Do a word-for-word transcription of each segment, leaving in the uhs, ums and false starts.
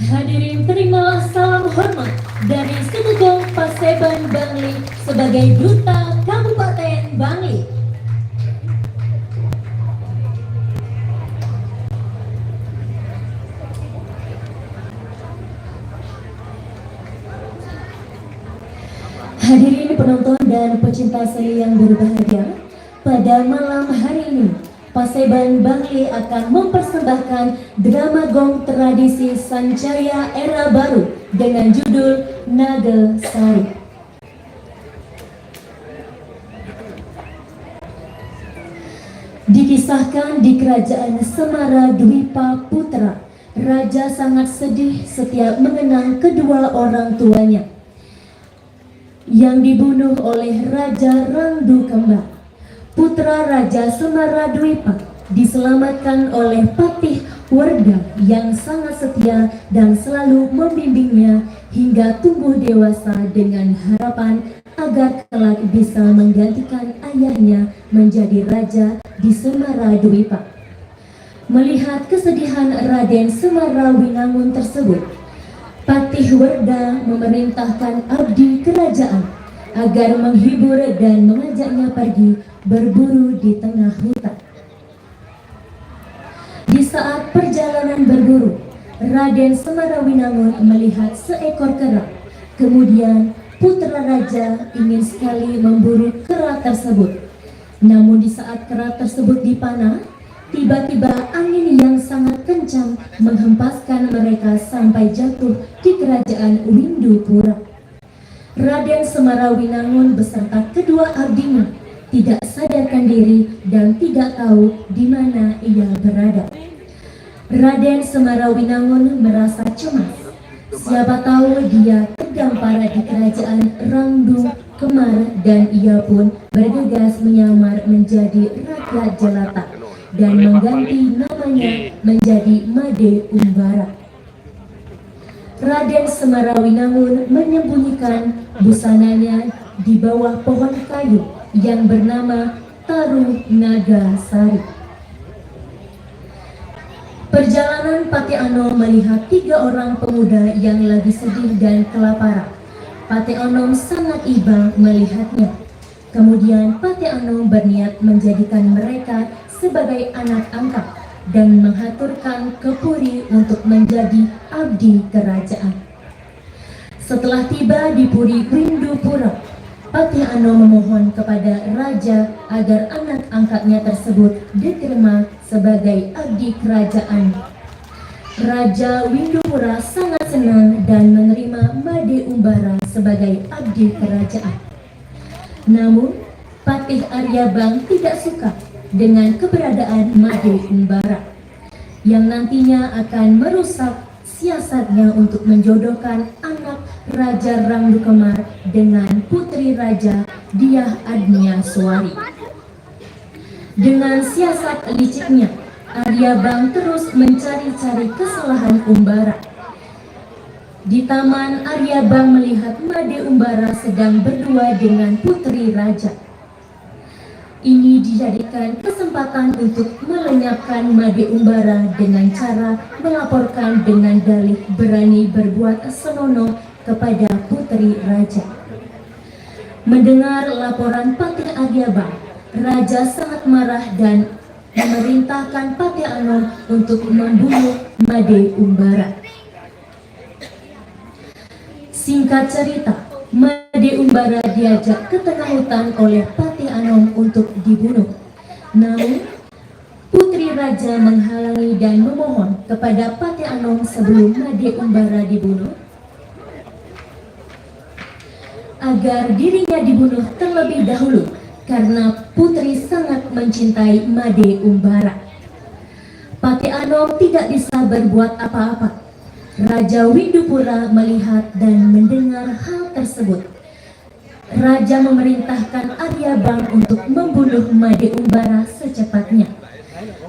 Hadirin, terimalah salam hormat dari Setegong Paseban Bangli sebagai Duta Kabupaten Bangli. Hadirin penonton dan pecinta seni yang berbahagia, pada malam hari ini, Paseban Bangli akan mempersembahkan drama gong tradisi Sanjaya era baru dengan judul Naga Sari. Dikisahkan di kerajaan Semara Dwipa Putra, raja sangat sedih setiap mengenang kedua orang tuanya yang dibunuh oleh Raja Rangdu Kembar. Putra Raja Semara Dwipa diselamatkan oleh Patih Werda yang sangat setia dan selalu membimbingnya hingga tumbuh dewasa dengan harapan agar kelak bisa menggantikan ayahnya menjadi raja di Semara Dwipa. Melihat kesedihan Raden Semara Winangun tersebut, Patih Werda memerintahkan abdi kerajaan agar menghibur dan mengajaknya pergi berburu di tengah hutan. Di saat perjalanan berburu, Raden Semara Winangun melihat seekor kera. Kemudian, putra raja ingin sekali memburu kera tersebut. Namun, di saat kera tersebut dipanah, tiba-tiba angin yang sangat kencang menghempaskan mereka sampai jatuh di kerajaan Windupura. Raden Semara Winangun beserta kedua abdinya tidak sadarkan diri dan tidak tahu di mana ia berada. Raden Semara Winangun merasa cemas. Siapa tahu dia terdampar di kerajaan Rangdu Kemar dan ia pun bergegas menyamar menjadi rakyat jelata dan mengganti namanya menjadi Made Umbara. Raden Semara Winangun menyembunyikan busananya di bawah pohon kayu yang bernama Taruh Naga Sari. Perjalanan Patih Anom melihat tiga orang pemuda yang lagi sedih dan kelaparan. Patih Anom sangat iba melihatnya. Kemudian Patih Anom berniat menjadikan mereka sebagai anak angkat dan menghaturkan ke Puri untuk menjadi abdi kerajaan. Setelah tiba di Puri Windupura, Patih Anom memohon kepada raja agar anak angkatnya tersebut diterima sebagai abdi kerajaan. Raja Windupura sangat senang dan menerima Made Umbara sebagai abdi kerajaan. Namun, Patih Aryabang tidak suka dengan keberadaan Made Umbara yang nantinya akan merusak siasatnya untuk menjodohkan anak Raja Rangdu Kemar dengan putri Raja Diah Adnya Suari. Dengan siasat liciknya, Aryabang terus mencari-cari kesalahan Umbara. Di taman, Aryabang melihat Made Umbara sedang berdua dengan putri raja. Ini dijadikan kesempatan untuk melenyapkan Made Umbara dengan cara melaporkan dengan dalih berani berbuat senonoh kepada putri raja. Mendengar laporan Patih Aryabang, raja sangat marah dan memerintahkan Patih Anom untuk membunuh Made Umbara. Singkat cerita, Made Umbara diajak ke tengah hutan oleh Patih Anom untuk dibunuh. Namun, Putri Raja menghalangi dan memohon kepada Patih Anom sebelum Made Umbara dibunuh, agar dirinya dibunuh terlebih dahulu karena Putri sangat mencintai Made Umbara. Patih Anom tidak bisa berbuat apa-apa. Raja Windupura melihat dan mendengar hal tersebut. Raja memerintahkan Arya Bang untuk membunuh Made Umbara secepatnya.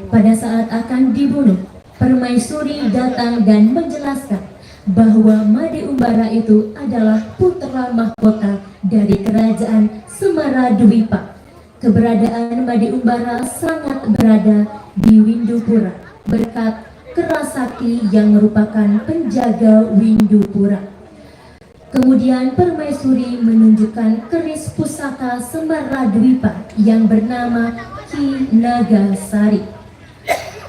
Pada saat akan dibunuh, Permaisuri datang dan menjelaskan bahwa Made Umbara itu adalah putra mahkota dari kerajaan Semara Dwipa. Keberadaan Made Umbara sangat berada di Windupura berkat Kerasakti yang merupakan penjaga Windupura. Kemudian Permaisuri menunjukkan keris pusaka Semara Dwipa yang bernama Ki Naga Sari.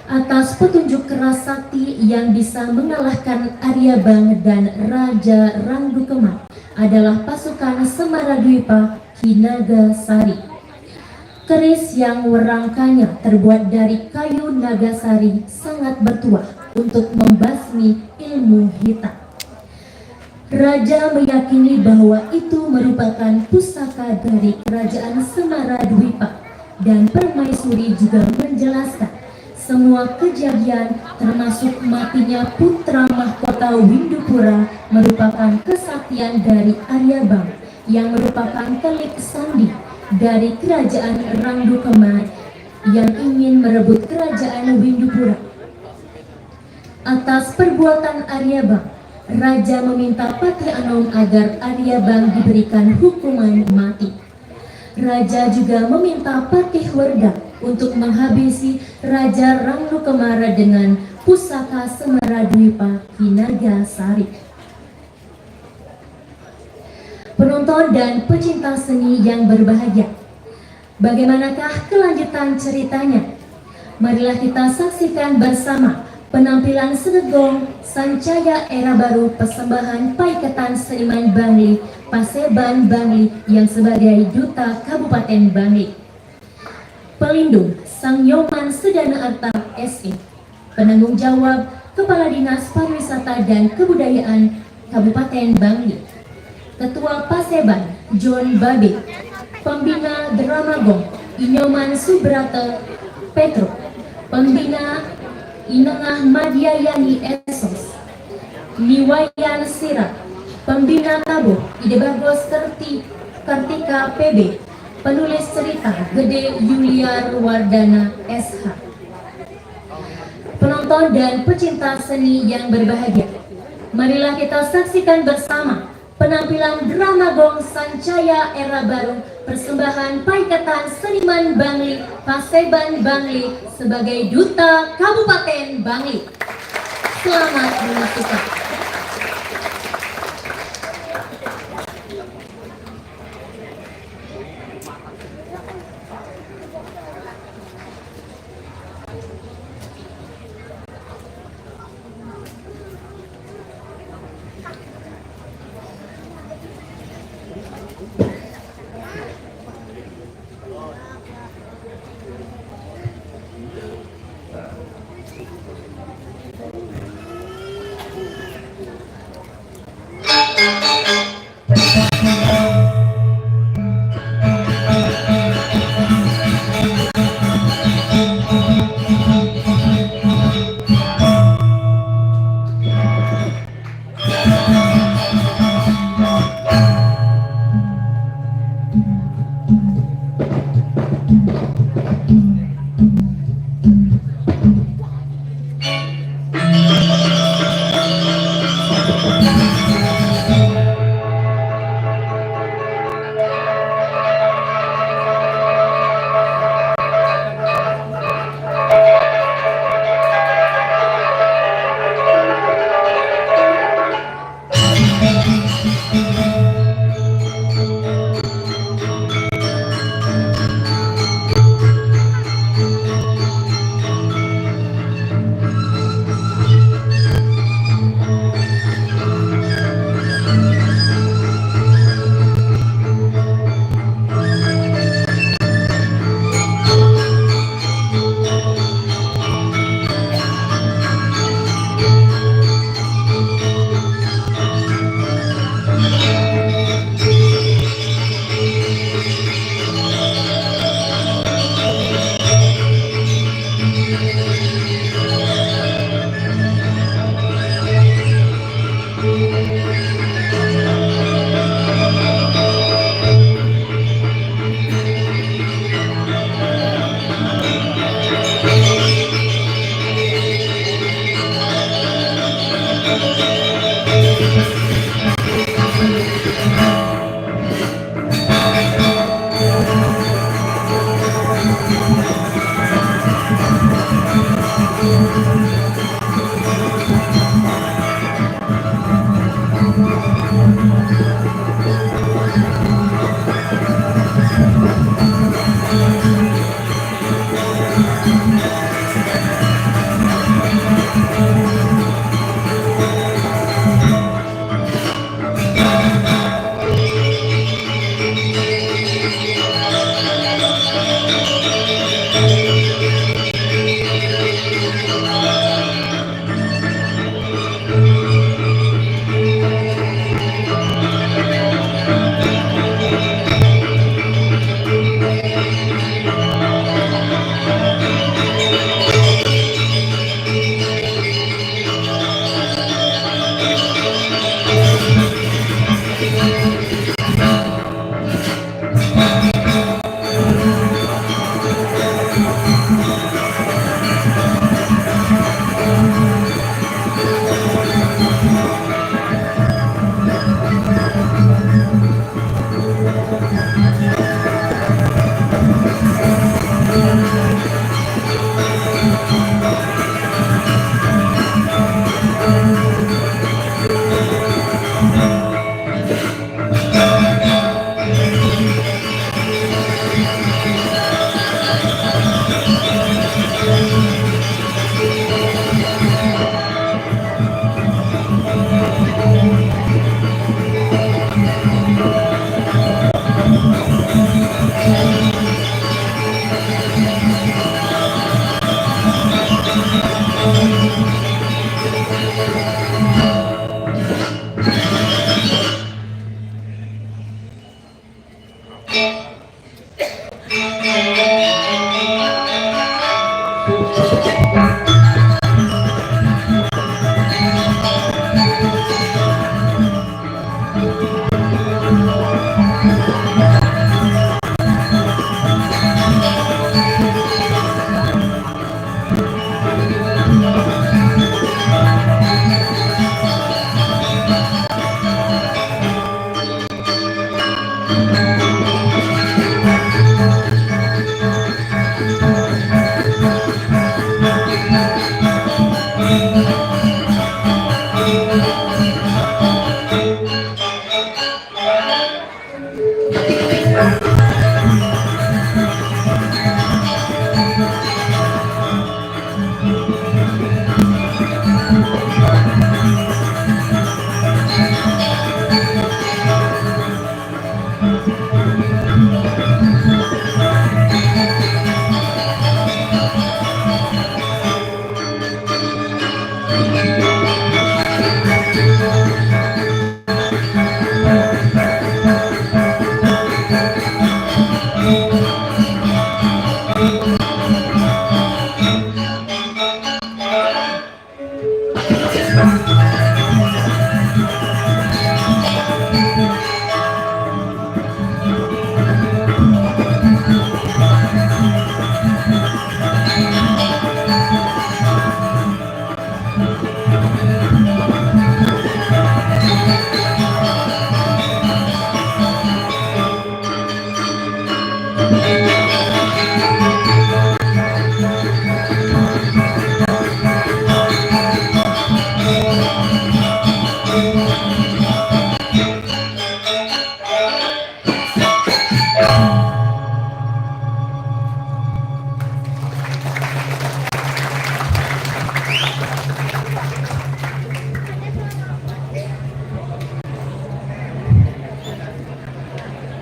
Atas petunjuk Kerasakti yang bisa mengalahkan Arya Bang dan Raja Rangdu Kemar adalah pasukan Semara Dwipa Ki Naga Sari. Keris yang werangkanya terbuat dari kayu naga sari sangat bertuah untuk membasmi ilmu hitam. Raja meyakini bahwa itu merupakan pusaka dari kerajaan Semara Dwipa, dan Permaisuri juga menjelaskan semua kejadian termasuk matinya putra mahkota Windupura merupakan kesaktian dari Arya Bang yang merupakan telik sandi dari kerajaan Rangdu Kemar yang ingin merebut kerajaan Windupura. Atas perbuatan Arya Bang, Raja meminta Patih Anom agar Arya Bang diberikan hukuman mati. Raja juga meminta Patih Werda untuk menghabisi Raja Rangdu Kemara dengan pusaka Semara Dwipa Ki Naga Sari. Penonton dan pecinta seni yang berbahagia, bagaimanakah kelanjutan ceritanya? Marilah kita saksikan bersama penampilan Senegong Sancaya Era Baru persembahan Paiketan Seniman Bangli, Paseban Bangli yang sebagai duta Kabupaten Bangli. Pelindung, Sang Nyoman Sedana Arta, S E. Penanggung jawab, Kepala Dinas Pariwisata dan Kebudayaan Kabupaten Bangli. Ketua Paseban, John Babe. Pembina Drama Gong, Inyoman Subrata Petro. Pembina Inengah Madia Yani Esos. Niwayan Sira. Pembina Tabuh, Ida Bagos Kerti-, Kartika P B. Penulis cerita, Gede Yulia Ruwardana S H. Penonton dan pecinta seni yang berbahagia, marilah kita saksikan bersama penampilan Drama Gong Sancaya Era Baru persembahan Paiketan Seniman Bangli, Paseban Bangli sebagai duta Kabupaten Bangli. Selamat menyaksikan.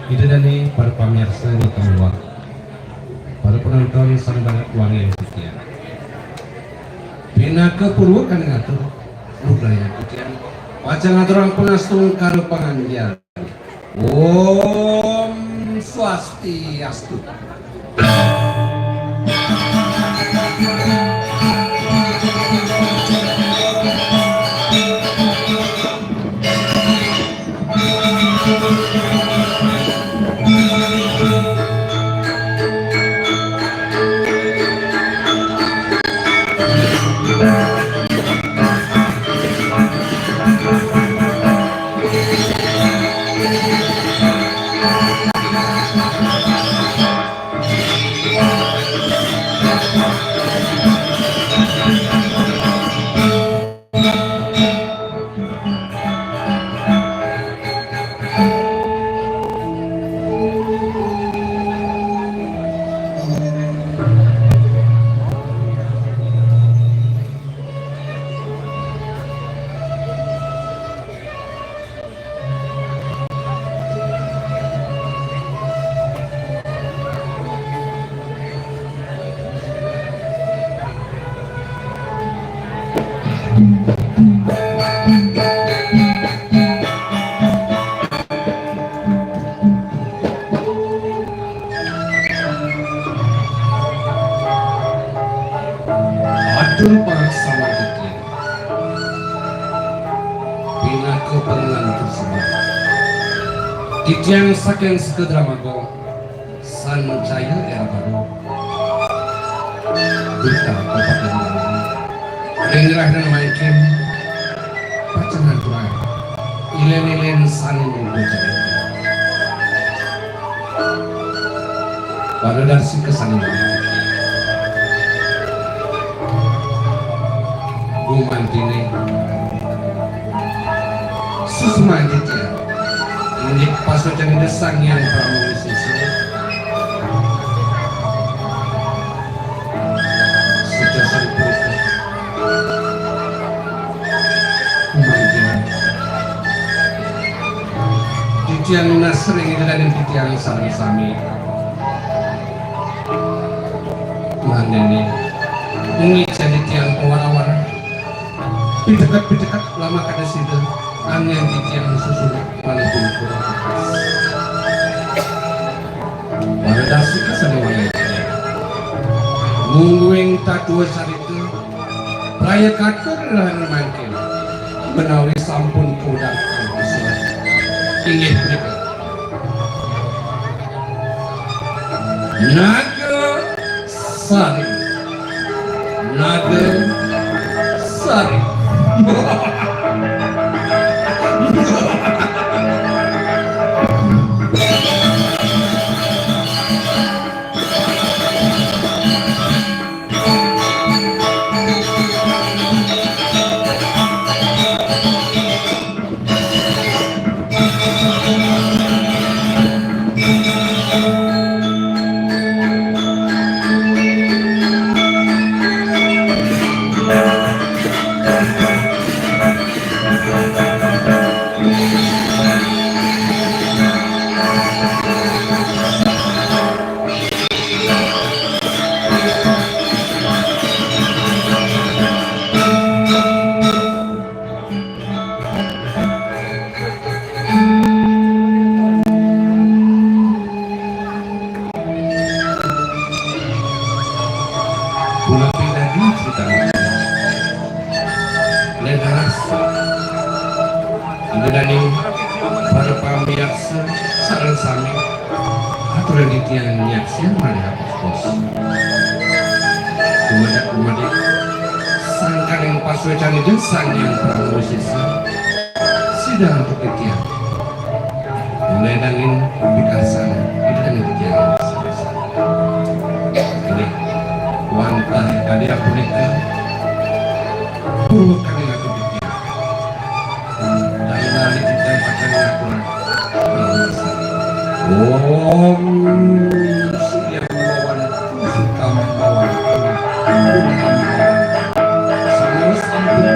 Ida dané para pamiarsa ing kaluar. Para penonton sareng banget wargi ing titiang. Pinaka purwa kangge ngatur budaya titiang. Pacang ngaturang pangastungkara pangandian. Om Swastiastu. pinaka pangantu sembah. Titiang saking Sekedramaga, Sancaya Era Baru, Duta Kabupaten Bali. Ring rahina mangkin, pacang ngaturang ilen-ilen sane mangda carita. Para dasika sane mangkin. Gumantine, susuman titiang indik pasuecan Ida Sang Hyang Parama Wisesa. Sejasan punika, mangkin titiang nunas ring Ida dané titiang sareng sami. Mangdané ngicén titiang pawara-wara. Piteket-piteket lamah kada sida, anggen titiang susunan malih pun kurang pas. Para dasika sane wayah titiang. Mungguing tatua carita, praya katur rahina mangkin, menawi sampun kaudang kusuran. Inggih punika. Naga Sari. Naga Sari. Punapi dadi critanipun? Len aras, Ida dané para pamiarsa sareng sami, aturang titiang nyaksiang malih apus-pus. Dumadak-dumadik sangkaning pasuécan Ida Sang Hyang Parama Wisesa sida antuk titiang. Ledangin pikarsan Ida dané titiang sareng sami. Inggih, wantah kadi apunika purwakaning agung titiang. Dai lali titiang pacang ngaturang. Om Surya Mawan Pusukam Mawan. Sanaos ampun.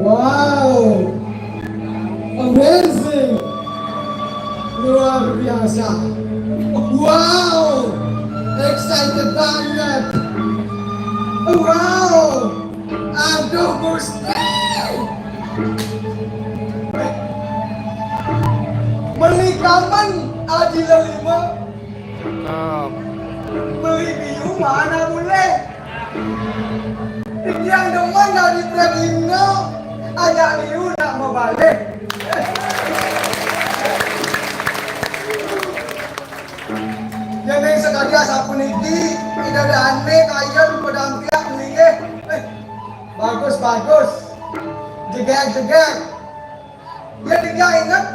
Wow, amazing, luar biasa. Wow, excited banget. Wow, aduh Gusti. Meli kamen aji lelima. Cakep. Meli biu mana boleh. Yang demen dari Pradino, ajak liu nak mau balik. Yang sakadi sapuniki, Ida Dane kayun pedang piak nglingih. Eh, bagus, bagus. Jegeg, jegeg. Ya, tiga inget,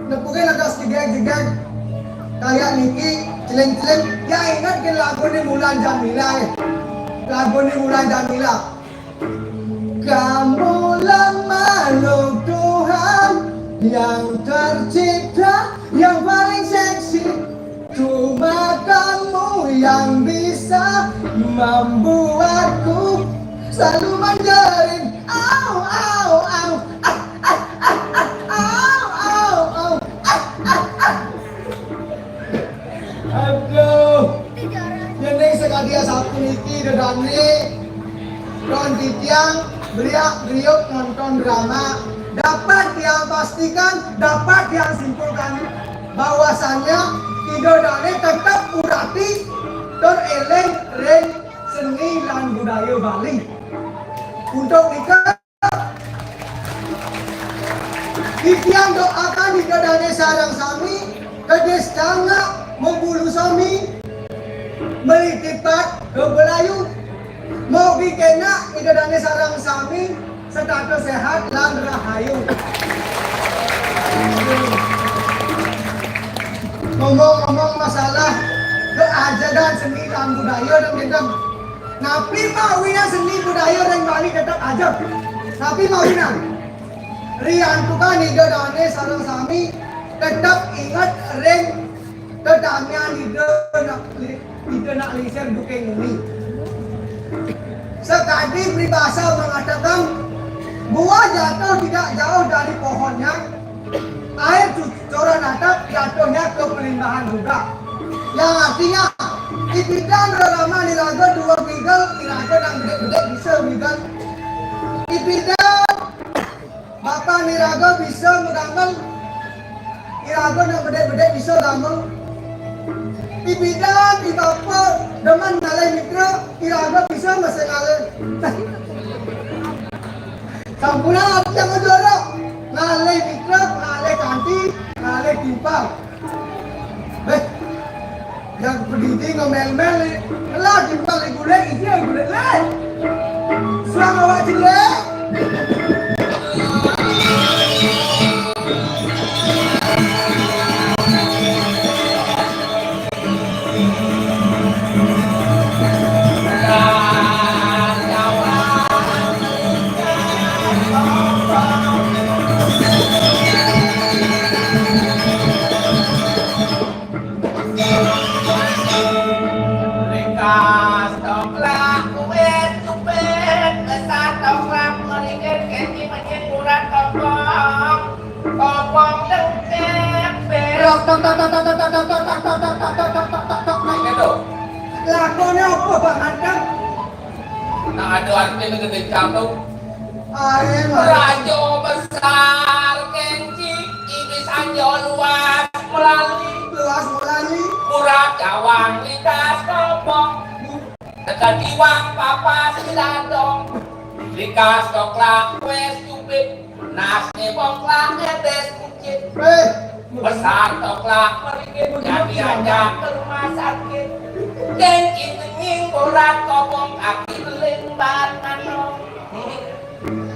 nepukin atas jegeg-jegeg. Kayak niki, celing-celing. Ya, inget ke lagu ni Mulan Jamila, eh. Lagu ni Mulan Jamila. Kamulah makhluk Tuhan yang tercipta, yang paling seksi. Cuma kamu yang bisa membuatku selalu menjerit. Au, au, au. Ah, ah, ah, ah, au, au, au. Ah, ah, ah. Aduh. Yen ning sakadi sapuniki Ida Dane, ron titiang beriak-beriuk nonton drama, dapat tiang pastikan, dapat tiang simpulkan bahwasannya Ida Dane tetap urati tur eling ring seni lan budaya Bali. Untuk nika, titiang doakan Ida Dane sareng sami kedis cangak mabulu sami, meli tipat ka belayu. Mugi kenak Ida Dane sareng sami setata sehat lan rahayu. Ngomong-ngomong masalah keajegan seni lan budaya dan gendeng. Napi mawinan seni budaya ring Bali tetep ajeg? Napi mawinan? Riantukan Ida Dane sareng sami tetep inget ring tetamian Ida nak li-, Ida nak lingsir duke nguni. Sakadi pribasa mengatakan, buah jatuh tidak jauh dari pohonnya, air cucuran atap jatuhnya ke pelimbahan juga. Yang artinya, ipidan rerama niraga dua gigel, iraga nang bedik-bedik bisa gigel. Ipidan bapa niraga bisa magamel, iraga nang bedik-bedik bisa gamel. Ipidan, i bapa demen ngalih mitra, iraga bisa masih ngalih. Sampun ati yang jorok, ngalih mitra, ngalih kanti, ngalih timpal. Eh, yang pedidi ngomel-mel ni. Lah, timpal di gulai, isi gulai. Lah. Suang awak cilik. Ringkas toprak kuwit kupit, kesat toprak meringit, keti menyit urat topong, topong dengkek, rok tong Nah, gitu. Lakoné apa, Bang Ganteng? Nah, ada artinya gede cang tuh. Ayo, Mas. Raja besar, kengki, ibis aja luas melali. Luas melali. Murah jawang, likas kobong. Tekan tiwang, papas, dadong. Likas toklak, wes cupit. Nas, ngebongklak, ngedes, kucit. Eh. Besar toklak, merikit, jadi aja ke rumah sakit. Kengki, kenying, borat, kobong, kaki, beling, bat, manong.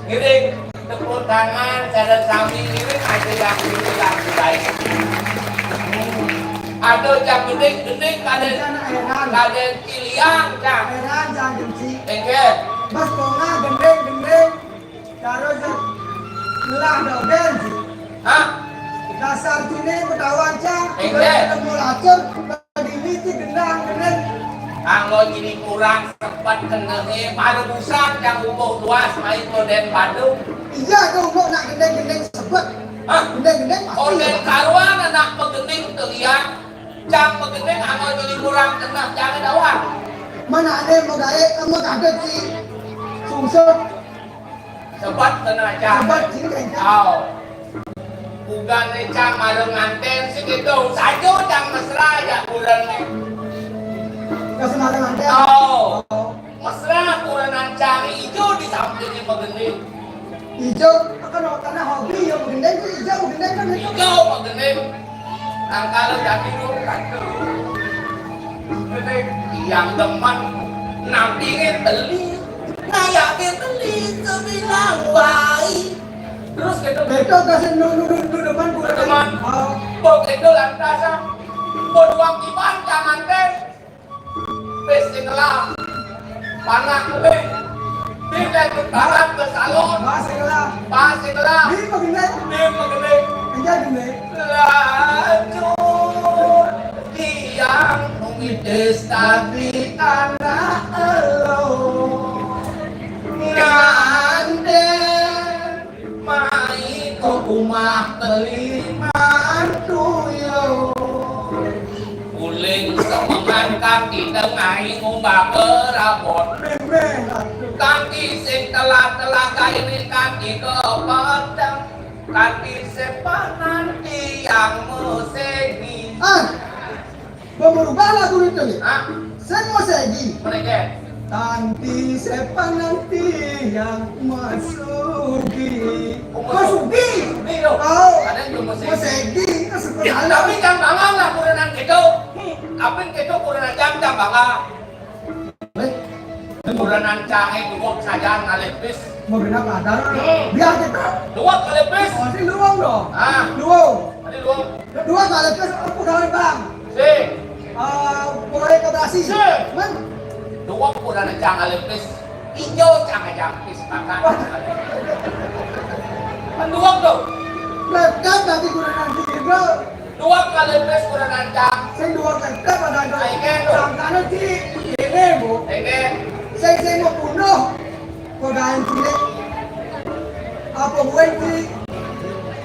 Ngiring, tepuk tangan, cara sami ngiring aja yang dulu yang baik. Ada yang gending-gending, ada, ada yang kiliang, Cang. Heran, Cang Gengsi. Enggak. Mas Bonga gending-gending, cara se-, ngelah dogen sih. Hah? Dasar sini ketahuan, Cang. Enggak. Ketemu lacur. Ini ti gendang, gendeng. Anggo jadi kurang sepet kenehé, parebusan yang umbuh luas main modén Badung. Iya, tuh, umbuh nak gendeng-gendeng sepet. Hah? Gendeng-gendeng pasti. Modén karuan anak pegending teu liat. Cang pegending anggo jadi kurang keneh, jangan dawang. Mana ada mau gaé, mau kaget sih. Sungsut. Sebat kena cang. Sebat sini kan. Aw. Bukan cang malu nganten sih gitu. Sajo cang mesra ya bulan nih. Kasih malu nganten. Aw. Mesra bulan cang ijo di sampingnya begini. Ijo, kan karena hobi ya begini tuh ijo, begini kan itu. Ijo begini. Angkal jadi lu kan. Yang demen nampingin beli, ngayakin beli, sebilang baik. Terus gitu. Beto kasih nunu nunu demen bukan. Demen. Oh. Kok gitu lantasan. Kok doang kiban jangan teh. Pes sing ngelah. Panak kuwi. Pindah ke barat ke salon. Pas sing ngelah. Pas sing ngelah. Di pegene. Di pegene. Enggak gini. Laju tiang numitis tadi anak elo. Ngandel. Mai ke rumah beli mantu yo. Uling semengan kaki dengai ngubah perabot. Kaki sing telat-telat kaini kaki kepedang. Kaki sepanan tiang mesegi. Ah. Berubah lagu itu nih. Hah? Sing mau segi. Mereka. Tanti sepan nanti yang masuki. Oh, masuki. Masuki, loh. Oh. Ada yang belum masuki. Masuki, masuki. Ya, tapi kan bangang lah kurenan gitu. Apa yang gitu kurenan jam jam bangang. Eh, kurenan canggih dua saja ngalih bis. Mau benar ada. Hmm. Biar kita. Dua ngalih bis. Oh, ini luang dong. Ah. Luang. Ada luang. Dua kali tes aku dari bang. Si. Eh, mulai ke Basi. Si. Men. Dua kurang cang alipis. Ijo cang aja pis makan. Men dua tuh. Lekat nanti kurang nanti juga. Dua kali tes kurang cang. Sing dua lekat pada itu. Ayo, tuh. Sangkana si ini, Bu. Ini. Sing, sing mau bunuh. Pegaen cilik. Apa gue ci?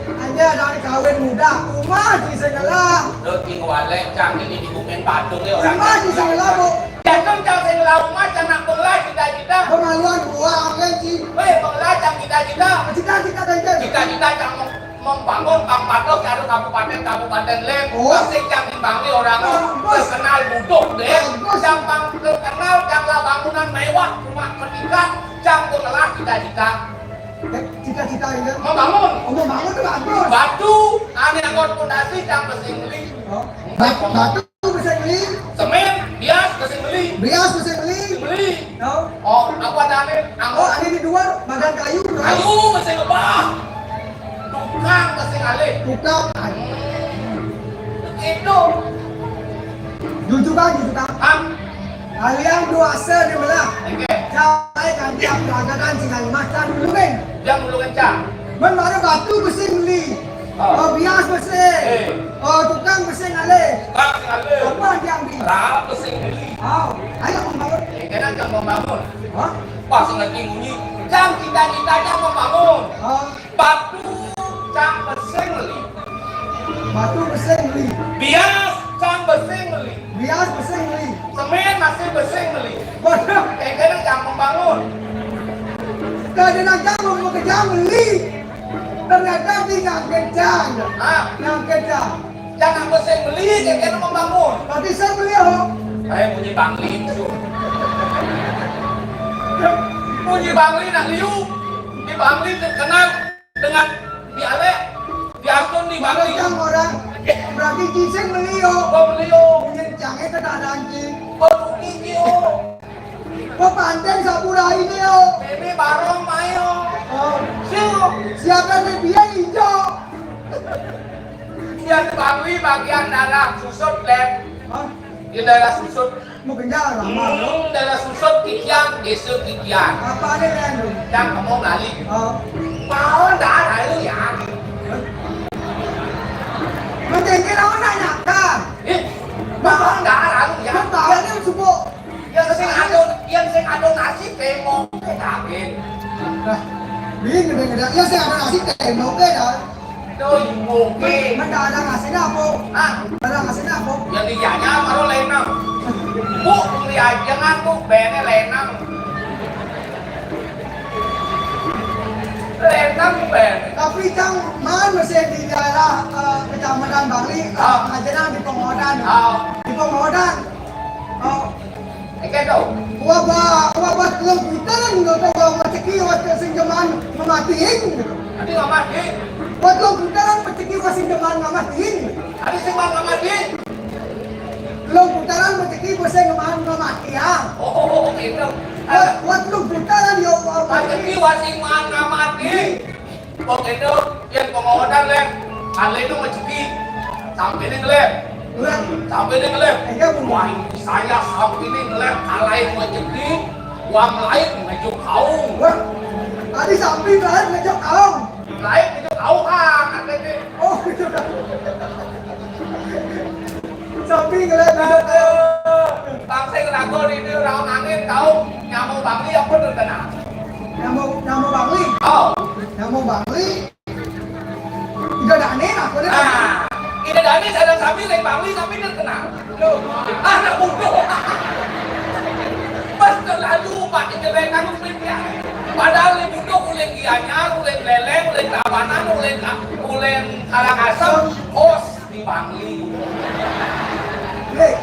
Hanya dari kawin muda, rumah di sebelah. Lo tinggal cang ini di bumi Badung ya orang. Rumah di sebelah, Bu. Jantung cang sebelah rumah, cang nak pengelah cita-cita. Kemaluan gua, oke, ci. Weh, pengelah cang cita-cita. Cita-cita, cita-cita. Cita-cita cang mau membangun Kabupaten, karo kabupaten, kabupaten lain. Oh. Pasti cang dibangun orang terkenal budok deh. Bagus. Cang pang terkenal, cang lah bangunan mewah, rumah pendidikan, cang pengelah cita-cita. Eh, cita-cita ini? Membangun. Oh, membangun tuh bagus. Batu, ane angkot pondasi, cang pasti beli. Oh. Batu, batu. Bisa beli. Semen, bias, bisa beli. Bias, bisa beli. Bisa beli. Oh. Oh, apa ada ane? Angkot. Oh, ada di luar, badan kayu, bro. Kayu, bisa ngebah. Tukang, bisa ngalih. Tukang. Itu. Jujur kan, jujur kan? Hah? Kalian dua ase di belah. Oke. Cai kanti aku agak kan, sing macan dulu kan. Yang dulu kencang. Men mana batu bisa beli. Oh. Oh, bias besi. Eh. Oh, tukang besi ngalih. Tukang besi ngalih. Apa yang di? Rap besi beli. Oh, ayo membangun. Eh, kena cang membangun. Hah? Pas ngerti bunyi. Cang cita-citanya membangun. Oh. Batu cang besi beli. Batu besi. Bias cang besing meli. Bias besing meli. Semen masih besing meli. Waduh. Kayaknya cang membangun. Tadi nang cang mau kerja meli. Ternyata di nang kerja. Ah. Nang kerja. Jangan besing meli, kayaknya membangun. Tapi saya meli, ho. Saya punya bangli itu. Punya bangli nak liu. Di bangli terkenal dengan dialek. Diantun di bangli. Yang orang berarti gising meli, ho. Oh, meli, ho. Punya cangnya tak ada anjing. Oh, gigi, ho. Ko panten saburai ni, yo. Bebe barong mai, yo. Oh. Siu. Siapa ni dia ijo? Dia tu bangli bagian daerah susut, Lem. Hah? Di daerah susut. Mau kenyal lama, yo. Hmm, daerah susut kikian, desa kikian. Apa ni, Lem? Yang kamu lali. Oh. Mau dah lalu ya. Macam ni lawan nak nyakar. Eh, mau dah lalu ya. Kau tahu ni subuh. Yang sing ado, yang sing ado nasi tembok, eh, David. Nah, ini gede-gede. Yang sing ado nasi tembok, eh, dah. Tuh, oke. Mana ada nasi apa? Hah? Ada nasi apa? Yang di Janya baru lenang. Bu, beli aja jangan, Bu, bene lenang. Lenang, bene. Tapi cang man masih di daerah, eh, Kecamatan Bangli, eh, ah, aja di Pengodan. Ah. Di Pengodan. Oh. Eke to. Wah, ba, wah, ba, telung putaran, lo to, wah, rezeki, wah, sing jaman mamatiin. Ati mamatiin. Wah, telung putaran rezeki, wah, sing jaman mamatiin. Ati sing man mamatiin. Telung putaran rezeki, wah, sing jaman mamatiin. Oh, gitu. Wah, wah, telung putaran, yo, wah, rezeki, wah, sing man mamatiin. Pokoknya, yang pengodan, Lem. Kali itu rezeki. Sampai ini, Lem. Lem. Sampai ini, Lem. Iya, Bu. Wah, ini saya sampai ini, Lem. Kalahin rezeki, uang lain ngejok kaung. Wah, tadi sampai lain ngejok kaung. Lain ngejok kaung, ah, katanya. Oh, gitu. Sampai ngeliat. Aduh, bangsa ngelakuin ini, orang angin, kaung, nyamuk bangli, apa terkenal? Nyamuk, nyamuk bangli? Oh. Nyamuk bangli. Ida Dane, aku ni. Ah, Ida Dane sadang sami lain bangli, tapi terkenal. Loh, anak bodoh. Pas terlalu, Pak, Ida Dane aku pikir. Padahal ni bodoh, uleng Gianyar, uleng Leleng, uleng Tabanan, uleng, uleng Karangasem, kos di bangli. Lek,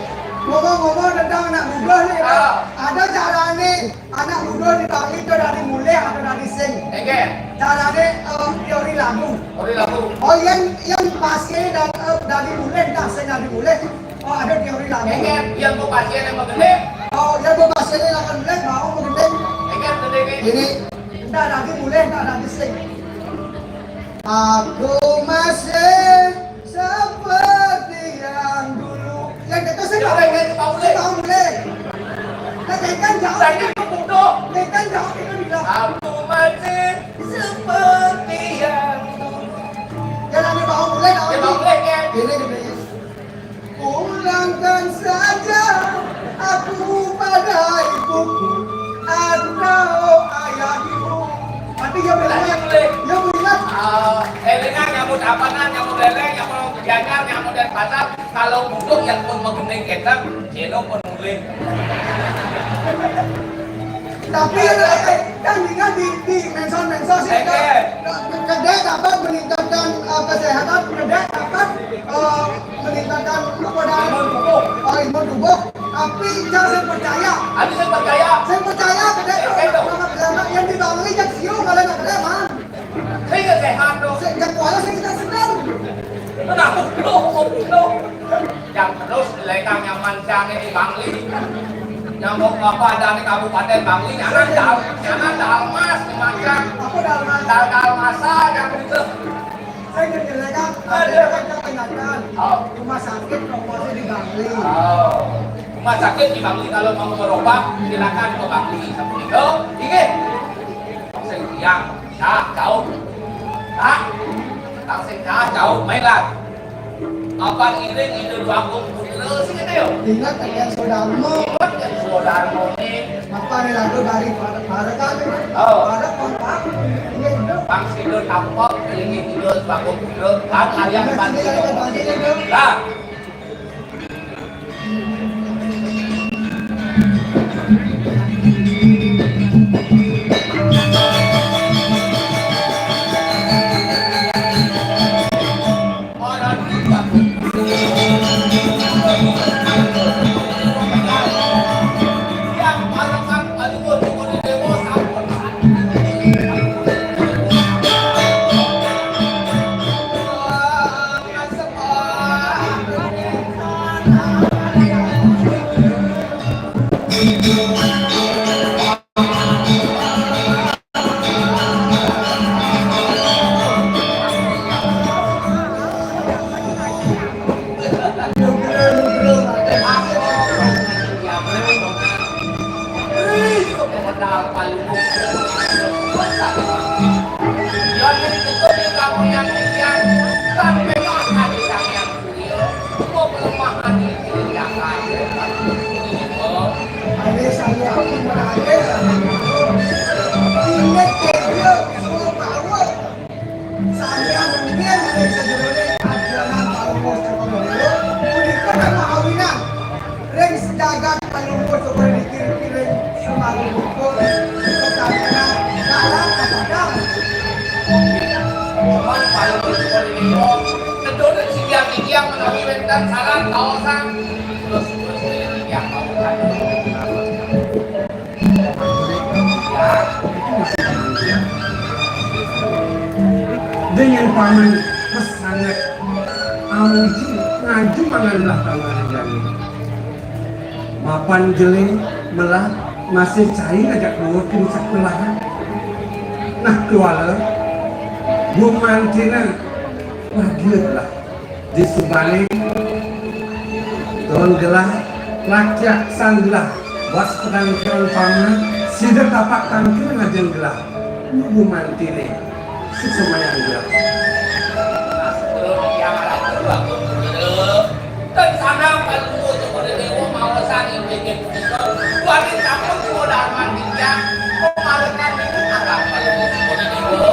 ngomong-ngomong tentang anak muda ni, ah, ada cara ni. Anak muda di Bali tu dari mulih atau dari sing? Enggak. Carane, eh, teori lagu. Teori lagu. Oh, yang, yang pasti dan, eh, dari mulih, dah sing dari mulih. Oh, ada teori lagu. Enggak, yang mau pasien yang mau gede. Oh, yang mau pasien yang akan mulih, mau mau gede. Enggak, gede, gede. Ini, entah dari mulih, entah dari sing. Aku masih seperti yang dulu. Yang kata saya tahu, saya tahu mulai. Nah, saya kan jawab. Saya kan bodoh. Saya kan jawab itu bilang. Aku masih seperti yang dulu. Yang namanya mau mulai, tahu. Dia mau mulai, kan? Ini, ini. Pulangkan saja aku pada ibuku atau ayahku. Tapi ya benar, ya benar. Ah, elingan nyambut apanan, nyambut leleng, nyambut jajan, nyambut dan pasar. Kalau butuh yang pun mengendeng ketang, celo pun mulai. Tapi ya, kan ingat di, di mensos-mensos itu, kedai dapat meningkatkan, eh, kesehatan, kedai dapat, eh, meningkatkan apa dah? Imun tubuh. Oh, imun tubuh. Tapi jangan saya percaya. Tapi saya percaya. Saya percaya kedai itu. Yang di Bangli, yang siu, kalau nak kedai, man. Saya sehat dong. Saya, yang kuala saya tidak senang. Kenapa? Loh, loh. Yang terus lekang nyaman jangan di Bangli. Yang mau apa ada di Kabupaten Bangli, jangan dal, jangan dalmas, dimakan. Apa dalmas? Dal, dalmasa, yang itu. Saya jadi lekang, ada lekang yang ingatkan. Oh. Rumah sakit promosi di Bangli. Oh. Rumah sakit di Bangli kalau mau berobat, silakan ke Bangli. Seperti itu. Ingat. Saya yang Dah, jauh. Dah. Dah sing dah, jauh. Mainlah. Apa iring itu dua puluh putra sih kita yo? Ingat yang saudara. Ingat yang saudara ni. Apa ni lagu dari para, para kami? Oh. Para kompak. Ini hidup. Bang sida tampek, ngiring sida sebagai putra, lan alias bantuné. Lah. Saya mungkin dari sebenarnya ajaran Paulus Cokrodewa, udah pernah mahawinan. Ring sejagat Palungguh Cokrodewa, ring Semarang Bungkul, Pertamina, dalam apa dalam? Cuman Palungguh Cokrodewa, kedudukan siang-siang menawi wénten salah kaosan. Terus-terus yang kaosan. Dengan paman pesanget amuju ngaju mangan lah paman jani. Mapan jelé melah masih cai ngajak keluar puncak melahan. Nah, keluarga gumantina lagi lah. Di subané, don gelah, rakyat san gelah, bas pedang-pedang paman, sida tapak tangkil ngajeng gelah, nunggu mantiné, sesumayan gelah. Dan sana Palungguh Cokrodewa maosan inggih punika, wani sampun jiwa darman titiang, pamalekan niku agak Palungguh Cokrodewa.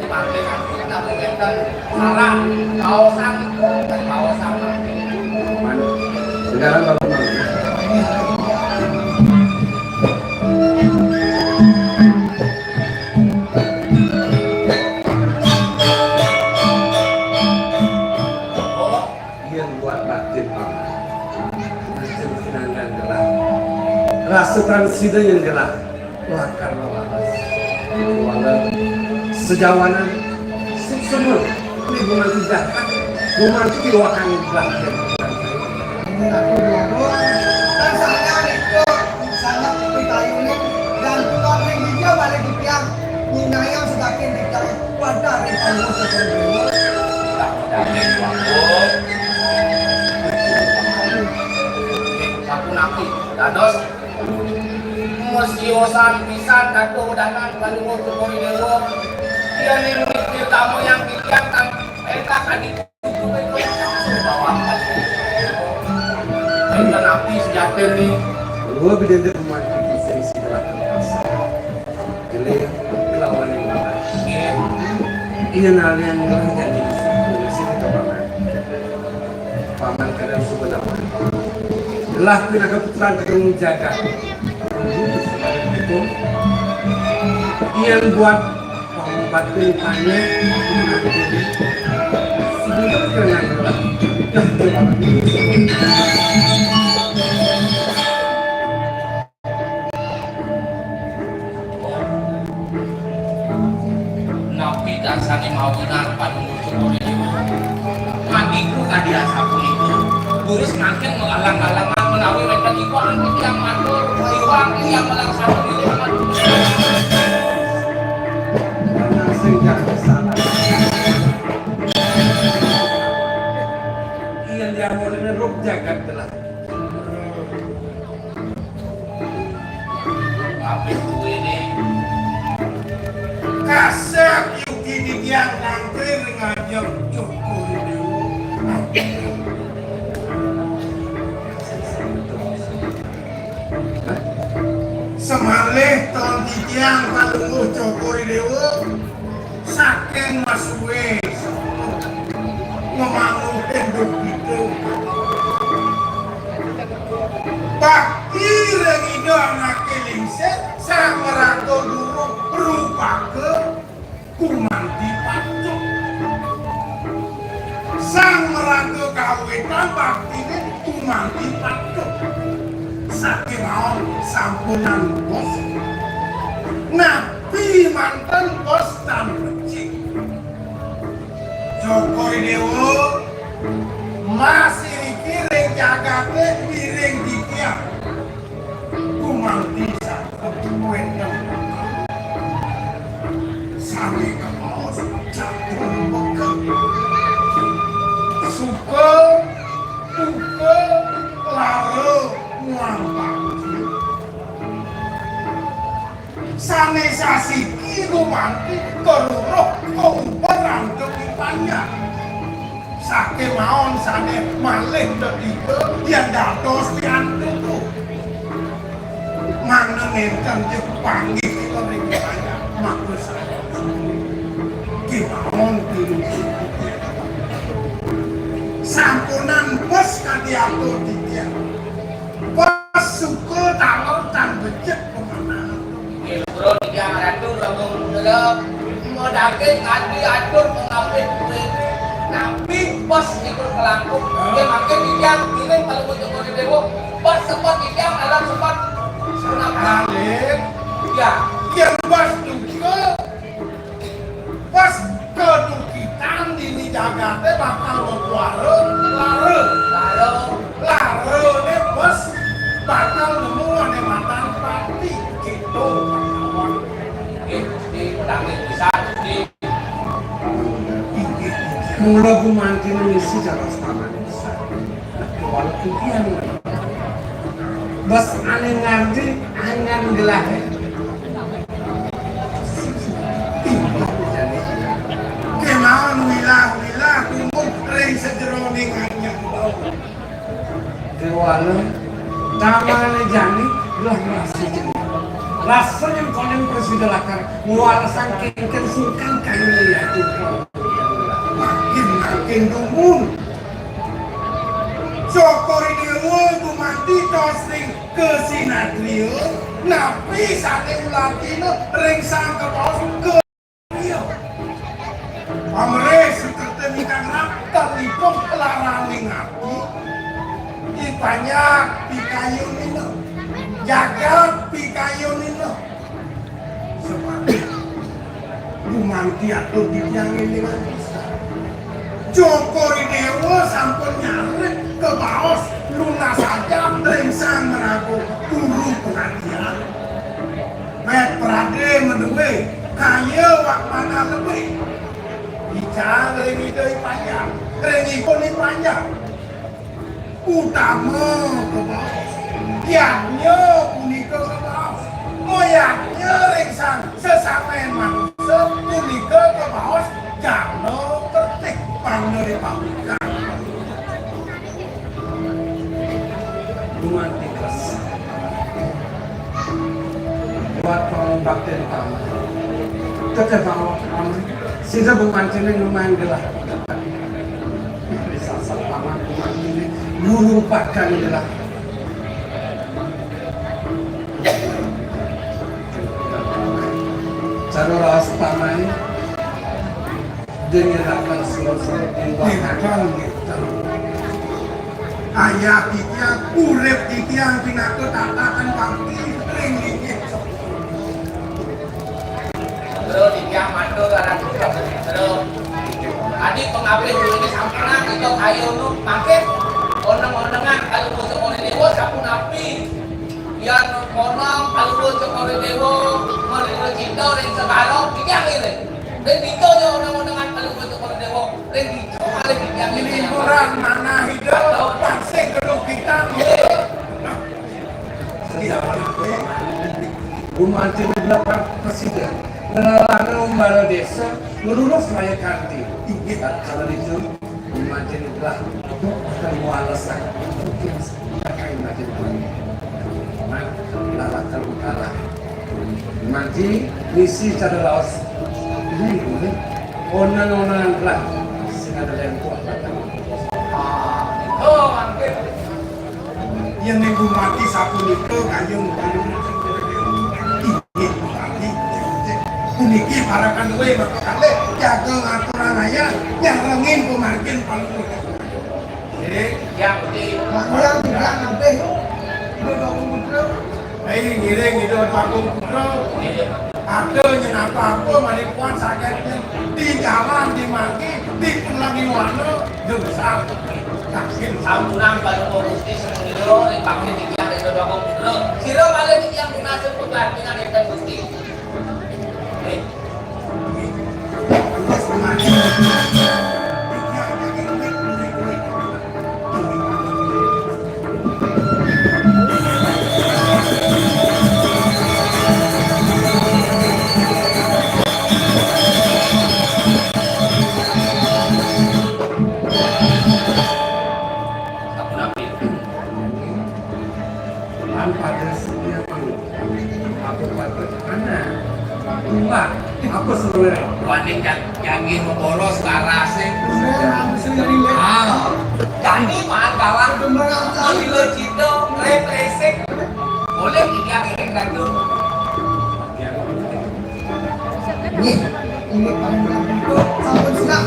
Dipanggil aku, namun ngéten, salah, kaosan, kaosan. Sekarang kalau Yén buat batin paman, macem pinangan gelah. Rasa tan sida yén gelah. Lakar lawas. Wala sejawanan suksma. Ini gumanti jahat. Gumanti diwakani batin. Ini aku dulu. Dan saya itu sangat dikayunin dan tukang ring hijau balik di tiang. Nyinayang sebagian di tiang. Wadah ring kayu sebagian. Sampun aku dados masiosan pisan katuhudanan Palungguh Cokrodewa. Yén ing mikir tamu yang titiang kang éngkak adi kudu langsung bawang. Éngkak napi sejatine? Palungguh bidenda kumanti sing sing lakukan. Gelih kelawan yang makan. Iya nalian ngelah jadi sing kebangan. Paman kadang suka dapat. Gelah pinaga putra gedung jagat. Iyan buat pambatin tanya. Sebentar kena gelah. Dah gelah. Napi dasané mawinan Palungguh Cokrodewa? Mandiku kadi asapunika. Durus mangkin ngalang-alangan menawi wénten iwang titiang matur, iwang titiang melaksana iwang. Sing jaga salah. Iya, dia mau neruk jagat telah. Kabéh kuwéné kasép yugi titiang ngantri ring ajeng Cokrodewa. Semalih ton titiang Palungguh Cokrodewa. Saking masuwé ngemanguhin duh kita. Bakti ring Ida anaké lingsir, sang maraga guru rupaka gumanti patut. Sang maraga kawitan baktiné gumanti patut. Sakémaon sampunang bos. Napi manten bos tan becik. Cokor I Déwa, masih niki ring jagaté iring titiang. Gumanti sampun wénten sané kabaos catur bekek. Suka, duka, lara, muang bakti. Sané sasiki gumanti karuruh kauber antuk I Panjak. Sakémaon sané malih tetiga yén dados piantuk. Mangda nénten ja panggih kita ring I Panjak, maka sané kémaon tiru. Sampunang bes kadi atur titiang. Pas suka taler tan becik pemanahan. Nggih, Bro, titiang Ratu Rama Mundala, madaging adi atur pangapit kuwi. Napi pas ikut kelangkung? Hah? Nggih, mangkin titiang ngiring Palungguh Cokor I Déwa. Pas sempat titiang dalam sempat sunat. Alit. Ya. Yang pas juga. Pas kedukitan dini jagaté bakal makuara lara. Lara. Larané pas bakal nemu ané matan pati. Gitu, Pak Tawang. Nggih, Gusti, pedangé pisan, Gusti. Mula gumanti mengisi cara setaman pisan. Walaupun pian bes ané ngardi angan gelahé. Kémaon wilah-wilah dumun ring sajeroning anjak bau. Kéwala tamané jani gelah rasa jani. Rasa nyengkoning prasida lakar ngwalesang kéngkén sungkan kayun liatu. Makin-makin dumun. Cokor I Déwa gumanti tos ring kasinatria, napi sané ulatina ring sang kabaos ka-, iya. Pamrih sukerta mikang ratan ipun laraning ati, I Panjak pikayunina, jagat pikayunina. Sepatut gumanti atur titiang élingang pisan. Cokor I Déwa sampun nyarit kabaos nunas ajab ring sang maraga guru pangajian. Pét pradé madué kaya wak manah lebih. Ical ring Ida I Panjak, ring ipun I Panjak. Utama kabaos. Yadnya punika kabaos. Mayadnya ring sang sesamayan manusa punika kabaos jana kertih pangaripawikan. Dumanti kelas. Buat pangabaktin taman. Teteh pangabaktin taman. Sida bukan cene lumayan gelah. Sasat paman kuman ini merupakan adalah cara raos paman dengan akan selesai di waktu. Ayah titiang, urip titiang pinaka tatakan bakti ring inggih. Terus titiang matur, Ratu, terus. Adi pangapih dulu ini sampunang, kita kayu nu mangkin, oneng-onengan, kalau bocah orang dewa, sapu napi. Biar oneng, kalau bocah orang dewa, menerima cinta, dan segala, titiang ini. Dan kita aja oneng-onengan, kalau bocah orang dewa, dan kita paling titiang ini. Liburan mana hidup, pasti kedukitan, ya. Gumanti delapan presiden, ngelarang umbara desa, ngelurus raya kanti. Inggih, kalau itu, gumanti belah, akan mualasan. Pakai macam mana? Lalakan kalah. Manci misi cara raos. Onan-onan lah. Sing ada yang kuat batang. Ah, oh, hampir. Yen ning bupati sapunika kayun, kayun inggih bupati. Puniki parakan luwih maka kalih jaga ngaturang ayah nyarengin pemargin paling. Nggih, yang di Manulang tidak nabih. Ini dong putra. Ayo ngiring itu Agung Putra. Ada yang apa-apa mari kuat sakitnya di jalan di mangki di pulang di wana dosa. Yakin sampunan baru Gusti semuanya dipakai di yang itu Agung Putra. Sira malah di yang munasib penggantian itu Gusti. Lan pada setiap aku pada anak. Wah, apa sebenarnya? Wani jak janji memboros karase. Ah, janji mahal kawan. Kalau cita, represik. Boleh tiga kali kan tuh. Nggih, inggih panjenengan sampun siap.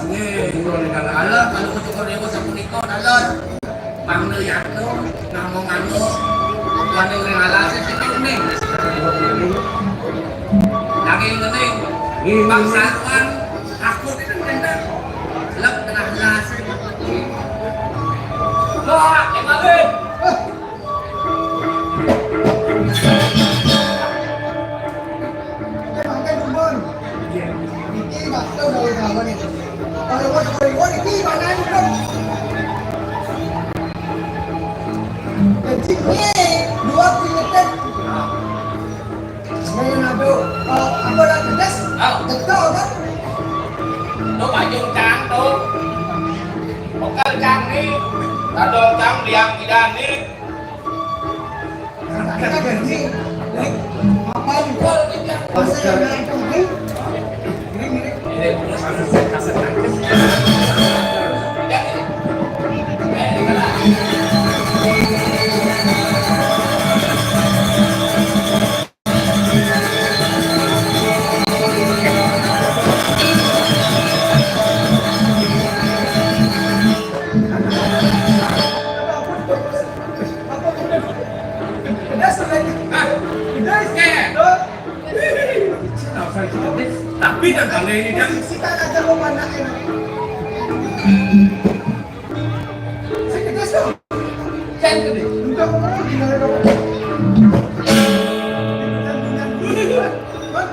Nggih, kula ning alas. Alah, kalau ketuker dewa sapunika, dalem. Mangda yatno, namung anu, wani ring alase sing ning. Daging ngening. Bangsawan, aku ning ngening. Lep tengah alase. Wah, emang. Niki waktu gawe-gawe niki. Kalau mau gawe-gawe niki mana itu? Jadi ini dua pinyetet. Saya nado, eh, apa dah pedas? Ah. Betul kan? Tuh baju cang tuh. Bukan cang nih. Tadong cang liang tidak nih. Tapi kan bangga ini kan.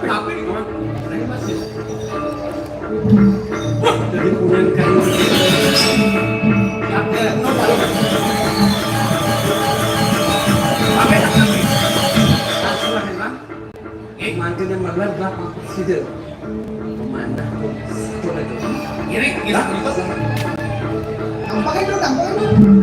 Tapi di rumah. Wah, jadi punya kayu. Mantune melar Bapak Presiden. Pemanah. Ngiring, ngiring. Tampakin dulu, tampakin dulu.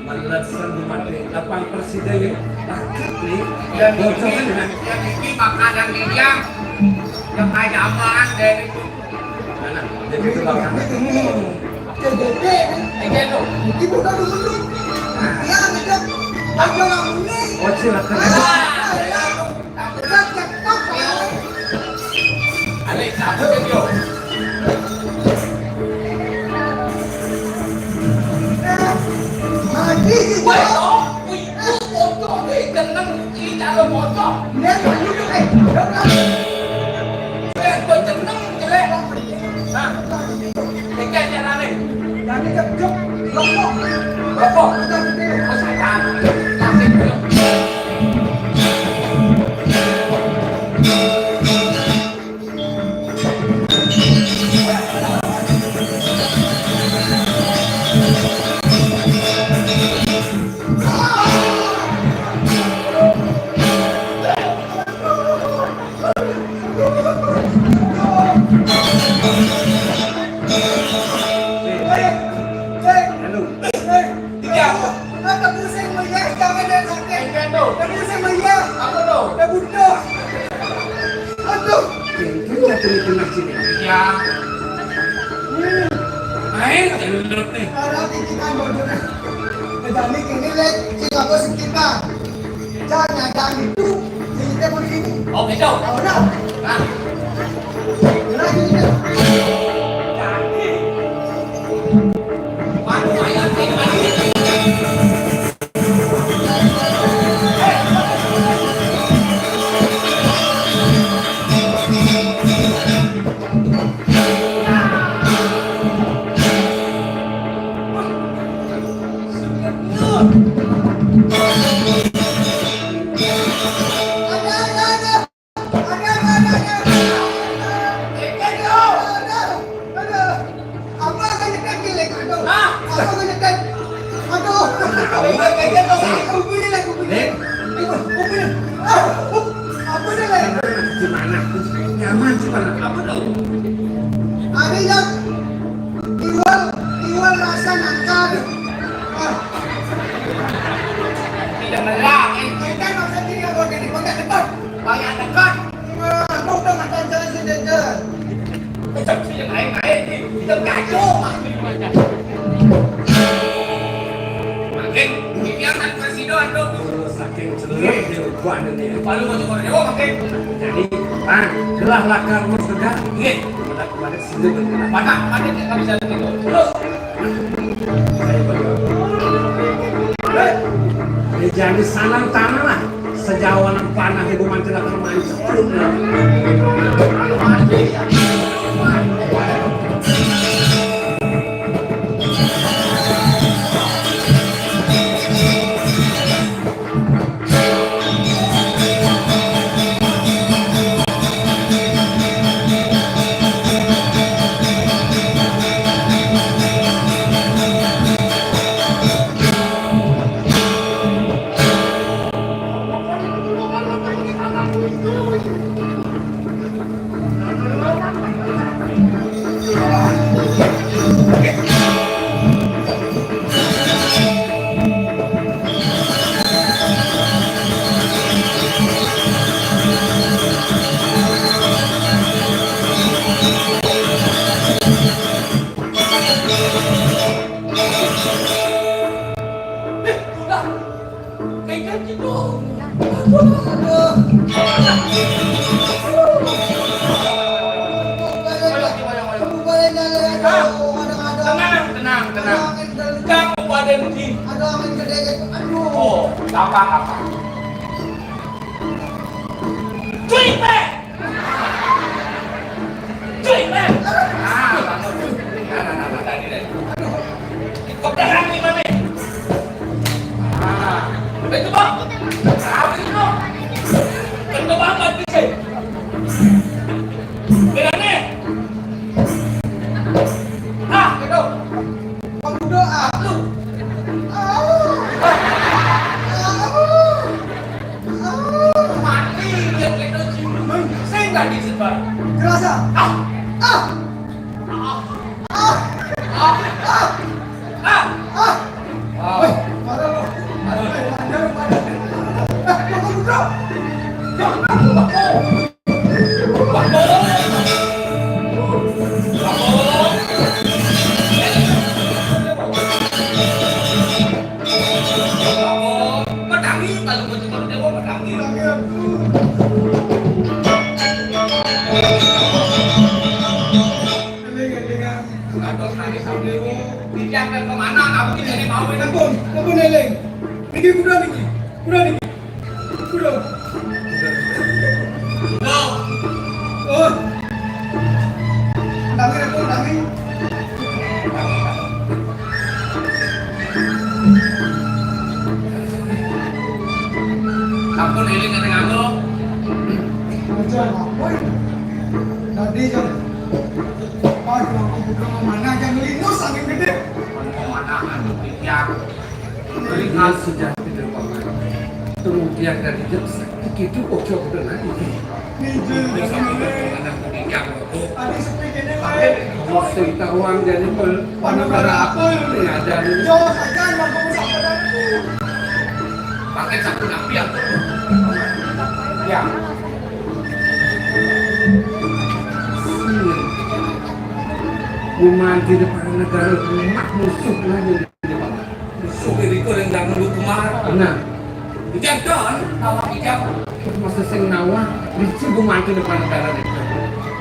Malirat sing mati, lapang presiden ya. Paket nih. Dan bocoran ini, ya. Dan ini makanan dia yang ada aman dari itu. Mana? Jadi itu makanan. Jadi, eh, gitu. Ibu kan dulu. Ya, gitu. Ayo, ini. Oh, silakan. Ah, ya. Cuk, rokok. Rokok. Udah gede. Oh, saya. Kasih. Tiga. Apa pusing melihat jangan dan sakit? Tiga tuh. Apa pusing melihat? Apa tuh? Udah butuh. Aduh. Itu nggak perlu kena sini. Ya. Hmm. Ayo, duduk nih. Kalau kita bodoh. Kedami ini, Lek, si bagus kita. Jangan, jangan itu. Jadi kita mau di sini. Oh, gitu. Oh, udah. Nah. Udah, gitu. Jadi. Waduh, ayo, ayo, ayo. Apa akan nyetem, Giling? Aduh. Hah? Apa akan nyetem? Aduh. Apa akan nyetem? Aku pilih lah, aku pilih. Nih. Aku pilih. Ah, aku pilih lah. Gimana? Nyaman, gimana? Apa dong? Ada yang jual, jual rasa nangka. Ah. Tidak melarang. Kita nggak usah jadi anggota di kota dekat. Banyak dekat. Nah, kau udah makan jalan sejajar. Macam sih yang lain-lain ni. Kita kacau. Makin, ini akan presiden tu. Saking celih dia buat ni. Palu macam orang Jawa makin. Jadi, ah, gelah lakar mus tegak. Nggih. Pada, pada sini bergerak. Pada, pada tak bisa begitu. Terus. Saya bergerak. Eh, dia jadi salam tanah lah. Sejauh anak panah ibu mantel akan mancung. Tenang, tenang, tenang. Kamu pada di. Aduh, angin gede gitu. Aduh. Oh, gampang, gampang. Cuy, Pak. Cuy, Pak. Ah, bangun. Nah, nah, nah, nah, tadi, tadi. Aduh. Kau dah ni mana? Ah, itu, Bang. Ah, itu, Bang. Kena banget, ni. Berani. Ah, gitu. Kamu doa. Lu. Ah. Ah. Ah. Mati dia, kita cium. Saya nggak disebar. Kerasa. Ah. Ah. Ah. Ah. Ah. Ah. Ah. Woi, mana lu? Aduh. Woi, mana lu? Mana lu? Eh, kamu doa. Jangan, aku. Ampun, ampun, Eling. Niki kuda niki. Kuda niki. Kuda. Kuda. Oh. Tangi, Ratu, tangi. Ini kata kamu. Aja apa ini? Tadi kan. Aduh, aku buka mana aja ngelingus angin gede. Mana anu yang Ringan sudah tidak apa-apa. Kemudian dari jam sakit itu ojo udah naik. Ini jam Tadi sepi kene wae. Sing tawang jadi pel-, penyebar apa ini ada ini. Yo, saja mau kamu sampai aku. Pakai sabun api ya. Ya. Mau mandi depan negara rumah musuh lagi. Musuh itu yang jangan lu kemar. Nah. Ijang don, tawang ijang. Masa sing nawang, licin gua mati depan negara nih.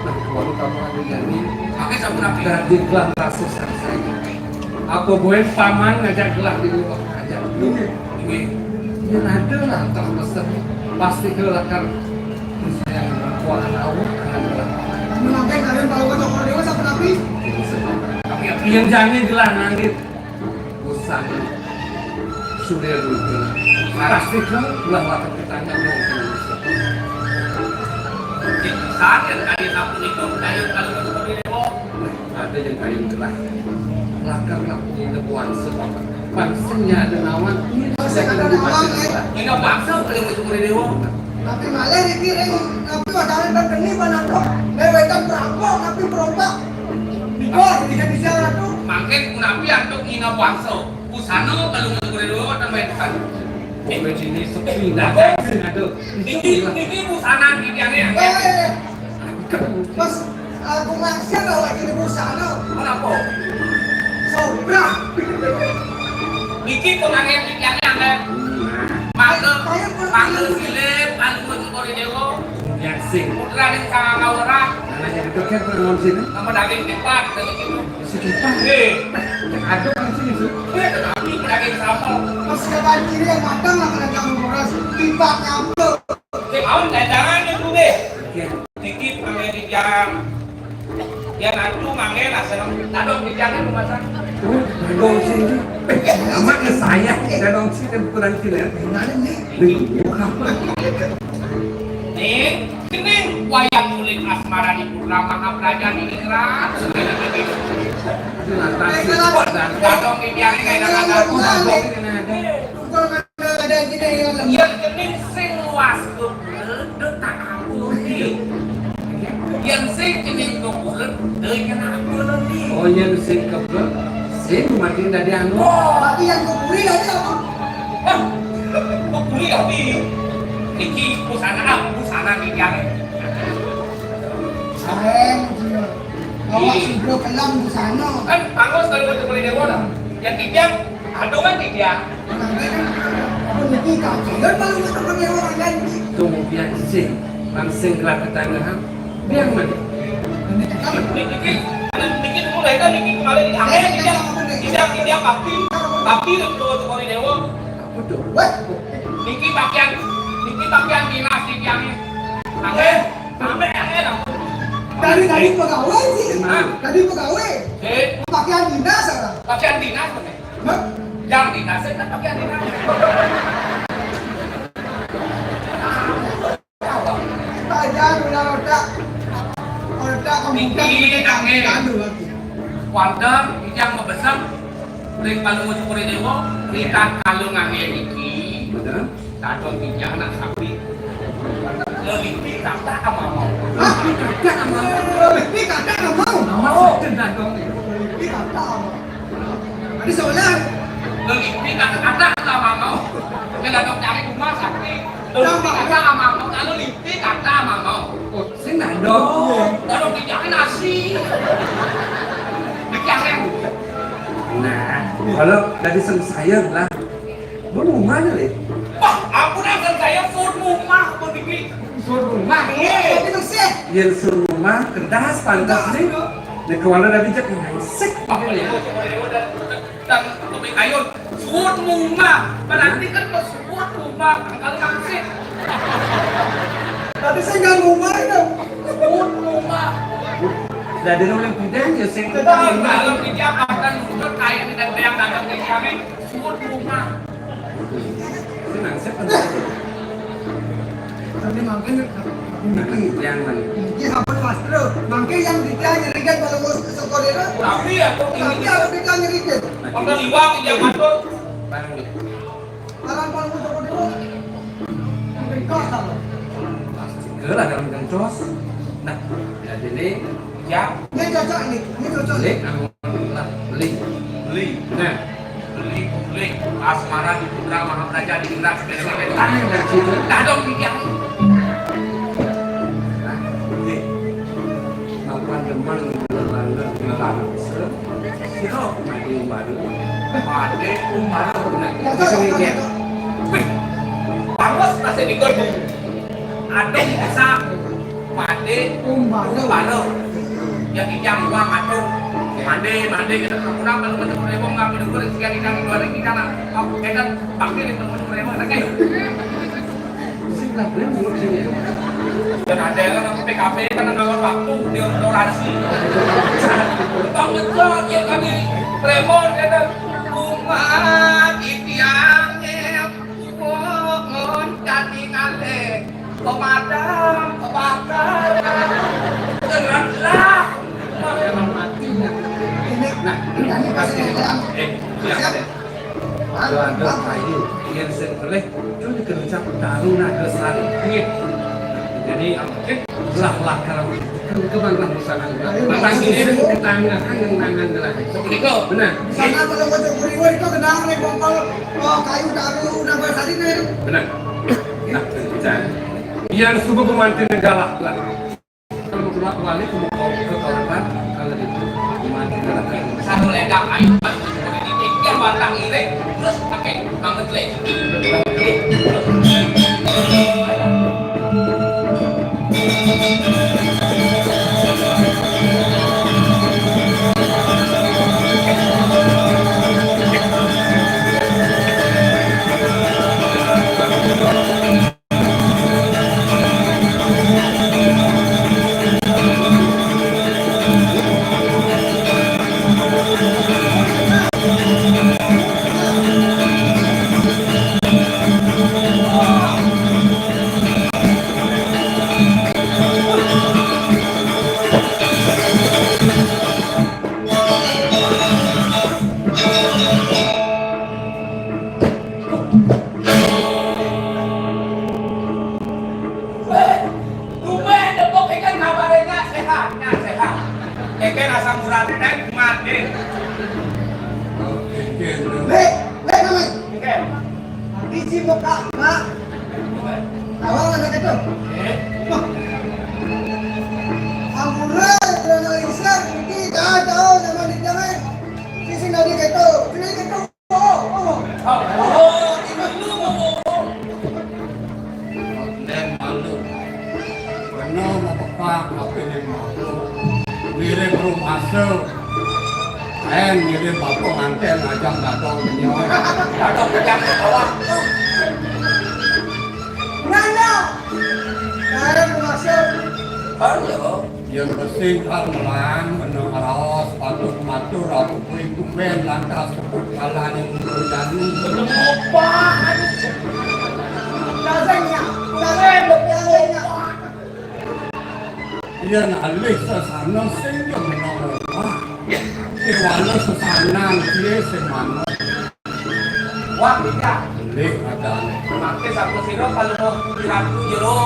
Nah, kalau kamu ada jadi, pakai sabun api. Dari gelah rasa saya. Apa gue paman ngajak gelah di rumah aja. Ini. Ini. Ini ada lah, tak mesen. Pasti gelah kan. Yang kuat tahu, akan gelah. Kamu nanti kalian tahu kan, Cokor Dewa siapa tapi? Tapi yang jamin gelah nanti. Bosan. Sudah lupa. Pasti kan ulah waktu kita nggak mau. Saya tadi aku itu kayu kalau mau seperti itu. Ada yang kayu gelah. Lakar nak punya nebuan sebab. Pangsenya ada nawan. Ini saya kata nawan, eh. Ini bangsa kalau mau seperti itu. Tapi malah dikirim, tapi wacana dan keni bananto. Lewetan perampok, tapi perompak. Di bawah, di sini siapa tuh? Mangkin kunapi antuk ina bangsa. Busana kalau mau seperti itu, tambah itu kan. Oke, sini sepi, nggak ada yang sini, aduh. Niki, niki busana niki ane, ya. Eh, eh, eh. Mas, aku maksiat lho lagi di busana. Kenapa? Sobra. Niki pengangen niki ane, ane. Mangga, mangga silip, anu pun kori dewa. Ya, sing. Putra ning sangang kawera. Nah, jadi dokter pun ngomong sini. Nama daging tipat, daging itu. Sekitar. Eh. Ada kan sini tuh. Eh, tapi daging sama. Pas kapan kiri yang matang lah kena kamu beras. Tipat nyampe. Sing awan dagangan itu deh. Oke. Dikit pakai di jam. Ya nanti mangga lah seneng. Tadong di jam itu masak. Oh, tadong sini. Eh, sama ke saya. Tadong sini bukan sini. Gimana nih? Bingung apa? Nih, ini wayang kulit asmara di Purnama Abraja di Ningrat. Itu lantas. Tadong di jam ini kayak ada. Tukang ada, ada gini yang Yen cening sing luas kebelet, tak ampuni. Yen sing cening kebelet, dia kena ampuni. Oh, yen sing kebelet, sing mati dari anu. Oh, tapi yang keburi tadi apa? Hah? Keburi tapi iki busana, ah, busana kijang. Sayang, awak sudah kelam busana. Kan bagus kalau itu boleh dewa lah. Yang kijang, aduh kan kijang. Tunggu biar sing, langsung gerak ke tengah. Biar mana? Niki, niki, niki mulai kan niki kemarin. Tapi, tapi itu tuh kori dewa. Betul. Niki pakaian, niki pakaian dinas niki yang. Angin, sampai angin. Dari tadi pegawai sih. Hah? Tadi pegawai. Eh? Pakaian dinas apa? Pakaian dinas, Pak. Hah? Yang dinas, saya kan pakaian dinas. Tajam ulah roda. Roda kamu. Niki, angin. Aduh, aku. Kuanten, yang ngebesem, ring kalau mau syukuri dewa, kita kalau ngangin niki. Betul. Tadon tijang nak sapi. Lelipi kata amamau. Hah? Kata amamau. Lelipi kata amamau. Nama sedih tadon ni. Lelipi kata amamau. Ada soalan. Lelipi kata kata amamau. Kena dok cari rumah sakit. Lelipi kata amamau. Lalu lipi kata amamau. Oh, sing tadon. Tadon tijang nasi. Dikasih. Nah, kalau dari saya lah. Mun mumah, Le? Wah, ampun, angkan saya suud mumah, mun niki. Suud mumah? Iya. Tapi bersih. Yen suud mumah, kedas, pantes, nih. Nek kewala dari jek, ngesek. Apa ya? Dan kopi kayun, suud mumah. Berarti kan pas suud mumah, angkal maksud. Tapi saya nggak mumah itu. Suud mumah. Dari orang pindah, ya, saya tetap. Kalau di Jakarta, sudah kayak tidak ada yang datang ke kami. Suud mumah. Tenang, saya tenang. Tapi mangkin aku niki. Yang mana? Niki sampun pastra. Mangkin yang kita nyerikan kalau mau sekolah itu. Tapi ya, kok ini. Tapi aku kita nyerikan. Pernah liwang yang matur. Barang gitu. Kalau mau sekolah itu. Mungkin kau salah. Pasti lah dalam kencos. Nah, jadi ini ya. Ini cocok nih. Ini cocok nih. Beli, anu, lah, beli. Beli. Nah, beli, beli. Asmara di Putra Mahapraja di Indra segala macam. Tanah dari situ. Dah dong, dia. Nah, beli. Mapan demen, bangga, bangga, bangga. Sira mati umbara. Mati umbara. Nah, bisa mikir. Wih, bagus masih dikon. Aduh, bisa. Mati umbara. Umbara. Ya, kijang dua matur. Mandi, mandi, kita kurang kalau macam rewong nggak menunggu rezeki kita di luar kita lah. Kau kita bakti di teman rewong lagi. Dan ada yang P K P kan ngawal waktu di orasi. Bang betul ya kami Premon kata bunga di tiangnya bungon kati ngale pemadam kebakar terang lah. Memang mati. Nah, ini pasti. Eh, siap. Ada, ada kayu yang sing oleh itu dikencang taruh naga sari. Iya. Jadi, oke, lah, lah, kalau ke-, kemana busana juga. Ayo, maka ayo, sini ayo. Ke tangan, kan yang tangan gelah. Seperti itu. Benar. Sana kalau mau cemburu itu kenal nih, kompol, oh, kayu taruh naga sari nih. Benar. Nah, bisa. Yang subuh pemantin galah lah. Kalau keluar kembali ke muka ke korban, kalau itu gimana? Satu ledak ayo, pas itu tiga batang irik, terus pakai banget lagi. Weh, tumben depok ikan kabarnya sehat, nya sehat. Ikan asam urat teh mati. Lek, lek, namanya. Ikan. Biji muka, Mak. Awal anak itu. Eh? Wah. Ampura, kurang lisan, ini dah tahu nama di tangan. Sisi nadi keto, ini keto. Oh, oh. Oh, oh, ini lu. Nen malu. Bener mau pepak, tapi nen malu. Mirip rumah se. Nen mirip bapak nganten ajang datang nyoy. Datang ke jam sekolah. Nanda. Nen rumah se. Halo. Yen besing kang melang, meneng raos, patut matur, aku kuwi tumben lantas sebut kalane Guru Danu. Apa? Dasengnya, daseng, dasengnya. Yen alih sesana sing ya meneng omah. Kewala sesanan piye sing manut. Wah, iya. Lih, adane. Mangke sapa sira palungguh Gusti Ratu jero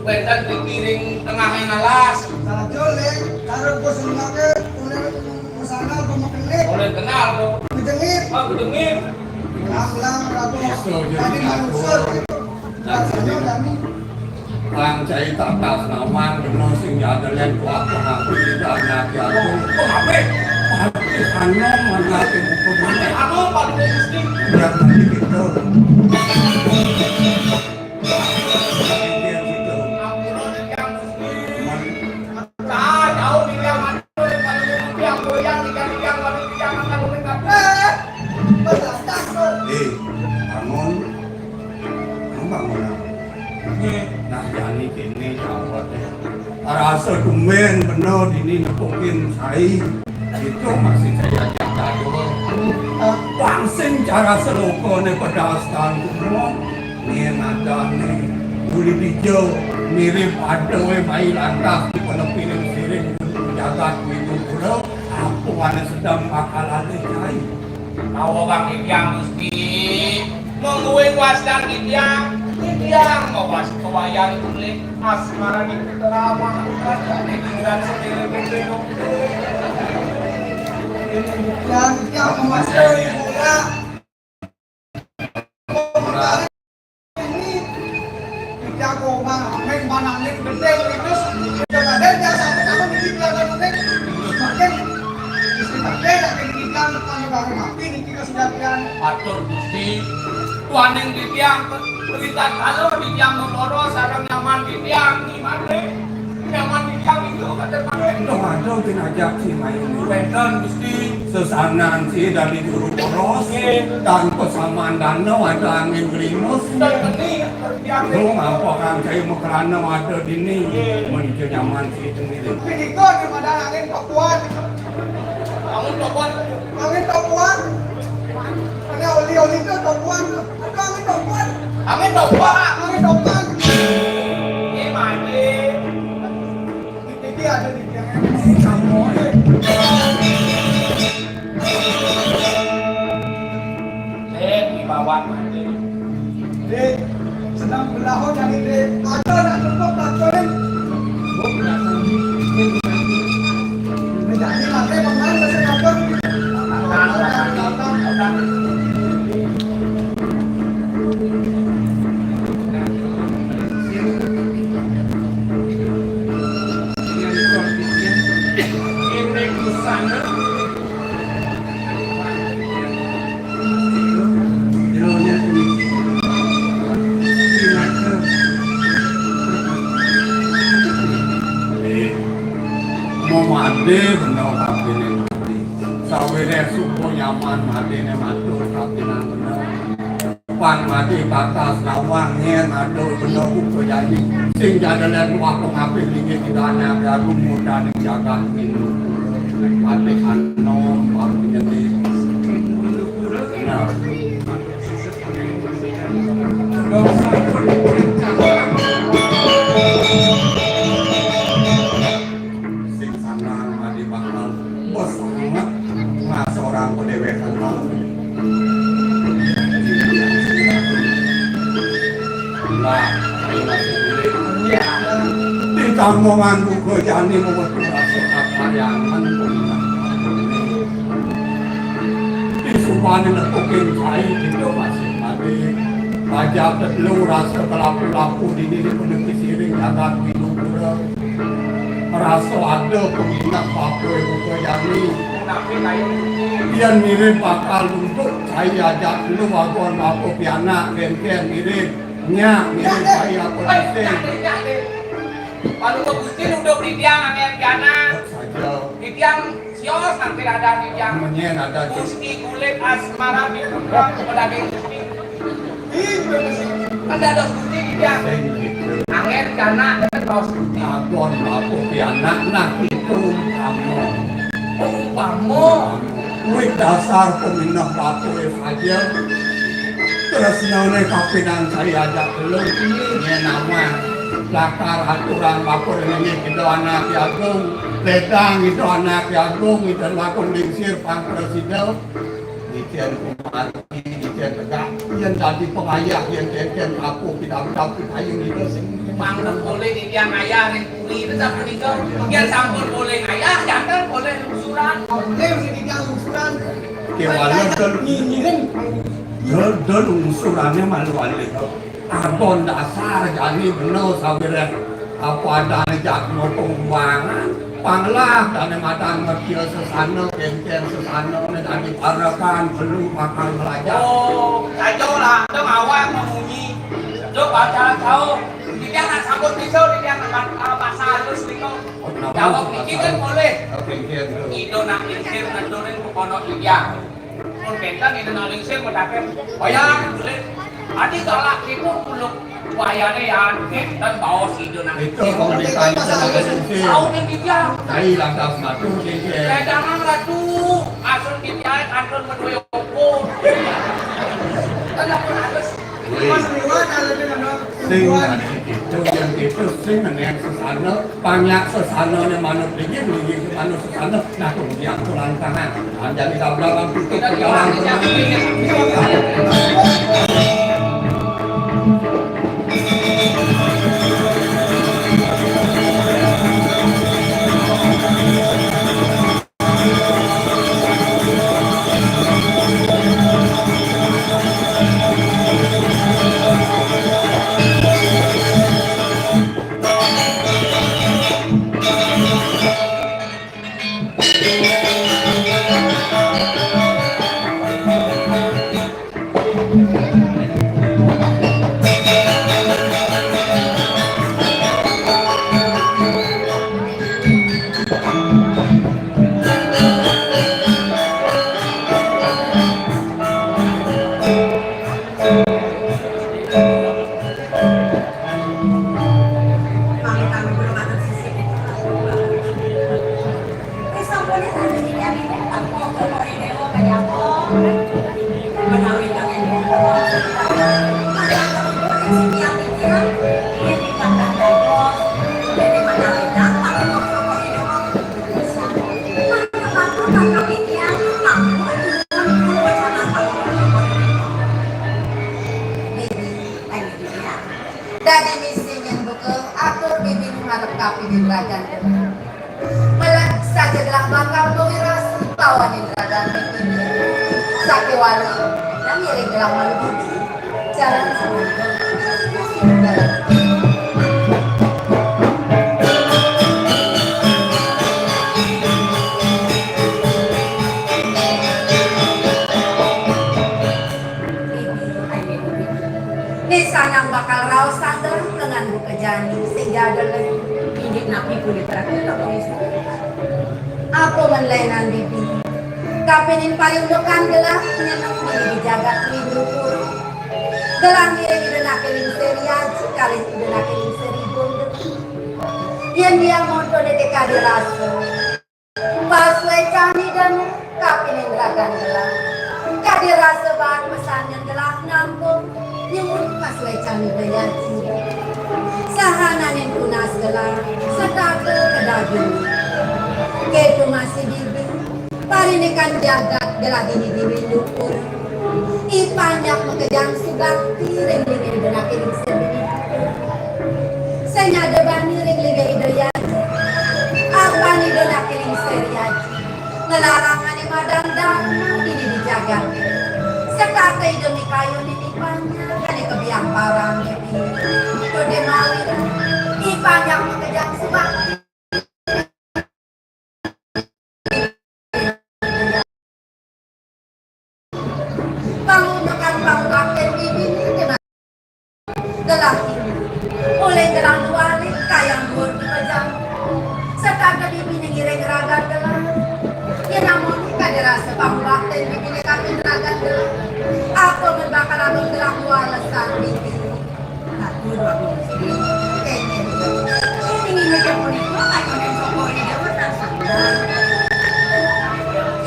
wénten dikiring tengahing alas. Saja, Ling, karo Gus Mengke oleh mesana apa mekenik? Oleh kenal to. Gedengit. Oh, gedengit. Lang-lang Ratu. Iso, tadi jadi manusia atur. Gitu. Rasanya kami Pang cai tatas nawang kena sing jadelen kuat pengapi dan nabi agung. Pengapi? Pengapi anom mengapi buku dunia. Anom paling penting. Yang penting itu. Yang gitu. Ampun, yang muslim. Nah, jauh di yang mana, yang goyang, yang goyang, yang goyang, yang goyang. Eh, berdatang, eh. Eh, bangun. Nang bangunan. Nggih. Nah, jani kene jawate. Rasa tumben bener dini nepukin sai. Itu masih saya ajak dadua. Langsung cara selokone pedastan kuno. Yen adane Buli dija mirib ada wé mai lantas di penepining siring jagat Windu Pura, apa ané sedeng bakal alih cai. Kawagang titiang, Gusti, mangguing wastan titiang, titiang mawasta Wayan Kulit Asmara di Kelawan, di pinggiran sedere. Titiang, titiang mawasta Ibu. Jago mah, main manangin gedé, terus, ya, Raden, ya, sampai kamu di belakang, Raden. Makin, istri Raden, tapi di belakang, kalau bareng mati, niki kasujatian. Atur Gusti, tuaning titiang, berita kalau titiang mengoro, sareng nyaman titiang, gimana? Nyaman titiang itu, kata Pak. Dong, aduh, bin ajak si main. Wénten, Gusti. Sesanan si dari juru boros, nggih, tanpa saman danau ada angin gerimis. Wénten, Gusti. Lu ngapa kang saya makrana ada dini? Menuju nyaman si sendiri. Piniko di mana angin topuan? Angin topuan. Angin topuan. Ada oli-oli itu topuan. Ada angin topuan. Angin topuan. Angin topuan. Ini mati. Iki ada di kamu. Sing wibawan mati. Dek, sedang belaho jadi dek. Ada nak tutup tak boleh. Menjadi mati pemain masih dapat. Mau mandi bener tapi nih mandi. Sawiréh subuh nyaman mandiné matur kapining bener. Pang mati batas nawang nyén aduh bener buka jani. Sing jadalén waktu ngapih linggih kita anak agung muda ning jagat ini. Mati anom waktu nyeni. Nah. Sing sanang mati bakal bos banget. Nah, seorang pedewek tenang. Lah, ayo masuk dulu. Di kampungan buka jani mau rasa kakaryangan. Di sumpahnya nepukin cai gitu masih mati. Raja telu rasa kelapu-lapu dini di penegis siring jagat Windu Pura. Rasa ada penginap apa ibu kejani. Yén mirib bakal untuk cai ajak lu wagon apa pianak kénkén mirib. Nyak mirib cai apa sing. Kalau Gusti nunduk di tiang angin pianak. Saja. Di tiang sios nanti ada di tiang. Menyén ada di. Gusti Kulit Asmara di putra pedaging Gusti. Kan ada Gusti di tiang. Sing gitu. Angin karena ada kaos Gusti. Agon aku pianak nah itu kamu. Umpama. Wit dasar peminah batu saja. Tresnané kapining cai ajak lu. Nyén nama. Lakar aturan bapa nengé kita anak agung. Ledang itu anak agung, itu lakon lingsir pang presida. Dicén kumati, dicén tegak. Yén dadi pengayah, yén kénkén aku, kita ucap kita yang itu sing. Pang boleh di tiang ayah, ning puri, tetap menikah. Yén sampun boleh ayah, jangan boleh lungsuran. Boleh, mesti di tiang lungsuran. Kéwala dol nyinyirin. Dol, dol lungsurané malu alih. Agon dasar jani bener sawiréh apa adané jadma pengumbangan. Panglah dané madan mertia sesana, kénkén sesana, né dadi parekan, belu bakal melajah. Oh, saja lah, ada mawar memunyi. Duk baca tahu. Dia nak sambut pisau, dia nak, ah, bahasa halus gitu. Jawab niki kan boleh. Kénkén. Ida nak lingsir ngedurin ke pondok dia. Mun kénten ida nak lingsir mendakén. Wayang kulit. Adi galak gitu kuluk. Wayané ya kénten baos ida nak. Itu kalau ditanya sama lingsir. Tahu kan dia. Cai lantas matur lingsir. Jangan ratu. Asun dia kantun menuyo opo. Kan aku harus. Sing Itu yang itu sing ngeneng sesana, banyak sesana yang manut dingin, dingin manut sesana, nah kemudian tulang tangan. Anjani tabrak tutup ke dalam. Dadi misi nyén buka atur bibi ngarep kapinin ragan. Melek saja gelah bakal mawi rasa lawan indragan ini. Sakéwala, nang ngiring gelah malu budi. Jalan sama. Bibi, ayo, Bibi. Né sanang bakal raos sadar lengan buka jani, sing ja ada lén. Inggih napi puniki, Ratu Tawis? Apa men lénan, Bibi? Kapinin pariundukan gelah nyeneng di jagat Windu Pura. Gelah ngiring Ida Naké Lingsir Aji kalih Ida Naké Lingsir Ibun. Yén dia monto dété kadi rasa. Pasuécan Ida kapinin ragan gelah. Kadi rasa baat pesan nyén gelah nampung nyuwun pasuécan Ida Aji. Sahananing tunas gelah, setata kedaging. Kéto masih Bibi, parindikan jagat gelah dini di Windu Pura. I panjak makejang subakti ring linggih Ida Naké Lingsir Windu Pura. Sing ada bani ring linggih Ida Aji. Apan Ida Naké Lingsir Aji. Nglarang ané madan dharma dini di jagat. Setata Ida mikayunin i panjak ané kabiang parang. Ida malih i panjak makejang subakti. Pangundukan pangubaktin bibiné gelah. Gelah ini. Olih gelah nuwalik kayang duur di pejam. Setata bibiné ngiring ragan gelah. Yén amun kadi rasa pangubaktin bibiné kapin ragan gelah. Apa men bakal atur gelah nuwalesan bibiné? Atur wagung sri. Kénging. Ning inggih punika kayuning Cokor I Déwa tansah.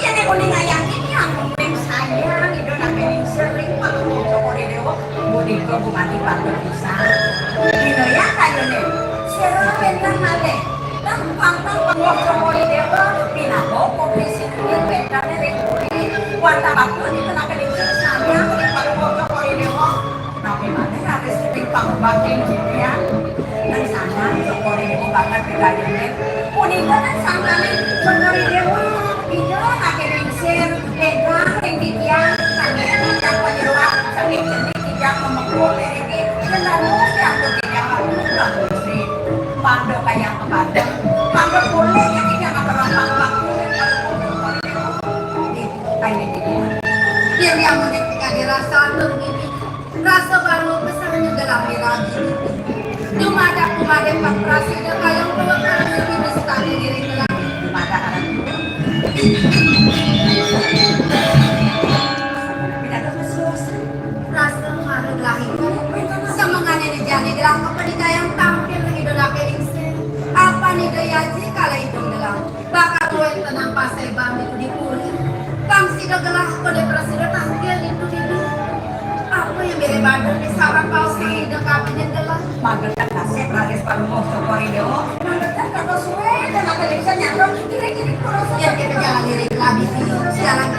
Yén uning ayang ini amun sayang Ida Naké Lingsir ring paduka Cokor I Déwa punika gumanti patut pisan. Dina ya kayuning. Sira wénten malih. Nang pangpang panggoh Cokor I Déwa pinaka putri sing wénten ring puri. Wantah patut Ida Naké Lingsir sayang ring paduka Cokor I Déwa. Napi malih raris ring pangubaktin titiang. Tan sandang Cokor I Déwa banget gegayuné. Punika tan sandangé Cokor I Déwa, Ida Naké Lingsir, éndah ring titiang, kanggé titiang panyeroan, saking cenik titiang mamekul iriki, yén dados diatur titiang atur Prabu Sri. Pangda kayang kepadang, pangda polih ya titiang aturang pangubaktin ring Cokor I Déwa. Ih, kanggé titiang. Yén yang menik kadi rasa atur gini. Rasa balu pesan gelah miragi. Dumadak kumadé pang prasida kayang pawekar bibi sakadi diri gelah. Dumadak aran. Pinados kesiosan. Rasa malu gelah itu. Semengané dijani gelah kapanikayang tampil Ida Naké Lingsir. Apan Ida Aji kalih itu gelah. Bakal wénten paséban ditu di puri. Pang sida gelah pada prasida tangkil ditu di dulu. Apa yang bere badan di sarang paus sida kapinin gelah? Magetan kasép raris padumus Cokor I Déwa. Magetan katos sué, téh magetan nyandong, kiring-kiring kulosa. Ya, kita jangan lirik lagi, Tio. Sekarang.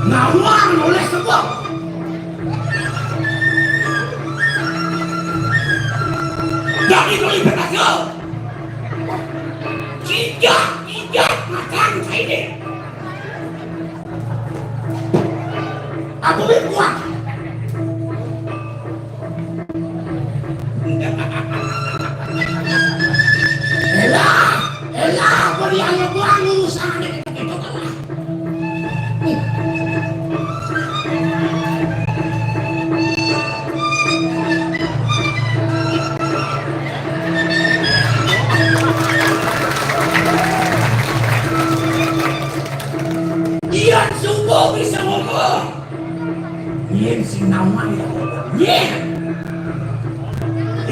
Nawang oleh sebab dari doli berhasil. Tidak, tidak makan ini. Aku lebih kuat. Elah, elah, apa dia yang buang urusan ini? Iya, subuh bisa ngomong. Nyén sing naon ya? Nyén.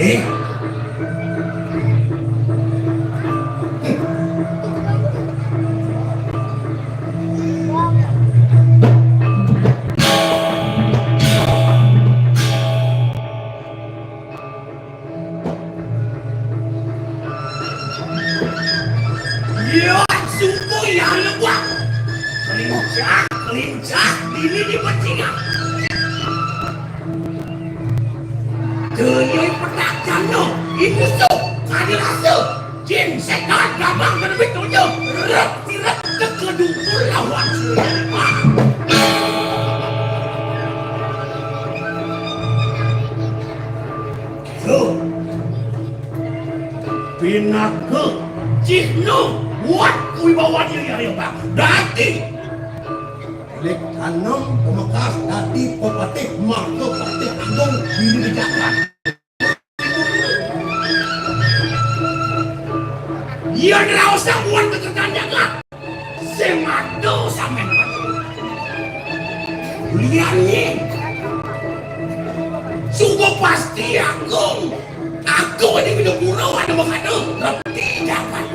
Eh. Iya, suku ya lebak. Kelincah, kelincah, ini di pecingan. Tuyul petak jano, imusuh, kadirasa, jin setan, gabang, kedebit, tunjuk, rep, tirep, kekedungkul lawan. Tuh. Pinaka cihna buat wibawa diri ayo, Pak. Dadi Lik Tanem pamekas dadi pepatih marga Patih Agung di jagat. Yén raosang buat keketan jagat. Sing madu sampeyan madu. Liané. Suba pasti agung. Agung di Widapura ada mengadu. Reti jagat.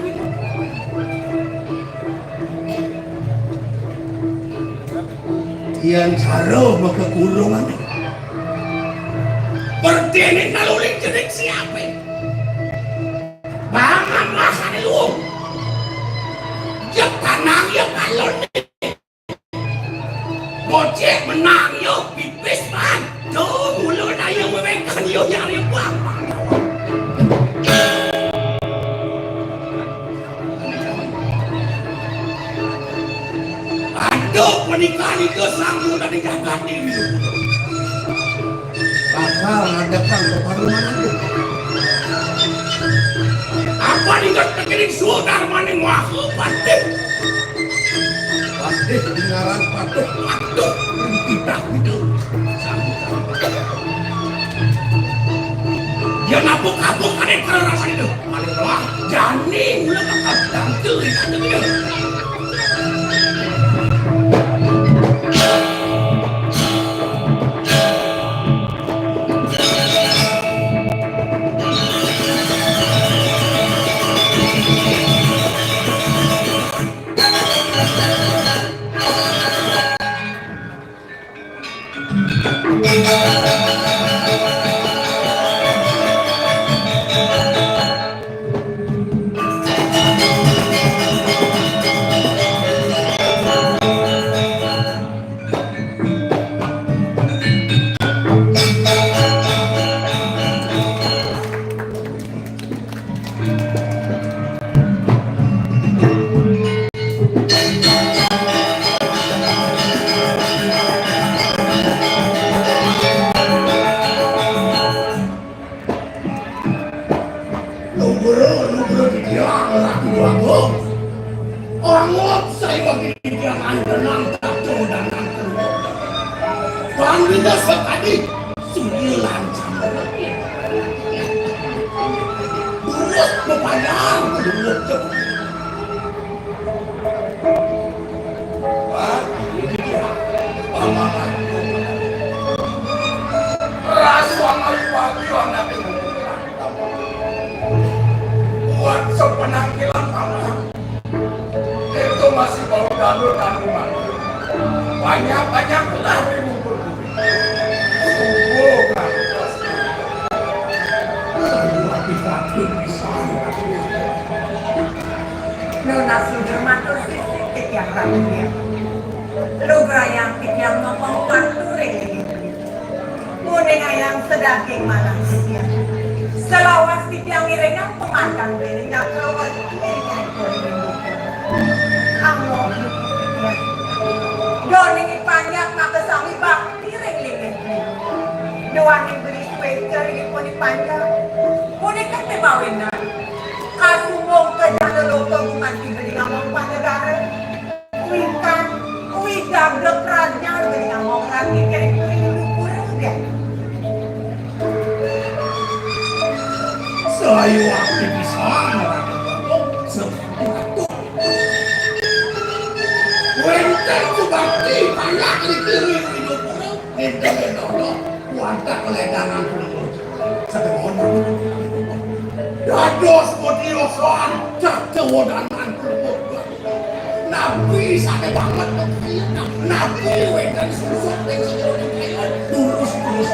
Yén cara maka kurungan. Pertiwi naluling jening siapé. Banget lah sané luwung. Yé panang yé palon. Bocéh menang yé pipis ban. Tuh, mula daya wewengkon yo nyari buah. Aduh, pernikahan itu sanggup dari jagat ini. Bakal ngadekang keparuman aku. Apa nih kan terjadi sudah maning wahu pasti. Pasti dengaran patuh, patuh, kita itu. Dia napuk-napuk ada kalau rasanya itu. Maling doang, jani mula bakal tangkil itu. Nugroho, nugroho titiang, Ratu Agung. Anggap saya bagi titiang antenang tato dan antenang. Bang Bina sekali, sudah lancar. Terus berbayar, terus. Buat sepenampilan kamu itu masih bau dangdut dan banyak-banyaklah di bubur. Sungguh kan. Aduh, hati takut di sana. Nona sudah matur sisik titiang rakyat. Lugrayang titiang ngomong waktu ring. Muning ayam sedaging malang titiang. Selawas titiang iringang pemandang diri nyakrawati iringang kuring. Among titiang. Doning ipanjak maka sami bakti ring linggih. Duaning beli suwe ring ipun ipanjak. Punika timawinan. Kasumbung ka jana loka gumanti beli ngamong panegara. Kuwi kan, kuwi gagah kerajaan beli ngamong ragi kering kuwi dulu kurang deh. Selayu waktu bisa ngerangkul batuk, seperti batuk. Wenten subakti, banyak dikiri hidup orang. Ente dodo, kuantak ledangan kulit. Sedemono. Dados modiosan, caca wodanan kulit. Nabi sate banget, nabi wenten susuk, ning sejero ning kayu, lurus, lurus.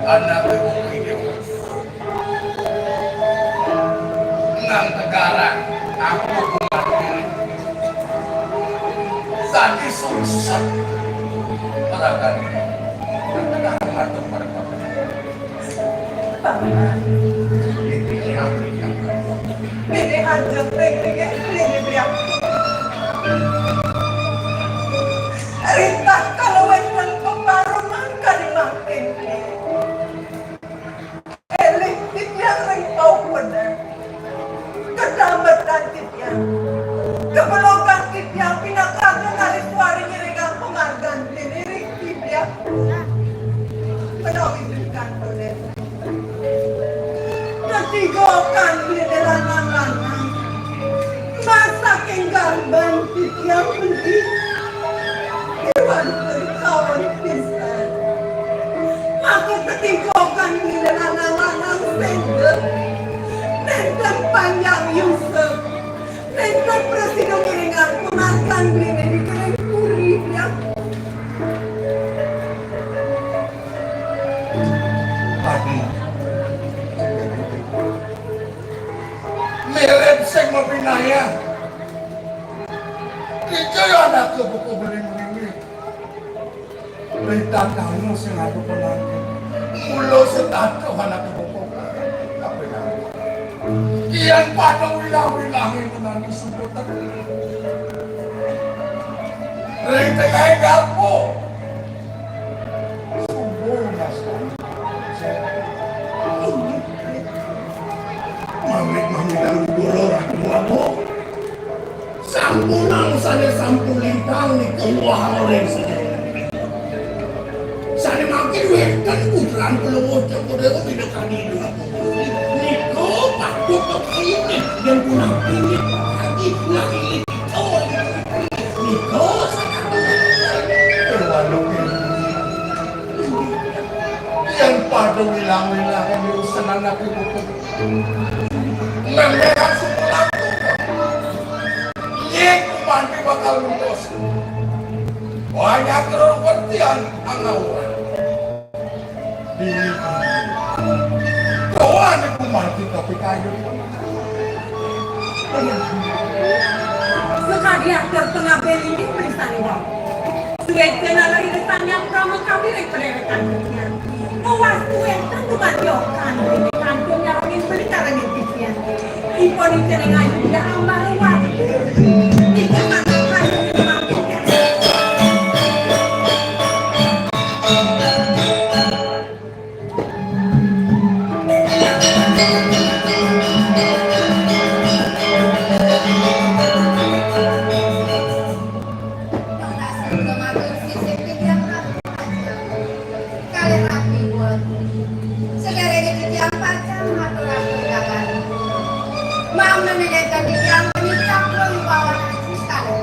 Anak ibu ini. Nang tegarang, aku kumat diri. Tadi sungsep. Barangkali. Nang tegarang, ngantuk pada kamu. Paman. Ini yang, ini yang. Ini aja, ini, ini, ini, ini. Rintah kalau wenten peparuman kadi makin. Eling titiang ring paukunan. Ketambetan titiang. Kebelokan titiang pinaka ngalih suari ngiringang pamargan diri ring titiang. Menawi berikan oleh. Ketiga kang dene lanang-lanang. Masaking garban titiang beli. Iwan berkawan pisan. Maka ketiga kang dene lanang-lanang sendel. Nenten panjang Yusuf. Nenten presiden ngiringan pemakan beli di kering puri, ya. Adi. Mirip sing mapinaya. Kita ya anak buku beli-beli. Ri tatangga sing adu pengantin. Kula setata anak ibu kok. Tapi nang. Yan pada wilang-wilange menangi sumpeten. Ring tengahing garpu. Subuh mas. Mamit-mamit karo kula Ratu Agung. Sampunang sane sampun lintang nika wah ring sedaya. Sane mangkin wenten putran kula Wacakadéwa pinakadi nika patut kepayutin yen punapi lagi lagi nika nika sakabeh. Waduh. Yen padha wilang-wilang ing usengan aku putu. Memberan sekolah. Nggih, kumanti bakal lulus. Banyak rewetian angawuran. Dini. Doa niku mati tapi kayu. Sekadi atur pengabel ini perisane wau. Suwété nalari resan nyang prama kami ring padérékan dunya. Pawas suwété dumadyokan ring kantun nyarengin beli karengin titian. Ipun ing jeneng ayu dia ambar watu. Tiga mata kayu. Kalih rabi kula. Sadèrèngé titiang pacang matur-atur kakang. Mangda nénten titiang menikah wibawa aji kalih.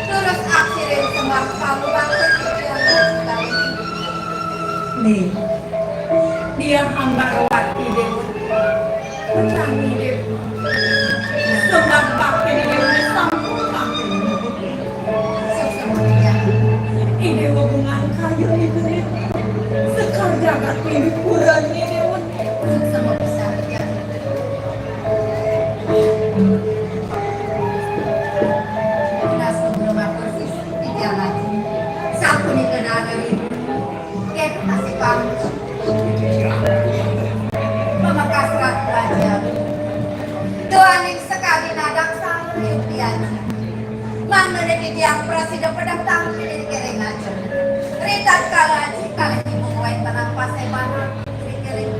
Terus aksirin sembah pangubakti titiang aji kalih. Nih, dia Ambarwati Déwa. Petani Déwa. Sembah bakti Déwa sampun bakti. Suksma ya. Ide hubungan kayu ibu. Sekar jagat ini purani Déwa. Suksma besar ya. Nas guru matur sisi tiga lagi. Sapunika dari Yen kasih pamit. Pamekas Ratu Aji. Duaning sekadi nadang sampun Aji. Mangda titiang prasida pedang tampi ring kéring aji. Ritatkala aji kalih ibu wénten pasébanan ring kéring.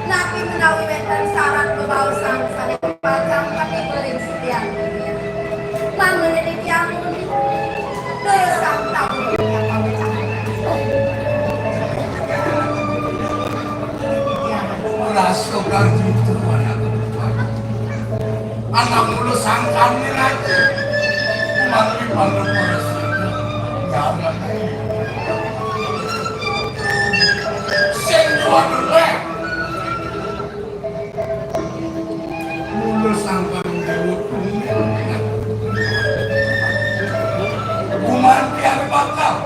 Napi menawi wénten sarat bebaosan sané pacang katiba ring setian. Mangda titiang muni, durusang tabuh titiang pamecah. Rasa kang jitu anak. Anak mula sangkane raja. Mangke pangampura sida. Nyaman. Sing kuat. Mula sangkan dawuh kuwi. Gumanti bakal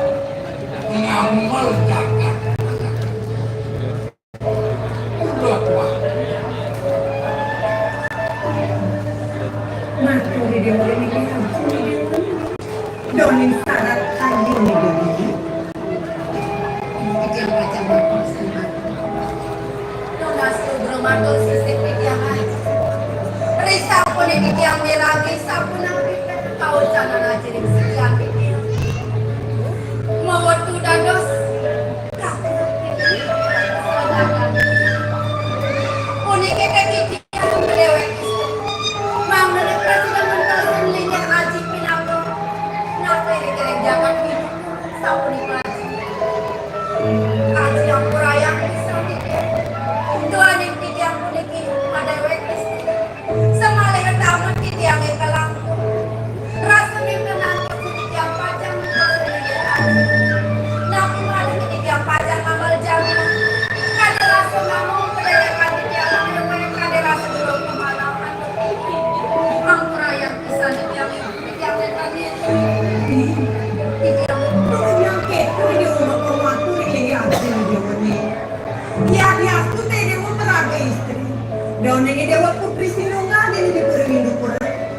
ngamel jagat. Mula kuat. Matur ridho ing Ida Aji Déwa. Doning sarat kayun ida diri. Titiang pacang matur sembah. Nunas lugra matur sisip titiang aji. Risampun titiang miragi sapunapi kaucanan aji ring sitian titiang. Mawetu dados kakuran titiang. Puniki titiang Déwék. Mangda prasida mentosin linggih aji pinaka. Napa iri-iri jagat hidup sapunika aji. Aji ampurayang pisan niki. Duaning titiang puniki madéwék istri. Samalih tamat titiang ing kalangkung. Rasa nenten antuk titiang pacang nenten. Napi malih titiang pacang ngamel jangan. Kada rasa namung padéwékan titiang ngamel, kada rasa durung pemalaman. Ampura yang pisan titiang, titiang nenten. Titiang. Titiang kéto di rumah pematu di kiri asin di rumah ni. Yadiastu té Déwa maraga istri. Dané Déwa putri sinunggal déné di Puri Windupura.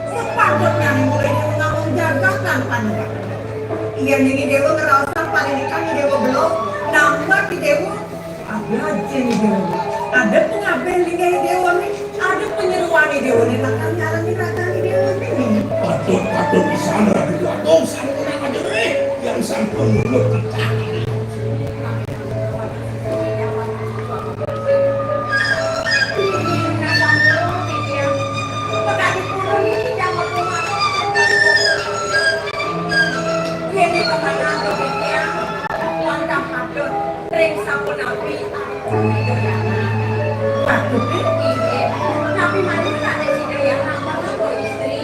Sepatutnya mulai Déwa ngamung jagat lan panuwak. Yén Ni Déwa ngraosang parindikan Ni Déwa belog, nambet Ni Déwa. Ada aja Ni Déwa. Ada pangabih linggih Ni Déwa né, ada panyeroan Ni Déwa né, lakar nyarengin raga Ni Déwa né. Patut, patut pisan Ratu Agung, sampun ada rih, yang sampun nurut titah. Ring sapunapi, Patut, eh? Inggih. Napi malih raga Sidayana mangga istri?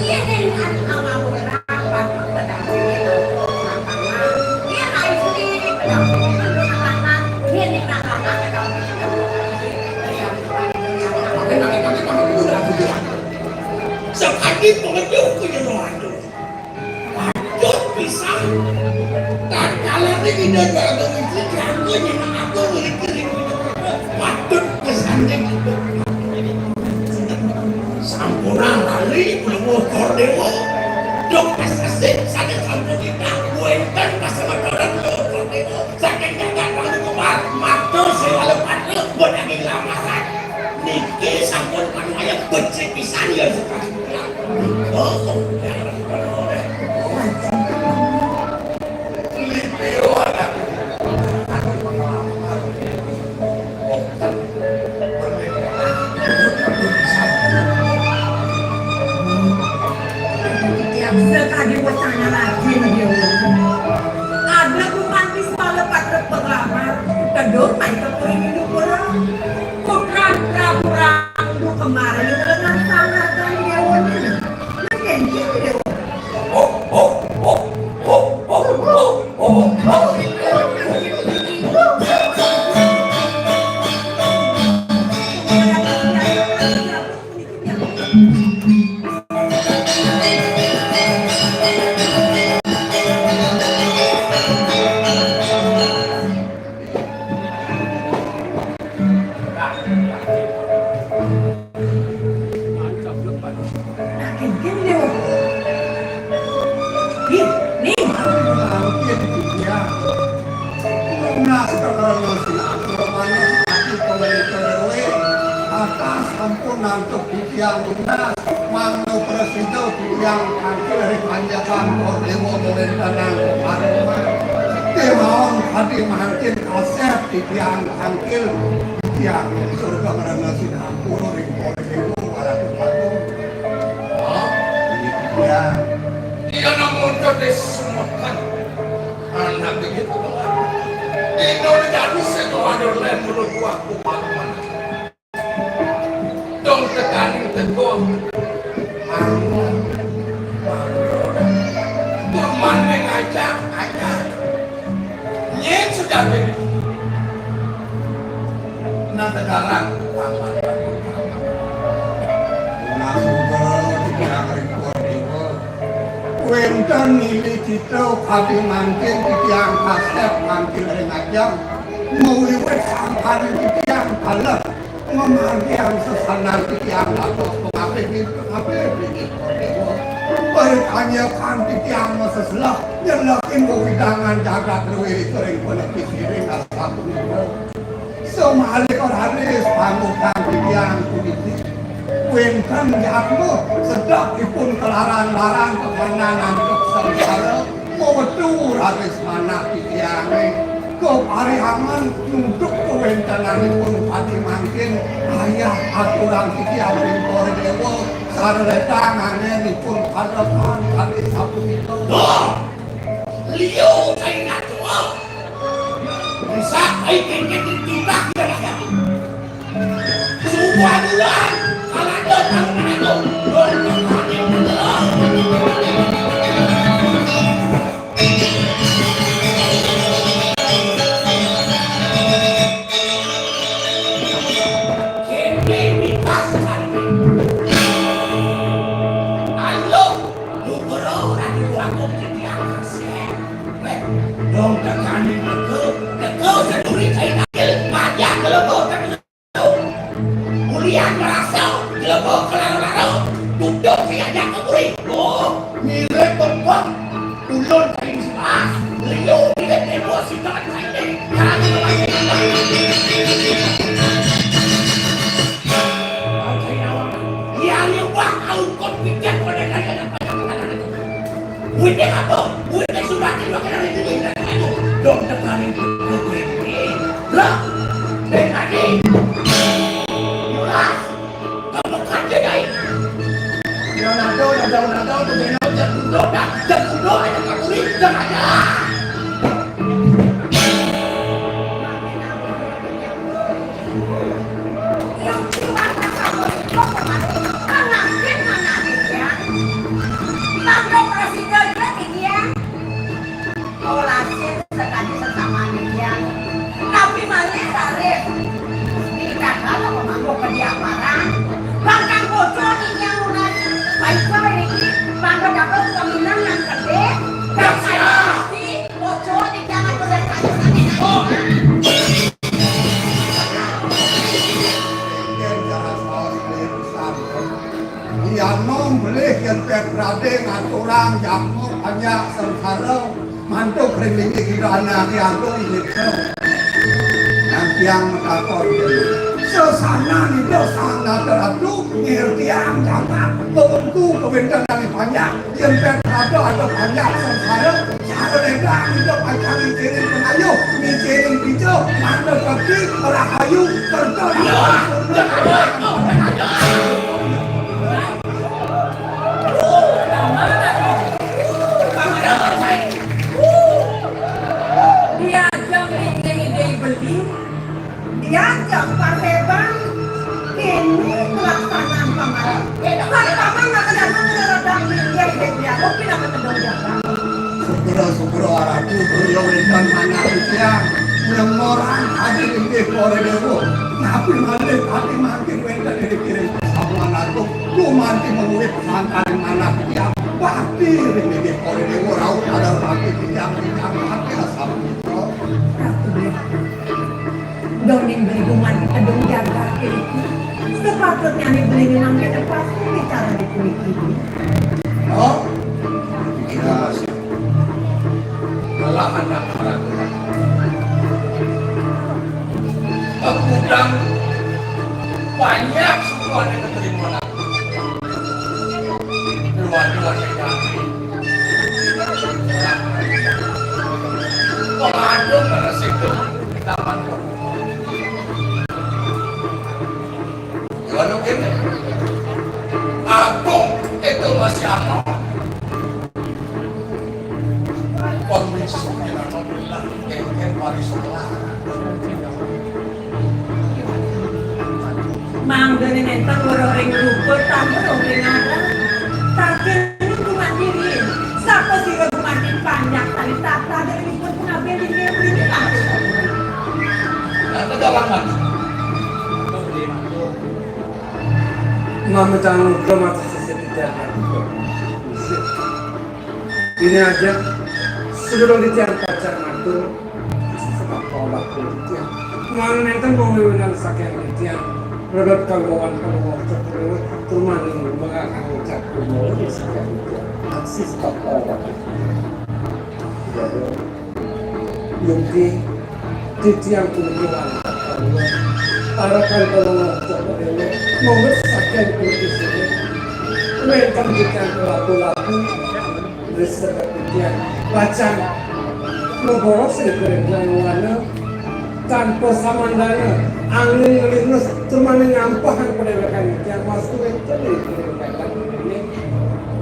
Yén ing anu amamurang patut kedampingi antuk pasangan. Yén istri kedampingi antuk pasangan, yén ing lanang kedampingi antuk istri. Sakadi pengejuk kaya rohana. Patut pisan. Tatkala Ida Jaraga Wiji jaga nyemak agung ring diri. Patut pisan ring itu. Sampunang lali Pluwuh Kordéwa. Duk asasip sané sampun titah wénten pasemetoran Pluwuh Kordéwa. Saking jagat Ratu Kembar, matur sewala patra, bedaging lamasan. Niki sampun panuwaya becik pisan ya sekali. Oh, Sekadi wacana lagi, Déwa. Ada bukan pisan lepat penglamar, kedung main ke puri minum pulang. Putran Prabu Rangdu kemarin dengan sang raga Déwa ini. Makin gini, Déwa. Nah, kénkén, Déwa. Ih, ning. Mangkin titiang nunas karana silaturahmane ati pamrita Déwa. Atas sampun antuk titiang nunas, mangda prasida titiang tangkil ring panjakan Kordéwa mawentenan pakarma. Kémaon kadi mangkin kasép titiang tangkil, titiang surga karana sinampura ring Kordéwa Ratu Agung. Oh, iya. Iya, namun tadi semeton. Anak begitu. Dina dadi sing ada lem mulut waktu paman. Dong tekaning tegong. Amun. Amun. Tuman mengajak, ajak. Nyén sudah bini. Nah, tegarang. Nah, sudah dibilang ribut, ribut. Wénten milih kita kadi mangkin titiang kasép mangkin ring ajeng. Mawiwit sangkaning titiang kalah. Ngamargiang sesanan titiang dados pangapit, pangapit inggih Déwa. Barikanyakan titiang maseselah, nyelekin wewidangan jagat luwih ring panepi siring asapunika. Samalih raris pangutang titiang puniki. Wénten jadma sedek ipun kelaran-laran tekanan antuk sangsara. Mawetu raris manah titiangé, kapariangan nunduk kawéntenanipun pati mangkin, ayah aturang titiang ring Kordéwa, sarérétang anggénipun parekan kadi sapunika. Duh! Liu cai ngatua. Rusak ai kéngkén di titah. Subadulan, kalanda taun anu. Kéné mikas. Ayo, Nugroho Ratu Agung titiang kasép. Wéh, dong tekaning teka, teka saduri cai nakil, pajak kelebu teka. Ulian marasa, jlema kelaro-laro, tutup siajak ka puri. Oh, mirip pempek. Dulu Liu, ini emosi jangan ini. Jangan ini. Yang liwat aukon pikir pada kaya-kaya. Wih, apa? Wih, sudah tidak kenal ini. Dong, tekanin. Lah, dek tadi. Yolah. Kamu kaget, ai. Dia nadau, nadau, nadau, tuh, dia nadau, dia kudo, dah, dia kudo, aja kaburi, dia ada. Olasé sekadi sesama dia. Tapi malih raris. Dikata lo manggo kediaparan. Bahkan bocor ini yang lunas. Baik kau ini. Manggo dapat keminan yang gede. Dan saya pasti bocor di jangan berdekat. Iya, nom, beli, yang pek berade, ngaturang, jangkok, banyak, sengsara. Mantuk ring linggih ira anake agung nika. Nang tiang matakon, sesana nida Sang Nata Ratu, ngertiang jagat, pemengku kawéntenan panjak, yen pet ada ada panjak sengsara, cara ledang nida pacang ngiring pengayuh, ngiring pica, manda bakti, rahayu, kerta, Diajeng ring ngene beli, diajeng paseban, kene pelaksanaan pamareng. Kan paman maka datang ke ladang dia, dia, dia, kopi nak ketemu dia. Sugra, sugra, aratu, beliau ikan mana dia, nyemoran, adi, adi, kore, dewo. Napi malih, adi, makin wénten ing kiring pasamuan agung, gumanti mamuwit santaning manah tiyang, bakti ring inggih para déwa rauh kadang bakti tiyang, tiyang bakti asam putra. Ratu Déwa, dongeng beli gumanti tedung jagat iriki, sepatutnyané beli minangka tepas wicara di puniki. Oh, iya, malah anak peraturan. Aku udang banyak sukuan yang keterima aku. Luar-luar yang kami. Pengadung pada situ. Taman Kebuka. Lalu gini, agung itu masih aman. Pemisu yang alhamdulillah, kengken wali sekolah. Manggané nénten weruh ring rupa, tambah ring arang. Saking gumanti riin, sapa sira gumanti panjak tali tata dari pun pengabe dini dini. Nanti galang lagi. Mama jangan lupa mati sisi tidak. Ini aja, sebelum ditiang pacar matur, sebab obat pun titiang. Mangga nénten mawiwinan saking titiang, redot kanggowan kanggowan cokor, turmaning mengakan ucap kumawi saking titiang. Aksi sebab obat. Jadi, Yungki, titiang puniki wantah kawula. Arakan kawula cokor, monggo saking puniki sini. Wénten titiang laku-laku, riset titiang. Pacang, maboros ring kering wana, tanpa samandana, angin ngelinus, turmaning ngampahang padéwékan titiang, wastu wénten ring kering wana.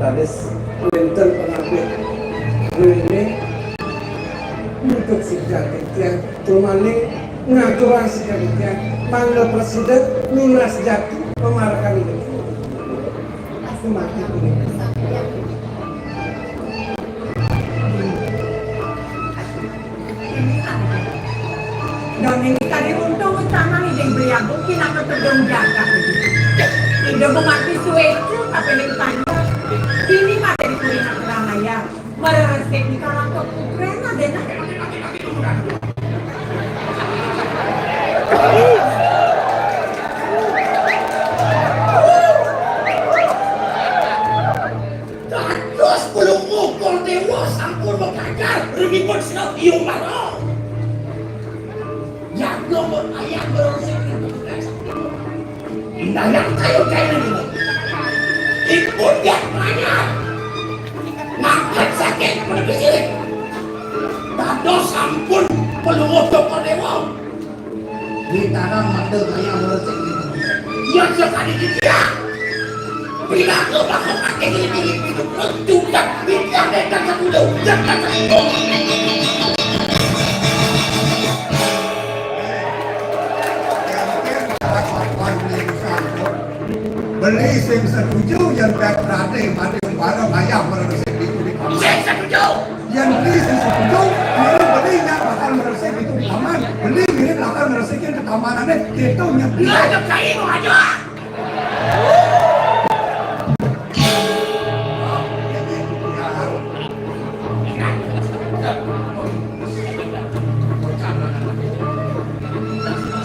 Dados wénten pangabih. Rene, nutup sigar titiang, turmaning ngaturang sigar titiang, mangda prasida nunas jati pamarakan titiang. Aku mati kuning. Dongeng kadi untung utama ning Beli Agung pinaka tedung jagat. Ida gumanti suéca kapining panjak. Dini mate di kuring akrama ya. Mara resik di kalanto putren adena. Dados belum ngukur déwa Sampun makajar, rumipun sira iya mara. Jaga berayah berusik. Indayan kayu kayu ini. Ipun yak manyar. Ngangkat saking menepis ini. Dados sampun pelungguh Joko Dewa. Di tanah mata kaya meresik di bumi. Yang sekali dia. Bila kau bakal pakai ini, ini, ini, ini, juga. Ini yang dekat satu jauh. Yang dekat satu jauh. Beli sing setuju, yang tak berani, mati bareng ayam meresik di bumi. Sing setuju. Yén beli sing setuju, mirip beli nyak bakal meresik itu di taman. Beli mirip bakal meresikin ketamanané, gitu nyepi. Lah, cek saya mau aja.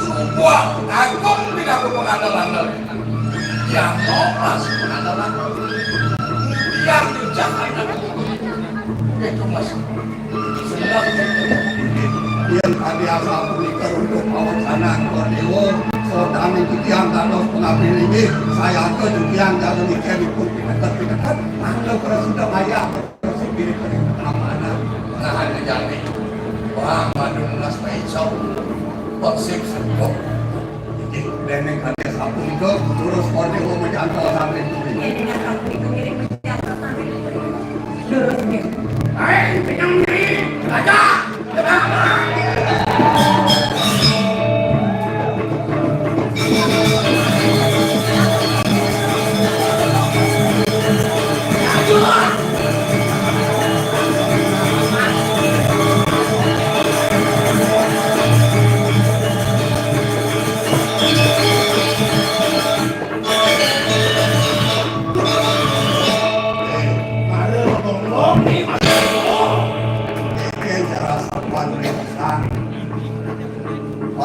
Sumpah, aku tidak berpengalaman. Ya, mau masuk pengalaman. Yang di Jakarta. Itu masuk. Yén kadi asapunika untuk pawacanan Déwa, sawetawis titiang dados pangabdi linggih, sayaka titiang dados ngiken ipun pineket-pineket, mangda prasida kaya prasida keamanan. Nah, jane. Wah, madu nunas paica. Persik sengkok. Inggih, déning kadi asapunika, terus Déwa majantel santri. Terus, nggih. Hai, kenyang diri, raja, kenapa?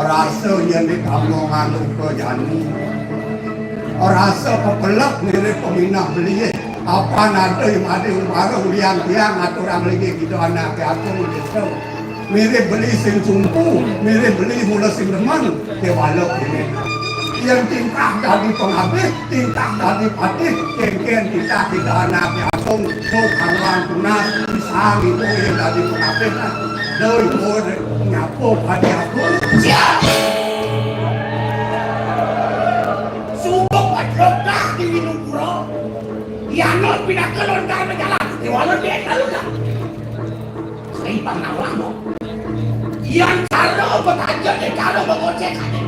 Rasa yén ditamong luka jani. Rasa pepelek mirip peminah belié. Apan ada yang ada umbara ulian tiang aturang lagi kita anak aku gitu. Mirip beli sing sumpu, mirip beli mula sing demen, kewala kene. Yang tingkah dadi pengabih, tingkah dadi patih, kengken kita kita anak agung, sok karuan tunas, pisang itu yang dadi pengabih. Doi, doi, nyapa padi aku. Siap. Sumpah padlokah di Winupura. Yana pinaka lontar majalan. Dewala dia lalu dah. Sri Panawang. Yang cara bertajuk dia cara bergocek hati.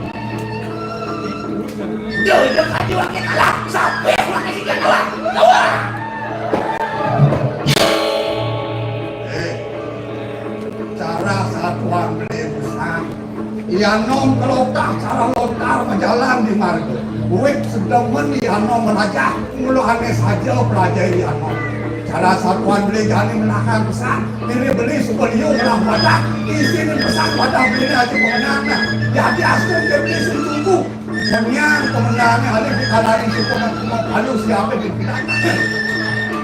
Dia dia kaji wakil kalah. Siapa yang wakil si kalah? Kalah. Eh, cara satuan beli besar. Yanom kelokah cara lontar majalan di marga. Wit sedemen Yanom melajah, mula ané saja pelajah Yanom. Cara satuan beli jani menakar pesan, diri beli suka liu melah wadah, isinin pesan wadah beli aja pemenang. Jadi asli dia beli sing tunggu. Kenyang pemenangnya alih dikalari suka mati mau kalu siapa di bilang.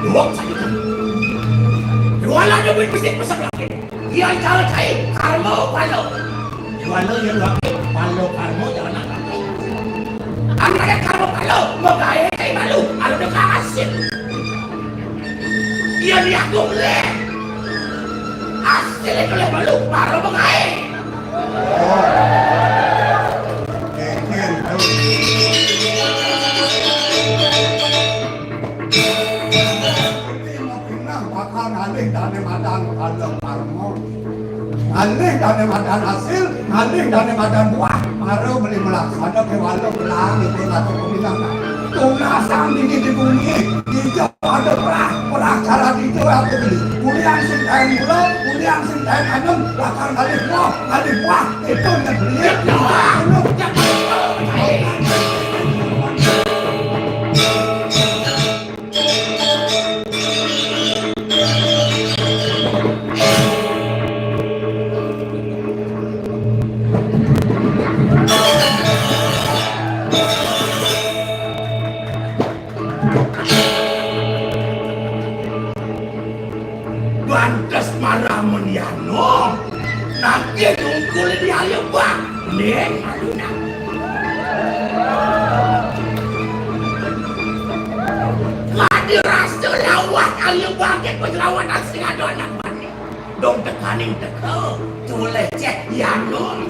Dua saja. Dua lagi beli mesti pesan lagi. Iya, cara cai, karma palo. Jual lo yang laki, palo karma jangan nak laki. Anak yang karma palo, mau kaya cai malu, kalau udah kasih. Iya, dia aku boleh. Asli boleh malu, baru mengai. Bakal ngalih dane madan kandang karma. Ngalih dane madan hasil, ngalih dane madan buah. Mara beli melaksana kewala belang itu satu pemilihan. Tunasan dingin di bumi, hijau ada perah, perah cara hijau aku beli. Ulian sing kain mula, ulian sing kain anem, bakal ngalih buah, ngalih buah, itu yang beli. Pantes marah meniano. Nagih tungkul di alebah. Ning, aluna. Kadi rasa lawan alebah ke, pas lawan asing ada anak mani. Dong tekaning teka. Tuleh ceh yano.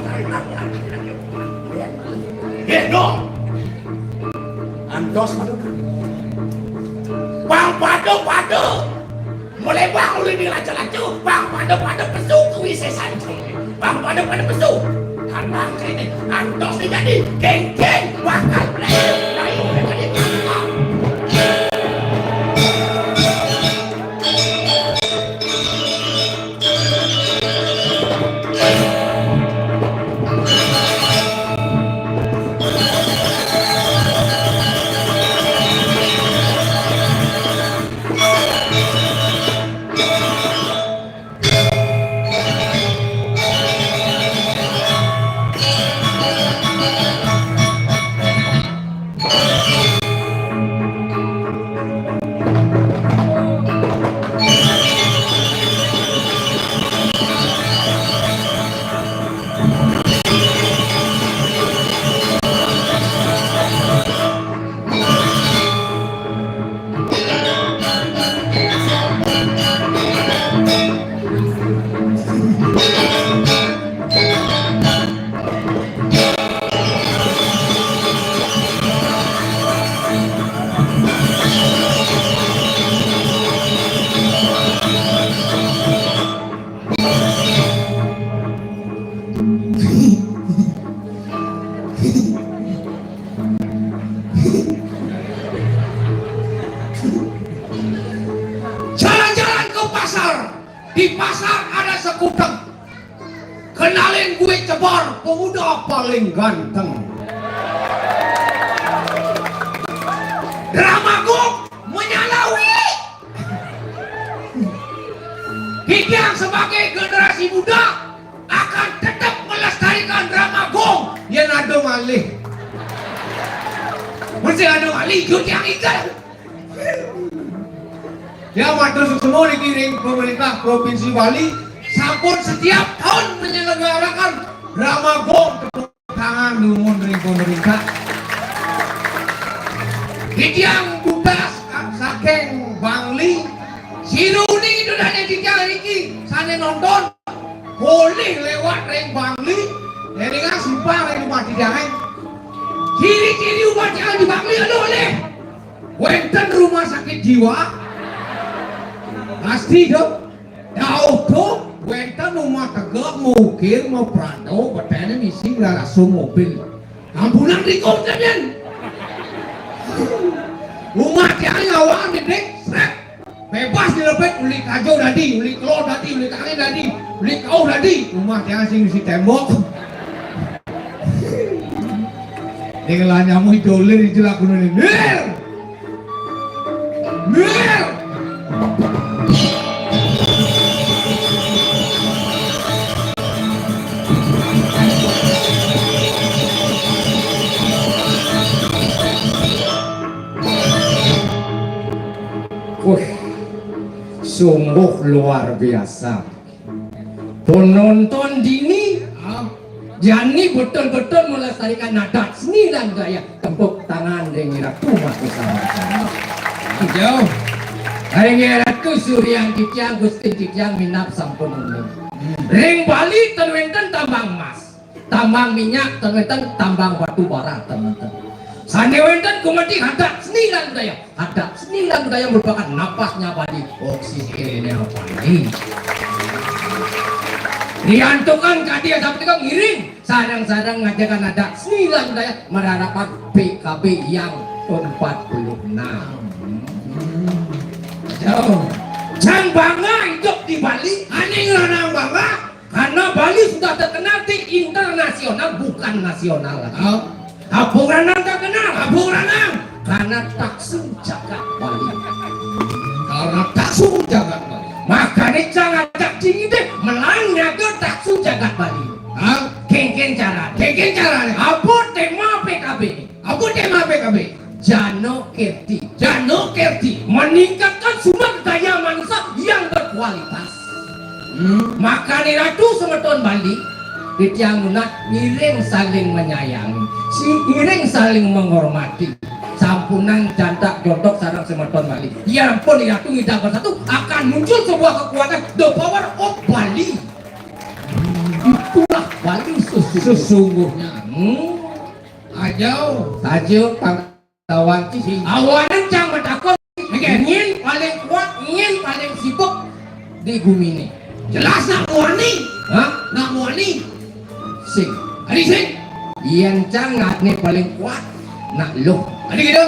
Ye dong. Antos. Bang pada-pada. Mulai bang ulun di laca-laca, bang pada-pada pesu kuwi sesanti. Bang pada-pada pesu. Kan bang ini antos dijadi geng-geng bakal play. Nah, ini jadi Jalan-jalan ke pasar. Di pasar ada sekuteng. Kenalin, gue Cebar, pemuda paling ganteng. Drama Gong menyalawi. Kita sebagai generasi muda akan tetap melestarikan drama Gong. Yen ada malih. Mesti ada malih, yo tiang ikel. Ya, matur suksma niki ring pemerintah Provinsi Bali, sampun setiap tahun menyelenggarakan drama Gong. Tepuk tangan nuwun ring pemerintah. Titiang dutas saking Bangli, sira uning ida dané titiang niki sané nonton, polih lewat ring Bangli, élingang simpang ring rumah titiangé. Ciri-ciri rumah titiang di Bangli adalah oleh wénten rumah sakit jiwa. Pasti, Dok. Dauh, Dok, wénten rumah tegak, mau ukir, mau perantau, beténé misi ngrarasung mobil. Ampunang rikut, sampeyan. Rumah tiang nyawang didik, srét. Bébas dilebet, uli kajo dadi, uli kelo dadi, uli kangin dadi, uli kauh dadi. Rumah tiang sing isi témbok. Ning lah nyamu dolir iki lagunane. Nir! Nir! Wah, sungguh luar biasa. Penonton dini, jani betul-betul melestarikan adat seni lan budaya. Tepuk tangan ring Ratu Makusana. Jauh. Ring Ratu Suryan titiang, Gustin titiang minab sampun uning. Ring Bali ten wénten tambang emas. Tambang minyak ten wénten, tambang batu bara ten wénten. Sané wénten gumanti adat seni lan budaya. Adat seni lan budaya merupakan napasnya Bali, oksigennya Bali. Riantukan kadi asapunika ngiring, sareng-sareng ngajakan adat seni lan budaya, merarapan P K B yang empat puluh enam. Jauh. Jang bangga hidup di Bali. Ané ngranang bangga. Karena Bali sudah terkenal di internasional, bukan nasional lagi. Oh. Apa ngranang terkenal? Apa ngranang? Karena taksu jagat Bali. Karena taksu jagat Bali. Makanya jangan ajak dingin deh, melang nyaga taksu jagat Bali. Hah? Kéngkén cara. Kéngkén cara. Apa tema P K B? Apa tema P K B? Jano Kerti. Jano Kerti. Meningkatkan sumber daya manusia yang berkualitas. Pas. Hmm. Makané ratu semeton Bali, titiang nunas ngiring saling menyayangi, si-, ngiring saling menghormati. Sampunang jantak jontok sareng semeton Bali. Ya ampun, ratu ngidang bersatu akan muncul sebuah kekuatan, the power of Bali. Itulah Bali sesungguhnya. Sesungguhnya. Hmm. Ajo. Saja, Pang Tawang. Awanan cang matakon, nyén paling kuat, nyén paling sibuk di guminé. Jelas nak muani. Hah? Nak muani. Sing. Adi sing. Yén cang nak né paling kuat, nak luh. Adi kéto.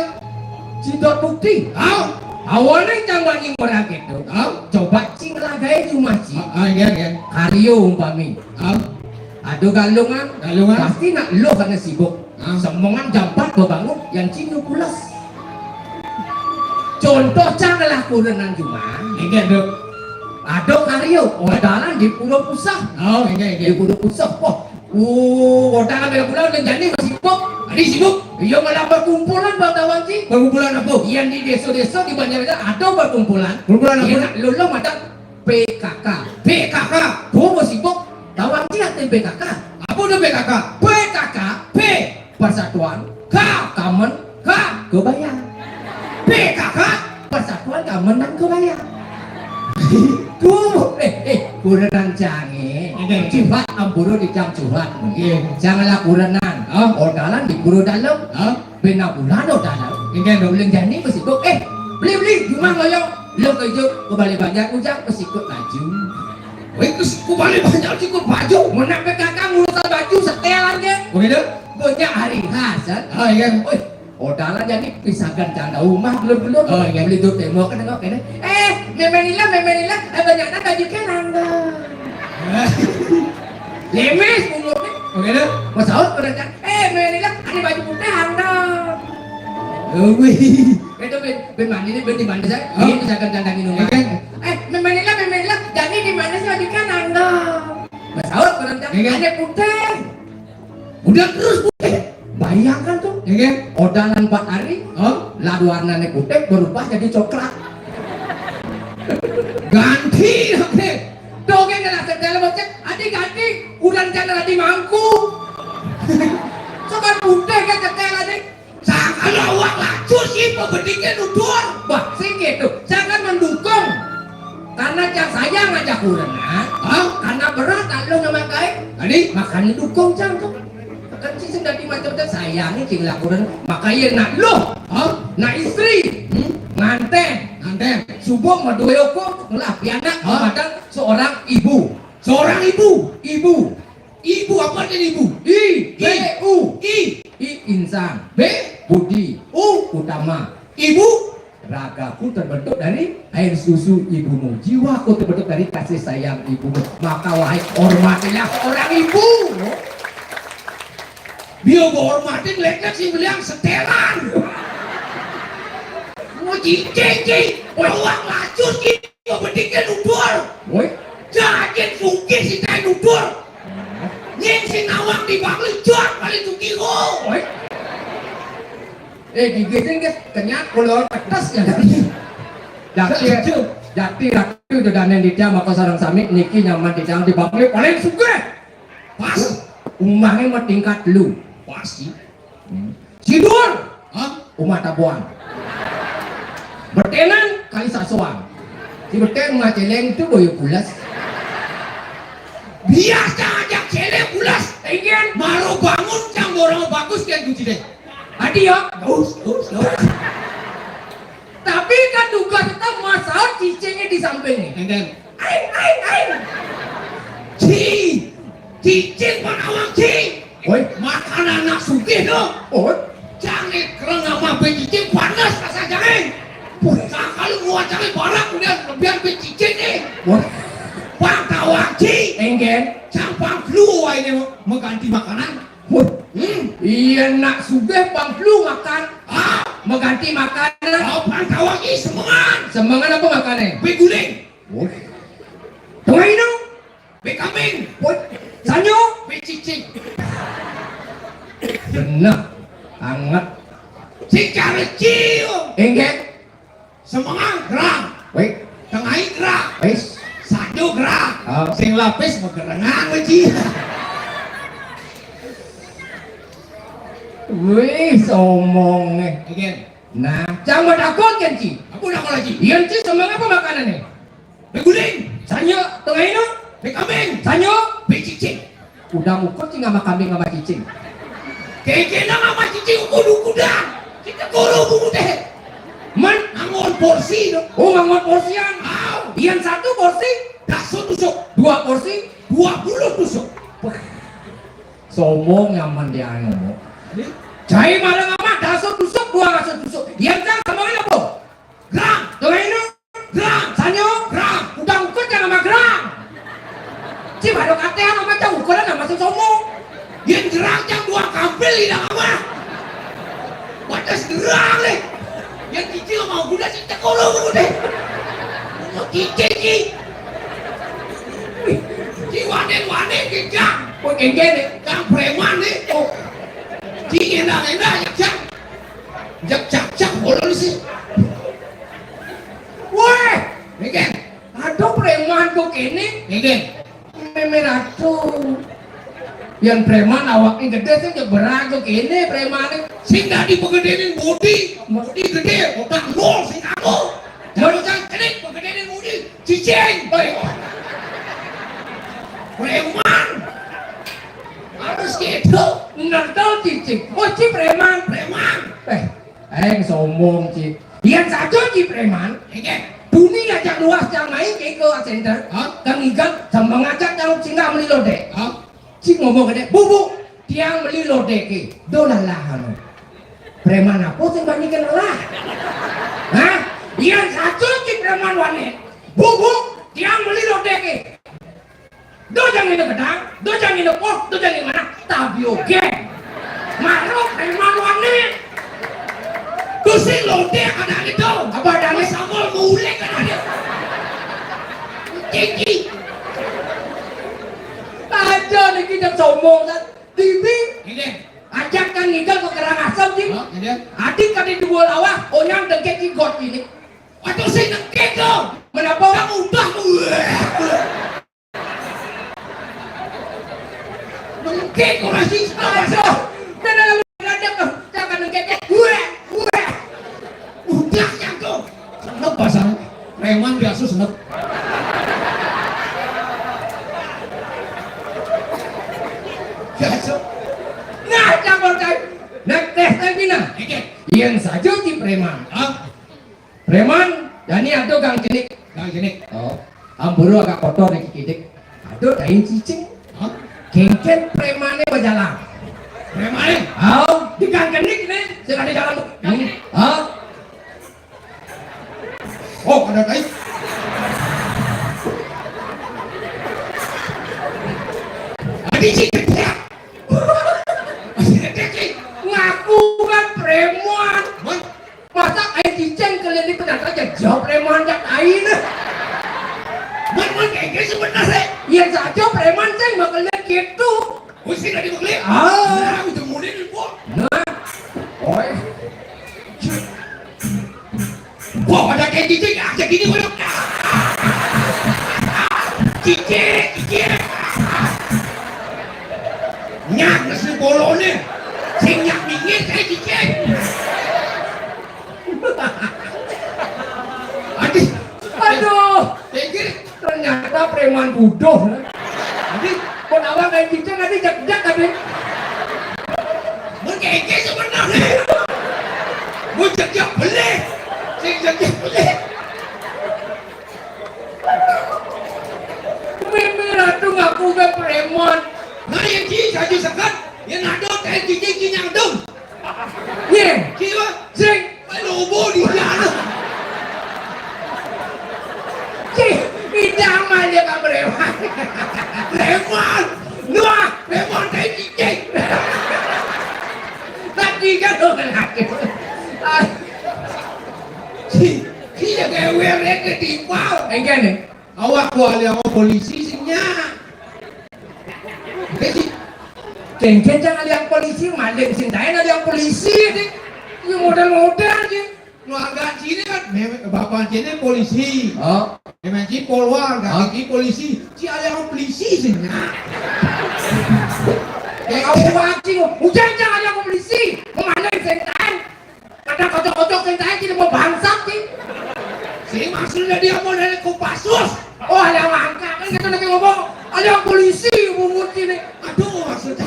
Cindot bukti. Au. Awanan cang wani ngorahang kéto. Au. Coba cing lagaé jumah cing. Ah, ah, iya, iya. Karyo umpami. Au. Ada galungan. Galungan. Pasti nak luh karena sibuk. Ah. Semengan jam empat bebangun, yang cing pules. Contoh cang lah kurenan jumah. Inggih, Dok. Ada karyo, odalan di Pulau Pusah. Oh, inggih, inggih. Di Pulau Pusah, wah. Uh, odalan bela pulau dan jani masih sibuk. Adi sibuk. Iya, malah berkumpulan, Bang Tawang, sih. Berkumpulan apa? Yang di desa-desa, di banjar ada berkumpulan. Kumpulan apa? Iya, nak lolo mata P K K. P K K. Bobo sibuk. Tawang cing arti P K K. Apa tu P K K? P K K. P, persatuan. K, kamen. K, kebaya. P K K, persatuan kamen dan kebaya. Tuh, eh, eh, kurenan cangé. Oke. Curhat ampura di cang curhat. Iya. Janganlah kurenan. Oh. Odalan di pura dalem. Oh. Bena bulan odalan. Inggih, Dok. Ulun jani masibuk. Eh, beli, beli, jumah ngoyong. Lo kerja ke Balé Banjar, ujang masibuk baju. Wih, ke, ke Balé Banjar sikut baju. Mun nak P K K ngurusan baju, setelan ke. Begitu? Banyak hari khas, kan? Oh, iya. Wih, odalan jani pisagan canda umah belum-belum. Oh, iya. Beli tuh tembok, kan, tengok, ini. Eh, Mémé Nila, Mémé Nila, eh, banyak baju kan, angga. Lemes, punggungnya. Begitu? Masaut, pada cang. Eh, Mémé Nila, ada baju putih, angga. Oh, wih. Itu ben, ben mandi nih, ben di mana sih? Oh. Ini misalkan canda minum. Iya, kan? Eh, Mémé Nila, Mémé Nila, jani di mana sih, baju kan, angga. Masaut, pada cang. Iya, kan? Ada putih. Udah terus putih. Bayangkan tuh. Iya, kan? Odalan empat hari, oh, lah warnanya putih berubah jadi coklat. Ganti, oke. Dogén dalam setel bocet, adi ganti, udah rencana tadi mangku. Coba putih kan setel adi. Sangkal awak lacur sih, pebediknya nutur. Wah, sing gitu. Jangan mendukung. Karena cang sayang aja kurang, ah. Hah? Karena berat, ah, lo nama kai. Tadi? Makanya dukung cang tuh. Kan sih sudah dimacam sayangi cing lakukan. Makanya nak lo, hah? Nak istri, hmm? Nganten. Nganten. Subuh mau dua yoko, ngelah pianak, hah? Kepada seorang ibu. Seorang ibu. Ibu. Ibu apa artinya ibu? I, I, B U. I. I insan. B. Budi. U. Utama. Ibu. Ragaku terbentuk dari air susu ibumu. Jiwaku terbentuk dari kasih sayang ibumu. Maka wahai hormatilah orang ibu. Dia menghormatin lekek si beliang setelan. Mau cincin, cing. Lawang lacur, cing. Mau bediknya nudur. Woi. Jajin sugih si tai nudur. Nying si nawang di Bangli, jor paling sugih, oh. Woi. Eh, gigi sing, guys, kenyat, kolor, pedes, ya, kan? Jati, jati, jati, udah danen di tiang, maka sarang sami, niki nyaman di tiang, di Bangli, paling sugih. Pas. Umahnya mah tingkat lu. Pasti. Hmm. Sidur. Hah? Umah Tabuan. Betenan kali Sasoang. Si beten umah celeng itu boyo pulas. Biasa aja celeng pulas. Ingin. Baru bangun cang borong bagus kan kunci deh. Adi ya. Us, us, us. Tapi kan tugas kita masalah cicingnya di samping nih. Enten. Aing, aing, aing. Ci, cicing panawang ci. Woi. Makanan anak sugih tuh. Oh. Jangan kereng sama becicing panas rasa jangan. Woi. Nah, kalau gua jangan barak udah lebihan becicing nih. Woi. Pang tawang ci. Enggen. Cang pang flu ini mengganti makanan. Woi. Hmm. Iya nak sugih pang flu makan. Ah. Mengganti makanan. Oh, pang tawang ci semengan. Semengan apa makannya? Beguling. Woi. Tengah ini. Bé kambing. Woi, sanyo. Bé cicing. Bener. Anget. Sing cara cium. Enggak. Semengan gerang. Woi. Tengah gerang. Wis. Yo, gerah. Ah. Sing lapis magerengan wé, Ci. Wih, somonge. Oke. Nah, cang mau takon kan, Ci? Apa nak lagi? Yén Ci seneng apa makanane? Mie guling. Sanyo, tengah ino. Mie kambing. Sanyo. Mie cicing. Udah mukut sing sama kambing sama cicing. Kekena sama cicing ukud-ukudan. Kita koro bungute. Man, ngangon porsi dong. Oh, ngangon porsian. Au. Yén satu porsi, daso tusuk. Dua porsi, dua puluh tusuk. Wah. Sombong nyaman dia ngomong. Ini? Cai malah amat, daso tusuk, dua ratus tusuk. Yén cang sama apa? Gerang. Tengah ino. Gerang. Sanyo. Gerang. Udah ukur jangan sama gerang. Ci baru katean sama cang ukuran sama sing sombong. Yén gerang cang dua kampil tidak apa. Batas gerang leh. Yén cicing sama ukud sing cekolo ukud. Mau cicing, Ci. Ci wanen-wanen, Ci, cang. Oh, kengken, ya? Cang preman, nih. Oh. Ci ngendak-ngendak, ya, cang. Jak, jak, jak, bolon sih. Wéh! Nggih. Aduh, preman kok kéné. Nggih. Mémé ratu. Yén preman awakné gedé sing nyebrang kok kéné premané. Sing dadi pegedéné budi, budi gedé, otak nol sing aku. Terus kan kéné pegedéné budi, cicing. Woi. Preman. Harus gitu. Ngentel cicing. Oh, Ci preman. Preman. Eh, Eng sombong, Ci. Yén saja Ci preman. Nggih. Buni ngajak luas tiang main ke, ke center. Hah? Kang Igal sama ngajak tiang singgah meli lodék. Hah? Ci ngomong gedé, "Bu, Bu, tiang meli lodék ke." Do lalah anu. Preman apa sing banyak lelah? Hah? Yén saja Ci preman wané. "Bu, Bu, tiang meli lodék ke." Do jang ngene gedang, do jang ngene poh, do jang ngene mana? Tabio geng. Maro preman wané. Tuh sing lodék ada gitu. Apa ada nih? Sambal mulek ada dia. Tinggi. Aja niki jam sombong kan. Tibi. Ini. Ajak kan ngidal ke Karangasem, Ci. Hah, ini. Adik kali dua lawah, onyang dengke ki got ini. Atau sing dengke to. Menapa? Kamu udah. Nengkek ora sih. Aduh. Nang dalam raja tuh, jangan nengkek. Wah, wah. Udah yang tuh. Senep pasang. Preman biasa senep. Biasa. Nah, campur kai. Nek tes lagi nah. Oke. Yén saja Ci preman. Hah? Preman, jani ado gang cenik. Gang cenik. Oh. Amburu agak kotor nih kidik. Ado tain cicing. Hah? Kéngkén premané bajalan. Premané? Oh, di gang cenik nih, sing ada jalan tuh. Hmm. Oh. Oh, ada tai. Adi sih gedé. Masih gedé, Ci. Ngaku kan preman. Hah? Masa ain cicing keliling penjara aja jawab preman jak ain. Mun mun kayak gitu sebenarnya. Iya saja preman sing bakal lihat gitu. Wis sing tadi bakal. Ah. Nah, udah mulai nih, Pok. Nah. Oi. Pok, ada kayak cicing aja gini, Pok. Cicing, cicing. Nyak nasi bolone. Sing nyak dingin kayak cicing. Aduh. Aduh. Pikir ternyata preman bodoh. Jadi, pun awak kayak gitu nanti jak-jak tapi. Mun kayak gitu sebenarnya. Mun jak-jak beli. Sing jak-jak beli. Mimi ratu ngaku ke preman. Nah, yang ci saju sekat, yang ada teh cici cinyang dong. Ye. Ci, Pak. Sing. Lobo di sana. Ci, idang mah dia kan preman. Preman. Wah, preman kayak cicing. Tadi kan orang lagi. Ah. Ci, ci ya kayak werek ketimpal. Enggak nih. Awak ku ahli awak polisi sing nya. Oke, Ci. Cengkeh jangan lihat polisi, maling sing lain ada yang polisi, Ci. Ini model-model, Ci. Keluarga sini kan, meme-, bapak sini polisi. Oh. Emang ci polwan, kaki polisi. Ci ada yang polisi sih, nah. Kayak kamu wajib, ujan jangan ada yang polisi. Kemana yang sentai? Kadang kocok-kocok sentai tidak mau bangsat sih. Sing maksudnya dia mau dari Kopassus. Oh, ada yang langka. Kan kita lagi ngomong, ada yang polisi, bungut sini. Aduh, maksudnya.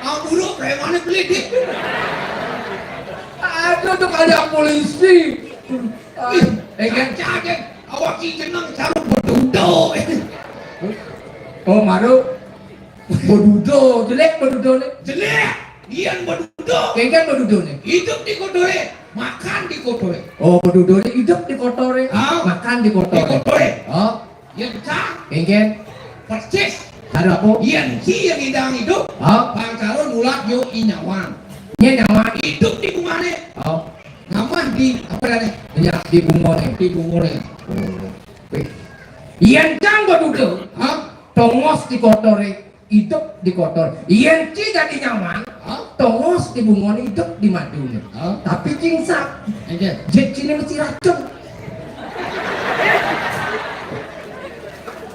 Ah, buruk, kayak mana beli, Dik? Aduh, tuh ada yang polisi. Ih, eh, kan? Caca, awak si jeneng, sarung bedudo. Oh, maru. Bedudo, jelek bedudo nih. Jelek. Iyan bedudo. Kengken bedudo nih. Hidup di kotore, makan di kotore. Oh, bedudo nih hidup di kotore, ah, makan di kotore. Di kotore. Oh. Iyan cang. Kengken. Persis. Ada apa? Iyan ci yang idang hidup. Oh. Bang Calon mulak yo inyawan. Iyan nyawan. Hidup di bungane. Oh. Nyaman di apa nih? Ya, di bungone. Di bungone. Oh. Wih. Iyan cang bedudo. Hah? Tongos di kotore. Hidup di kotor. Yen ci dadi nyaman, hah? Tongos di bungone hidup di madune. Hah? Tapi cingsak. Enggak. Jet cine mesti racun.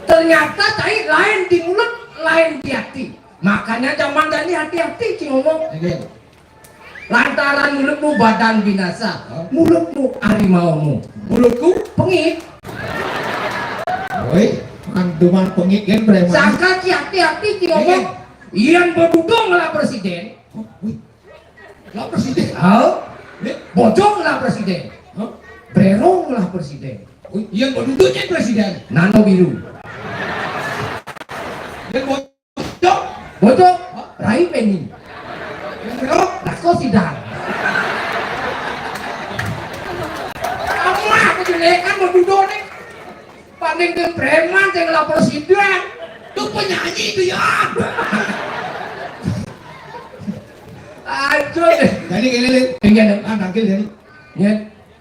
Ternyata tai lain di mulut, lain di hati. Makanya zaman dani hati-hati ci ngomong. Enggak. Lantaran mulutmu badan binasa, hah? Mulutmu harimaumu. Mulutku pengit. Woi, manduman pengit kan preman. Sangka ci hati-hati ci ngomong. Iya. Iyan bedudo ngelah presiden. Hah? Wih. Lah presiden. Hah? Iya. Bojong ngelah presiden. Hah? Brerong ngelah presiden. Wih, iyan bedudo nyai presiden. Nano biru. Iyan bo- Bocok. Bocok. Rai peni. Bro, lako sidang. Kamu lah kejelekan mau duduk nih. Paling ke preman yang lapor sidang. Tuh penyanyi itu ya. Aduh deh. Jadi gini, Lin. Enggak deh. Ah, tangkil jadi. Ya.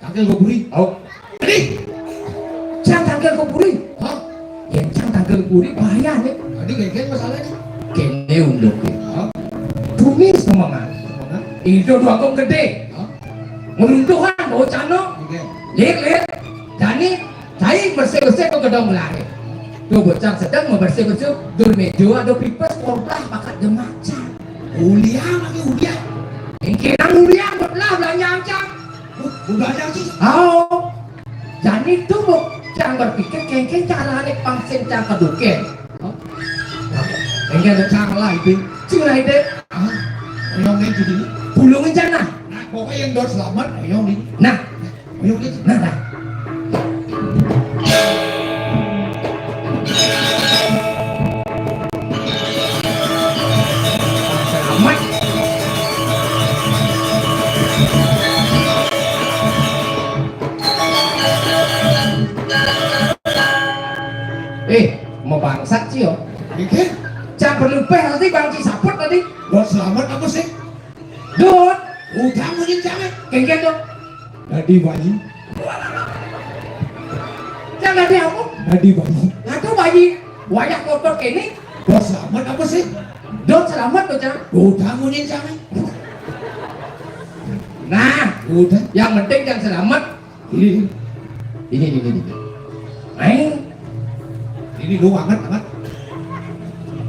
Tangkil koburi. Oh. Nih. Cang tangkil koburi. Hah? Yen cang tangkil koburi bahaya nih. Tadi geger masalahnya. Kene unduk. Hah? Bumi semengan. Semengan? Itu dua kong gede. Hah? Ngeruntuhan bocah no. Oke. Lir, lir. Dani, cai bersih-bersih kok gedong lari. Tuh bocah sedang membersih-bersih. Dur mejo ada pipes, korbah, pakat demacan. Uliang lagi uliang. Ingkiran uliang, belah belanja angcang. Udah aja sih. Aho. Jani tuh, Bu, cang berpikir kengken carane pang sing cang keduken. Hah? Kengken ada cara lain, Ding. Sing lain, Ding. Ah, ayo main di sini. Bulungin sana. Nah, pokoknya yang dot selamat, ayo nih. Nah, ayo nih. Nah, nah. Amat. Eh, mau bangsat sih yo. Iki? Cak berlupeh nanti bangci saput tadi. Buat selamat apa sih? Dut. Udah mungkin jangan. Kengken dong. Tadi bayi. Cang tadi apa? Tadi bayi. Aduh bayi. Wayah kotor kene. Bos selamat apa sih? Dot selamat tuh, Cang. Udah mungkin jangan. Nah, udah. Yang penting yang selamat. Ini, ini, ini, ini. Ayo. Ini lu anget, anget.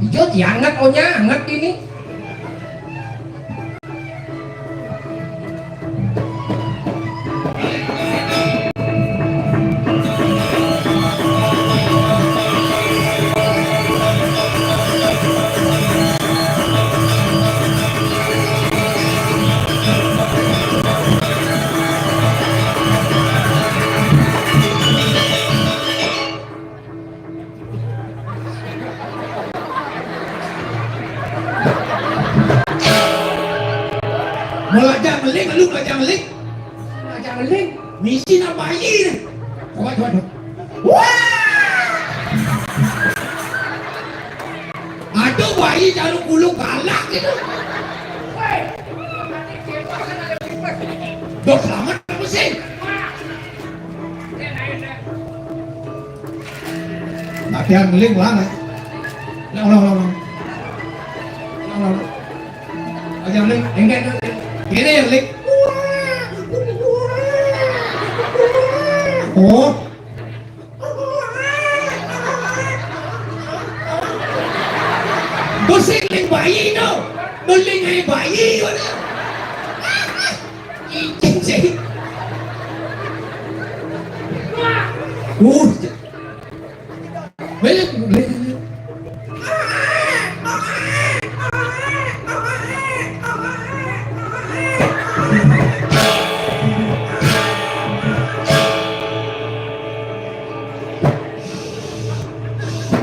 Ijo dianget, onya anget ini. Mau belajar meling, lu belajar meling. Belajar meling. Misi nak bayi ni. Coba, coba, coba. Wah! Aduh, bayi jaluk bulu galak gitu. Dok selamat apa sih? Latihan ngeling ulang, eh. Ulang, ulang, ulang, ulang. Ulang, ulang, ulang. Latihan ngeling. Enggak, enggak, enggak. Ini yang ngeling. Oh. Pusing ling bayi no. Beling ai bayi mana? Icin sih. Uh. Beling, beling.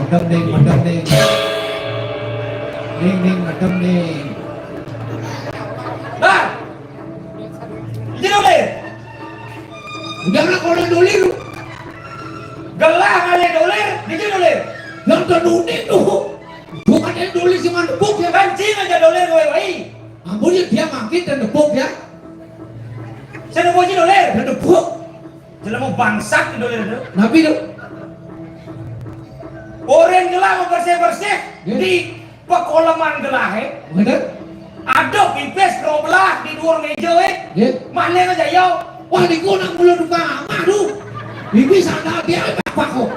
Madam ning, madam ning. Ning, ning, madam ning. Hah? Dija dolir? Udah lah, kalau dolir. Gelah ngalih dolir, dija dolir? Yang tenuni tuh. Bukan yang dolir cuma nepuk ya. Kan cing aja dolir wai-wai. Ampun ya, dia makin dan nepuk ya. Saya nepuk aja dolir. Dan nepuk. Jelema bangsat di dolir itu. Napi tu? Orang gelah mau bersih-bersih. Ya. Di pekoleman gelah, eh. Betul. Ada pipis dua belah di dua meja, eh. Ya. Mana aja yo. Wah, di gua nak mula tukang amah tu. Ini sandal dia apa kok?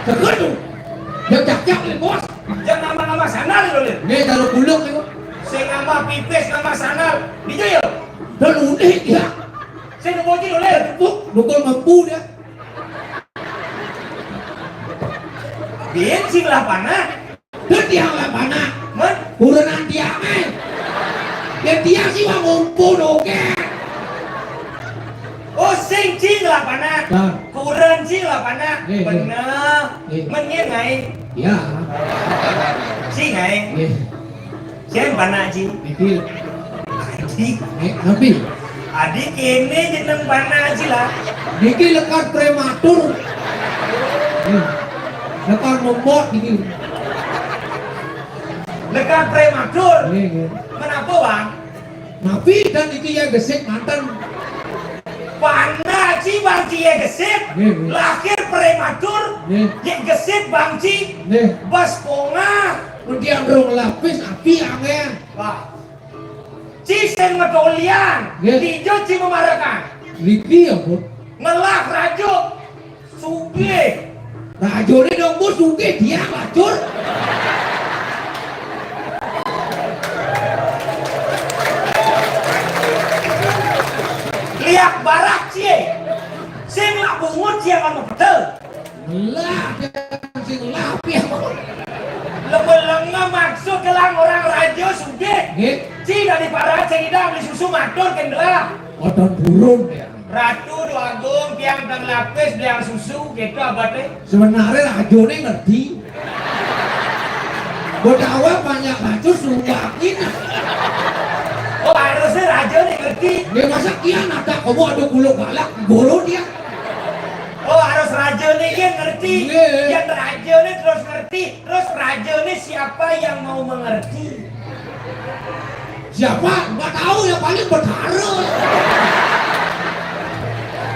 Tegur tu. Dia cak-cak ni, bos. Jangan nama-nama sandal tu, Lil. Ni kalau buluk ni. Saya nama pipis, nama sandal. Di dia. Dan unik dia. Saya nak bocil, Lil. Buk, dukung mampu dia. Bin sing lah panak. Dia tiang lah panak. Man? Kurenan tiang, eh. Dia tiang sih mah ngumpul, oke. Oh, sing cing lah panak. Nah. Kuren cing lah panak. Eh, eh. Bener. Eh. Menyen ngai. Ya. Cing ngai. Eh. Cing panak cing. Niki. Cing. Eh, tapi. Adi kene jeneng panak cing lah. Niki lekat prematur. Eh. Lekat membot niki. Lekat prematur. Eh, eh. Kenapa, Bang? Napi dan iki ya gesit manten. Panak ci bang ci ya gesit. Nggih, nggih. Lahir prematur. Nggih. Ya gesit bang ci. Nggih. Bas pongah. Mun tiang rong lapis api angin. Wah. Ci sing ngetolian. Nggih. Dijo ci memarakan. Niki ya, Bu. Ngelah rajuk. Sugih. Rajane nang sugih dia lacur. Liak barak cie. Sing lak bungut cie kan betul. Lah, sing lah piye. Lebe lenga maksud gelang orang raja sugih. Nggih. Ci dari parat sing idang beli susu matur kendela. Oton burung ya. Ratu Déwa Agung, tiang tang lapis, tiang susu, gitu abate. Sebenarnya rajone ngerti. Bedawa banyak racun sumbangin. Oh, harusnya rajone ngerti. Dia masa kian ada kamu ada gulung balak, golo dia. Oh, harus rajone yang ngerti. Iya. Yang rajone terus ngerti. Terus rajone siapa yang mau mengerti? Siapa? Nggak tahu, yang paling Betara.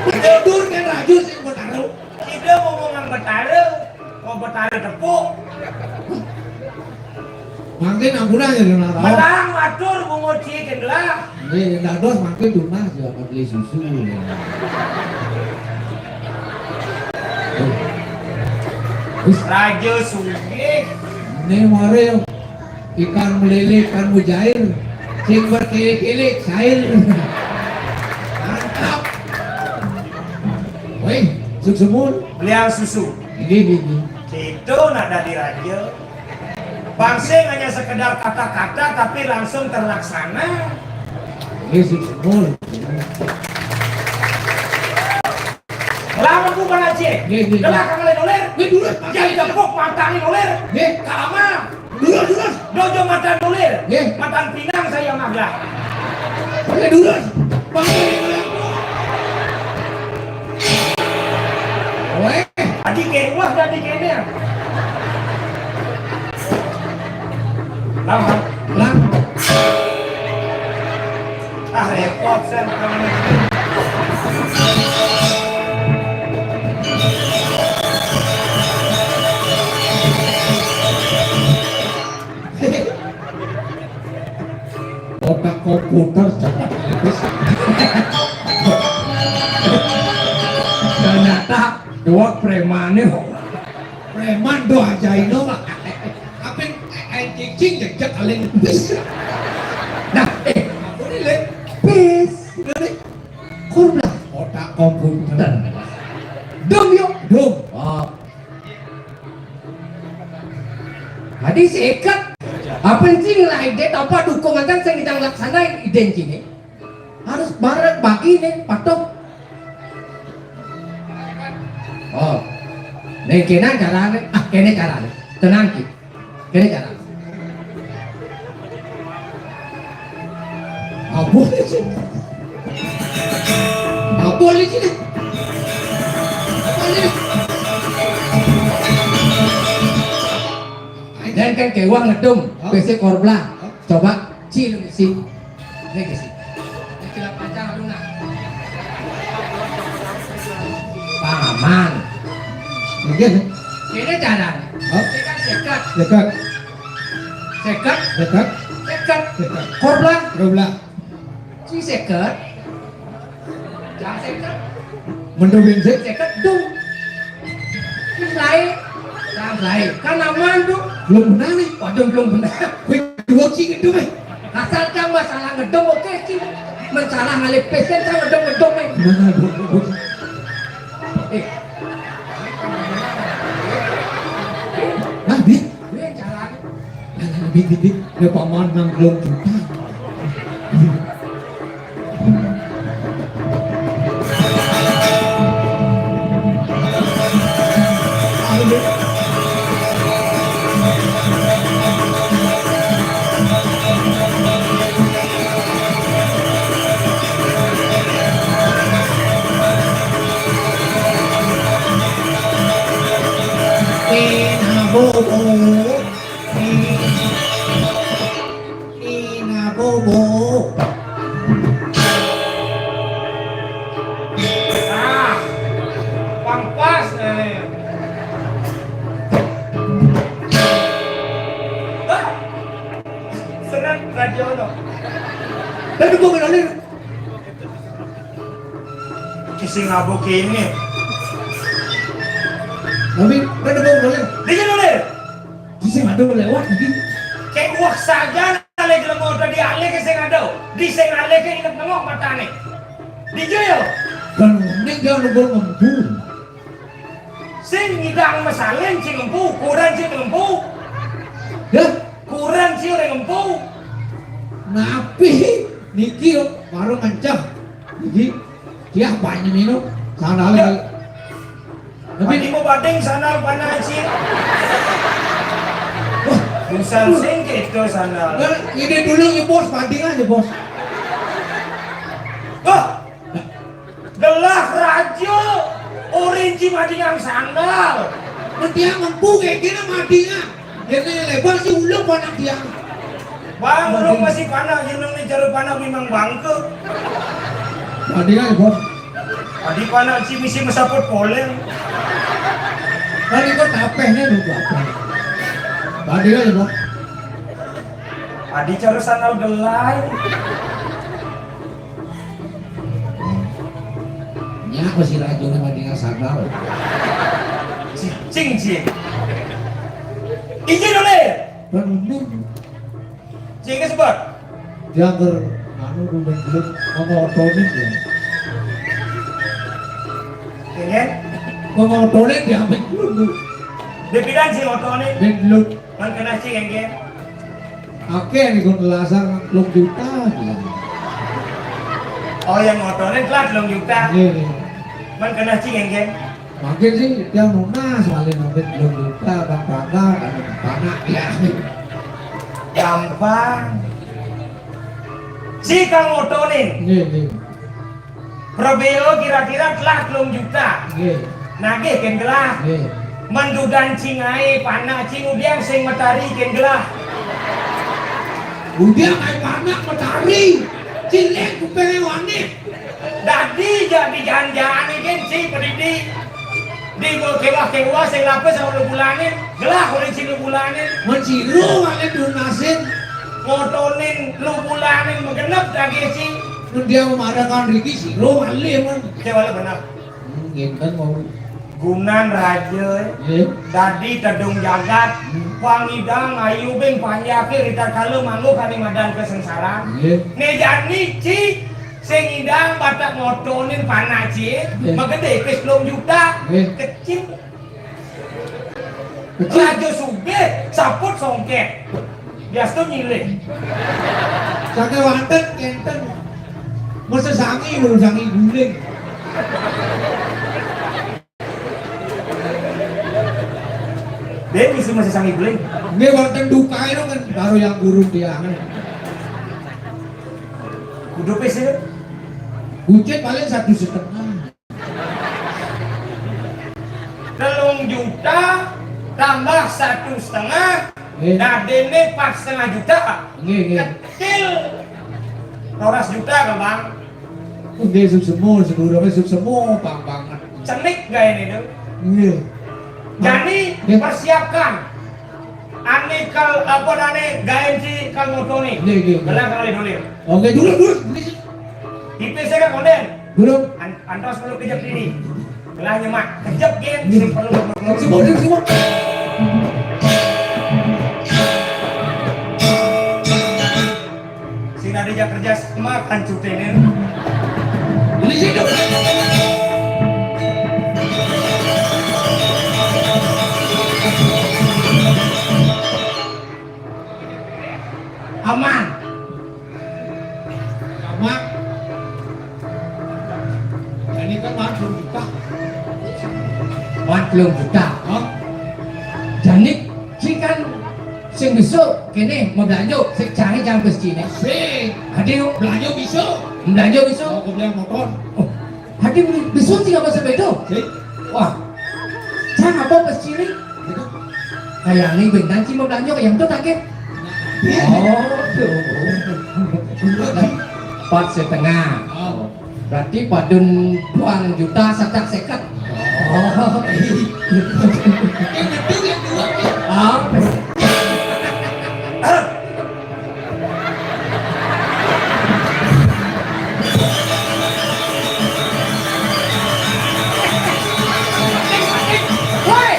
Tidur kan raja sing Betara. Kita ngomong nang Betara, kok Betara tepuk? Mangkin ampura ya, Nara. Menang matur bungut si kendela. Nggih, dados mangkin tunas ya, beli susu ya. Wis. Raja sugih. Ini mare ikan melele, ikan mujair. Sing berkele-kele, cair. Mantap. Woi, suksemul. Beliau susu. Ini, ini. Itu nak dari raja. Bang Sing hanya sekedar kata-kata tapi langsung terlaksana. Ini suksemul. Lama bukan aja. Nggih, nggih. Delak kang le dolir. Nggih, durus, Pak. Jadi tepuk matane dolir. Nggih. Kalama. Durus, durus. Dojo matan dolir. Nggih. Matan pinang saya magah. Nggih, durus. Bang. Weh. Adi kewah tadi kene. Lama. Lama. Ah, repot, Sen. Otak komputer cepat tipis. Ternyata dua preman nih. Preman doh aja ini, Pak. Apa yang Cing jejak aling bis. Nah, eh, aku ni lek bis. Ini korban otak komputer. Dum yuk, dum. Oh. Jadi seket. Apa cing lah ide tanpa dukungan kan sing idang laksana ide cing. Harus bareng bagi nih, patuh. Oh. Nih, kena carane. Ah, kene carane. Tenang ki. Kene carane. Apa sih? Apa sih? Dan kan kewang ngedum, P C korbla. Coba, cil, cil. Ini ke sini. Ini cilak pacang, lu, nah. Paman. Oke. Ini cara. Hah? Ini kan sekat. Sekat. Sekat. Sekat. Sekat. Sekat. Korbla. Korbla. Si sekat. Jangan sekat. Mendung sih. Sekat, dung. Terus lain. Terus lain. Kan aman tuh. Belum benar nih. Waduh, belum benar. Wih, dua sih gitu, eh. Asal cang masalah ngedong, oke, cing. Masalah ngalih pesen, cang ngedong-ngedong, eh. Mana, Bu, Bu, Bu? Eh. Nah, Bit. Ini caranya. Nah, nah, Bit, Bit, Bit. Ini paman nang belum juta. Ina bobo. Ah, pang pas, eh. Ah, senang radio no. Tapi gua kenalin. Ki sing abo kene. Tapi kan ada boleh. Dia boleh. Di sing ada lewat iki. Kayak wah saja, alih gelem udah dialih ke sing ada. Di sing alih ke inget nengok matane. Di yo. Kan ning dia nunggu ngembu. Sing ngidang masalin sing ngembu, kurang sing ngembu. Ya, kurang sing ngembu. Napi niki yo baru ngencah. Iki dia banyak minum. Sana lagi. Tapi mau bading sana panah sih. Wah, busan sing gitu sana. Nah, ini dulu ya, Bos, bading aja, Bos. Wah, gelah raja, orin ci madingang sandal. Mesti mampu kayak gini madingang. Kene lebar sih ulung panak dia. Bang, ulung masih panak, ulung ni cara panak memang bangke. Tadi kan, Bos. Tadi panak si misi mesaput poleng. Tadi kok tapehnya lu apa? Tadi kan, Bos. Tadi cara sandal gelai. Nya apa si racun sama dia sadar? Cicing, cicing. Izin oleh. Kan ini. Cicing sebut. Dia ker anu rumah belum ngomong otonik ya. Ingin? Ngomong otonik dia ambil dulu. Dia bilang si otonik. Belum. Kan kena cicing, ingin? Akeh niku nelasar telung juta. Oh, yang motornya telat telung juta. Nggih, nggih. Man kena cing, nggih. Makin sih dia lunas paling hampir telung juta, bang panak, panak ya. Gampang. Si kang motorin. Nggih, nggih. Prabéa kira-kira telah telung juta. Nggih. Nagih kén gelah. Nggih. Mendudan cing aé, panak cing udiang sing matari kén gelah. Udiang aé panak matari. Cilik kupingé wanih. Dadi jak dijanjani kén si pendidik. Di kéwah-kéwah sing lapis sama lu bulanin, gelah oleh si lu bulanin. Menciru waé lunasin. Motonin lu bulanin magenep daging si. Mun dia memarahkan riki sira malih, mun. Cek wala benar. Hmm, ngenten mau. Gunan raja, nggih, dadi tedung jagat, hmm, pangidang ayu bing panjake ritatkala mangguh kani madan kasengsaran. Nggih. Né jani ci sing ngidang batek ngotonin panak ci, nggih, magedé pis telung juta. Nggih. Kecil. Kecil. Raja sugih, saput songket. Biasa nyilih. Saking wonten kénten. Masa sangi lho, sangi guling. Dén isi masa sangi guling. Nggih wonten dukae lho kan karo yang guru tiang. Kudu pis ya. Bucin paling satu setengah. Telung juta tambah satu setengah, nggih, dadine empat setengah juta. Nggih, nggih. Kecil. Rolas juta kan, Bang? Oh, nggih, suksema, sedurunge suksema, pang banget. Cenik gaene itu. Nggih. Jadi, nggih, persiapkan. Ane kal, apa nane, gaen si kal moto ni. Nggih, nggih, nggih. Gelang kali dulu. Oke, dulu, dulu. Ipe saya konden. Dulu. An-, antos dulu kejep ini. Gelang nyemak. Kejep, gen. Nggih. Sing perlu, perlu. Semua, semua. Sing ada kerja sama kan cutene. Ini sih, Dok. Aman. Aman. Jani kan maan telung juta. Maan telung juta. Hah? Jani sing kan sing besok kene mau belanja, sing cari jangan pasti nih. Sing. Ade yo. Belanja besok. Belanja besok. Mau beli motor. Oh. Ade beli besok sing apa sepeda? Sing. Wah. Cang apa pasti nih? Kayak ini bintang sih mau belanja kayak itu tak? Oh, tuh. Empat setengah. Oh. Berarti padun dua juta satak seket. Oh. Yang gedung yang dua. Ah. Woi!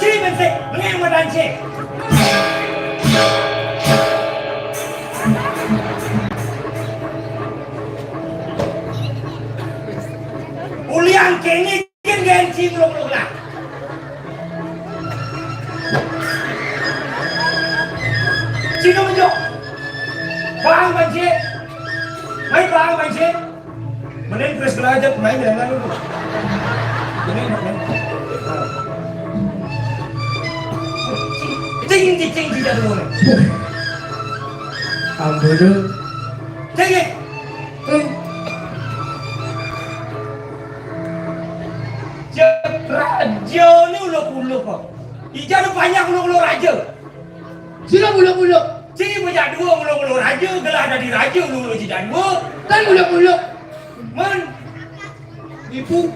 Ciri bensik, ngeng madancik. Ulian kene kin gen cing luk luk lah. Cino menjo. Bang banci. Mai bang banci. Mending terus belajar main dengan lu. Mending, mending. Cing, cing, cing, cing, cing, cing. Ampun. Cing, cing. Eh. Cek raja ni uluk-uluk kok. Ija ni banyak uluk-uluk raja. Sila uluk-uluk. Cing bejak dua uluk-uluk raja, gelah dadi raja uluk-uluk ija dua. Kan uluk-uluk. Man. Nipu.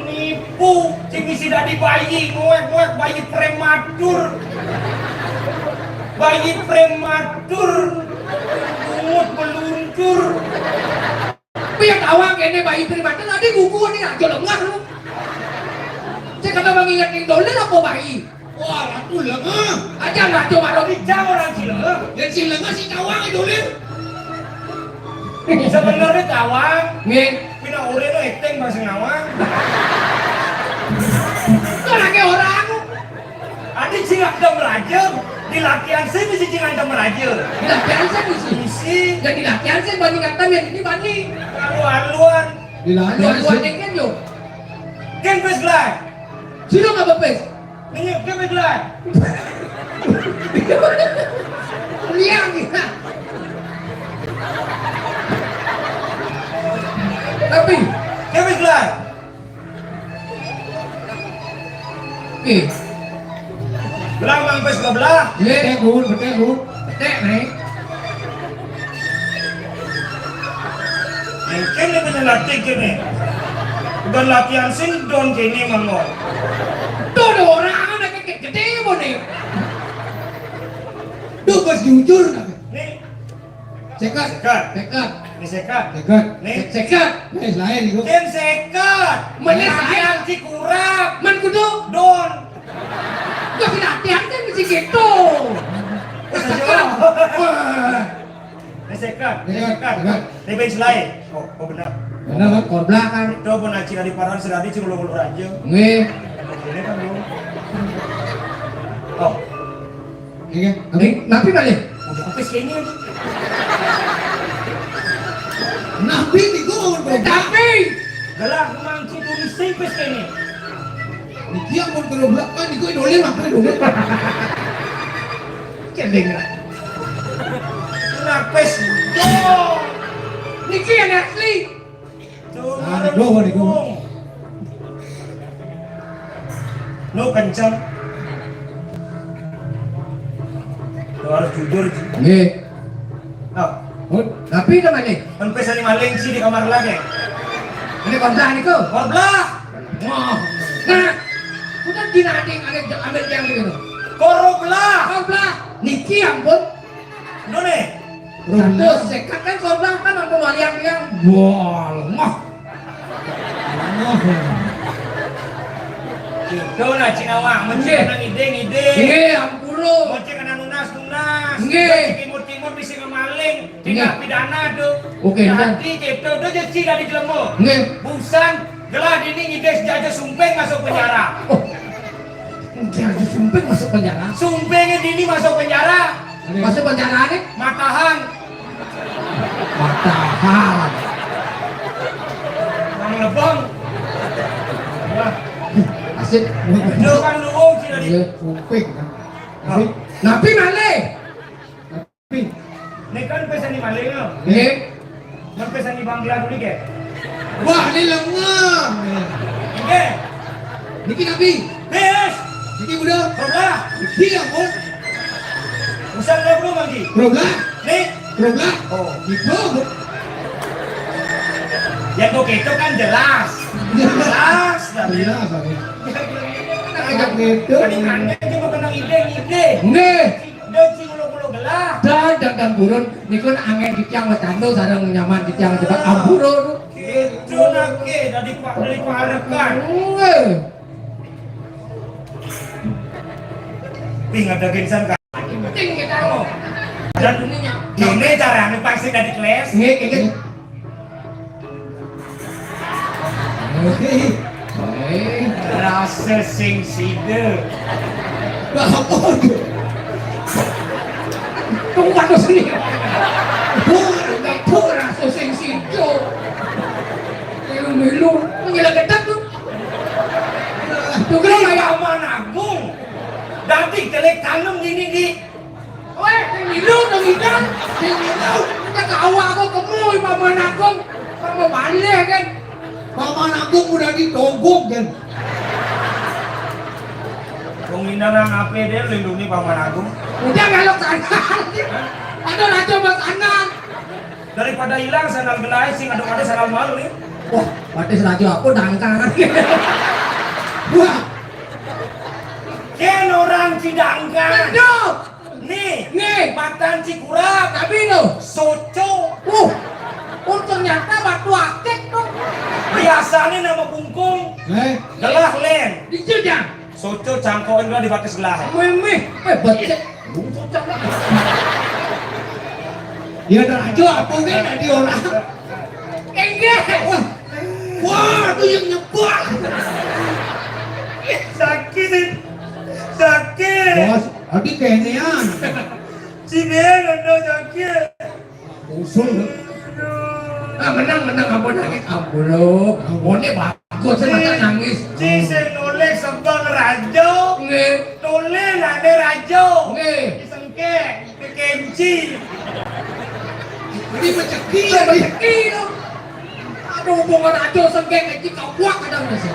Nipu. Cing isi dadi bayi, ngoek-ngoek bayi prematur. Bayi prematur. Bungut meluncur. Tapi yang awak kene bayi prematur tadi gugu ni aja lengah lu. Saya kata bang ingat yang dolar apa bayi? Wah, ratu lengah. Aja ratu baru dijang orang sila. Dan si lengah si cawang itu lih. Sebenarnya cawang. Nggih. Pina ore lo acting bahasa ngawang. Itu lagi orang. Adi cilak dem raja, dilatihan sih mesti cilak dem raja. Dilatihan sih mesti. Mesti. Dan dilatihan sih banding kata yang ini banding. Lalu-laluan. Dilatihan sih. Lalu-laluan yang kan yo. Kan bes lah. Sino nggak bepes? Ini dia bes lah. Liang ya. Tapi, kewis lah. Oke. Belah mang pes belah. Iya, betek, Bun, betek, Bun. Betek, nih. Mungkin dia punya latih gini. Bukan latihan sing don kini mangol. Tuh ada orang ada kayak gede mau nih. Tuh pas jujur. Nih. Sekat. Sekat. Sekat. Ini sekat. Sekat. Nih. Sekat. Nih, lain itu. Ken sekat. Mana saya si kurap. Man kudu. Don. Gua sih latihan kan mesti gitu. Terus aja. Wah. Ini sekat. Ini sekat. Sekat. Ini bench lain. Oh, oh benar. Benar kan? Korblah kan. Itu pun aci dari paran seradi cuma lo aja. Nggih. Ini kan belum. Oh. Iya. Tapi, tapi balik. Udah apa sih ini? Nabi niku ngomong tapi. Gelah mangku tulis sing pes kene. Niki ampun gerobak kan niku dolen apa dolen? Keling. Lapis. Niki yang asli. Nah, niku, niku. Lo kenceng. Lo harus jujur, Ji. Nggih. Oh. Oh, tapi namanya? Kan pesani maling sih di kamar lagi. Ini korblah niku. Korblah. Wah. Nah, udah dina ada yang ambil, ambil yang gitu. Koroblah. Korblah. Niki ampun. Done. Terus sekat kan korblah kan untuk waliang yang. Wah, lemah. Itu lah cina wah, mesti kena ngide-ngide. Iya, ampura. Mesti kena nunas-nunas. Nggih. Mesti timur-timur bisa ngemaling. Tindak pidana tuh. Oke, jadi kita tuh jadi tidak dijelemu. Nggih. Busan, gelah dini ngide sejajar sumping masuk penjara. Oh. Ngide aja sumping masuk penjara. Sumpingnya dini masuk penjara. Masuk penjara nih? Matahan. Matahan. Bang Lebong. Wah. Asik. Itu kan luwung sih tadi. Iya, kuping kan. Tapi, tapi malih. Tapi. Ini kan pesan di maling lo. Nggih. Kan pesan di Bangla dulu ke. Wah, ini lemah. Oke. Niki nabi. Yes. Niki muda. Roba. Niki ya, Bos. Usah lo belum lagi. Roba. Nih. Roba. Oh. Itu. Yang kok itu kan jelas. Jelas. Jelas tapi. Jelas tapi. Agak gitu. Tadi nanya aja mau kenal ide-ide. Nggih. Dia sing ulo-ulo gelah. Dan dan dan burun niku angin kicang wetando sareng nyaman kicang coba ampura. Gitu lagi dari Pak dari parekan. Nggih. Ping ada gensan kan. Penting kita mau. Dan ini caranya pasti dari kelas. Nggih, nggih. Hei, hei, rasa sing sida. Lah apa tu? Tunggu aku sini. Tunggu rasa sing sida. Milu-milu, menyelah gedek tu. Tunggu kayak Aman Agung. Dadi gelek tanem dini di. Weh, sing ngilu, sing ngilu, sing ngilu. Kita tahu aku kemu Paman Agung, kamu balik kan? Paman Agung udah ditogok kan? Wong Minang nang ape dia lindungi Paman Agung? Udah kalau kanan. Aduh, raja mas kanan. Daripada hilang sandal gelai sing ada pada sandal malu nih. Wah, batis raja aku dangkal. Wah. Ken orang Cidangkan. Aduh. Nih, nih, matan Cikurap. Tapi lo. Soco. Uh, oh ternyata batu akik tuh. Biasanya nama bungkung. Eh? Gelah len. Di Cidang. Soco cangkokin gua di batis gelah. Mimih, eh becek. Bungkung cangkok. Ya ada aja apa kan tadi orang. Enggak. Wah, wah, itu yang nyebar. Sakit. Sakit. Bos, tadi kayaknya. Si Ben ada sakit. Usul. Ah, menang, menang, ampun nangis, ampun lo. Ampun bagus, saya mata nangis. Ci sing noleh sembang rajo. Nggih. Noleh lane rajo. Nggih. Disengkek, kekenci. Ini rezeki ya, rezeki lo. Rombongan raja sengkek kecil kapuak kadang nasi.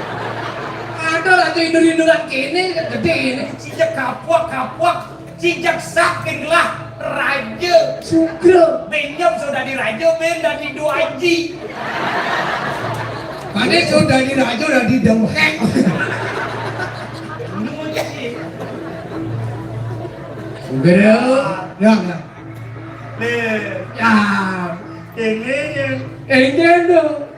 Ada raja indur-induran kene kan gede ini. Sejak kapuak-kapuak, sejak sak gelah raja. Sugra. Benyam sudah di raja, ben dari dua aji. Pane sudah di raja, udah di dewek. Sugra. Ya, ya. Nih. Ya. Ini yang ini dong.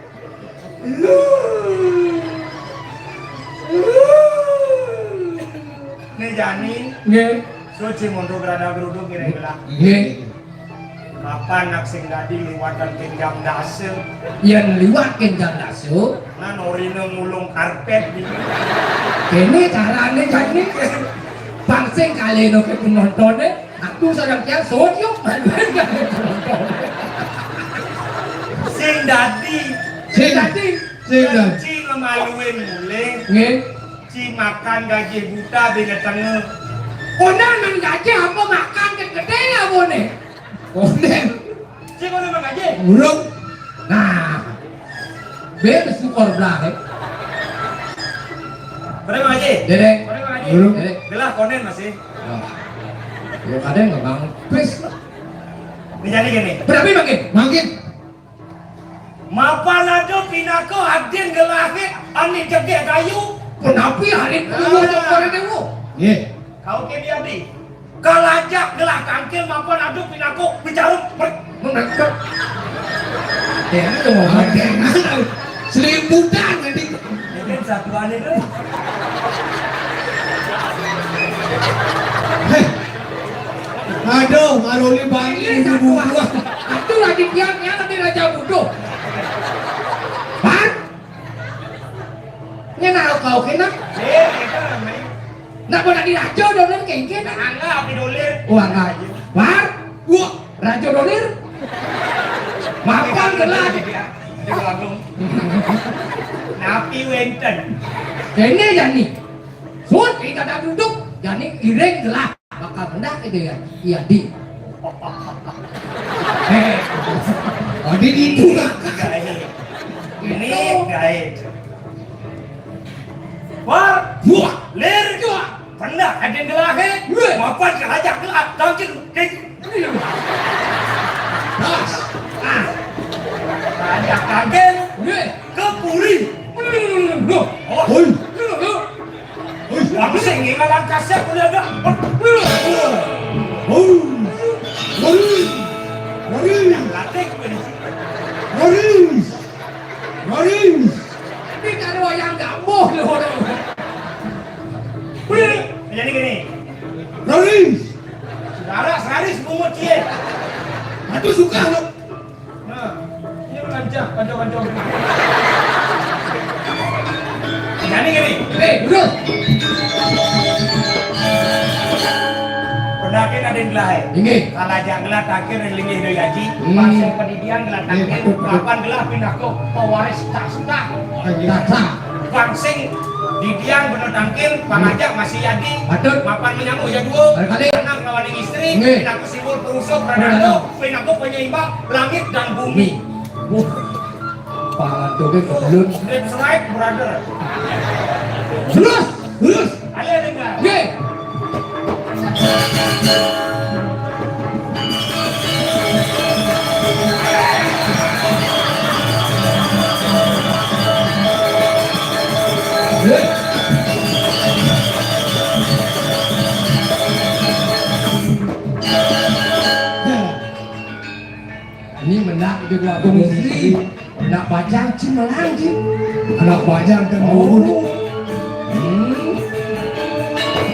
Nih Jani. Nggih. Suci mundur berada geruduk kira-kira. Nggih. Mapan nak sing dadi liwatan genjang dasa. Yen liwat genjang dasa. Nah, norine ngulung karpet di. Kene carane Jani. Bang sing kaleno ke penontone. Aku sareng tiyang sut yuk. Sing dadi. Sing dadi. Sing dadi. Ci ngemaluin mulih. Nggih. Ci makan gajih buta di tengah. Konan nang gajih apa makan ke gede apa ne? Konan. Ci konan makan gajih. Urung. Nah. Be syukur blah. Konan makan gajih. Dede. Konan makan gajih. Urung. Dede. Gelah konan masih. Oh. Ya kadang nggak bangun. Pis. Ini jadi gini. Berapa makin? Makin. Mapan ado pinaka adin gelahe ani jegeh gayu. Penapi adin kedua cokor ini, Bu? Nggih. Kau ke dia di. Kalajak gelah tangkil mapan ado pinaka bicara ber- menangkap. Ya, itu mau makan. Selimputan nanti. Mungkin satuan itu. Heh. Aduh, Maruli Bali ini bubuh. Itu lagi tiang-tiang nanti raja bodoh. Bar. Ini nak kau kena. Eh, kita ramai. Nak boleh di raja dong, kan, kan? Nak anggap di dolir. Oh, anggap. Bar. Wah, raja dolir. Mapan gelah. Di Agung. Napi wenten. Kene jani. Sut, kita tak duduk. Jani iring gelah. Bakal rendah ke dia. Iya, di. Eh. Oh, di itu lah. Gaib. Ini gaib. War. Wah. Lir. Wah. Pernah ada yang gelahe? Weh. Mapan kerajaan gelak. Tangkil. Dek. Das. Ah. Kerajaan tangkil. Weh. Ke Puri. Loh. Oh. Hoi. Loh. Hoi. Langsung ini langkah saya boleh ada. Hoi. Hoi. Hoi. Latih. Hoi. Raris. Ini kalau yang gambuh loh. Jadi gini. Raris. Saudara Raris bungut dia. Aduh suka lo. Nah, ini rancah, kancang-kancang. Jadi gini. Eh, udah. Pendakin ada yang gelai. Inggih. Kalau aja gelar takir yang linggih dari haji, hmm. Pasal pendidikan gelar takir, patut, patut. Kapan gelar pindah ke pewaris takhta. Takhta. Bang sing didiang bener tangkil, Bang Ajak masih yadi. Patut. Mapan menyambung ya dua. Barangkali. Anak lawan istri, nggih. Pinaku simbol perusuh, pradana, pradana. Pinaku penyeimbang langit dan bumi. Wah, pangan joget kebelut. That's right, brother. Terus, terus. Ayo, dengar. Nggih. Ini menang juga Bung Sri. Nak bajang ci melang ci. Anak bajang kan dulu. Hmm.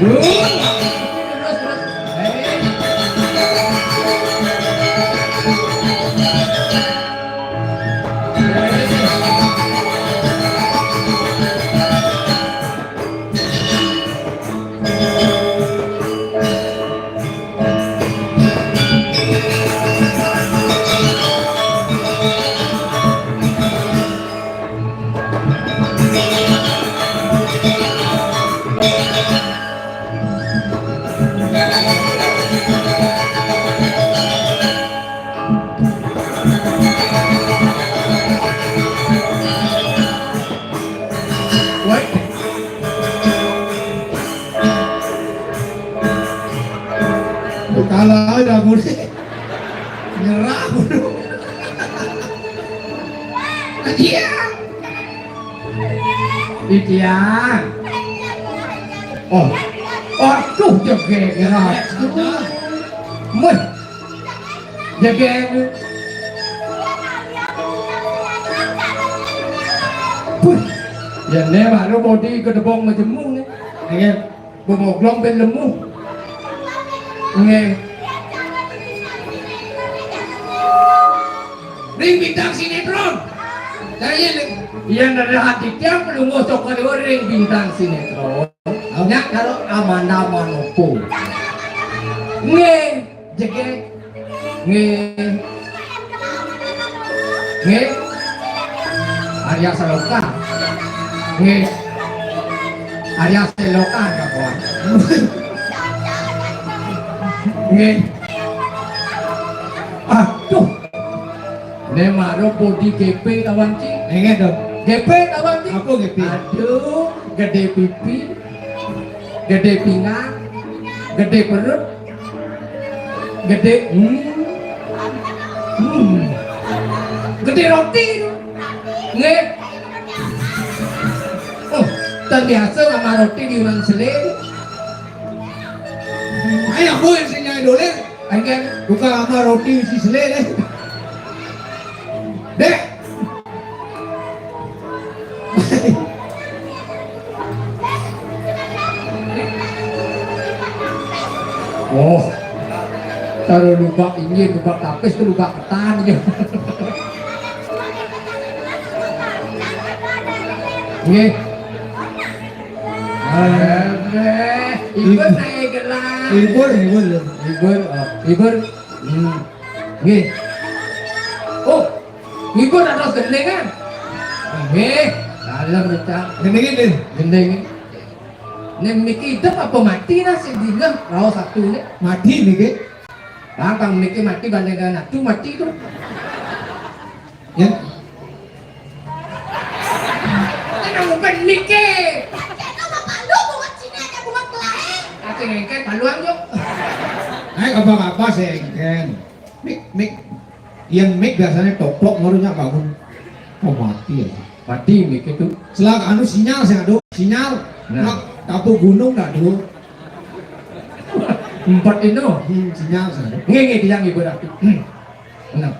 Terus, terus. Hei. Woi. Kalah aja gue. Nyerah gue. Iya. Iya. Oh. Aduh, jegek. Meh. Jegek. Puh. Ya, ne baru bodi gedebong majemung ne. Iya. Bemoglong ben lemu. Nggih. Ring bintang sinetron. Saya ring, yang ada hati tiang pelungguh toko dua ring bintang sinetron. Nya kalau Amanda Manopo. Nggih, jegek. Nggih. Nggih. Arya Saloka. Nggih. Arya Saloka, kawan. Nggih. Aduh. Ne maro bodi G P, kawan, Ci. Nggih, dong. G P, kawan, Ci. Apa G P? Aduh, gede pipi, gede pinggang, gede perut, gede, hmm. Hmm. Gede roti. Nggih. Oh, terbiasa sama roti di Mansele. Ayo, boy, sing nyai doler. Ayo, kan. Buka sama roti si sele, eh. Dek. Oh. Taruh lubak ini, lubak tapis ke lubak ketan aja. Nggih. Eh, Ibur naik gelang. Ibur, Ibur. Ibur, oh, Ibur. Hmm. Nggih. Oh, Ibur ada gendingan. Nggih, dalam, Cak. Gending ini. Gending. Nek miki idep apa mati nah sing dingeh raos satu nek. Mati niki. Lah, kang miki mati bandingan atu mati tuh. Ya. Kenapa bukan miki? Aku ngengken paluang yuk. Ayo, apa-apa sih, ngengken. Mik, mik. Yang mik biasanya topok, barunya bangun. Oh, mati ya. Mati mik itu. Selak anu sinyal sih, aduh, sinyal. Nah. Mak, tapu gunung dah dulu. Empat itu. Hmm, sinyal sih. Nggih, nggih, tiang ibu ratu. Hmm. Nah.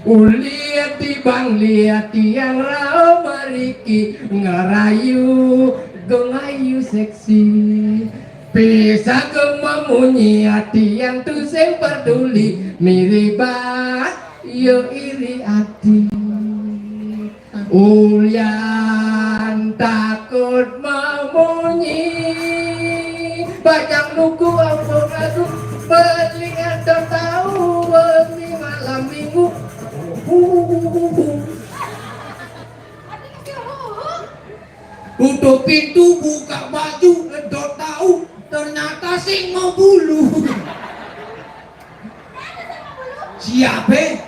Uliati bang liati yang rao mariki ngarayu gengayu seksi. Bisa ke memunyi hati yang tu sing peduli miribat yo iri hati. Ulian takut memunyi bajang nuku ompong aku beli atau tahu beli malam minggu. Tutup pintu, buka baju, ngedot tahu, ternyata sing mau bulu. Siapa?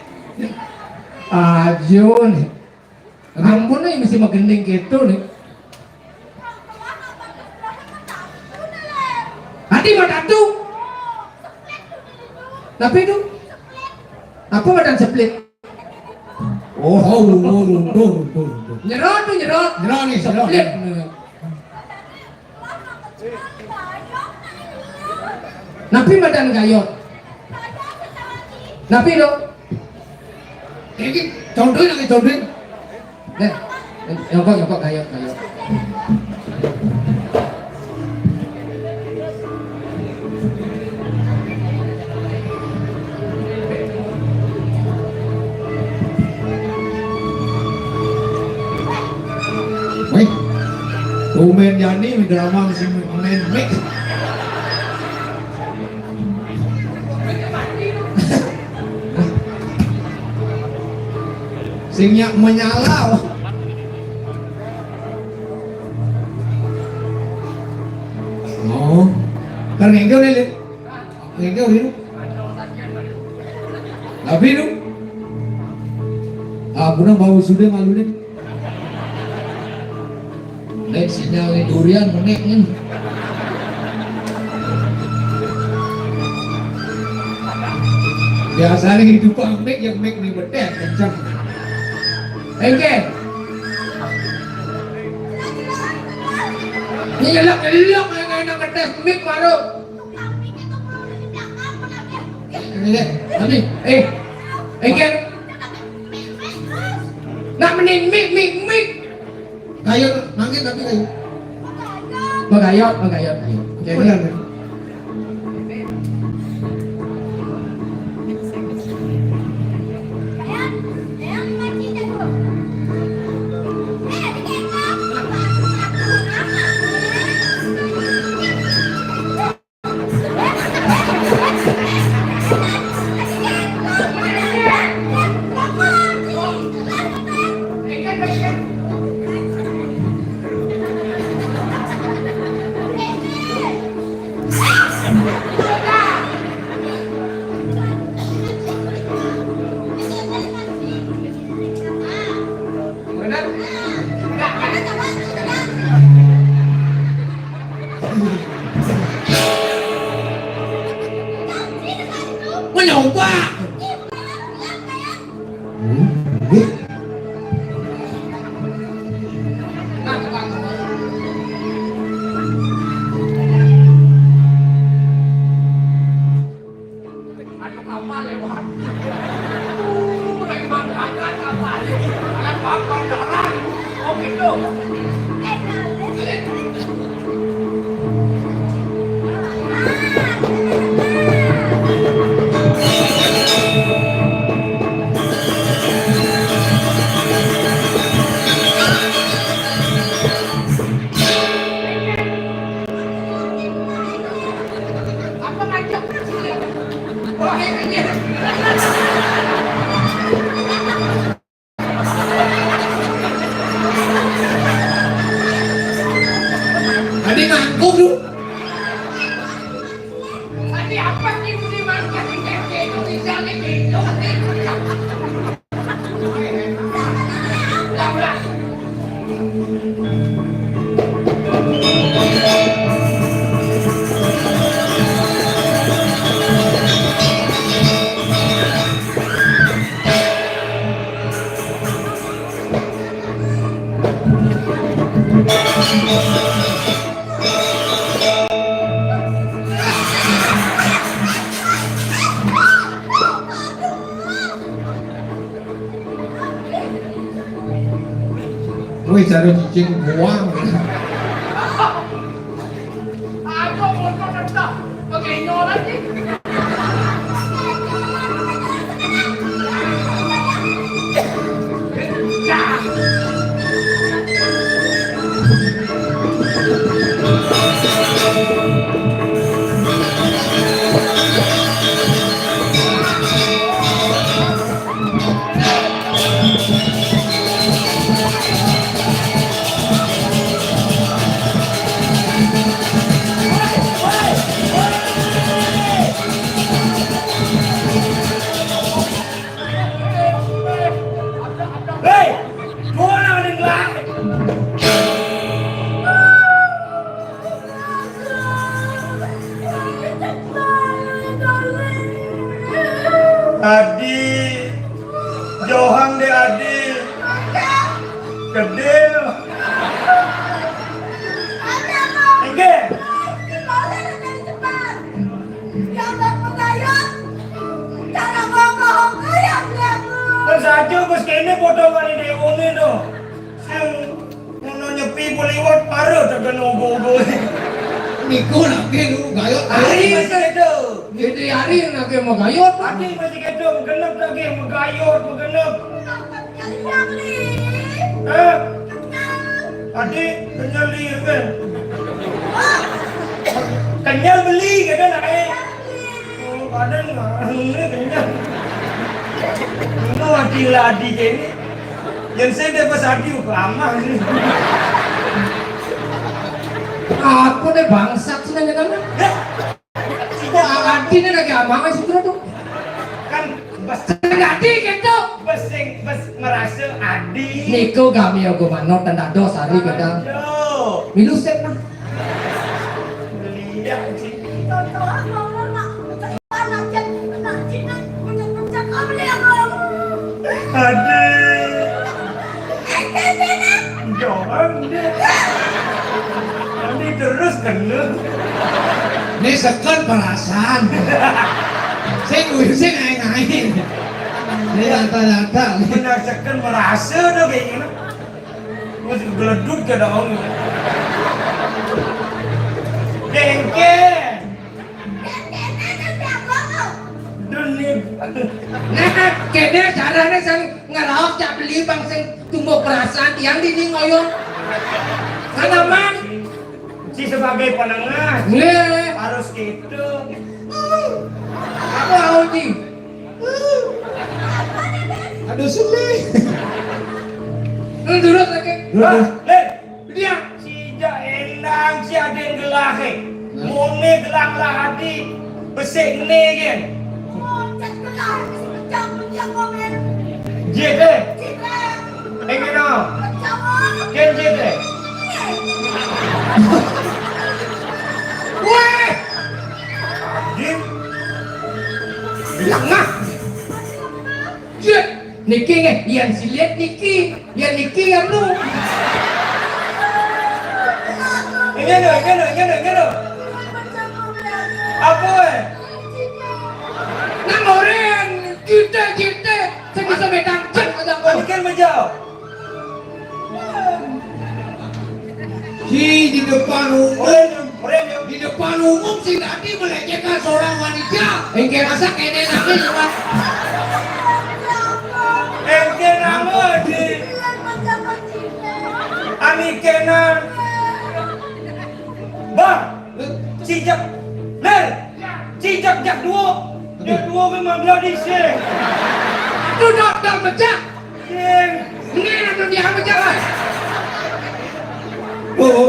Ajo nih. Ampun nih, mesti magending gitu nih. Hati mah tatu. Tapi itu apa badan seplit? Oh, oh, oh, oh, oh, oh, oh. Nyerot tuh, nyerot. Nyerot nih, nyerot. Seplit. Napi badan gayot? Napi dong? Ini contohin lagi, contohin. Deh, nyongkok, nyongkok, gayot, gayot. Wih, tumben jani drama sing main mik. Sing nyak menyala. Oh. Kan ngengkeu nih, Lin. Ngengkeu nih. Tapi lu. Ah, bener bau sudah malu nih. Nek sinyal nih durian menek nih. Biasanya hidup mik yang mik nih betek kenceng. Oke. Ini nyelak nyelak yang enak ngetes mik baru. Ini, tapi, eh, oke. Nak mending mik mik mik. Ayo, mangkin tapi ayo. Magayot, magayot, ayo. Oke, benar. Mencoba. Ada kapal lewat. Uh, lagi makan kapal. Ada kapal darat. Oh, gitu. Tadi ngantuk tuh. Tadi apa sih, Budi, Mas? Masih kecil, bisa nih, gitu. Wih, cara cicing buang. Aduh, motor entah. Pakai nyoran nih. Hei, gua nang ning lae. Adi, Johang deh Adi. Kedil. Enggak. Gambar pegayut, cara ngomong pegayut, ya, Bu. Kan saja bos kene potongan ini, Uni, no. Sing ngono nyepi puliwat, baru tekan ogo-ogo. Niku lagi lu gayut. Hari masih itu. Jadi hari lagi mau gayut. Hari masih itu, genep lagi, mau gayut, mau genep. Hah? Adi, kenyal dia kan? Kenyal beli, kata nak, eh. Oh, badan mah, ini kenyal. Ini Adi lah, Adi kayak ini. Yang saya dia pas Adi, lama ini. Aku deh bangsat sih nanya. Ya. Sida Adi ini lagi abang sih tuh. Kan bes Adi gitu. Bes sing bes merasa Adi. Niku kami aku manut dan dados hari kita. Aduh. Milu sik, Mas. Lihat sih. Aduh. Jangan deh. Nanti terus kena. Ini seken perasaan. Sing sing aing-aing. Ini rata-rata. Benar seken merasa tuh kayak gini. Mesti geleduk ke daun. Dengke. Dunia. Nah, kene carane sing ngeraos cak beli bang sing tumbuh perasaan tiang dini ngoyo. Kan aman. Si sebagai penengah. Nggih. Harus gitu. Apa Oji? Aduh, sedih. Lu durus lagi. Durus. Wah, Lin. Dia si ja endang si aden gelah, eh. Mone gelah lah adi. Besik ne, gen. Jit, eh. Engke no. Ken jete. Weh. Jit. Lengah. Jit. Niki nggih, yen silit niki, yen niki anu. Ngene, ngene, ngene, ngene. Apa, eh? Nang oren, jite, jite. Sing bisa metang jeng aja kok. Anikan meja. Si di depan umum, di depan umum si tadi melecehkan seorang wanita. Engke masa kene nangis, Pak? Engke nama di Anikena. Bang, cijak. Ler, cijak jak duo. Jak duo memang gladi sih. Itu dokter mecak. Sing. Ini anu dia mecak. Oh, oh.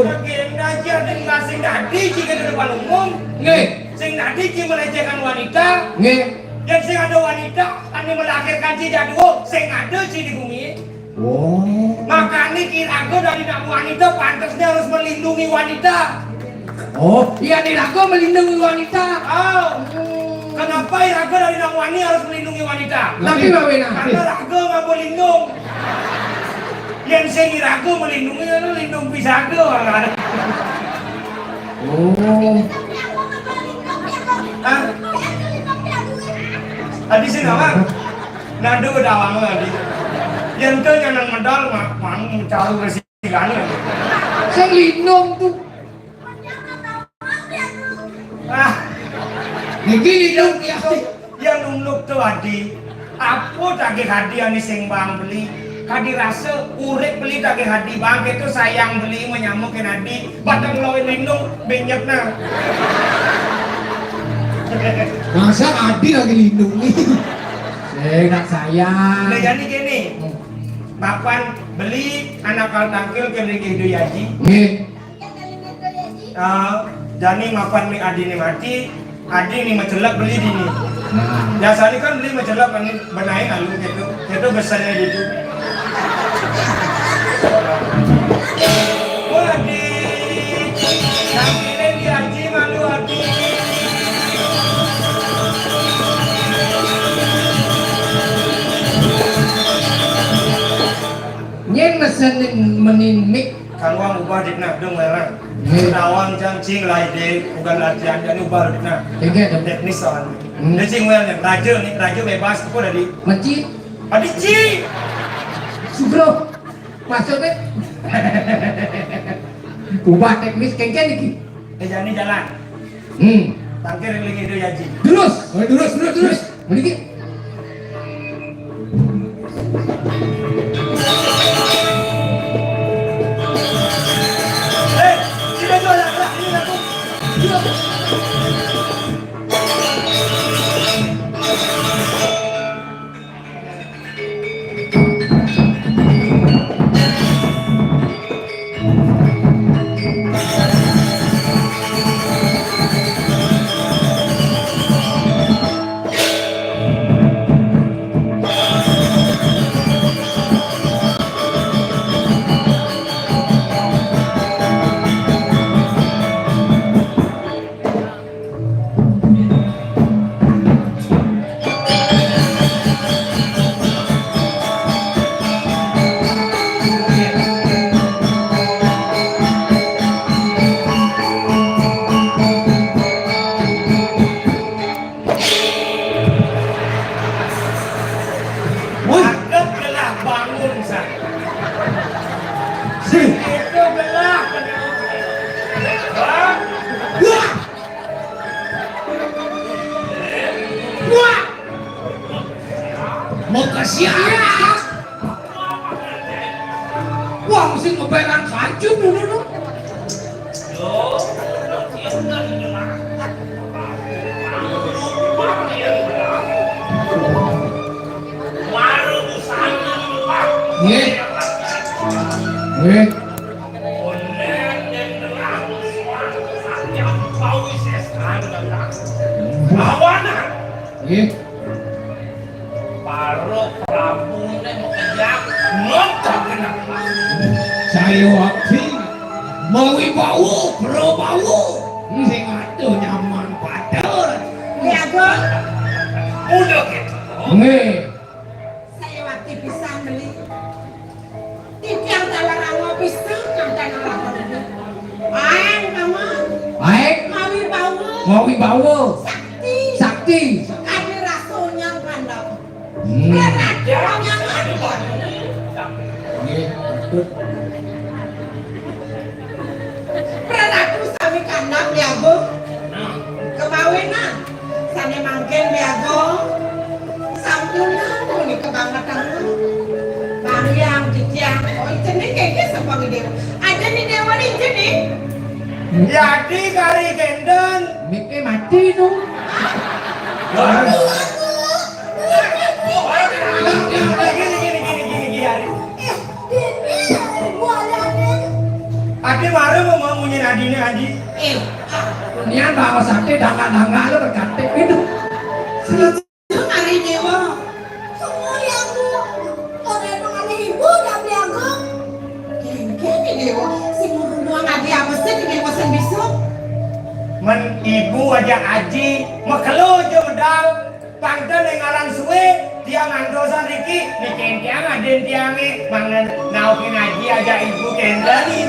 Sing tadi jika di depan umum. Nggih. Sing tadi ki melecehkan wanita. Nggih. Dan sing ada wanita, anu melahirkan cijak duo, sing ada ci di bumi. Oh. Makanya ki raga dari nak wanita pantasnya harus melindungi wanita. Oh, iya, ni raga melindungi wanita. Oh. Kenapa raga dari nak wani harus melindungi wanita? Tapi, Pak Wena. Karena raga nggak mau lindung. Yang sing raga melindungi, lalu lindung pisaga. Oh. Hah? Tadi sih nama? Nado dawang tadi. Yang ke nyanang medal, mak, mang, cari resi. Sing lindung tuh. Ah. Niki lindung ya. Yang nunuk tuh adi. Apa tagih hadi ane sing bang beli? Kadi rasa urip beli tagih hadi bang itu sayang beli menyamuk adi. Batang loin lindung benyek nah. Masa adi lagi lindung nih? Eh, nak sayang. Nah, jadi gini. Hmm. Mapan beli anak kal tangkil ke linggih Dwi Aji. Nggih. Ah, jani mapan mi adi ni mati, adi ni macelak beli dini. Nah. Biasanya kan beli macelak kan benain lalu gitu. Itu besarnya gitu. Wadi, tangkilin Dwi Aji malu adi. Nyen mesen menin mik. Kang Wang ubah dikna dong welang. Nggih. Nawang jang cing lai de bukan latihan jani ubah dikna. Nggih, dong. Teknis soalnya. Hmm. Dia cing wel nih, raja nih, raja bebas apa tadi? Meci. Tadi cing. Sugro. Maksudnya ubah teknis kengken iki. Eh, jani jalan. Hmm. Tangkir yang lagi itu ya, Ji. Terus. Oh, terus, terus, terus. Mriki. Siap. Wong sing ngeberan kanjeng ngono lho. Nggih. Nggih. Nggih. Para prabune makejang, ngotak kena. Saya wakti mawi bau, kero bau. Sing ado nyaman padha. Nggih, Agung. Udah gitu. Nggih. Saya wakti pisan beli. Titiang talar ango pisan kancan alah beli. Aeng, Paman. Aeng. Mawi bau. Mawi bau. Sakti. Sakti. Kami rasonya kandang. Hmm. Berarti orang yang ada. Nggih, betul. Praratu sami kandhap, Dé Agung. Kemawinan sané mangkin, Dé Agung. Sampun punika banget, Agung. Bang Hyang titiang, oh, jeneng kéké sapa gedé. Ada ni déwa ni jeneng. Yadi kari gendeng. Miki mati tu. Waduh. Gini, gini, gini, gini, gini, Ari. Eh, Dini, gua ada, Nen. Adi mara mau munyi adine, Adi. Eh, nian bawa sakti dangak-dangak lo berkate gitu. Selesai hari dewa. Semua ya, Bu. Orang emang ada ibu dan dia, Bu. Gini, gini, dewa. Si murung doang adi apa sih, dewa sing bisa? Men ibu aja aji, mekelo aja medal. Pangten ing aran suwe, tiang antosan riki, niki tiang adin tiange, mangen naukin aji aja ibu kenten.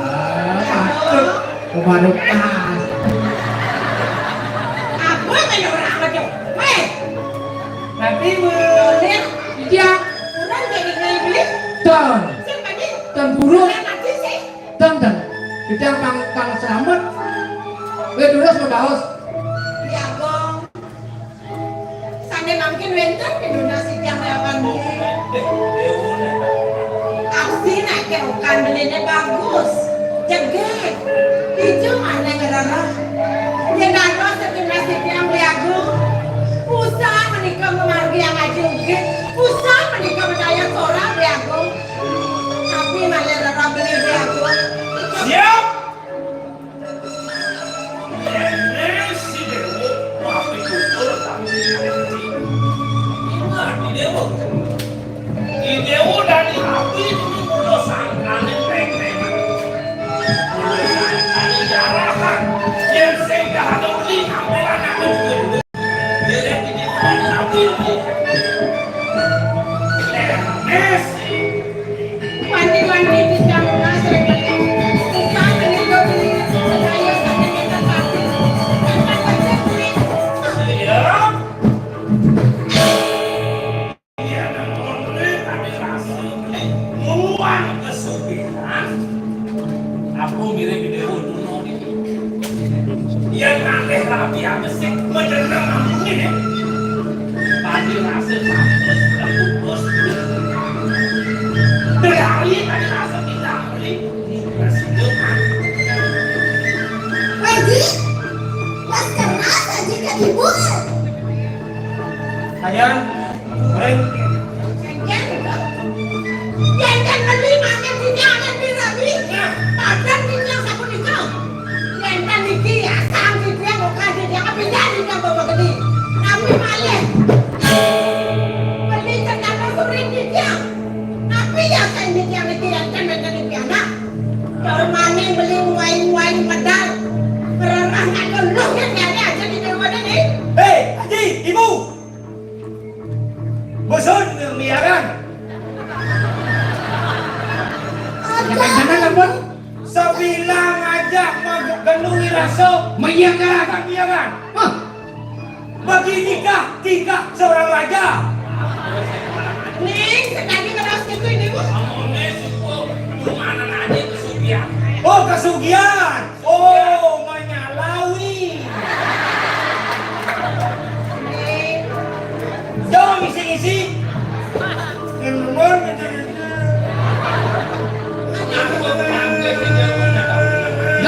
Ah, patut. Kemarin pas. Apa kan orang apa tuh? Weh. Nanti, Bu. Iya. Orang jadi ngai beli. Don. Siapa ni? Don burung. Orang mati sih. Don, don. Kita pang, pang selamat. Weh, terus mau baos. Ya, Bang. Sané mangkin wénten pinunasi tiyang lawan nggih. Abdi nek kerokan beliné bagus, jegég, ijo manéh ngrereh. Yén ana sepinunasi tiyang Bli Agung, usah menika memargi yang aji nggih, usah menika medaya sorang Bli Agung. Tapi malih rereh beli Bli Agung. Siap. Dene si Dewo mapitutur kang Dewi. Ingat, Dewo. Dewo dadi rabi demi mula sangkane pengkeng. Mula sangkane jarahan. Yen sing dah ada beli, ambil anakku juga. Dene si Dewo dadi rabi demi. Dene si Wanti-wanti bisa lunas, Rek. Bukan meninggal beli sedaya sakit kita sakit. Tanpa wajib beli. Iya. Iya, dan mohon beli, tapi rasa beli. Muang kesupiran. Aku mirip di Dewa Duno. Yen ngalih rabi abesik, medeneng ambune. Tadi rasa pantes, terus. Dari tadi rasa kita beli, ini presiden. Haji, mas keras aja ke ibu. Sayang, Ren. Yen kan beli makan sini akan dirabi. Padan sini yang sapu nikau. Yen kan niki asal sini yang bukan sini yang pindah di yang bawa gede. Tapi malih. Beli tentang surin sini yang. Tapi ya saya sini yang niki yang kan dengan niki anak. Permane beli muai-muai medal. Berarah nak keluh yang nyari aja di dewan ini. Hei, Haji, Ibu. Bosan miaran. Ya, kan jenengan, ampun. Sebilang aja magenu wirasa. Miaran. Miaran. Hah? Bagi nikah, tingkah seorang raja. Ning, sekali keras gitu ini, Bu. Ngomongnya suku, gimana aja kesugihan. Oh, kesugihan. Oh, menyalawi. Jom isi-isi.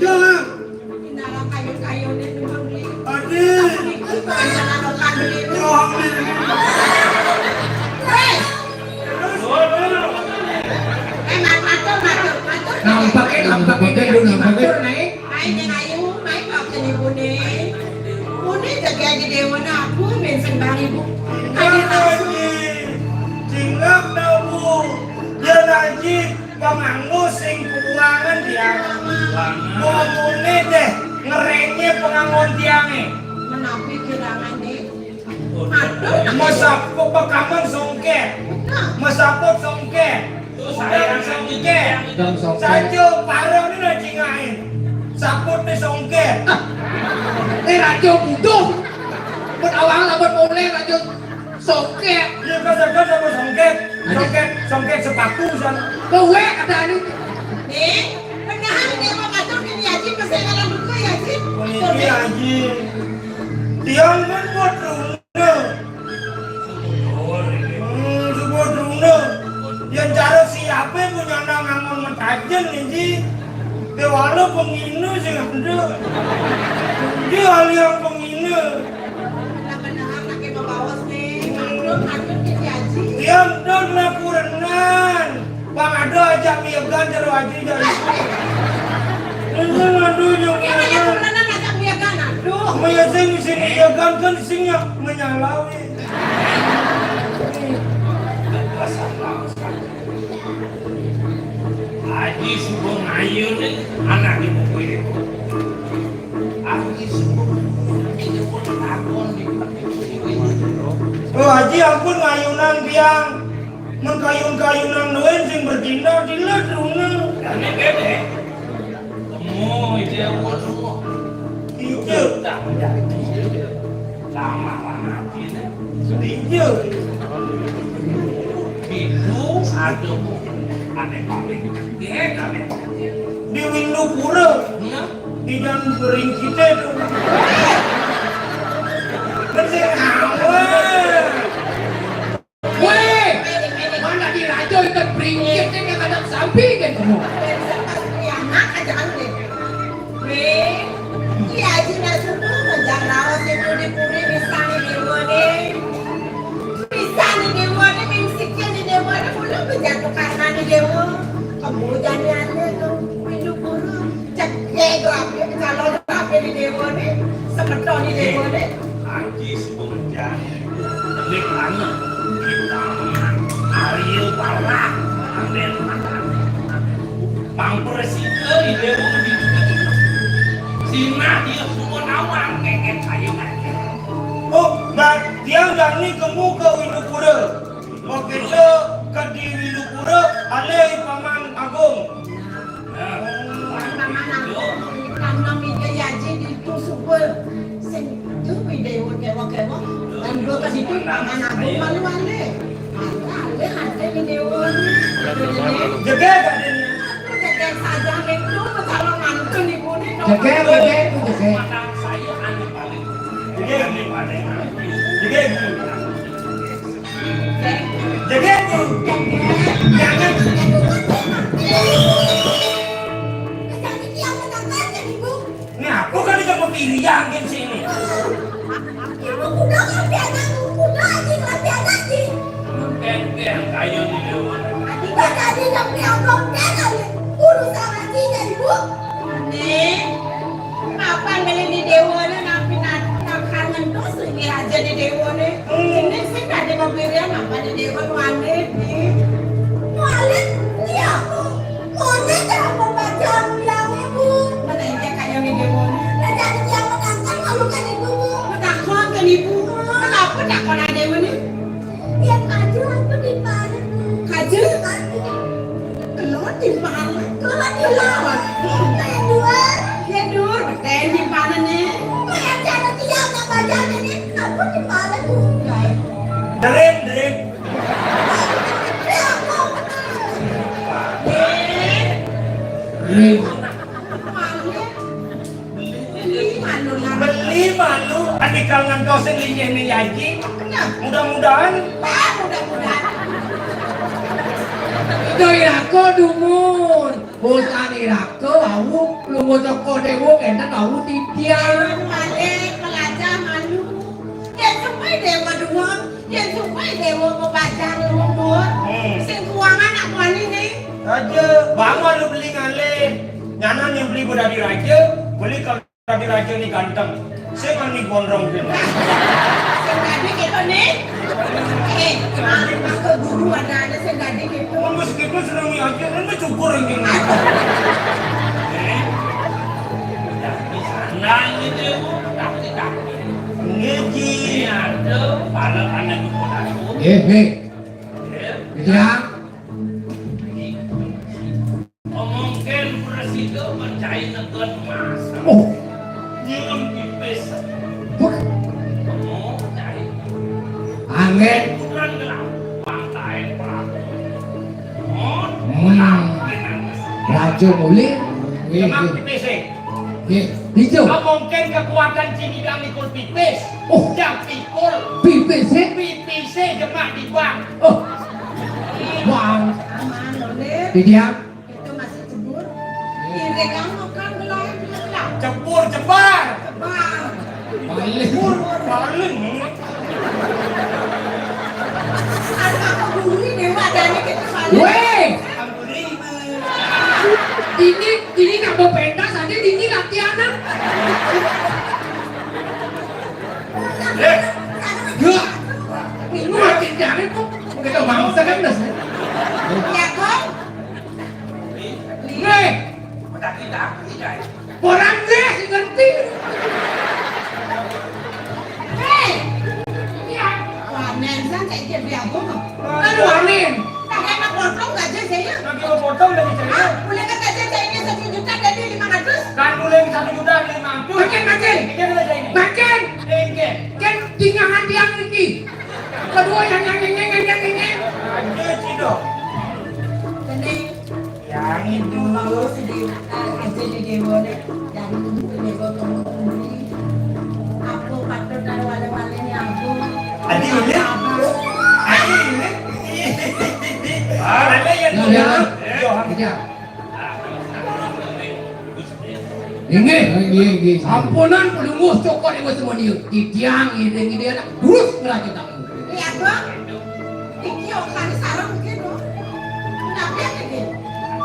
Jangan. Inara kayu-kayune nuwun, Bli. Adi. Tapi iku panjenengan kok beli. Rohmi. Hei! Eh, mat-, matur, matur, matur. Nampake, nampake, nampake, nampake. Matur, Naik. Main yang ayu, main kok jenibune. Muni jegegi dewana aku, men sembah ibu. Hadir langsung. Jinggap nabu. Dia lagi. Panganggo sing kuwangen, Dyang. Momone deh ngerenye panganggon tiange. Menapi kirangane. Aduh, mesaput pekaman songket. Betul. Mesaput songket. Udang songket. Udang songket. Saja parane lagi ngain. Saputne songket. Eh, raja butuh. Mun awang lamun mulai raja songket. Iya, kan, kan, sama songket. Songket, songket sepatu, san. Kowe ada anu. Nih, beneran dia mau ngatur ke Haji, pasti akan buka ya, Ji. Ini Haji. Tiang kan buat rune. Hmm, buat rune. Yang cara siapa punya nang ngangon mentajen nih, Ji? Dewala pengine sing ada. Dia ahli yang pengine. Bener-bener anake mabaos ne, maklum, maklum, Gusti Haji. Iya, bener, lah kurenan. Bang, ada aja miyegan jero Haji dari. Ini aduh, yang iya, banyak kurenan. Kurenan aja miyegan, aduh. Maya sing sing miyegan kan sing ya menyalawi. Haji Sugeng Ayu nih, anak ibu kuwi. Haji Sugeng Ayu ini pun takon di. Oh, Haji, ampun, ngayunan tiang. Men kayun-kayunan luwih sing bertindak di ledrune. Ini kene. Temu ide wolu. Iya. Lama-lama gini. Iya. Itu ada aneh paling. Iya, aneh. Di Windu Pura. Iya. Di dan Bering kita itu. Bersih awal. Weh, mana di raja ikan pringkit ni kadang sampi kan kamu. Anak aja anu deh. Weh, iya aja nak subuh menjang raos itu di puri bisa ni dewa ni. Bisa ni dewa ni, mimsiknya ni dewa ni, mula menjang karena ni dewa. Kamu jadi anu tu, pindu pura. Cek, ya itu apa, kalau apa ni dewa ni, semeton ni dewa ni. Haji Sugeng Ayu. Telik lanang, hitam, Ariel Pala, ambil makan. Pang bersih ke ide di Ini kemu ke Windupura. Makita ke di Windupura, alai Paman Agung. Paman Agung, karena mita yaji ditu suba. Sing tu Dewa kewa-kewa. Dan dua ke situ Paman Agung malu alai. Malu alai, ada di Dewa. Jegeg, Raden. Jegeg saja itu, kalau mantun ibu ni. Jegeg, jegeg, jegeg. Jegeg. Jegeg. Jegeg. Jangan. Ini aku kan udah mau pilihan ke sini. Ibu kuda ngerti anak, kuda aja ngerti anak sih. Enteng, ayo di Dewa. Adi tadi ngerti abang kan aja. Urusan hatinya ibu. Nih, kapan beli di Dewa nih, nampi nak, nak kangen terus lagi aja di Dewa nih. Ini sih tadi mau pilihan apa di Dewa, mau aneh nih. Mau aneh, iya. Mone cara pembacaan yang ibu. Mana yang dia kaya ni dia mone? Nah, jadi dia menantang malu kan ibu, Bu? Menakut kan ibu? Kenapa takut ada ibu ni? Yang kajil apa di mana, Bu? Kajil? Keluar di mana? Keluar di mana? Yang dua. Yang dua, betul di mana ni? Yang cara dia nak belajar ni, apa di mana, Bu? Deren, deren. Rin. Beli malu. Adi kal ngantos sing linggih ni yaji. Mudah-mudahan. Ah, mudah-mudahan. Ida iraka dumun. Bosan iraka, wau, lunga saka dewa, enten wau titiang. Malik, pelajar malu. Yen sumpah dewa dumun, yen sumpah dewa mau belajar lumur. Hmm. Sing kuangan nak wani ni. Raja, bangun lu beli ngalih. Nyanan yang beli dadi raja, beli kal dadi raja ni ganteng. Sing mani gondrong kene. Sing dadi kita ni. Eh, maka guru ada-ada sing dadi kita. Mun wis gitu seneng aja, kan cukur yang gini. Nah, ini dia, Bu. Tapi, tapi. Nggih, Ji. Ini ada, pala anak ibu aku. Nggih, nggih. Nggih. Iya. Omongken presida mencai negon emas. Oh. Nyuwun pipis. Wah. Oh, cai. Angin. Kurang gelap. Pantai pelabuhan. Oh. Hmm. Raja Muli. Nggih, Demak nggih. Pipis, eh. Nggih. Dijo. Omongken kekuatan Cinidang nikul pipis. Oh. Jam pikul. Pipis, eh? Pipis, eh, Demak di bank. Oh. Bank. Aman, lho, Lir. Didiang. Itu masih cebur. Iring anu kan belum gelap. Cebur, cebar. Cebar. Paling. Cebur, paling. Anak guru ini, Wak, dari kita paling. Weh. Ampun, Ibu. Ini, ini nggak mau pentas aja, ini latihan, ah. Eh. Ya. Ini latihan kok. Kita bangsa kan, das. Ya, Kong. Nih. Orang deh ngerti. Hei. Iya. Wah, Nensan cek dia biago. Aduh, Amin. Tak enak potong aja saya. Lagi mau potong dari saya. Ah, boleh kan aja saya ini satu juta jadi lima ratus? Kan boleh satu juta lima ratus. Makin, makin. Ini boleh saya ini. Makin. Ini. Kan tinggal hati yang ini. Kedua yang, yang, yang, yang, yang, yang, yang. Aja, Cido. Ini. Yang itu. Mau sedih, ah, aja di dewa deh. Yang itu dewa kamu sendiri. Aku patut kalau ada malingnya aku. Adi ini? Adi ini? Ah, ada yang. Nah, ya. Yo, ya. Inggih. Inggih, inggih. Sampunan pelungguh cokot ibu semua dia. Titiang, ini, ini, anak. Terus ngeraja tak. Iya, Bang. Iki okan sarung iki, Bang. Kenapa ya, iki?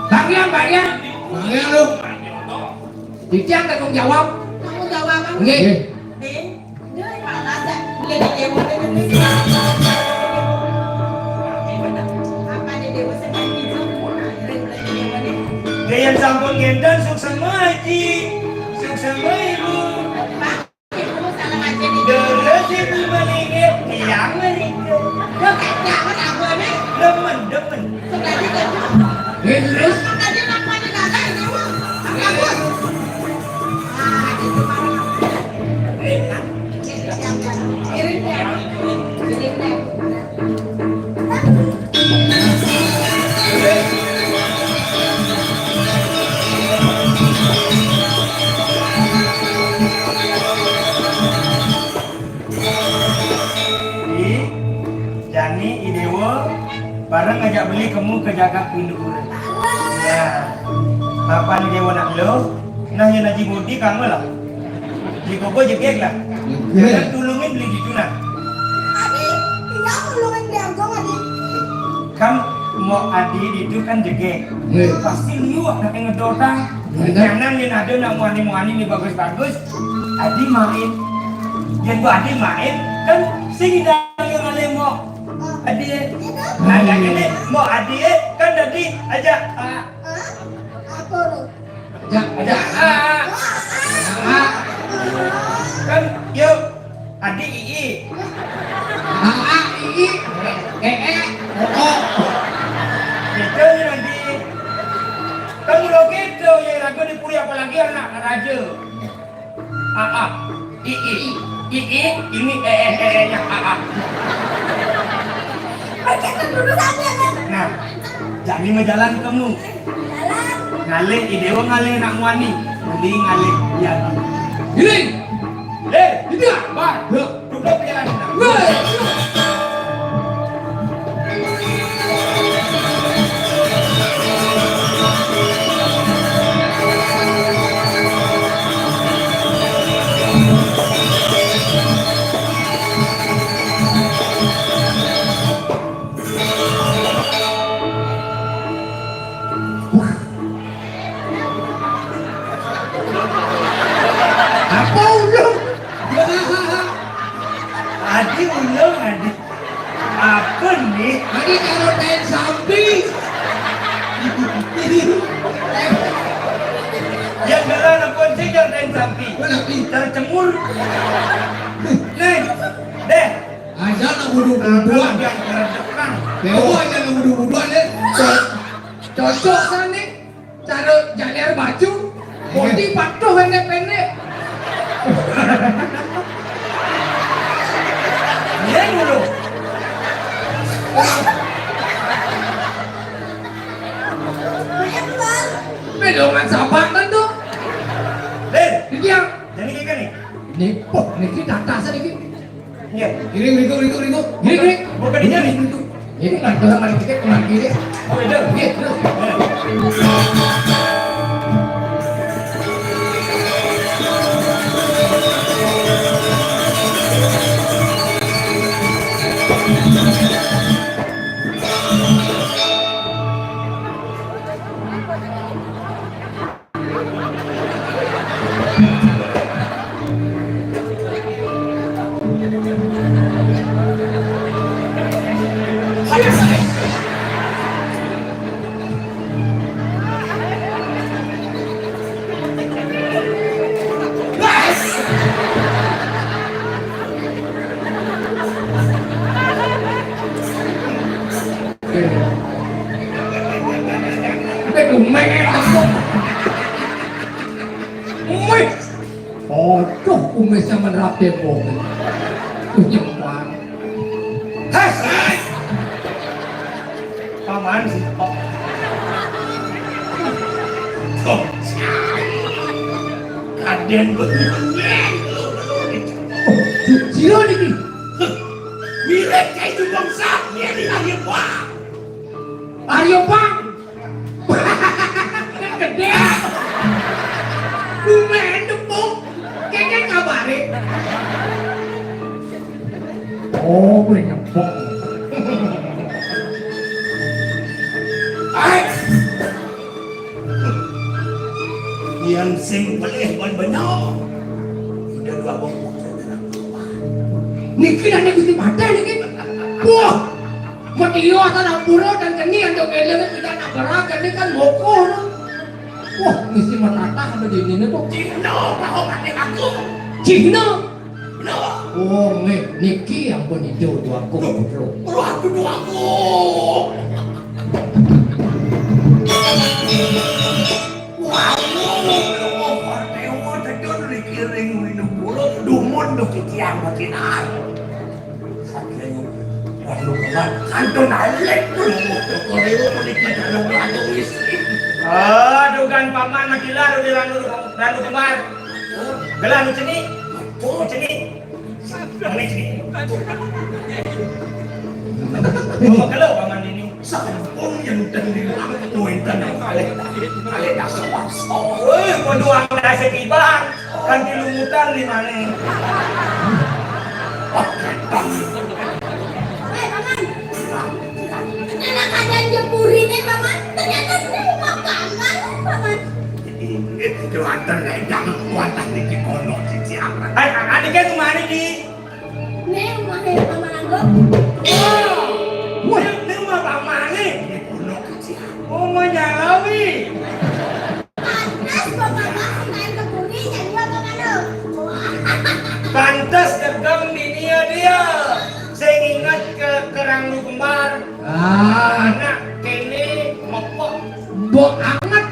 Bang Yang, Bang Yang. Bang Yang, lu. Iki yang tanggung jawab. Tanggung jawab, Bang. Nggih. Nggih. Nggih. Nggih, malah sak. Nggih, nggih, nggih, nggih. Apa nih, Dewa, sedang gitu? Nggih, yang sampun ngenten, suksema, Haji. Suksema, Ibu. Pak. Terus ibu malingnya, tiang ajak beli kamu ke jaga pintu. Ya. Papan dia anak lo. Nah, yang Haji Budi kamu lah. Di koko jegeg lah. Jegeg. Jangan tulungin beli di tuna. Adi, iya tulungin beli Agung, Adi. Kan mau Adi itu kan jegeg. Nggih. Pasti liwat nak ngedotang. Nggih. Jangan yang ada nak muani-muani nih bagus-bagus. Adi main. Yang gua Adi main kan sing dah yang ngalih mau. Adi. Nah, yang ini mau Adi kan tadi aja. Ah. Hah? Apa lu? Ajak, ajak. Ah. Ah. Kan, yuk. Adi Ii. Ah, ah, Ii. Eh, eh. Oh, oh. Gitu ya nanti. Kan udah gitu ya, lagu di Puri apalagi anak raja. Ah, ah. Ii. Ii, ini eh, eh, eh, eh, ya, ah, ah. Oke, kan dulu sampai kan? Nah, jadi mau jalan kamu. Ngalih, idewa ngalih nak muani. Mending ngalih ya. Giling. Eh, tidak. Bar. Duduk jalan. Weh. Apa ulung? Adi ulung, Adi. Apa nih? Adi kalau tain sampi. Yang gelar apa sih yang tain sampi? Tercemur. Nih, deh. Aja nak budu-buduan. Yang terdepan. Dewa aja nak budu-buduan, deh. Cocok kan nih? Cara jaler baju, bodi patuh pendek-pendek. Iya dulu. Pedongan sabar kan tuh. Deh, ini yang. Jadi kayak gini. Nih, poh, nih kita atas lagi. Iya. Giring, giring, giring, giring. Giring, giring. Bukan dia nih. Ini kan dalam ada tiket kemana gini? Oh, itu. Iya, terus. Aduh, men. Wih. Aduh, kumisnya menerap tembok. Tuh, nyempang. Hei, hei. Paman sih, Pak. Tuh. Kaden bener. Oh, si-, sira niki. Mirip kayak itu bangsa, ya, di Arya Bang. Arya Bang. Kan gede. Lumayan depok. Kayak kabare. Oh, gue nyepok. Ai. Yang sing pelih pun benar. Udah dua bungkus. Niki nane Gusti Padang niki. Wah, mati yo asal ampura dan keni antuk eling tidak nak berak, keni kan mokoh no. Wah, mesti menatah ada di ini tuh. Cina, mau mati aku. Cina. Benar. Oh, nggih, niki ampun ijo duaku, Putra. Waduh, duaku. Waduh, Dewa, Dewa, Dewa, Dewa, dikiring minum dulu, dumun do kiciang makin ai. Saking waduh, kemar, kantun alik, Dewa, Dewa, Dewa, menikah dalam waduh istri. Ah, dugan paman makilar, udah ranu, ranu kemar. Gelar nu ceni. Betul. Nu ceni. Yang ni ceni. Mau kalau paman ini. Sampun yen den ilang wonten kalih, kalih dasa warsa. Woi, padha angkase tiban. Kanthi lumutan limane. Wah, ketan. Eh, Paman. Enak ada jepurine, Paman. Ternyata ini makanan, Paman. Ini wonten rendang, wonten niki kono siji aman. Eh, anike kemane, Di? Ning omahe Paman Agung. Wah, ning omah pamane. Nggih, kula kecil. Oh, menyalawi. Pantes Bapak Mas main ke bumi jadi apa, Mano? Wah. Pantes tegang dunia dia. Sing inget ke kerang lu kembar. Ah. Anak kene mepok. Mbok anget.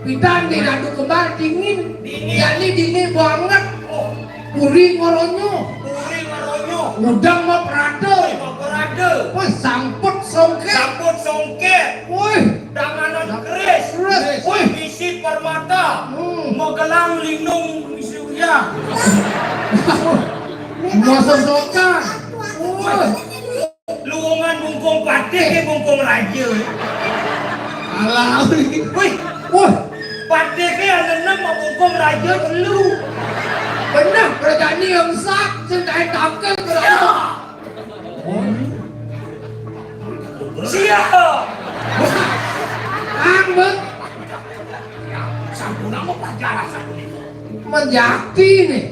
Pidan di radu kembar dingin. Dingin. Yakni dingin banget. Oh. Puri ngoronyo. Puri ngoronyo. Udang mau perada. Mau perada. Wah, samput songket. Samput songket. Wih. Danganan keris. Keris. Wih. Isi permata. Hmm. Magelang lindung surya. Mau sosokan. Wih. Luwungan bungkung patih ke bungkung raja. Alah. Wih. Wah. Patih ke yang enam mau bungkung raja telu. Bener, kerajaan ini yang sak, sing kae tangkel kerajaan. Siap. Kang, bet. Sampun apa pelajaran sampun itu? Menjati nih.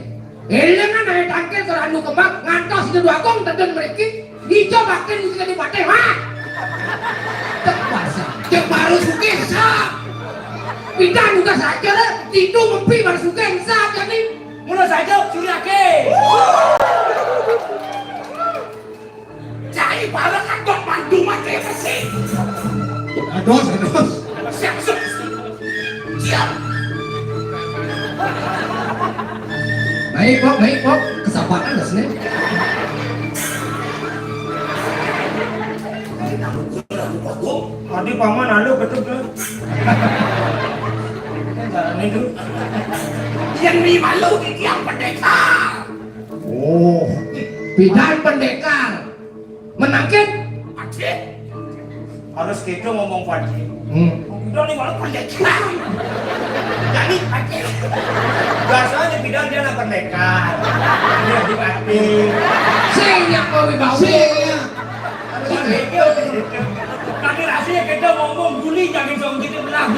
Eling kan ae tangkil karo anu kembang ngantos Sido Agung tedun mriki. Ijo bakti mesti dadi patih, ha? Tek basa. Cek baru sugih, sa. Pindah juga saja, le. Itu ngempi baru sugih, sa, jadi. Mula saja, suriake. Cai bareng adot mandu mati besi. Ados, ados. Siap, siap. Siap. Baik, Pok, baik, Pok. Kesabaran, Mas, nih. Tadi paman anu betul tuh. Ini tuh. Yang di malu di tiang pendekar. Oh, pidan pendekar. Menangkin? Adik. Harus gitu ngomong, Pak Haji. Hmm. Udah nih malah pendekar. Jadi, Pak Haji. Biasanya bidan dia anak pendekar. Dia di batin. Sing yang mau dibawa. Sing. Harus gitu. Tapi rasanya kita ngomong guli, jangan song gitu belah.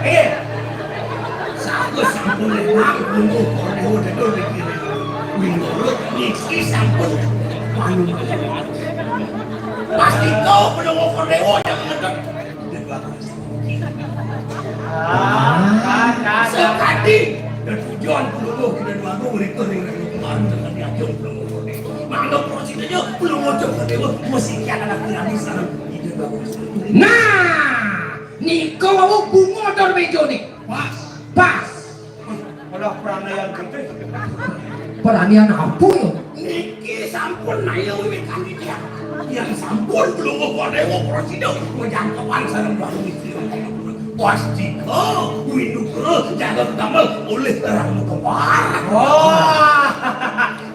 Eh, sampun, sampun, Bang. Untuk Borneo, dedol, dedol. Winurut niki sampun wanu. Pasti kau belum over dewa yang ngedek. Ah, kan, kan, kan. Sekadi tujuan pelungguh kita dua tu mereka ni kemarin dengan diajak pelungguh over dewa. Mana proses itu pelungguh over dewa mesti kian anak berani sekarang. Kita bagus. Nah, niko wau bunga dor meja ni. Pas. Pas. Malah peranian gede. Peranian apa ya? Niki sampun naya wiwit kami dia. Yang sampun belum mau dewa prasida, mau jangkepan sareng baru istri. Pasti kau, Windu kau, jaga damel oleh terang kepar. Wah,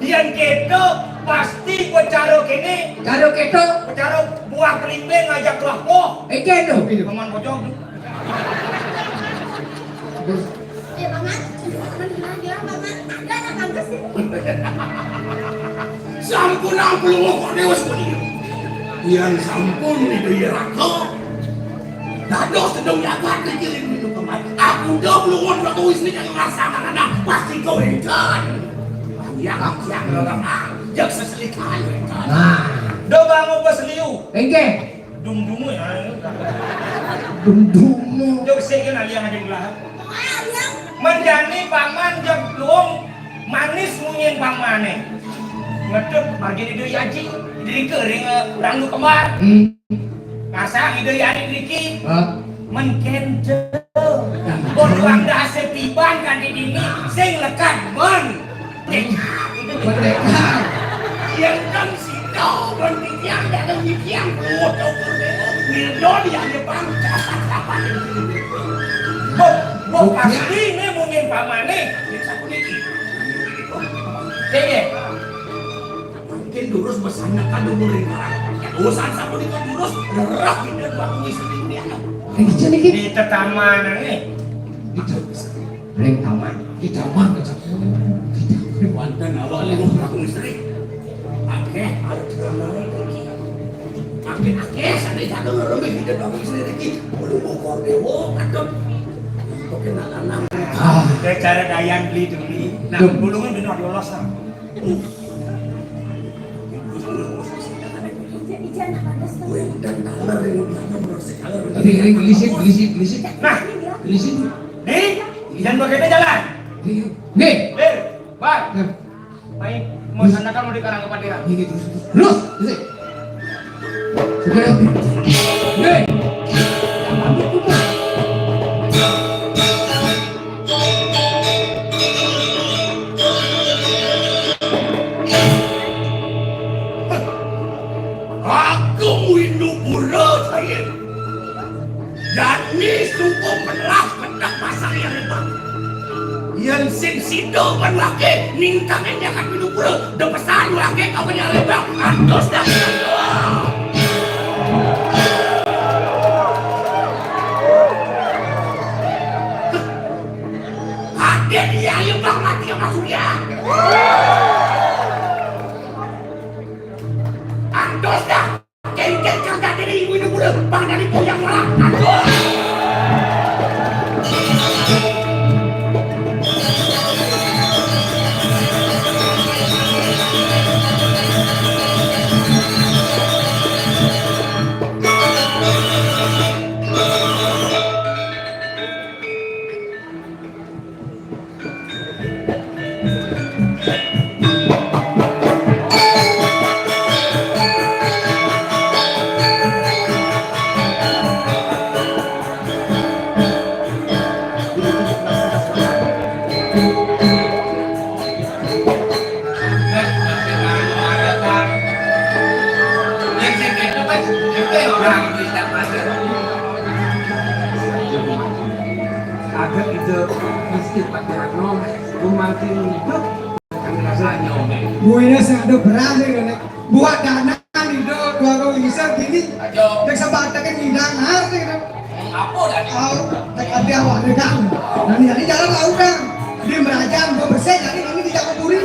yang keto pasti gua caro kene. Caro keto. Gua caro buah kelimbing ngajak kelapa. Eke tu. Paman pocong tu. Terus. Eh, Paman, Paman bilang, bilang, Paman, ada anak bagus sih. Sampun ampun kok dewa semuanya. Yang sampun itu ya raka. Dados sedang jagat dikirim itu kemari. Aku dah belum raka wisnu yang ngerasa anak pasti kau intan. Yang aku yang orang ah, yang seselikan intan. Nah. Dah bangun pas liu. Enggak. Dum-dum ya. Dum-dum. Yo sik kan aliang aja belah. Manjani paman jam luung manis munyin pamane. Ngedep bagi Ida Yaji, drike ring, eh, randu kembar. Hmm. Pasang Ida Yaji driki. Hah? Men kente. Bon wang dase tiban kan di dini sing lekat men. Pendekar. Yang kan sida, ban titiang, dalam titiang, kuat ukur dewa, Wildo di hadapan, kapan-kapan. Bo, bo, pasti ne mungkin pamane. Yang satu lagi. Dene. Mungkin Durus besandekan umur lima ratus. Urusan sapunika durus, rereh kita bangku istri ini anak. Ini jadi ini tetamanan nih. Itu. Ring taman. Di taman aja. Kita wonten awal lima ratus istri. Akeh arep ramai iki. Akeh-akeh sane jago ngeremeh kita bangku istri iki. Bulu bokor dewa kadang. Oke, nak lanang. Ah, cara dayan beli demi. Nah, bulungnya benar diolos lah. Ring, ring, gelisit, gelisit, gelisit. Nah, gelisit. Nih, jangan pakai jalan. Nih. Nih. Nih, Bang. Nah. Ayo, mau sana kamu di Karang Kepatiran. Ini terus, terus. Terus, gelisit. Oke. Nih. Aku Windu Pura saya. Jani suku pelah pedah pasang yang hebat. Yang sing sido kan wake ningkangin yang kan Windu Pura. Depesan wake kau yang hebat. Antos dah. Aden ya, ayo bang mati sama Surya. Antos dah. Kengkeng kagak ada ibu ibu udah bang dari goyang malah. Antos. Ada ide mesti pakai anu, rumah hidup. Buina sing ada beras ya, Nek. Buat dana nih, dua kau bisa gini. Ayo. Nek sebab tekan ngidang har nih, Nek. Apa dah? Oh, tek ada awak nih, Kang. Dan ini jalan lah, udah. Dia merajam, gua bersih, jadi ini tidak keburi.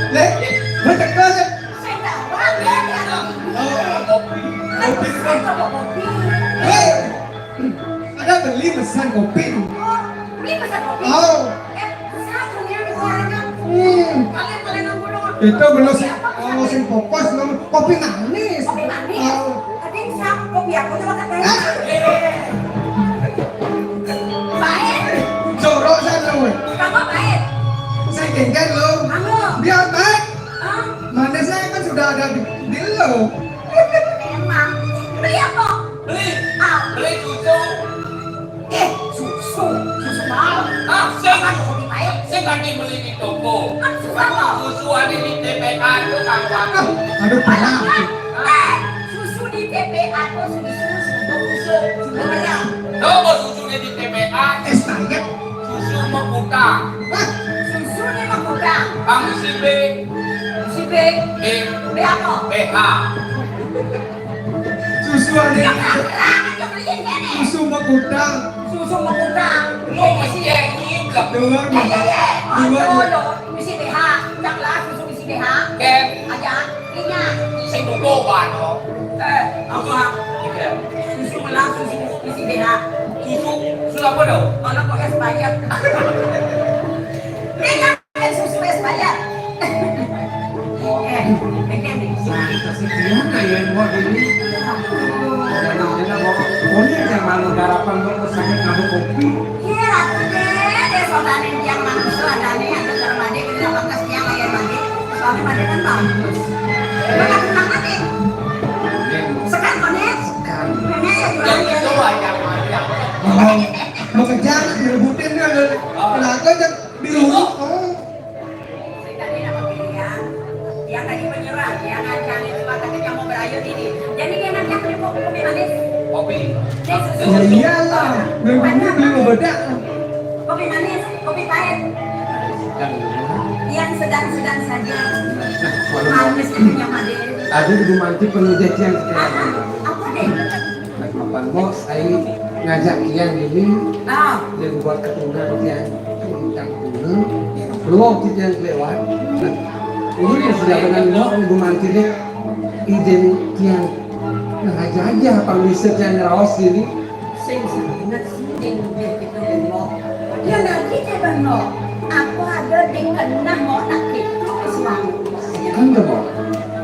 Lek, betul kan? Saya tak pernah lihat ya. Oh, kopi. Kopi. Kopi. Hei, ada beli pesan kopi. Oh, beli pesan kopi? Oh. Eh, satu yang dua orang. Hmm. Kalian boleh nunggu dong. Itu belum sih. Siapa pesan? Oh, sing fokus, belum. Kopi manis. Kopi manis? Oh. Tapi sap, kopi aku coba katanya. Hah? Baik. Jorok saya, weh. Kamu baik. Saya genggen, lo. Kamu. Biar baik. Hah? Manisnya kan sudah ada di, di lo. Emang. Beli apa? Beli. Ah. Beli susu. Eh, susu. Susu mahal. Ah, saya kan kopi baik. Saya kan dibeli di toko. Kan susah, loh. Susu ada di T P A itu kan. Ah, aduh, parah. Eh, susu di T P A itu susu, susu, susu, susu merah. Coba susu di T P A. Es banget. Susu mekutang. Hah? Susu ni mekutang. Kamu si B. Si B. B. B apa? B H. Susu ada. Yang terang aja beliin kene. Susu mekutang. Susu mekutang. Mau mesti yang ini belum. Dua, eh, eh, eh. Dua, dua. Mesti B H. Udah kelas susu mesti B H. Ken. Aja. Ini. Sing buku apa, no? Eh, apa? Iya. Susu melang, susu mesti B H. Susu, susu apa, no? Kalau kok es banyak. Ini kan susu es banyak. Eh, ini nih. Nah, itu sih dia kayak yang buat ini. Ada yang mau. Oh, ini yang malu garapan, mau sakit, ngambil kopi. Iya, Ratu deh, deh, saudara yang manusia ada nih, ada cara mandi, kita pakai siang aja mandi. Suami mandi kan bagus. Emang aku pernah mandi? Sekarang konek? Sekarang. Nenek ya jualan ya. Coba yang mandi. Mau, mau kejar, ngerebutin dia. Ayo ini. Jadi dia nanya keripik kopi manis. Kopi. Dia susu. Ya iyalah, memangnya belum bedak. Kopi manis, kopi pahit. Sedang. Yang sedang-sedang saja. Nah, kalau manis itu yang manis. Tadi di rumah itu penuh jajan sekarang. Apa, apa deh? Kapan mau saya ngajak Tian ini, ah, dan buat keturunan Tian, tentang keturunan, peluang Tian lewat. Nah, ini sudah benar mau rumah ini, izin Tian. Nah, aja aja apa bisa Tian raos ini. Sing sangat sing dia kita bengok. Ya nanti dia bengok. Aku ada di kena mau nak itu suami. Kan tuh mau.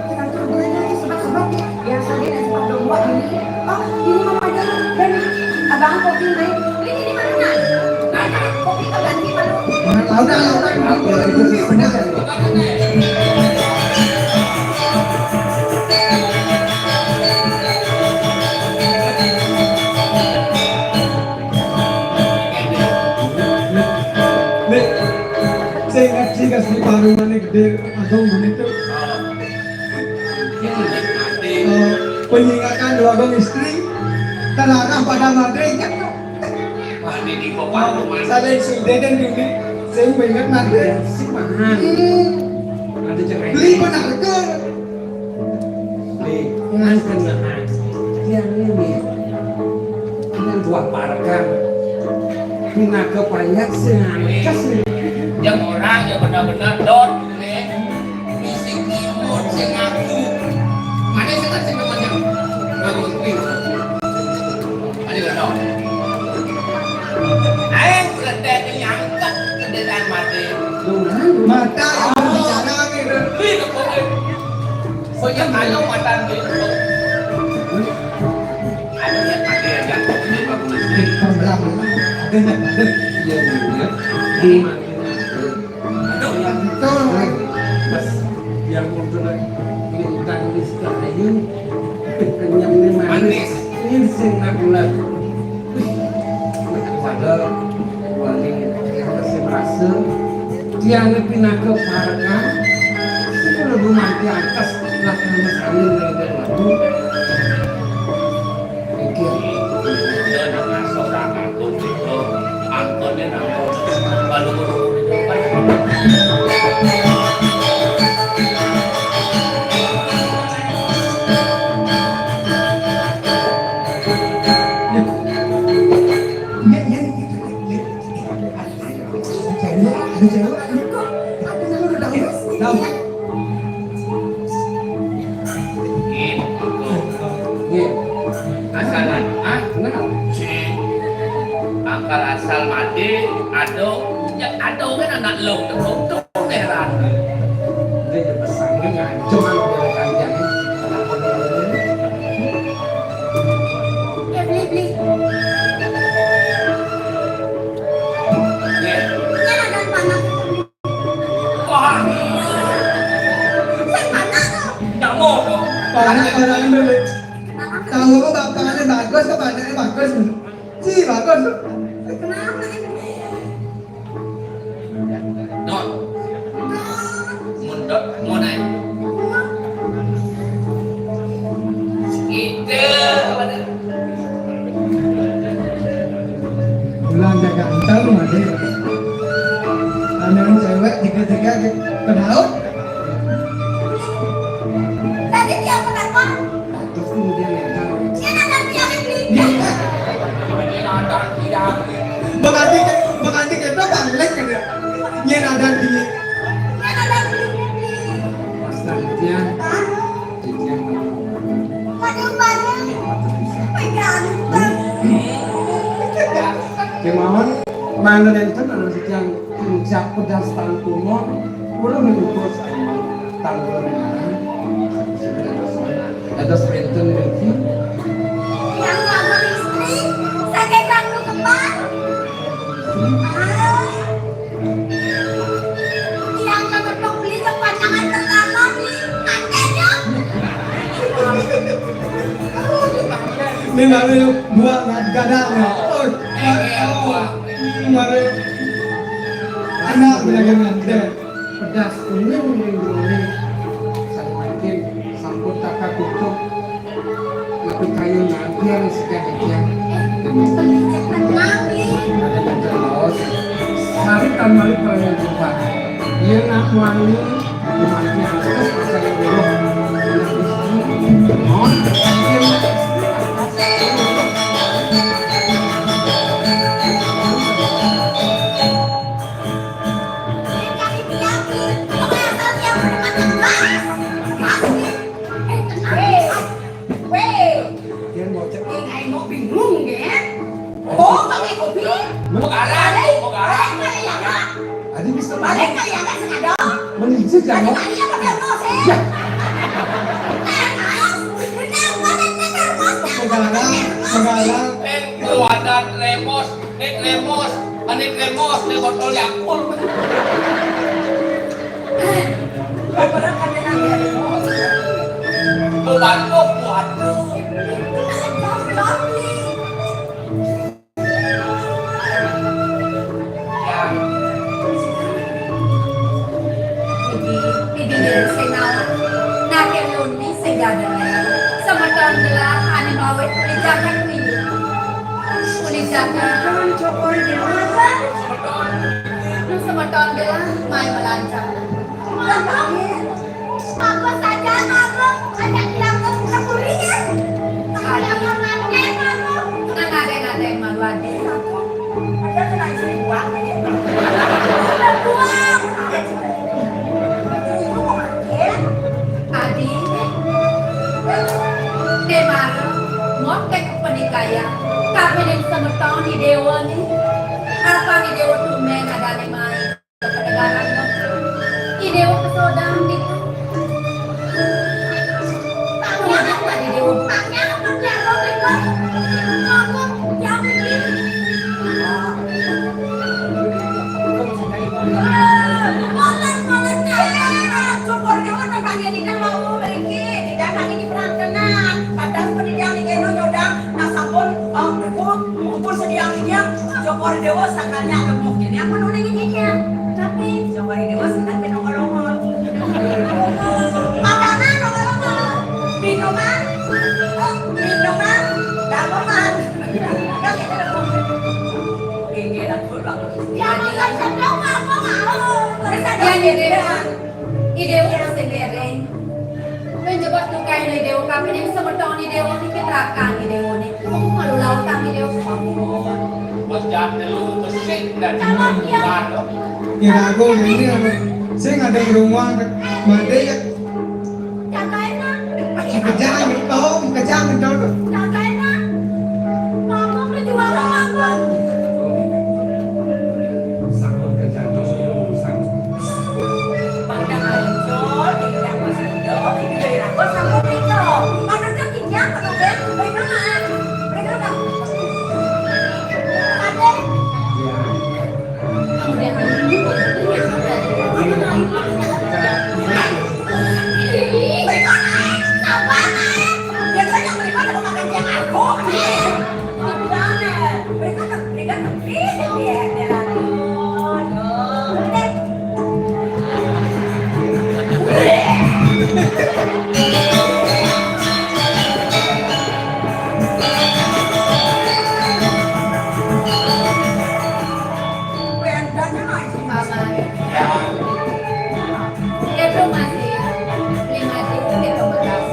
Yang tuh gue ini sebab-sebab ya. Yang sedih dan sebab dong buat ini. Oh, ini mama aja. Dan abang kopi main. Ini di mana? Mana? Kopi kau ganti baru. Nah, udah, udah, udah, udah, udah, udah. Nih, saya ingat sih kasih baru mana gede atau begitu. Eh, penyingatan dua orang istri terarah pada madre kan. Wah, ini di kota rumah. Saya sudah dan dulu saya ingat madre. Si mahal. Hmm. Ada cerai. Beli penarga. Nih, kan kenaan. Yang ini. Ini buah parkan. Pinaka banyak sih. Yang orang yang benar-benar dot. Nih, fisik imut sing ngaku. Mana sih kan sing namanya? Ngaku kuwi. Ada nggak dong? Ayo, udah tadi nyangkep ke dalam mati. Mata yang berbicara gitu. Wih, kok Oh ya, kalau mata itu. Ada ya, ada ya, jangan. Ini bagus. Iya, iya. Aduh, yang betul. Yang betul. Minta listrik ayu. Kenyang nih manis. Manis. Ini sing nak bulat. Pada wali yang masih merasa tiada pinaka parakan. Sing lebu mati atas nak nama saya dari waktu. Pikir. Dia nak masuk orang aku itu. Antonnya nak baru. Iya, iya, iya, iya. Ada cewek, ada cewek, ada kok. Ada cewek udah tahu, Mas? Tahu. Iya. Asal, ah, kenal? Akal asal mati, ada, ya ada kan anak lo, untung heran. Dia pesannya ngaco, kalau dia panjang. Ya, beli, beli. Wah. Sing mana tuh? Ndak mau dong. Parahnya, parahnya, Bebe. Tahu kok bapaknya bagus, kok bapaknya bagus. Si bagus. Kenapa? Don. Mundut, mau naik. Gitu. Pulang jaga entar lu mati. Ada yang cewek tiga-tiga ke, ke laut. Tadi dia kenapa? Terus kemudian ya kan. Dia nonton dia beli. Iya. Berarti, berarti kita balik kan ya. Dia nonton dia. Dia nonton dia beli. Selanjutnya. Hah? Waduh, waduh. Kemauan mana dan itu adalah yang puncak pedas tanpa umur, belum menyebut tanggal mana. Ada sprinter review. Yang lama istri, sakit rambut kembar. Yang kebetulan beli kepanjangan pertama di kantornya. Ini baru buat gadang ya. Oh, baru anak belajar nganten. Pedas kuning minggu ini. Saya makin sambut kakak tutup. Yang sudah dikian. Tenang, Li. Ada yang terlalu. Sari tambah perayaan Tuhan. Yang nak wangi, wangi harus percaya dulu. Anak istri, mohon. Weh, dia mau cek. Ih, ai mau bingung deh. Oh, pakai kopi? Mau garang, mau garang. Balik kali ya, Kak. Adi bisa balik kali ya, Kak, sengaja. Mending sih jangan. Tadi kali ya, pakai termos, eh. Ya. Termos. Benar, benar, termos. Mau garang, mau garang. Eh, mau ada termos. Nek Lemos, Anik Lemos, nek botol Yakult. Bener kan, Nek Lemos? Buat lo, buat lo. Bibi, bibi sing naon? Nake muni sing gadeleng. Semeton gelah ane mawe uli jagat kuwi. Uli jagat. Semeton gelah main melancar. Apa saja, Abang? Ada yang kekurangan? Ada yang aneh, Abang? Nang ada yang malu ade. Ada kena istri buang, ya? Buang. Ibu mau makan? Adi, Demar, ngotek penikaya. Tapi yang semeton di dewa nih. Apa di dewa tuh men ada nih main? Kedengaran dong. Ide waktu sodan gitu. Tanya apa di dewa? Tanya apa di dewa? Ngomong, jawab. Boleh, boleh, syukur dia udah panggil kita mau beli. Tidak lagi di perang tenang. Padahal seperti yang di Geno nyodang, nasabon, oh, ngumpul sedia-sedia. Joko Dewa sakanya gemuk. Ini apa nulis ini ya? Tapi Joko Dewa senang minum nongol. Makanan nongol. Minuman, oh, minuman, dagoman. Ini aku lah. Ya, makan sedang apa mau? Yang di Dewa. Idewa sing ngereng. Kowe njebak tukae idewa kabeh ning semeton idewa niki trakan idewa niki. Aku malu lautan idewa. Bos jahat lu, bersih dan. Kalau dia. Kira aku ini apa? Saya nggak ada rumah, mati ya. Jagain, Nak. Kejar, tolong, kejar, tolong. Jagain, Nak. Mama perjuangan Mama. Itu masih lima ribu kita bekas.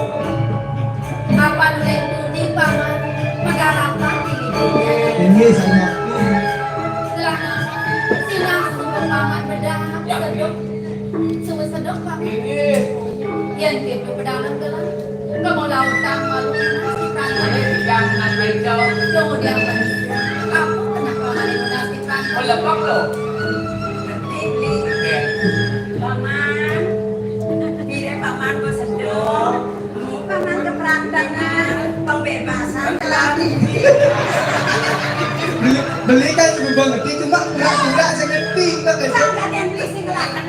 Apa nilai budi paman? Pengharapan di hidupnya. Ini sangat. Setelah nama, sinah sumber paman bedah sedok. Sumber sedok paman. Ini. Yang kita bedalam dalam. Kamu lautan malu. Jangan beritahu. Kamu dia manusia. Aku kenapa hari muda kita? Melepang lo. Paman, dire paman besedok, paman keperantanan, pembebasan telah. Beli, beli kan juga ngerti, cuma pura-pura saya ngerti, kita besok. Kan ada yang beli sih ngelakon.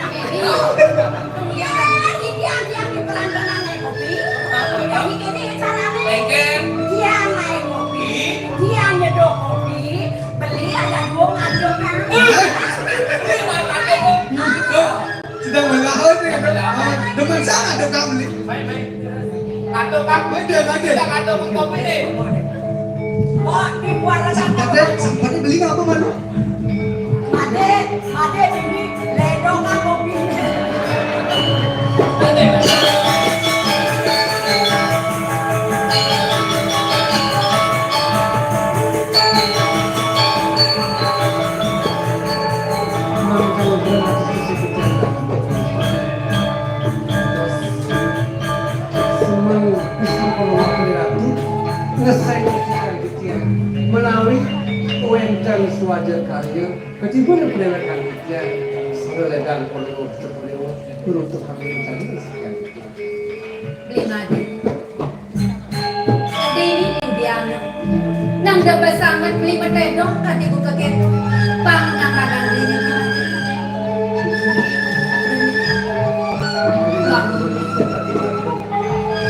Iya, ini yang, yang di perantanan naik kopi. Jadi gini caranya. Dia naik kopi, dia nyedok kopi, beli ada dua ngaduk kan. Sedang melaut nih. Demen sana ada kami. Baik, baik. Kado, Kak. Ada, ada. Kita kado mengkopi nih. Kok di kuara sana? Sempatnya, sempatnya beli apa, Manu? Made, made ini ledong apa bini? Semang pisang kalau wakil ratu, ngeseng kita menawi wénten swaja karya, ketimbang penewekan kita, seledan perlu, perlu, perlu tukang mencari. Beli madu. Dini Indiana. Nang debes amat beli metedong kati buka keto. Bang nang kadang beli. Bang.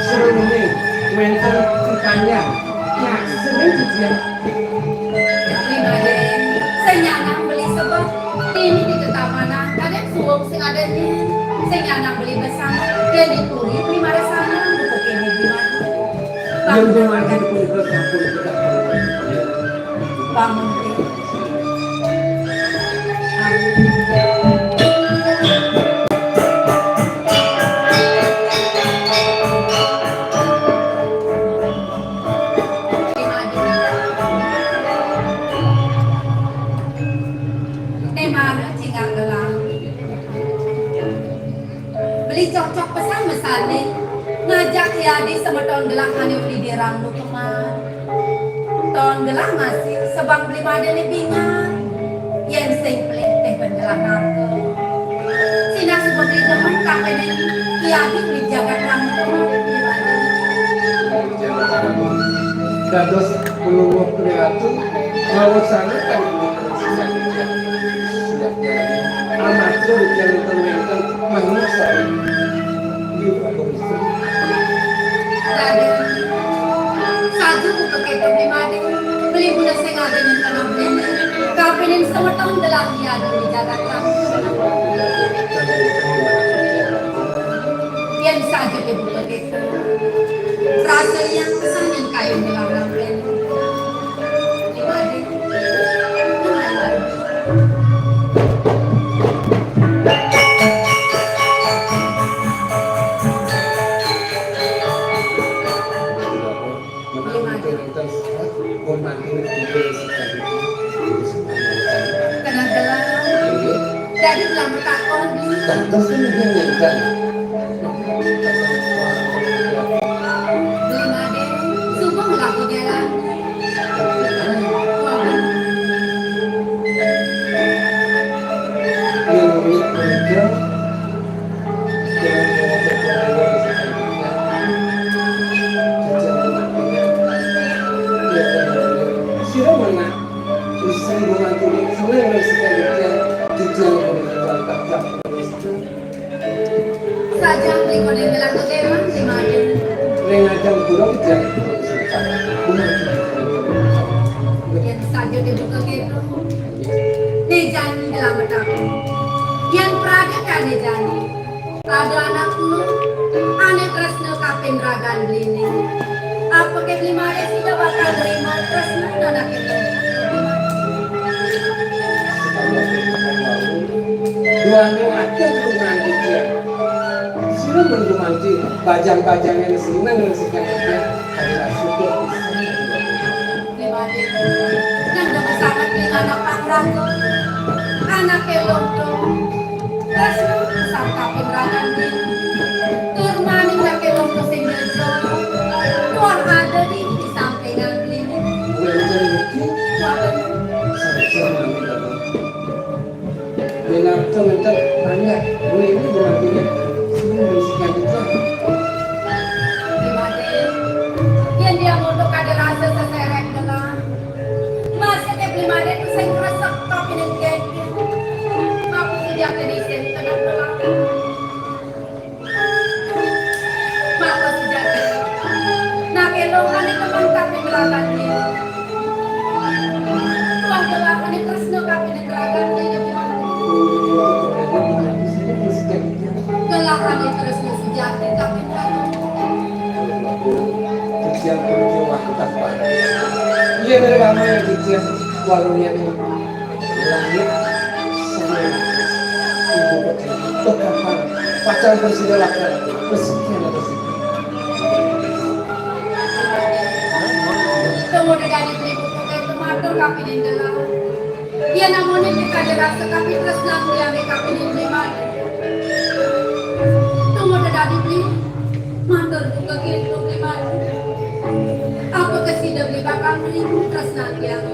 Seru nih, wénten pertanyaan. Nah, seru gitu ya. Beli madu. Sing nyanang beli sebab. Dini di tetamanan. Kadang suwung sing ada nih. Sing nyanang beli bersama. Dan di puri beli marasana. Buka kene beli madu. Yang belum ada di puri. Bangun. Beli cocok pesan mesane ngajak yadi semeton gelah ane beli dirang nu keman. Ton gelah masih sebang beli madene bingan. Yen sing pelit teh ben gelah nangke. Sinak suba beli demen kapene yadi beli jagat rang nu keman. Dados pelungguh Ratu, mawon sanget kami punika siap. Amarga wénten wénten manungsa. Raden, saja buka keto beli madu, beli mula sing ada ning tengah beli. Kapinin semeton gelah yadi di jagat rang. Yen saja dibuka keto. Rasa yang kesan yang kayu ngelarang. Menawi wonten salah, pun mangkin kumpul sekali. Kena gelar. Nggih. Jadi belum takon. Dados niki ngenten. Beli made, subuh melaku jalan. Nggih. Nggih. Saja mriko ning ngelah kekemah, di madu. Ring ajeng kula kejang. Yen saja dibuka keto. Nejani nyelametake. Yen pradé kang nejani. Ada anak enom, ané tresna kaping ragan beliné. Apake beli malih sida bakal nrima tresna anaké enom? Duaning ati lungan iki. Sira mung gumanti bajang-bajangé seneng sing kangen. Adalah syukur. Nang demi sanget ning anak pangranto, anaké lonto. Tresna sangkaping ragan dini. Tur maning anaké lonto sing ngejo. Tuah ada dini di sampingan dini. Wénten iki. Wonten. Sampun. Winarta ngénten panjak, kuwi iki berarti ya. Sing berisikan itu. Beli Madé, yén dia monto kadé rasa seserek gelah. Masih té Beli Madé tuh sing resep tapi ning kéké. Aku sejak tadi sing tenang belakang. Maka sejati. Nah, elongane teman kami gelakan dia. Tuah gelakan tresna kami gelakan dia. Gelakan tresna sejati kami gelakan. Ujian perjuangan tanpa. Yén ada damel titiang, waluya ning langit, sané ibu putri, bekapan, pacang prasida lakar, prasida lakar. Tumuju dadi ibu putri tumatur kapining gelah. Yén amoné pikada rasa kapitresnan tiangé kapining Bli Made. Tumuju dadi Bli, matur buka kéto Bli Made. Apakah sida Bli bakal nerima tresnan tiangé?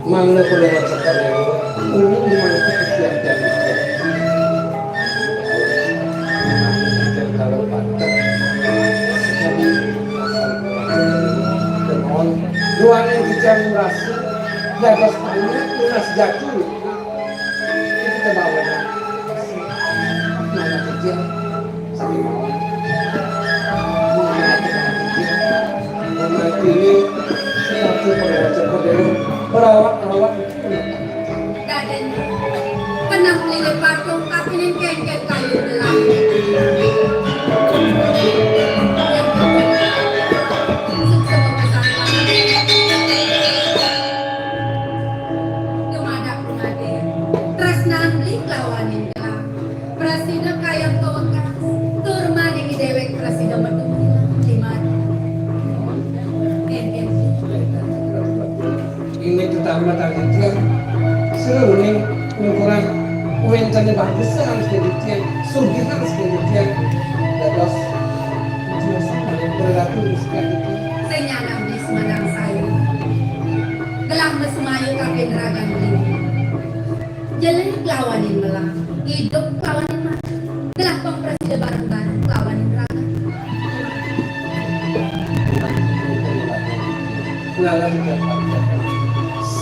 Mangda kula wacekan, ulun di mangku kesian dan kalau pantek. Kemon, duaning titiang merasa dados panyat tunas jati. Itu kenawan. Mana titiang? Sakit mawon. Mana titiang? Mana ini? Satu perwajib berdiri. Perawat-perawat. Raden, kenang lili patung kapining kénkén kayu gelah. Suksma pasangan. Dumadak Bli Made, tresnan Bli kelawaning gelah. Prasida kayang kawekas, tur maning déwék prasida metu mati. Kénkén. Inggih tetamba titiang, sané ungkuran wénten bagus sanget titiang, sugih sanget titiang. Dados, bergabung sekali. Sing nyanang bis manang saya. Gelah mesemayu kaping ragan lima. Jelé kelawaning melah, idup kelawaning mati. Gelah pang prasida bareng-bareng kelawaning raga. Ngalah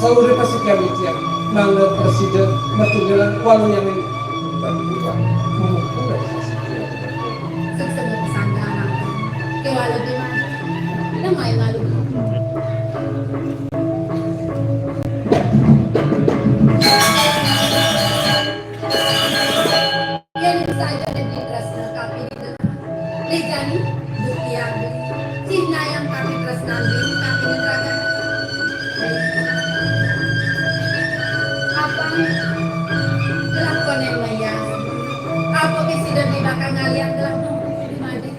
saurip pasiki titiang, mangda prasida matunggilan waluya ning. Suksma pisan, Bli Made. Kéwala Bli Made. Nang malu-malu. Yén saja dadi tresna kapining gelah. Rijani, buktiang Bli, cihnayang kapitresnan Bli kapining raga. Apa? Kelakuan yang maya. Apa sida Bli bakal ngalian gelah Bli Made?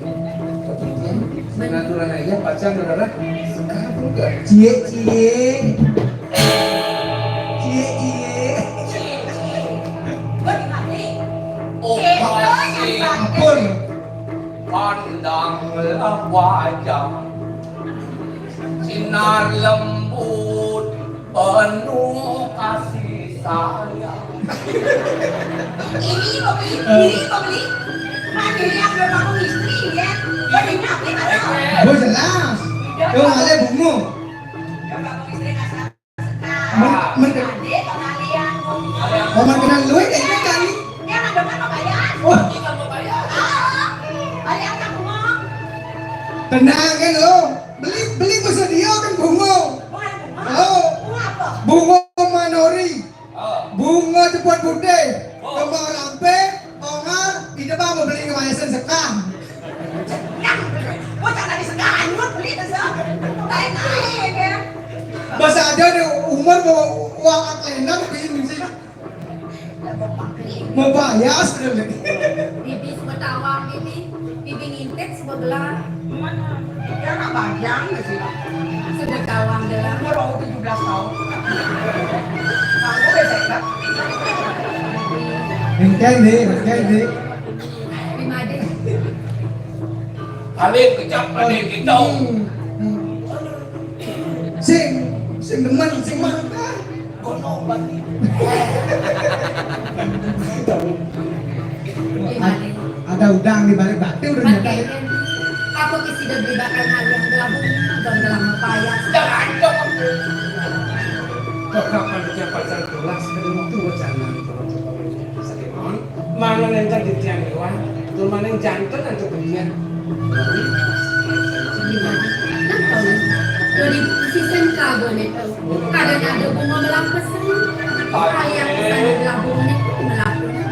Bener. Naturan aja pacang ngelarang sekarang juga. Cie, cie. Cie, cie. Oh, kasih. Ampun. Pandanglah wajah sinar lembut penuh kasih sayang. Ini mau beli, ini mau beli. Mana yang udah bangun istri ya? Jadi ngapain? Oh, jelas. Tuh, ada bunga. Men, men, oh, men kenal lu, eh, kan? Oh. Tenang kan lu. Beli, beli bersedia kan bunga. Oh. Bunga manori. Bunga cepot putih. Kembang rampe. Tongar, ida bang mau beli kemayasan sekam. Bocah tadi sekam, beli tu sah. Lain-lain ya. Masa aja deh umur mau wak lenang beli musik. Mau bayar sekali. Bibi semua tawang ini, bibi ngintek semua gelar. Ya, nak bayang ke sini. Sudah tawang gelar. Umur aku tujuh belas tahun. Kamu udah sehat. Engkai deh, engkai deh. Lima deh. Paling kejam pada kita. Hmm, hmm. Sing, sing demen, sing mantap. Gunung Batu. Lima deh. Ada udang di balik batu udah nyata. Apa ke sida beli bakal hari yang gelap, udah gelap payah. Jangan dong. Kok kapan ucapan saya tulas ke rumah tuh wacana itu? Sakit, mana yang tak titiang iwan, tur maning janten antuk titiang. Nah, kalau dua ribu sisen kagone tuh. Kadang ada bunga melampesan. Kayak sana gelap bunga itu melampesan.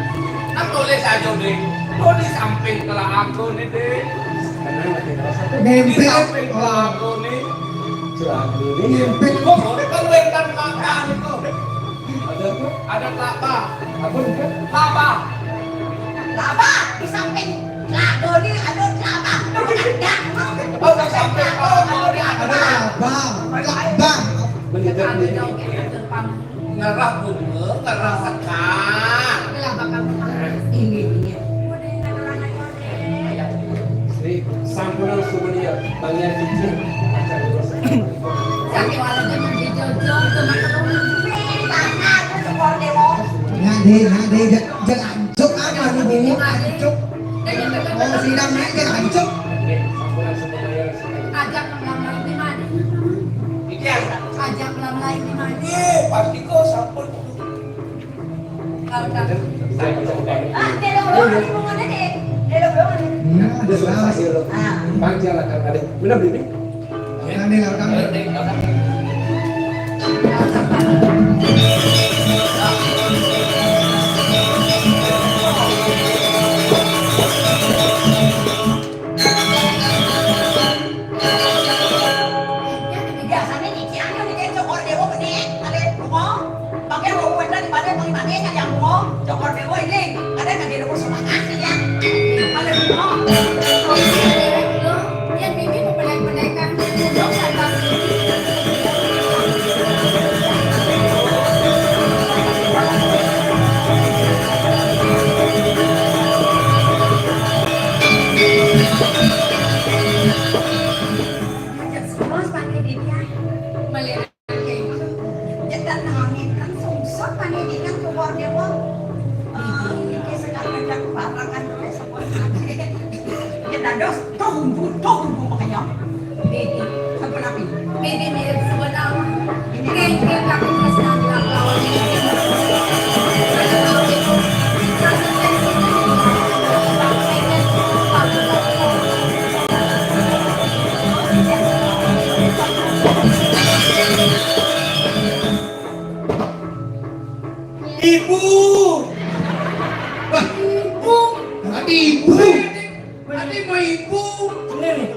Nah, tulis aja, Dek. Tulis samping kelak aku nih, Dek. Ngempet. Di samping lagu nih. Lagu nih. Ngempet. Kok boleh kan wetan makan itu? Ada apa? Ada kelapa. Apa itu? Kelapa. Kelapa di samping lagu nih ada kelapa. Ada. Oh, di samping. Oh, oh, di ada kelapa. Kelapa. Begitu. Ngarah bunga, ngarah sekar. Ini, ini. Sri, sampunan sumuni ya, Bang Yan Cici. Sakit walaupun dijojol, cuma ketemu. Nggak deh, nggak deh, jangan, jangan ancuk, ah, mari dulu, ancuk. Oh, sidang naik, jangan ancuk. Oke, sampunan sumuni ya, Sri. Ajak melamar di mana? Iya. Ajak melamar di mana? Eh, pasti kok sampun. Kalau tak. Ah, dia lo belum, ini mau mana deh? Dia lo belum. Hmm, ada suara. Ah. Panjang lah, kan ada. Benar, Bibi? Benar nih, lah, kan. Biasanya nyicilannya udah kayak cokor dewa gede, ada bunga. Pakai mau buat dari mana, mau mana yang yang bunga, cokor dewa ini, ada yang di rumah sama kasih ya. Ada bunga. Yang bibi mau pendek-pendekan, bunga sama. Ajak semua pakai dia. Melihat kita nangin kan sungsut pakai dia kan keluar dia mau. Eh, ini sekarang ada barang kan, semua pakai. Kita dos, toh, toh, toh, makanya. Bebe, sampun api. Bebe mirip sebenar. Kengkeng aku kesenangan lawan. Ibu. Wah, ibu. Tadi ibu. Adi mau ibu. Ini nih.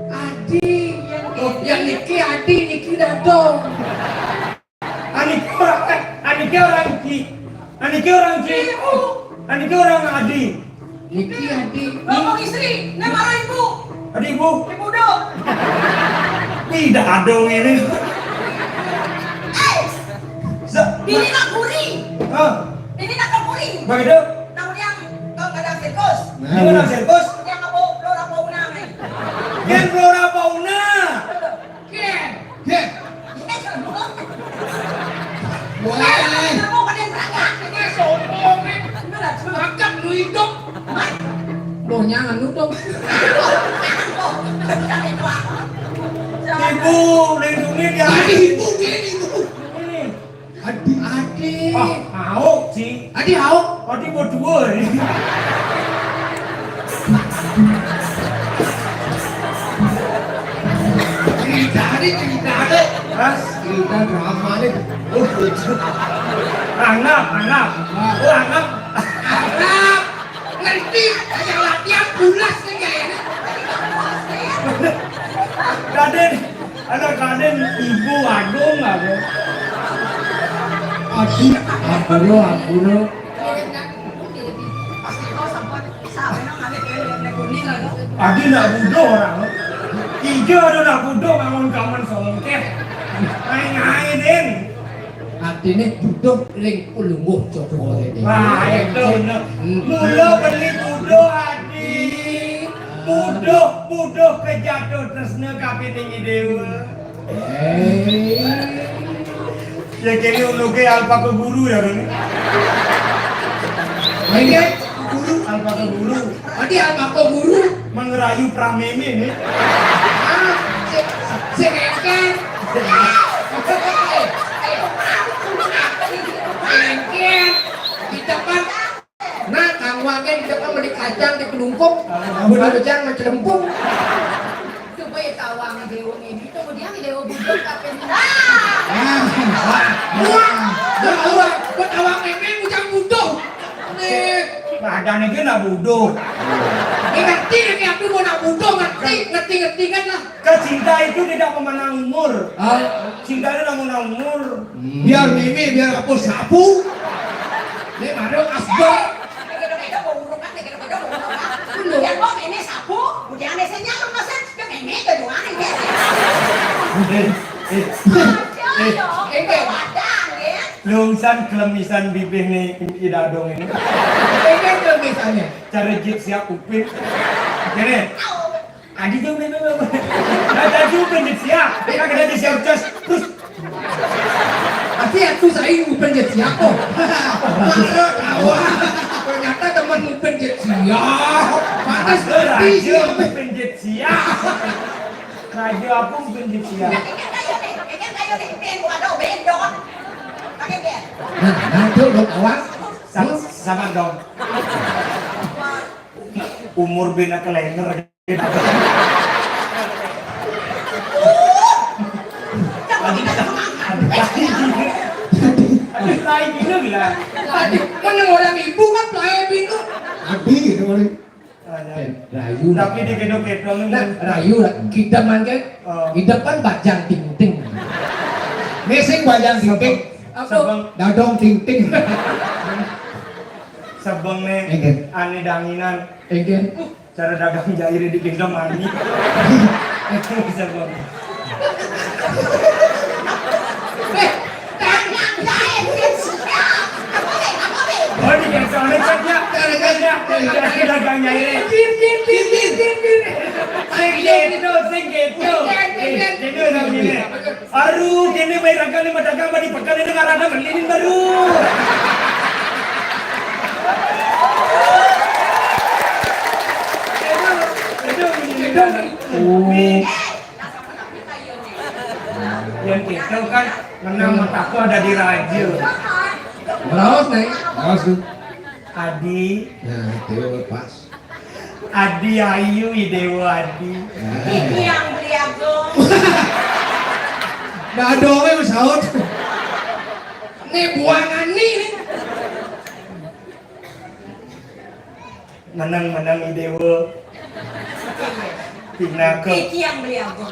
Adi. Oh, yang niki Adi, niki dadong. Aniki orang, eh, aniki orang Ci. Aniki orang Ci. Ibu. Aniki orang Adi. Niki Adi. Bapak istri, nama ibu. Adi ibu. Ibu dong. Tidak ada ini. Eh, Sa- ini nak kuri. Hah? Ini nak kuri. Begitu? Namun yang kau kadang sirkus. Nah, ini kadang sirkus. Yang apa? Flora fauna nih. Yang flora fauna. Ken. Ken. Ken. Wah. Kamu pada yang berangkat. Ini sombong nih. Enggak lah, cuma makan lu hidup. Boh, jangan lu dong. Ibu, lindungi dia. Ibu, dia ibu. Ini. Adi, adi. Ah, auk, Ci. Adi auk. Adi mau dua ini. Cerita nih, cerita nih. Hah? Cerita drama nih. Oh, lucu. Anggap, anggap. Wah. Oh, anggap. Anggap. Ngerti, kayak latihan pulas nih kayaknya. Raden, ada Raden Ibu Agung apa? Aduh, ampun lo, ampun lo. Adi nak budo orang lo. Ijo ada nak budo bangun kaman songkeh. Main-mainin. Artine budo ring pelungguh Jodho Rene. Wah, itu bener. Hmm. Mula beli budo, Adi. Budo, budo kejatuh tresna kapining Dewa. Eh. Ya kene unuke alpaka guru ya, Ron. Iya, guru. Alpaka guru. Adi alpaka guru. Mengerayu prameme nih. Ah, sing, sing engken. Engken. Di depan. Nah, kang wake di depan beli kacang di kelungkup. Beli kacang sama celempung. Coba ya tawang dewa ini. Coba dia dewa budok apa ini? Ah, ah, ah. Wah, wah, wah. Buat awak memang ujang budo. Nih. Badannya gini nak budo. Ini ngerti nih, aku mau nak budo, ngerti. Ngerti-ngerti kan lah. Ke cinta itu tidak memandang umur. Ah. Cinta itu namun umur. Hmm. Biar mimi, biar apa sapu. Ini baru asbak. Ini gedung-gedung mau uruk kan, ini gedung-gedung mau uruk kan. Udah kok ini sapu, udah ini senyal lemesin, ke ini ke doang ini. Eh, eh, eh. Ada loh, eh, ada ya. Lungsan kelemisan bibih nih, Idadong ini. Ini kelemisannya. Cara jit siap upin. Gini. Adi jauh memang apa? Nah, tadi upin jit siap. Kita kena jit siap cas. Terus. Tapi aku saya upin jit siap kok. Masa kawan. Ternyata teman upin jit siap. Pantas berarti siap. Upin jit siap. Raja aku upin jit siap. Ini kayu nih, ini kayu nih, ini ada bendon. Pakai dia. Nah, nah, tuh, dong, awas. Sa-, sabar dong. Umur bina kelenger. Aduh, lain gila, gila. Aduh, mana orang ibu kan pelayan pintu. Adi gitu kali. Rayu. Tapi di kedok-kedok ni. Nah, rayu lah. Kita man kan. Oh. Kita kan bajang ting-ting. Mesing bajang ting-ting. Apa? Sabang. Dadong ting-ting. Sabang ni. Enggak. Ane danginan. Enggak. Cara dagang jair di Gendong Mani. Bisa gua. Eh, dagang jair di Gendong. Apa, Be? Apa, Be? Oh, di Gendong, Gendong, ya. Dagang jair. Din, din, din, din, din, din. Sing gitu, sing gitu. Din, din, din, din. Din, din, din. Aduh, kene bae raga ni madagang badi pekan ini ngarana melinin baru. Aduh, aduh, aduh. Oh. Yang kita kan menang mataku ada di raja. Raos nih, raos tuh. Adi. Nah, itu pas. Adi ayu, i Dewa Adi. Iki yang beli agung. Dadonge wis saut. Nih buangan nih. Menang-menang i Dewa. Pinaka. Iki yang beli agung.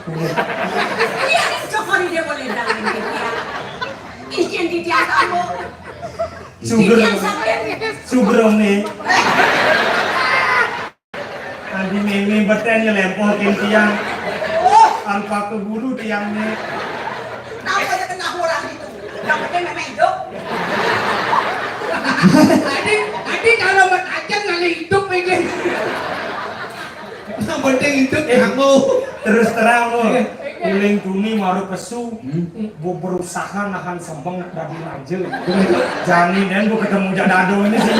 Iya, coba dia boleh dalam ini. Iki yang titiang kamu. Suger. Iki yang sampai. Suger nih. Adi meme beten nyelempokin tiang. Oh. Alpa ke guru tiang ni. Kenapa dia kena orang itu? Yang penting memang hidup. Adi, Adi kalau buat aja ngalih hidup ini. Yang penting hidup. Eh, kamu. Terus terang lo. Iya. Uling tuni maru pesu. Hmm. Gua berusaha nahan sembeng dari raja. Jani dan gua ketemu Jadado ini sih.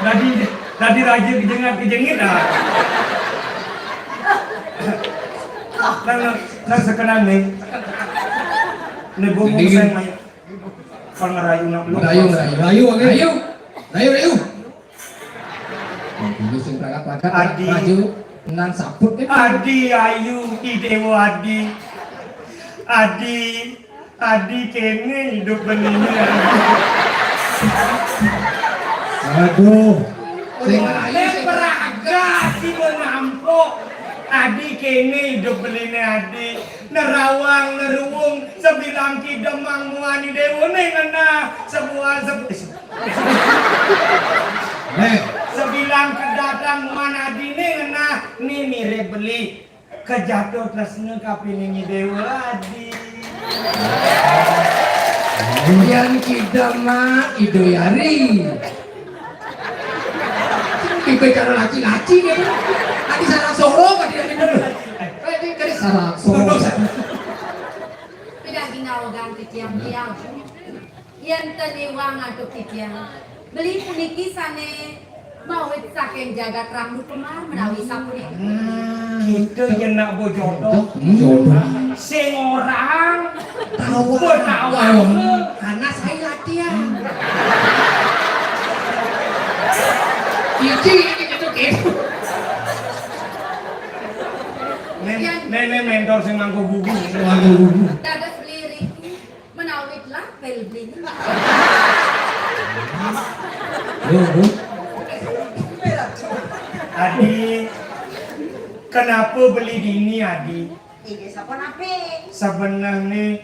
Tadi Tadi raja kejengit-kejengit dah. Nang, nang sekenan nih. Nih, bu, bu, saya main. Pangerayu nak lu. Rayu, rayu, rayu, oke. Rayu. Rayu, rayu. Dulu sing prakat-prakat, Adi. Rayu, nang saput, eh. Adi, ayu, i Dewa Adi. Adi. Adi kene hidup benine. Aduh. Sing ayu sing peraga si menampok. Adi kene hidup benine Adi. Nerawang neruwung sebilang kidemang muani dewone ngena sebuah se-, eh. Sebilang kedatang muan Adine ngena ni mirip beli. Kejatuh tresna kapining i Dewa Adi. Yan kidemang Ida Yari. Tipe cara laci-laci dia. Adi salah soro kan dia gitu. Tadi tadi salah soro. Tidak ginawagan titiang-tiang. Yen ten iwang antuk titiang, beli puniki sane mawit saking jagat Rangdu Kemar menawi sapunika. Hmm, kita yen nak bojodoh. Jodoh. Sing orang tawa. Tawa. Karena saya latihan. Cici ini gitu gitu. Nen, nen, nen, mentor sing mangko bubu. Mangko bubu. Dados beli riki. Menawi lapel beli. Yo, Bu. Adi, Kenapa beli dini, Adi? Inggih sampun apik. Sebenarnya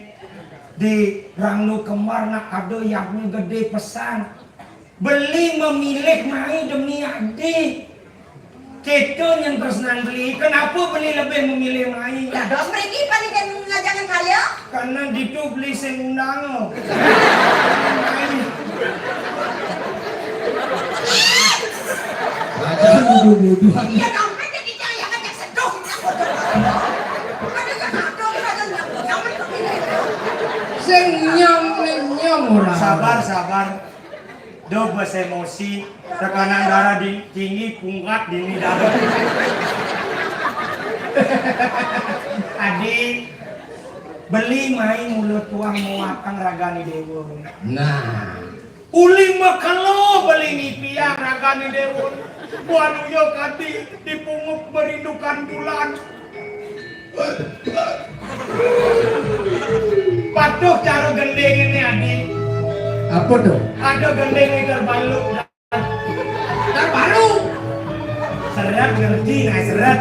di Ranglo Kembar nak ada yadnya gede pesan. Beli memilih mai demi Adi. Kita yang tresnan beli, kenapa beli lebih memilih mai? Dados mriki panitia ngajangan kaya? Karena ditu beli sing undang. Mai. Aja nuduh-nuduh. Iya, dompet yang dijayakan yang seduh. Ada yang ada, ada yang nyamuk, nyamuk begini. Sing nyam, nyam ora. Sabar, sabar. Do bes emosi, tekanan darah di, tinggi, pungkat, dini darah. Adi, beli mai mula tuah mewakang ragani dewa. Nah. Uli makelo beli ngipiang ragani dewa. Buat uyo kati dipungup merindukan bulan. Patuh cara gending ini, Adi. Apa tuh? Ada gending ini terbalu. Terbalu. Seret ngerti, nah seret.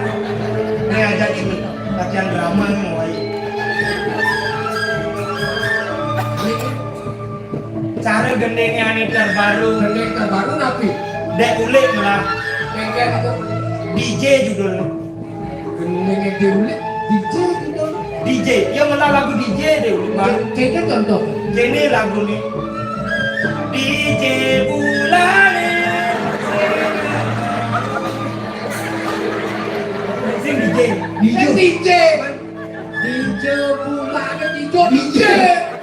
Ini aja ini latihan drama ini mulai. Cara gendingnya ini terbaru. Gending terbaru napi? Dek ulik lah. Gending itu. D J judulnya. Gending itu ulik, D J judul. D J, ya malah lagu D J deh ulik baru. Kayaknya contoh. Gini lagu nih. D J Bulane. Sing D J. D J. D J. Dijo bulane dijo dijo.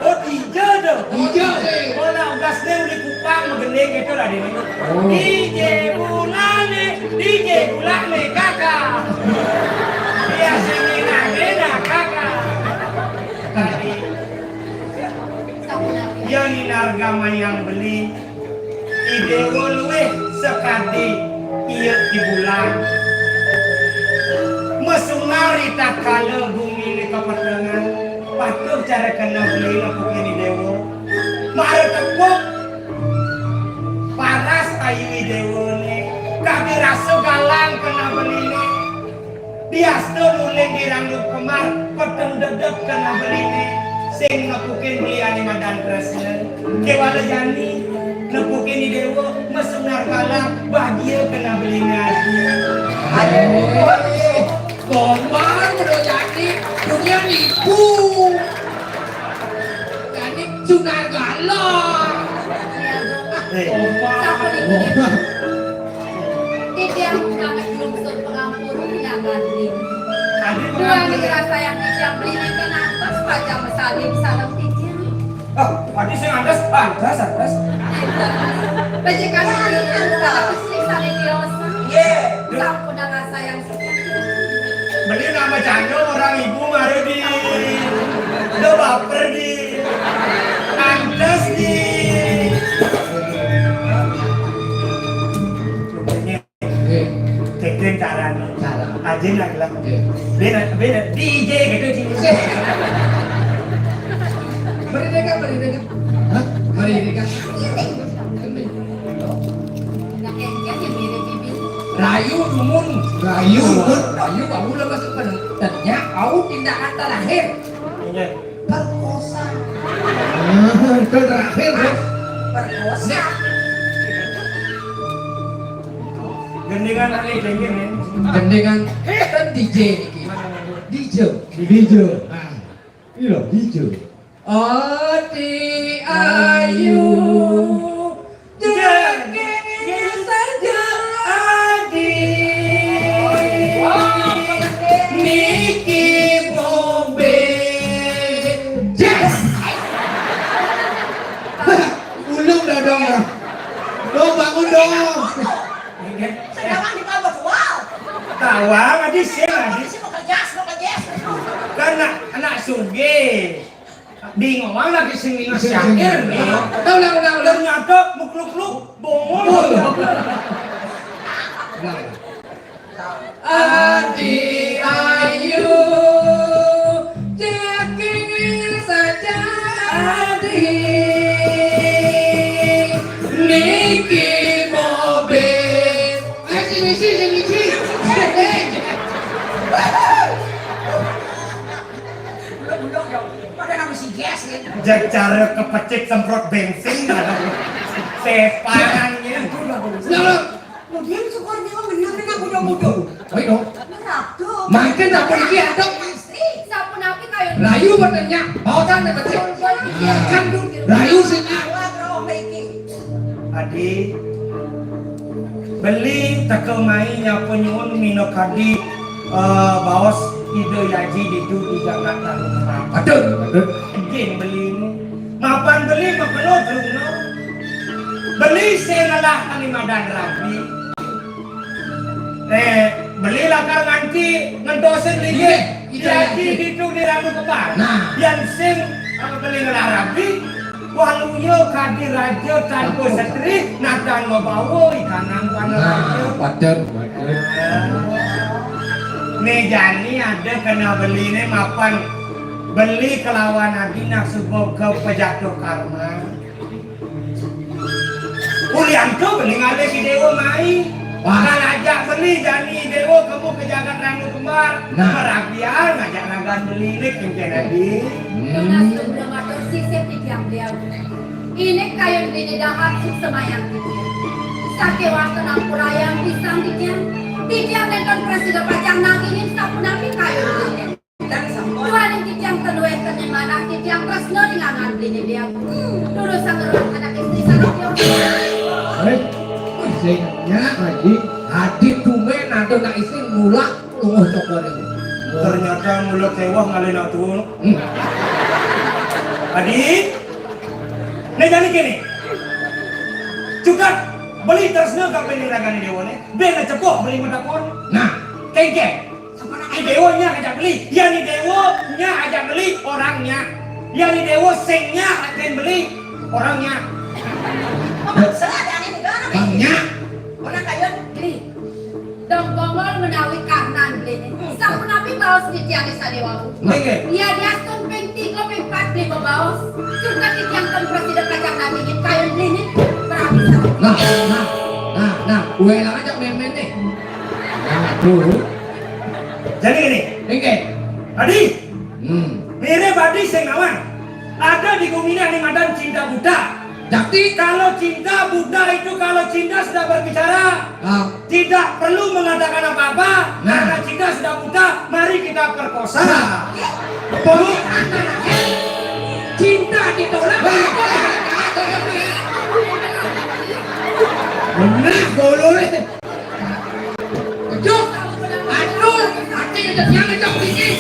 Oh, dijo dong. Dijo. Oh, nah, ugas deh udah kupang, magending gitu lah, Dini. Oh. D J bulane, D J bulane, kakak. Dia sini nagena, kakak. Tadi. Yang narga mayang beli. I dewa luwih sakadi iya i bulan. Mesunari tatkala bumine kapetengan, patuh cara kena beli nepukin i dewa. Mara tepuk paras ayu i dewane, kadi rasa galang kena beline. Diasta nuling di Ranglo Kembar, peteng dedep kena beline, sing nepukin beliane madan tresna. Kewala jani, nepukin i dewa, mesunar galang, bahagia kena beline ati. Aduh, Komar udah jadi, dunia nipu. Jani sunar galang. Eh. Komar. Titiang sanget nglungsur pangampura pinanggih. Adi. Duaning pangampura. Rasa yang titiang beli nenten antos pacang masalin sareng titiang. Ah, adi sing antos, antos, antos. Nenten. Becik kali antos sing saling diosa. Iya. Sampun ngasayang sekian. Beli nama cando orang ibu mari di. Udah baper di. Antos di. Nggih. Degen carane. Cara. Ajin lah, lah. Nggih. Beda, beda. D J gitu, Ji. Mari dekat, mari dekat. Hah? Mari dekat. Nah, yang dia yang mirip bibir. Rayu dumun. Rayu dumun. Rayu, aku lah masuk pada. Ternyata aku tindakan terakhir. Iya. Perkosa. Ah, itu terakhir, ya. Perkosa. Gendingan ane dengin, ya. Gendingan ten D J iki. D J. D J. Ah. Iya, D J. Ati ayu. Jagain saja adi. Niki mobil. Yes. Ulung dah dong. Dong, bangun dong. Sedawang di bawah jual. Tawang adi sing adi. Sing mau kerja, sing mau kerja. Karena anak sugih. Bingung lagi sing ingat syair nih. Ulang, ulang, ulang, ulang. Ternyata mukluk-kluk bongol. Ulang. Adi ayu, ceking saja adi. Niki mobil. Eh, sing isi, sing isi. Udah, udah, udah. Pada nang si gas, ya. Jajar kepecit semprot bensin, sepanannya. Nah, kemudian syukur dia bener, kena muda-muda. Ayo. Bener tuh. Makin apa lagi ada? Pasti. Sapunapi kayun? Rayu bertanya, baosan nih kecil. Kan rayu sih. Adi, beli teka mai nyapa nyuwun minakadi, eh, baos Ida Yaji ditu di jagat Tanah Kemang. Betul, betul. Gin beli ini. Mapan beli makelo truna. Beli sing ngelah kami madan rabi. Eh, beli lakar nganti ngentosin lidi. Iya, iya, iya. Ditu di Ranu Kembar. Nah. Yan sing, eh, beli ngelah rabi, waluya kadi raja tanpa setri, natan mabawa ikanan panaraja. Nah, padan, padan. Né jani ada kena beli né mapan beli kelawan adi nak suba ka pejatuh karma. Ulianto beli ngalih ki dewa mai. Wah. Kan ajak beli jani dewa kamu ke jagat Ranu Kembar. Nah. Merabian ngajak ragan beli né kengken adi. Hmm. Tunas Subra matur sisip titiang beliau. Ini kayun bini dahat suk semayang titiang. Sakéwanten ampurayang pisan titiang. Titiang nénten prasida pacang nangingin sapunapi kayun bini. Duaning titiang ten wénten ing manah titiang tresna ring angan beliné Déwa. Durusang ngeruh anak istri sané tiang. Éh, sing nyak lagi, adi tumbén ada nak istri mulak tungguh cokor ini. Ternyata mula kéweh ngalih nak tuwa. Hmm. Adi, né jani kéné. Cukat beli tresna ka bini ragané déwané, bini cepuh beli matakon. Nah, kéngkén. Ni déwa nyak ajak beli. Ya ni déwa nyak ajak beli, orang nyak. Ya ni déwa sing nyak ajak beli, orang nyak. Apa maksud ada ni negara? Bang nyak. Orang kayun beli. Dong Bongol menawi karnan beli ni. Sapunapi baos titiang sané wau. Nggih, nggih. Ya diastun ping tiga, ping empat beli bebaos. Suka titiang ten prasida kacang nangingin kayun beli ni. Perhatikan. Nah, nah, nah, nah, gue elang aja main-main nih. Aduh. Jadi gini. Nggih. Adi. Hmm. Mirip Adi sing awan. Ada di guminé ning madan cinta buta. Jadi kalau cinta buta itu, kalau cinta sudah berbicara, ah, tidak perlu mengatakan apa-apa, nah, karena cinta sudah buta, mari kita perkosa. Nah. Pokoknya cinta ditolak. Bener, boleh. Juk, aduh, mati aja, jangan, Juk, dikit.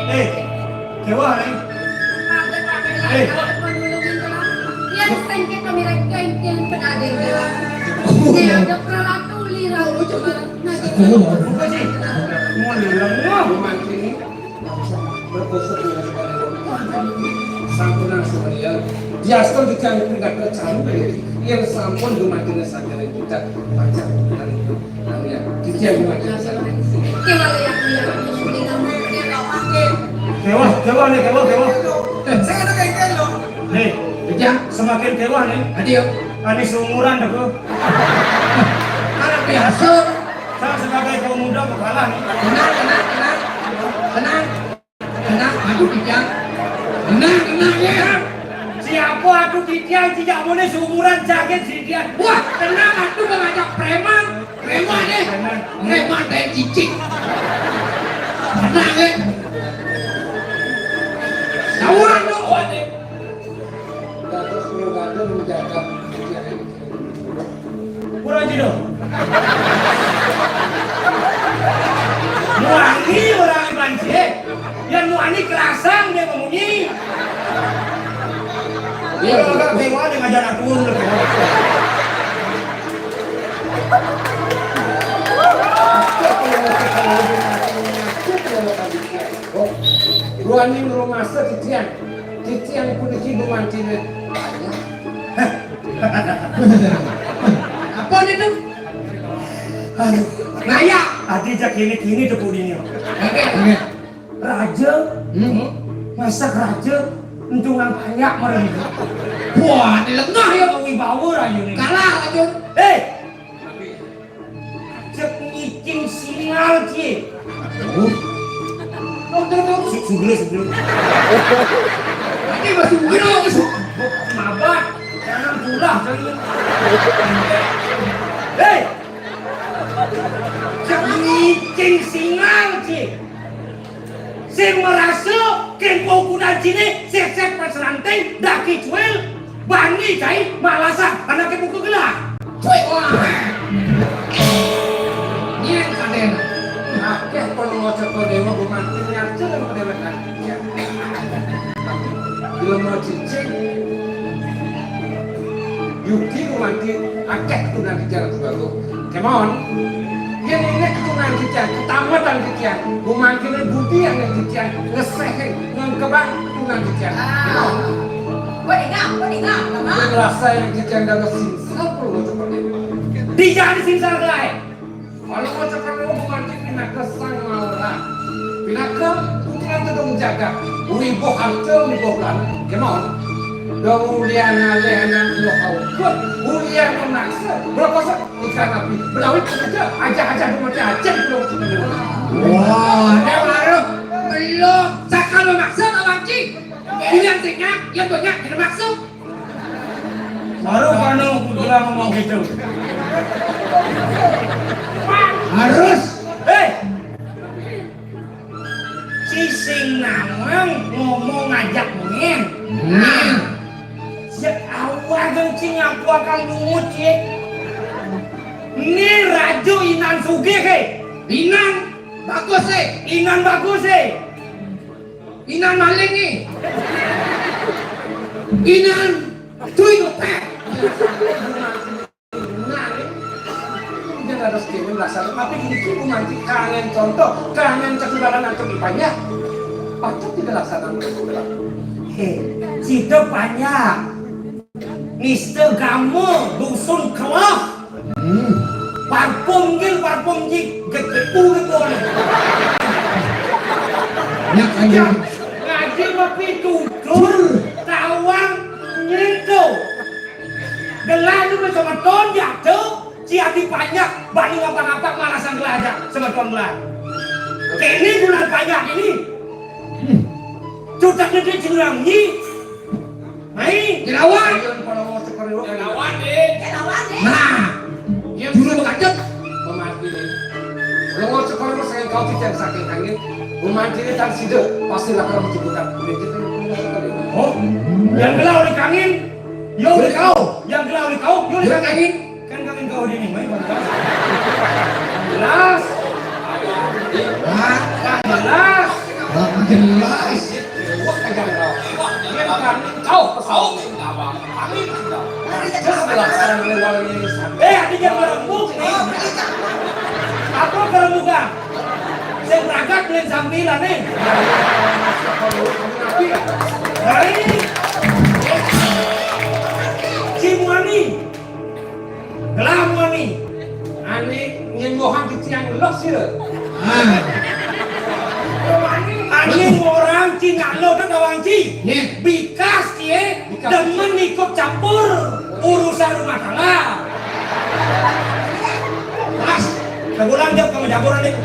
Eh, Déwa, nih. Eh. Buka sih. Mau leleng, wah. Sampunang sumanian. Diastun titiang pun gak percaya. Yang sampun dumateng sakit kita baca. Nah, ya. Titiang dumateng sakit. Déwa, Déwa, nih, Déwa, Déwa. Eh, saya ada kayak lo. Nih, Ujang. Semakin Déwa nih. Adi, ya. Ani seumuran deh, gua. Anak biasa. Saya sebagai pemuda mau kalah nih. Tenang, tenang, tenang. Tenang. Tenang, aduh, Ujang. Tenang, tenang, ya. Siapa aduh titiang, tidak boleh seumuran sakit titiang. Wah, tenang, aduh, mengajak preman. Preman, eh. Preman. Preman, teh cicing. Tenang, eh. Lawan, lo, oh, eh. Dados Megaden menjaga. Pura jero. Nuani orang banci. Yang nuani kerasang dia memunyi. Iya, orang Déwa dia ngajar aku. Ruaning rumasa titiang. Titiang puniki gumantiné. Apa itu? Aduh, naya. Adi jak kini-kini tuh kudinya. Raja, hmm? Masak raja, entungan banyak meren. Wah, dilengah ya wibawa raja ini. Kalah raja. Eh, cek ngicing singal, Ci. Aduh. Oh, tuh, tuh. Su-, sugel, sugel. Nanti masuk sugel, masuk. Mabat. Jangan pulah, jangan. Hei! Cek ngicing singal, Ci. Sing merasa kempo kuda cine, sesek pas ranting, daki cuil, bani cai, malasan, anaknya buku gelah. Cuy. Wah. Nyén kadén. Akeh kono maca kodewa gumanti nyarca lan kodewa kan. Bila mau cicing. Yudi gumanti akeh tunan di jalan baru. Kemon. Yén enek tunan titiang, ketamatan titiang, gumantiné budi yang titiang, ngesehin, ngengkebang tunan titiang. Ah. Kok dengar, kok dengar, Mama? Yén rasa yang titiang dalam singsal perlu seperti itu. Di jalan singsal lain. Kalau mau cepat mau gumanti pinaka sang maura. Pinaka putra tedung jagat. Wibuh harta, wibuh belana. Kemon. Dong ulian alih anak lo haukut. Ulian memaksa. Berapa Ikan api, belawit kerja, aja-aja rumah dia, aja belum. Wah, dia baru belum. Cakal memaksa, Bang Cing. Yang banyak, yang banyak, dia maksa. Baru kamu bilang ngomong gitu. Harus. Hei. Ci sing nawang ngomong ngajak mengin. Hmm. Nah, sik awal dong ci ngaku akan lungut, ci. Ini raja inan sugih, he. Inan bagus, he. Inan bagus, he. Inan maling, he. Inan cuy, he. Nah, ini jangan ada skema dasar. Tapi ini cukup nanti kangen contoh, kangen kesudahan antum ipanya. Patut tidak laksanakan kesudahan. Hei, sida banyak. Mister Gama, dusun Kelah. Hmm. Parfum gil, parfum ji, gede gitu. Ya, kan, ya. Ngaji mapi tutur, tawang nyentuh. Gelah nu semeton jatuh, si ati panjak, bani ngapa-ngapa malasan gelah aja, semeton gelah. Kene bulan panjak ini. Cutak negeri curang ni. Mai, dilawan. Ayo, kalau mau seperti itu. Dilawan, deh. Dilawan, deh. Nah, yang dulu mengajak. Pemati, deh. Kalau mau seperti itu, saya kau tidak sakit angin. Pemati ini tak sida, pasti lah kalau mencukupan. Oh, yang gelah oleh kangin. Yo, oleh kau. Yang gelah oleh kau, yo, oleh kangin. Kan kami kau di minggu ini, Bang. Jelas. Hah? Jelas. Hah, jelas. Wah, kagak tahu. Wah, dia kami tahu, tahu. Kami tahu. Jelas, jelas. Eh, ada yang berembuk nih. Apa berembukan? Saya berangkat beli sambilan nih. Hari ini. Cimuani. Gelah muani. Ani nyenggohan titiang lo sira. Ah. Ani orang Cina lo kan orang Ci. Nih. Bikas cie. Bikas. Demen ikut campur urusan rumah tangga. Mas, sebulan dia pengejaburan nih.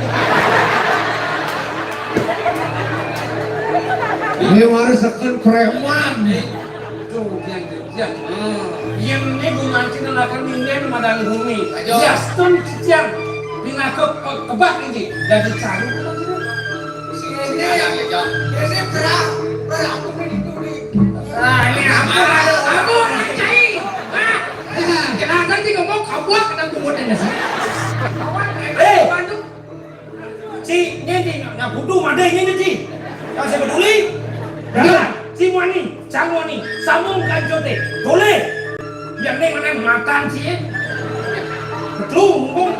Ini warisakan preman nih. Tuh, dia Ya, yén né gumanti nelakan ningen madang bumi. Ayo. Yastun titiang pinaka pe-, kebak iki. Dadi caru kula kira. Sini, ini berat, berat aku ini. Ah, ini apa? Apa, Cai? Ah, kenapa sih ngomong kebak dan kumut ini sih? Eh, bantu. Ci, nyén ci, nak butuh madé nyén ci. Kasih peduli. Jalan, ci muani, cang muani, sambung kancote. Boleh. Yang ini mana makan ci, eh? Betul, mumpung.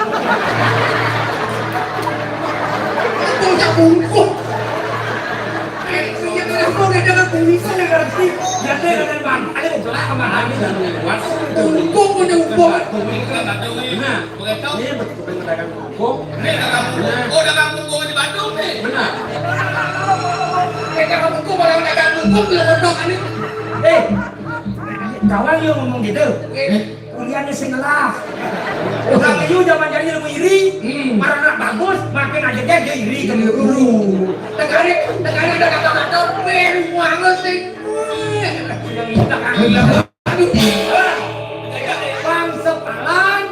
Betul, ya, mumpung. Eh, iya, iya. Kok kita kan kumisah ya, ngerti? Ya, teh, kan, Bang. Ada yang salah sama kami, dan lewat. Untung punya untung. Nah, ini betul-betul pedagang kerupuk. Ini dagang kerupuk, dagang kerupuk di Bandung nih. Benar. Kita kerupuk, orang dagang kerupuk, dia bodoh kan ini. Eh, kawan lu ngomong gitu. Eh, kuliahnya sing ngelah. Orang itu zaman jadi ilmu iri, hmm, marana bagus, makin aja dia, dia iri ke guru. Tegare, tegare ada kata-kata, beru banget sih. Yang kita kan. Aduh, bang sepalan.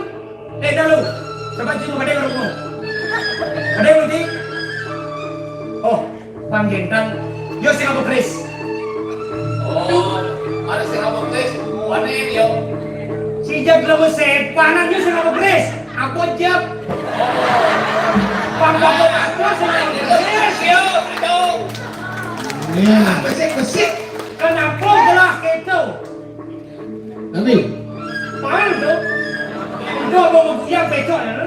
Eh, dah lu. Coba cium, ada yang lu. Ada yang lu, Ci? Oh. Bang Genteng, yo sing apa Kris? Oh, ada sing apa Kris? Wane yo. Si Jab lemu sepanan, yo sing apa Kris? Aku Jab. Bang Bapak aku sing apa Kris? Yo, aduh. Iya. Besik-besik. Kenapa gelah gitu? Tapi paham tuh. Udah mau beguyang besok ya.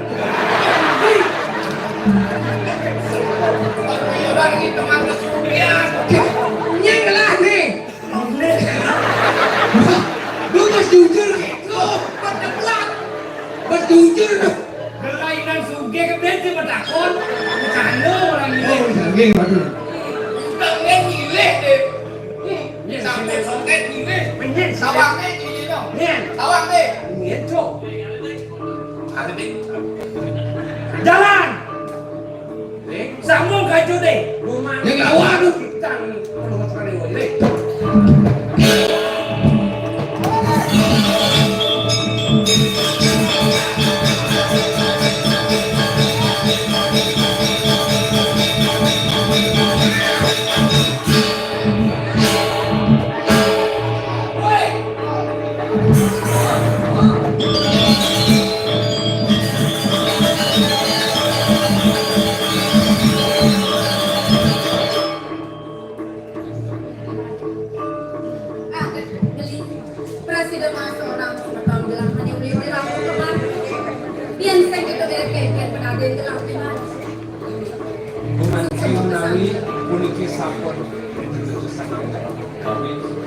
Orang ini teman kesulian. Nyeng lah nih. Lu pas jujur gitu. Pas deplak. Pas jujur tuh. Kelainan suge ke bensin matakon. Bercanda orang ini. Oh, iya, iya, waduh. Utangnya milih deh. Sampai soket ini. Bener. Sawangnya ini dong. Bener. Sawang deh. Bener, Cok. Ada deh. Jalan. Sambung kaju deh. Rumah. Yang lawan. Kita perlu masukkan deh, deh. Ah, beli. Prasida masa orang semeton gelah mani uli-uli rambut lebat. Biar saya kita dari kengkeng penaden gelah. Gumanti menawi puniki sampun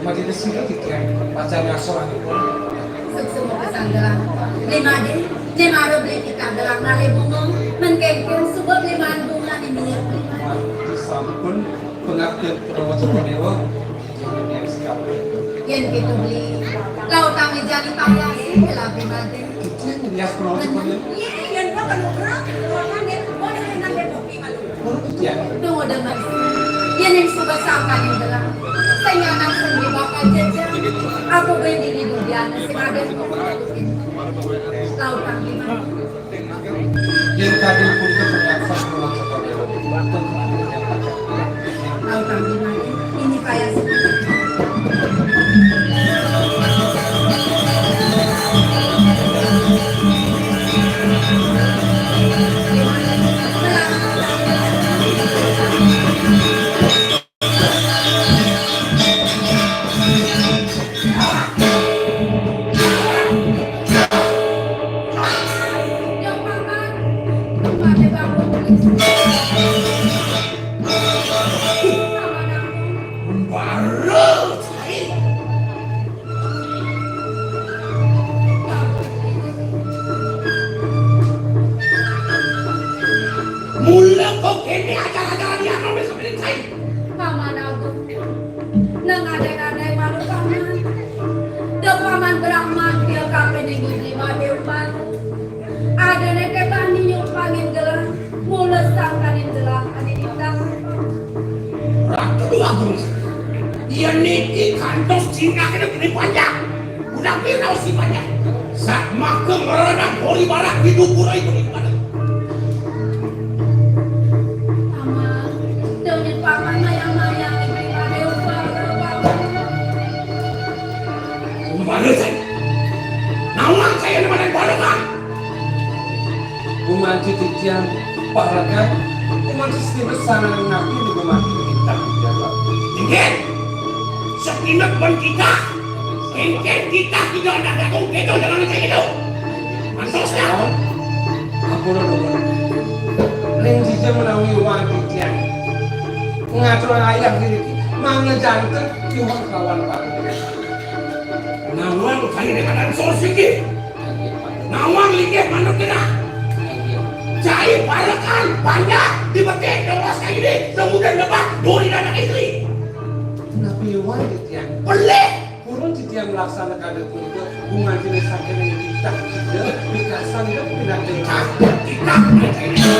mati sira titiang pacan ngasoranipun. Suksma pesan gelah. Limade, limade beli kita gelah ngalih bunga, men kengkeng suba beli man bunga ni minyak. Sampun pengabdian Prawa Sukadéwa. Yén kéto beli, lautang ijani payasé, labi mati. Yén kok kan ugrah, lautang yén kok dengan dia kopi malu. Tuh udah mati. Yén yang suka sangka yang gelang. Sing anak sing bakal jajan. Aku beli di dunia sing ada. Lautang di mana? Yén kadang punika pernyataan kula Cokor Dewa. Tahu kami mati, ini payah sekali. Mula kok kéné acara-acara dia sampai sampai. Paman Agung, nang adai-adai malu paman. Da paman Brahma dia kape ning gigi made upan. Ada nek ketani nyumpangin gelang, mula sangkanin gelang ane ditang. Ratu Agung, dia niki kantos cinakne gede panjang. Udah pira usi panjang. Sak maka merenang hori barak di dukura ibu di pada. Paman, dongin paman mayang-mayang iki pada upaya paman. Umpama saya. Nawang saya nemenin barengan. Gumanti titiang parekan, gumanti setiwis sanganing napi gumanti bintang titiang. Inggih. Sekinep pun kita. Inggih kita tidak ada dagang kita dengan saya itu. Antosnya. Ampun, Ning Jija menawi wani titiang ngatur ayah diri kita. Mangda janten, Tiang kelawan Pak Guru. Nawang kaya dengan sosiki. Nawang linggih manuk genah. Cai parekan, banyak, dibetik, doros kaya ini, kemudian lepas, duri anak istri. Napi iwal titiang? Pelih. Purun titiang melaksanakan punika, gumantiné saking titah, ya, wekasan, ya, pinantikan. Titah, titah.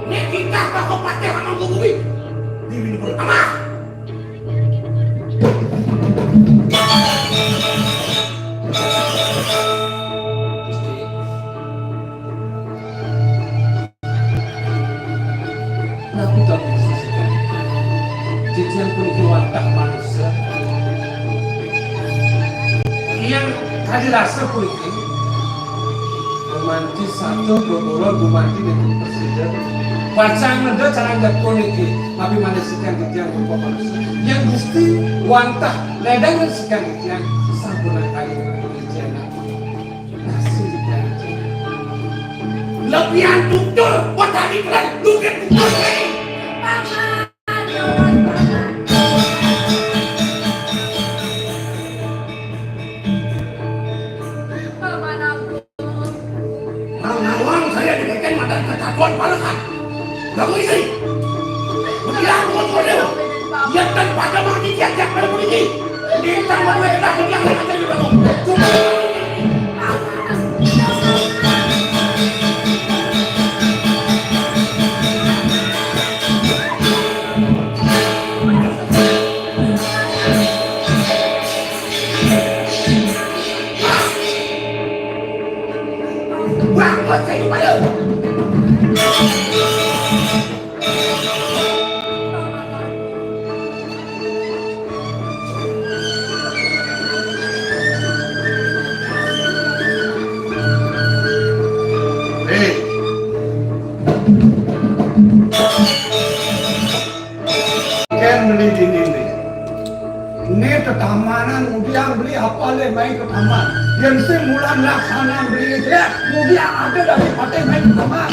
Nek titah bakal patih amang bumi. Di bini pun amah. Napi to Gusti? Titiang puniki wantah manusa. Titiang kadi rasa puniki. Gumanti sato gogolon gumanti niki prasida. Pacang neda carang jepun niki, napi malih titiang titiang rupa manusa. Yén Gusti wantah ledang ring titiang titiang, sampunang kayun titiang. Lebihan tutur, watani keren, lukit tutur. Nang nawang saya dibeken madan ketakuan palekan. Lagu isi. Mutiara buat model. Ia kan pada mati tiap-tiap pada puniki. Bintang model dah yang lain aja dibangun. Kén beli dini né. Né tetamanan ngudiang beli apa lé mai ke taman. Yén sing mulan laksanan beli né, ngudiang ada dadi patih mai ke taman.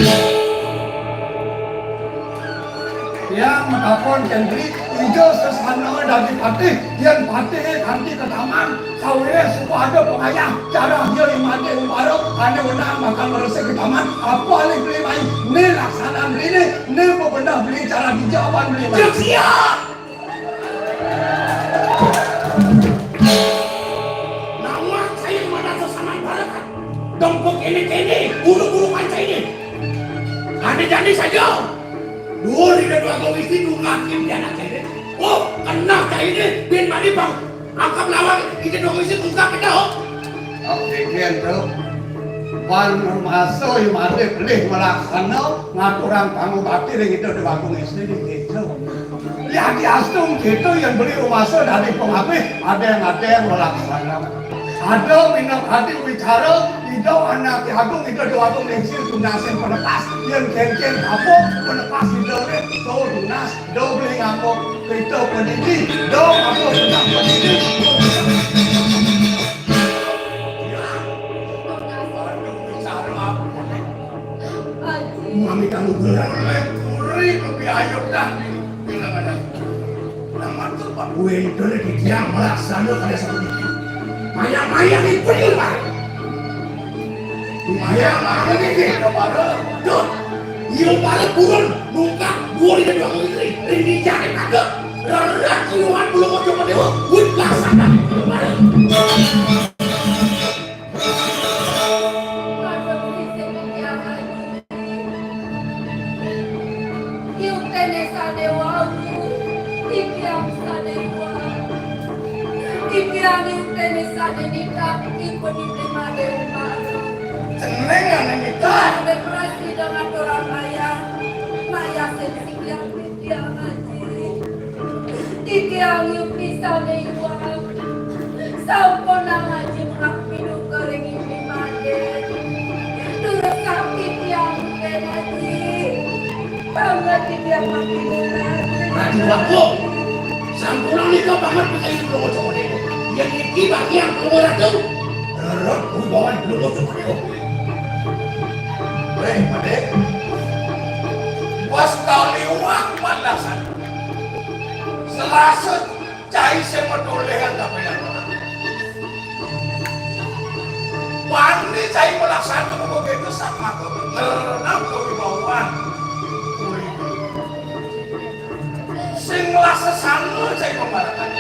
Tiang matakon kén beli, ida sesana dadi patih, yén patihé kanti ke taman, sawiréh suba ada pangayah, cara dia imate umpara, ané wenang bakal ngresik ke taman, apa alih beli mai, né laksanan beli né, né bebenah beli cara dija apan beli mai. Cek sia! Nawang saya mana sesaman balakan. Dong kéné-kéné, buru-buru panca ini. Ané jani saja. Duur Ida Dwagung Isti dungkakin di anak saya. Oh, kenal saya ini, bin mani bang. Angkat lawan, Ida Dwagung Isti dungkak kita, oh. Oke, kian, bro. Pan masa imate pelih malaksana ngaturang pangubakti ring Ida Dwagung Isti di kita. Yadiastun kita yang beli rumasa dadi pengabih, ada yang ada yang malaksana. Ada minang hati bicara, Ida anak agung, Ida Dwagung Isti tunasin penepas, yang kengkeng apa penepas Ida ni, so tunas, do beli ngapa, kita pendidik, do ngapa tunas pendidik. Aduh, bicara apa ni? Mami kamu berat, kuri lebih ayo dah ni. Bilang ada. Nama tu Pak Wendel di tiang melaksana pada satu itu. Maya-maya ni pergi lepas. Maya-maya ni dia pada. Duh. Ia pada turun, nungkak, dua lima dua kali. Ini jangan ada. Rarat kuyuhan belum mau coba dewa. Wih, laksana. Pada beli sing tiang lagi. Iu téné sané wau, titiang sané wau. Titiang iu téné sané nitah, ipun ipun madé umpara. Jeneng ané nitah. Pada prasida ngaturang mayah, mayah sing titiang, titiang aji. Titiang iu pisan iwang. Sampunang aji mengak piduka ring inggih madé. Durus sakti tiang mungkin aji. Banget titiang mati murah. Ratu Bangkung. Sampunang nika banget pisan iwang cokot iku. Yén niki bagian penguat tuh. Kuwi bawa dulu tuh. Weh, Madé. Wasta liwat pandasan. Selasa cai sing matoléhan kapining. Wani cai malaksana begitu sama ngerenam kewibawaan. Sing nglaksanakang cai pembarekan.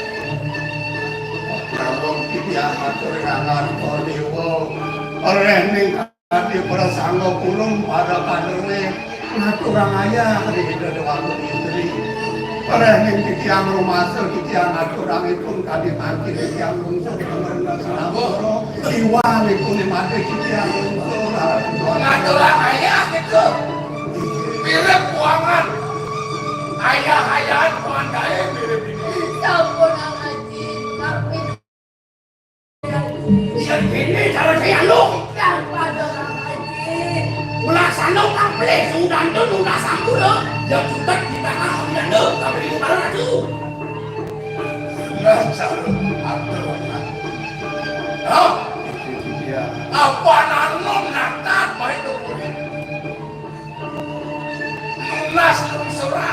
Kalong titiang matur ngangan Déwa. Réh ning kadi prasangga kulum pada kaderé ngaturang ayah ring Ida Déwagung Istri. Réh ning titiang rumasa titiang ngaturang ipun kadi mangkin titiang lungsur pangrendas nagara. Iwang ipun mati titiang lungsur. Ngaturang ayah gitu. Mirip buangan. Ayah-ayahan buangan gaé mirip ini. Sampun, Kang Aji. Tapi yen kene cara saya anu. Kang Padha, Kang Aji. Melaksana kang pelih sudanta nunda sampura. Ya jutek di tanah Anda tapi di utara ratu. Nah, saru atur. Hah? Apa nanon nakat baik. Nunas lungsura.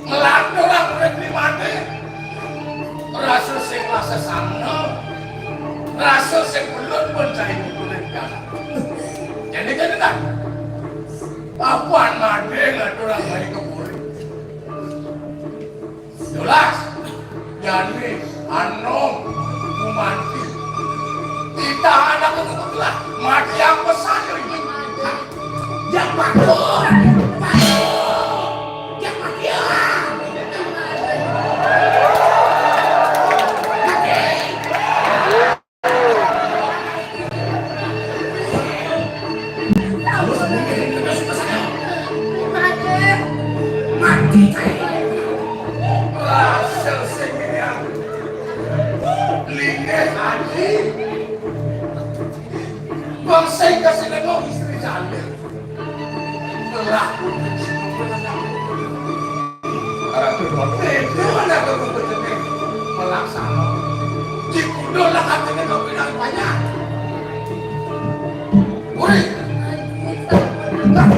Nglanturang urip liwate. Rasa sing lasesana. Rasa sing belut pun cai kukuling piala. Jadi, jadi, kan? Papuan made ngaturang bayi kepuri. Jelas. Jani, Anom, Gumanti. Titah anak itu telah mati yang besar ini. Yang bagus. Bagus. Yang bagus. Mati. Rasa sing yang linggih ati. Bangsa kasih lego istri janda. Berlaku. Itu mana aku betul melaksana. Di kudo lah katanya kau bilang banyak. Woi. Nah.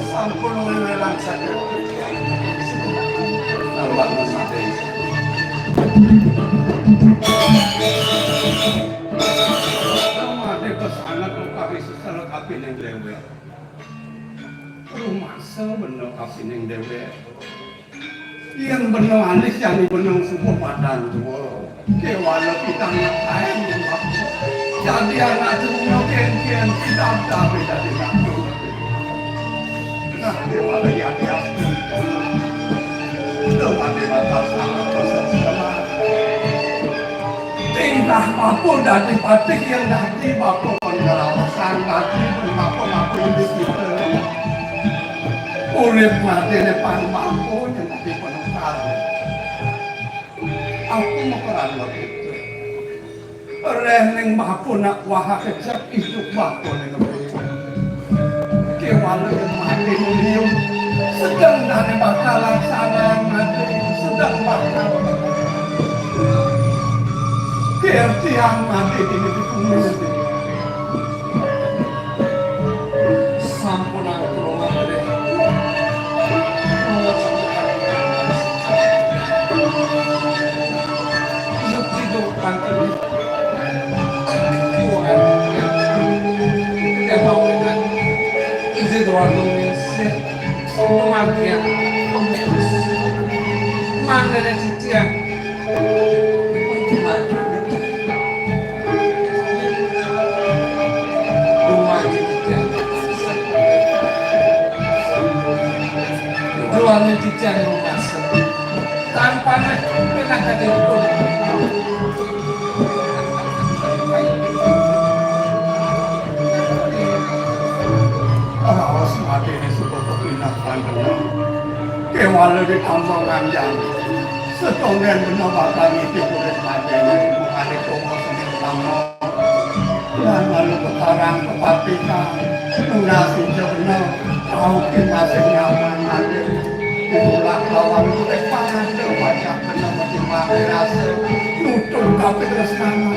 Sampun wewelan saking. Tambah mesti. Mate pesanan kari sesel kapining dewek. Rumasa bener kapining dewek. Yen benang alis, jani benang subuh padan tua. Kéwala kita ngakain. Dadi anak dunya kén-kén kita tapi dadi anak dunya. Nah, kéwala ya, ya. Itu mati mata sama proses sama. Tingkah bapa dadi patih, yang dadi bapa pun ngerawasan, dadi pun bapa-bapa ini kita. Urip matiné pan bapa yang dadi penukar. Aku mau kerana itu. Réh ning bapa nak wah kecek idup bapa ning. Kéwala mati mulium, sedeng dane bakal laksana mati, sedeng bakal. Kertian mati dini di bumi. Sampun aku rumah deh. Hidup-hidup mati. Raos matine suka kepinah lan tenang. Kéwala ditambah nganjang. Setongen bener bakal nitih urip matine, mengane tunggu seni utama. Lan malu bekarang kepatikan, nunas ija bener, rauh ki masih nyaman ade. Ditulak lawan urip panganda, pacak bener mati mati rasa, nutup kabeh tresnane.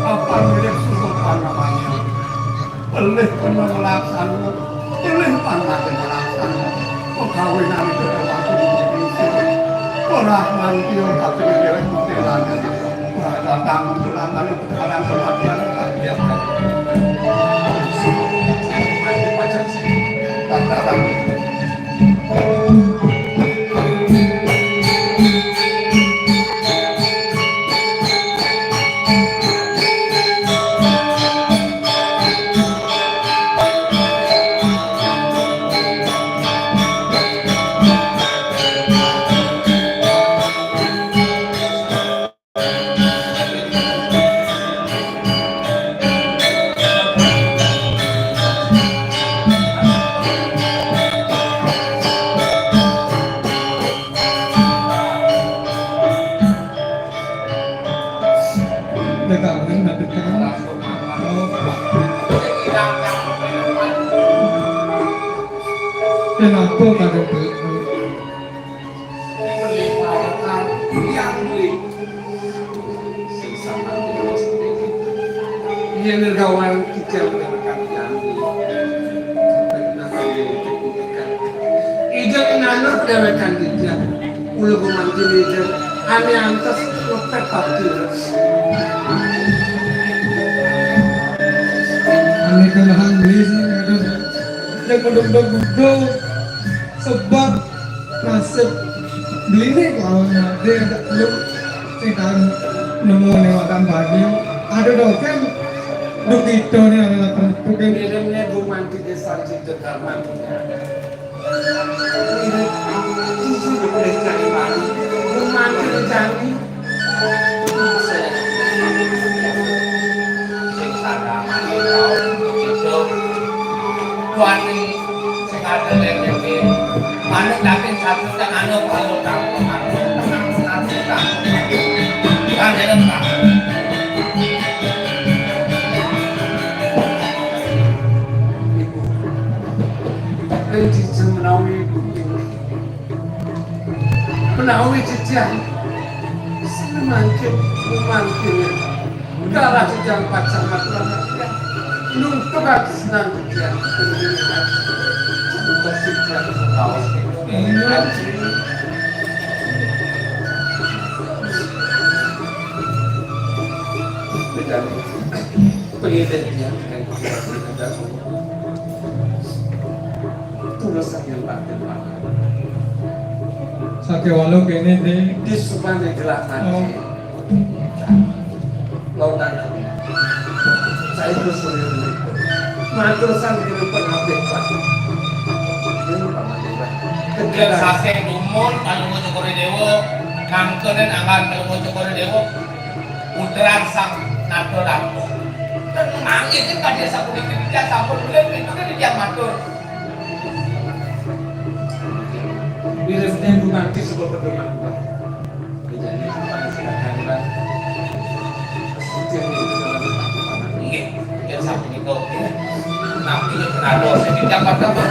Apa mirip susopan namanya? Pelih kena melaksana, pelih pangkat melaksana. Pekawinan itu termasuk mengisi. Ora mantiu tapi dewek mutilanan. Ora datang mutilanan itu sekarang kematian tak biarkan. Tak datang. Dekawin, dekawin. Kenapa karo Yen gawan titiang dhewekan jani. Ida nganut dhewekan titiang. Kula gumanti ida ane antes ngepet pati. Ane kelahan beli sih, aduh. Nek beduk-beduk sebab nasib beliné kelawan ade dak perlu sing tahu nemu lewatan radio. Ada dong kan dukito nih ada latar bukan. Ngirimnya gumanti desa Cidekarman. Ngirim susu dukune cari baru. Gumanti cari. Sing sadamane tau ijo tuane sing ada leleke. Manuk daging satu kan anu kalau tahu kan tenang satu kan. Kan dalam tak. Ibu. Kan menawi Menawi titiang sing mangkin, mangkin. Kalah titiang pacang matur amarga nungkep ati senang titiang. Nungkep titiang sekawas. Pengirit titiang. Terus sambil latihan. Sakéwala kéné, Dé. Di supaya gerak nanti. Oh. Lautan. Saya terus sambil. Matur sambil pengabdi, Pak. Ini Pak Mati, Pak. Kemudian saking dumun, Palungguh Cokor Dewa, nangkenen anggan Palungguh Cokor Dewa, puteran sang Nato Dato. Dan manggihin tadi sapunika, dia sampun mulai pintunya dia matur. Wiresnya gumanti sebab pedoman, Pak. Jadi, Pak, silakan, Pak. Seperti yang itu dalam Pak. Iya, yang satu itu, ya. Nah, ini kenapa saya tidak pada, Pak?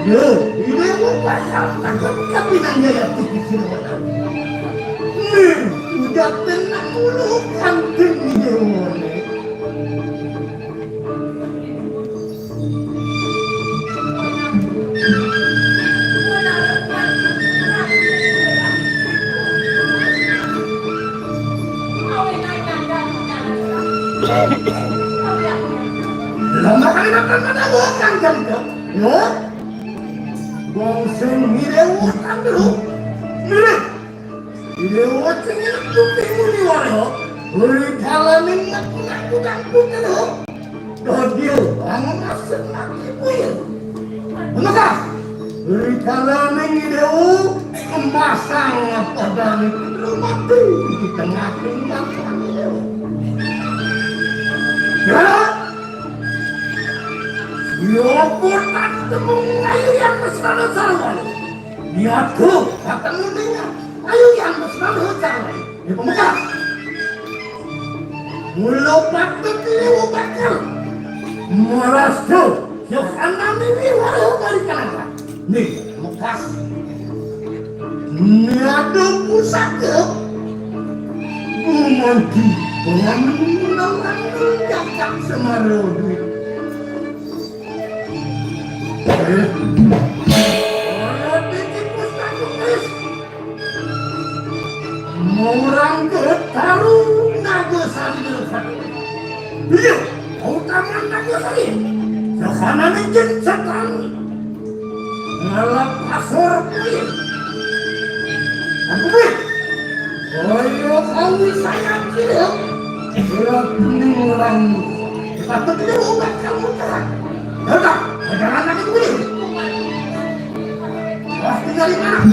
Yo, ini mau pasang takut kami nanya ya, pikir sini. Nih, udah tenang dulu, kantin ini. Lah, makanya makan mana bukan, kan? Ya? Wong sing ngire utang lho. Ngire. Ngire utang itu timun ni wae. Uri dalaning ngaku-ngaku lho. Dodil, angen asem mati kuwi. Menekas. Uri dalaning ngire emasang apa dane mati di tengah tengah ngire. Ya. Yo pun tak temu ayo yang mesra sarwan. Niatku ketemu dengan ayo yang mesra sarwan. Di pemekas. Mula patut liu bakal. Merastu. Yohanan ini walau dari kenapa? Nih, mekas. Niatku pusaka. Gumanti, pengandu menang-andu, cakap semaro duit. Murang ke taru naga sandal satu. Iya, utama naga sari. Sesana ni jin setan. Ngalap asor kuih. Aku kuih. Ayo kau sayang kiri. Kira kuning orang. Tapi dia ubat kamu terang. Udah, udah anak itu. Wah, tinggal di mana?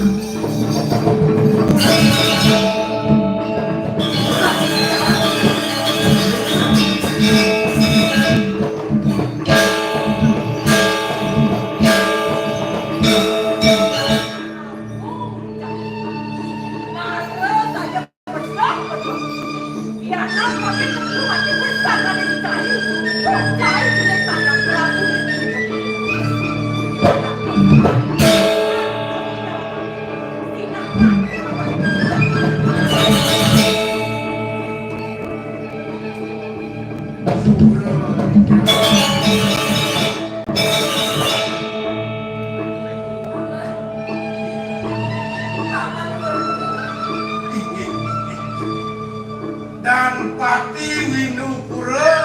Dan Pati Winupura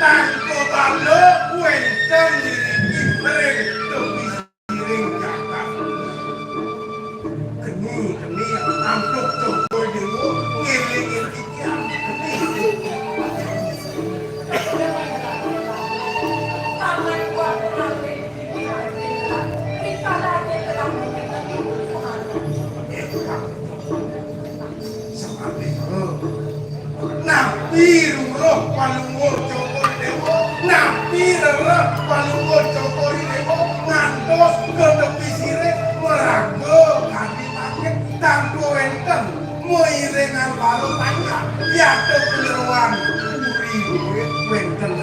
tanpa bala wénten niriki ring tepi siring jagad. Geni, geni, amplop Cokor Dewa ngélingi titiang. Geni. Napi ruruh palungguh Cokor Dewa, napi rereh palungguh Cokor Dewa, ngantos ka tepi siring, maraga kadi mangkin tanpa wénten mairingan bala panjak, yata penyeruan uri duit. wénten.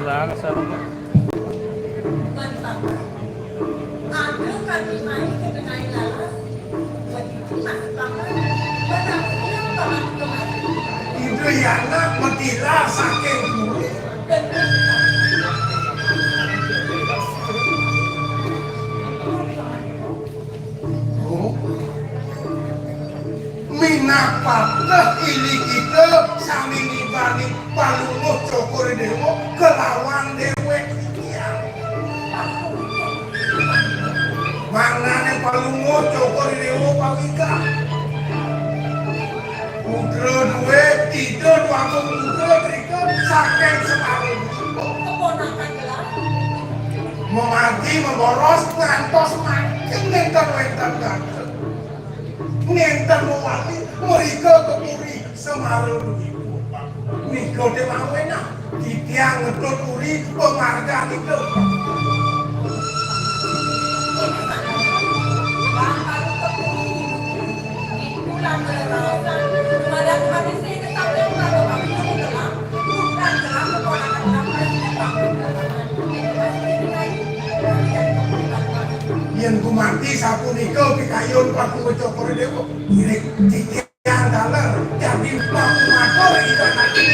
Langsung. Itu ya anak metilah saking kulit. Oh. Minangka pateh ili kita sami nibani Palungguh Cokor Déwa kelawan déwék titiang. Mangdané Palungguh Cokor Déwa pawigah. Putra duwé, Ida Dwagung Putra drika saking Semara. Keponakan gelar. Memargi meboros ngantos mangkin nénten wénten gatra. Nénten mewali mrika ka puri Semara duwipun. Nika té mawénah titiang ngetut uri pamargan ida. Yén gumanti sapunika pikayun Prabu Cokor Déwa, ngiring titiang taler dadi paku matur ida tadi.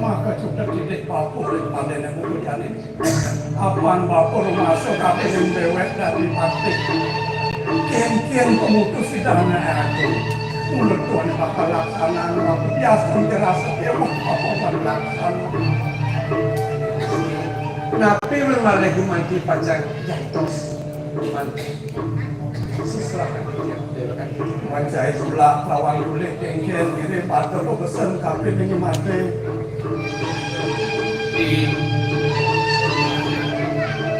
Maka cutet cilik papuh ring pandené mukujané. Apan bapa rumasa kabéh ring déwék dadi patih. Kénkén pamutus Ida Anak Agung. Mula tuan bakal laksanaan apa biasa dirasa déwa apa bakal laksana. Napi malih gumanti pacang jantos? Gumanti. Seserahan dia, dia akan maju. Mancai tulak lawan ulih kénkén diri pada pepesen kabéh ning mati. Di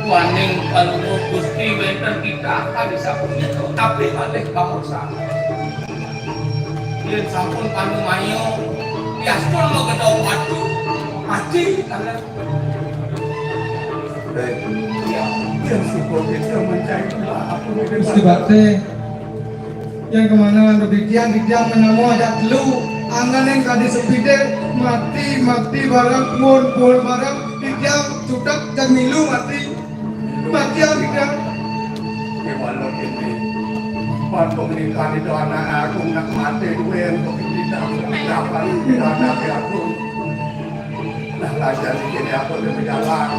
duaning Palungguh Gusti wénten titah kadi sapunika, tapi malih pamosan. Yén sampun panumaya, yastun magedog watu, mati taler. Gusti Bakti, yang kemana anu titiang, titiang menamo ajak telu, angganing kadi sepidé, mati, mati barang, pun, pun barang, titiang cutet jang milu mati. Mati yang titiang. Kéwala kéné, pan pamrikan Ida Anak Agung nak mati duén, kok titiang kapan Ida Anak Agung. Nah, lanjani kéné apa té majalan.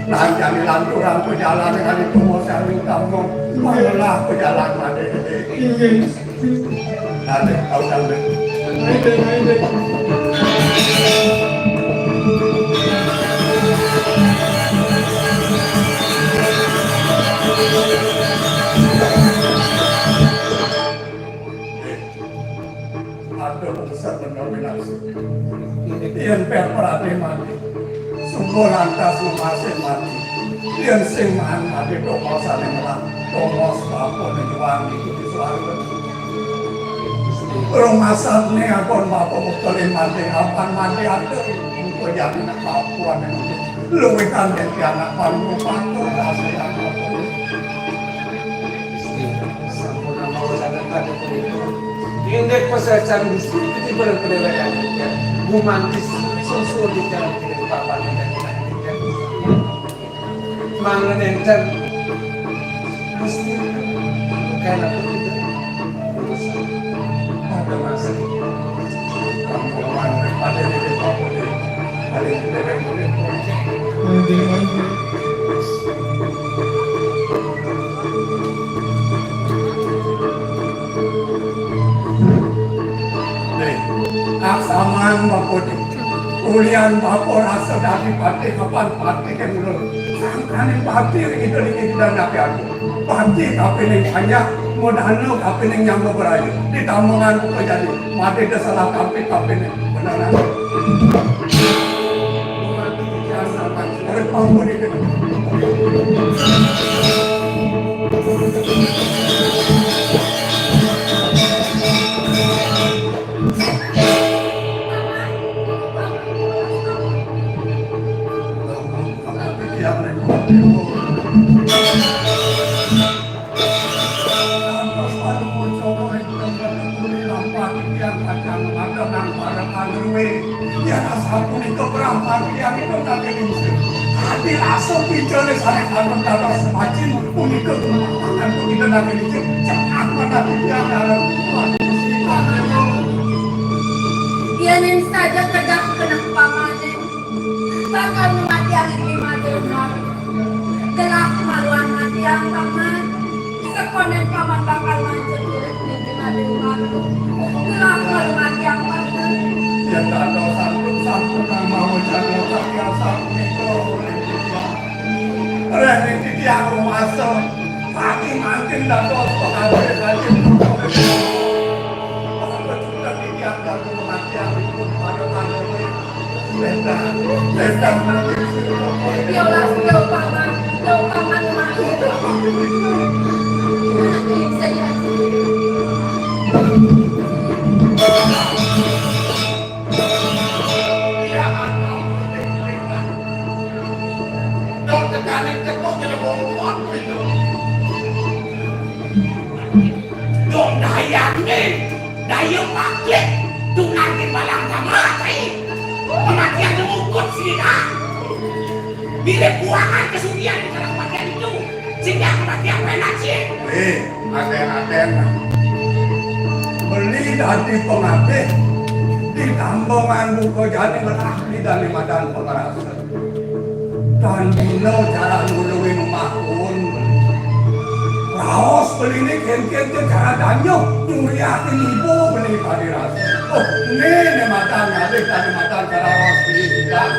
Lanjani lanturang pajalan kali tuwa saling kamu. Malah pajalan madé. Inggih. Ada kau sampai. Ayo, ayo. Aduh, besar bener binasa. Yén pék pradé mati, sungguh lantas ngemasin mati. Yén sing maan mati, tongos ané ngelah, tongos bapa nejuang di kudu swarga. Rumasané ampun bapa mukelin mati, apan mati atur, engko jani nak bapa ané nuju. Luwihan yén pianak paling patur, kasih anak bapa. Sampun mawasaken pada punika. Inggih pasecan Gusti, titipan padéwékan titiang. Gumanti sungsung titiang ring papan ingkang titiang. Mangda nénten Gusti, bukan aku tidak. Pada masa ini, kampungan pada diri apa diri. Paling tidak boleh. Nih, laksaman bapa dé. Ulian bapa rasa dadi patih, kapan patih yang ulun. Ning pati ring ida ning ida napi aku. Pati kapining panjak, modana kapining nyama berayu. Ditambangan buka jadi. Mati da salah kapi kapining. Beneran. Urip ampun iki. Yen asapunika brahman tiyang ipun kagem ningsih. Adi rasa picane sane katon dados semacin punika gumantung ida kagem ningsih. Cekak mata tiyang dalam. Yen saja kedap keneh pamane, bakal ngematiang ing Madura. Gelah maluan matiang paman. Sekonen paman bakal manjur urip ning Madura. Gelah maluan matiang paman. Yen dados sampun sampun mawa jana tiyang sapunika. Reh ning tiyang rumasa. Pati mangkin dados pengabdi saking. Pasti becundang tiyang dados matiang ipun pada tanggung. Ya Allah, ya Paman, ya Paman, mati. Dong teganing cekok jadi bongkot gitu. Dong dayane, daya pakit, tunan timbalang kamati. Kematian mengukut sida. Mirip buangan kesugihan di dalam bagian itu. Sehingga kematian penak sih. Eh, aten-aten. Beli dadi pengabih di tambongan buka jani menak di dani madan pengerasa. Dan dina cara nulungin umakun. Raos beliné kénkén té cara danyuh nyuriatin ibu beli tadi rasa. Oh, néné matang ngalih tadi matang cara raos beli tidak.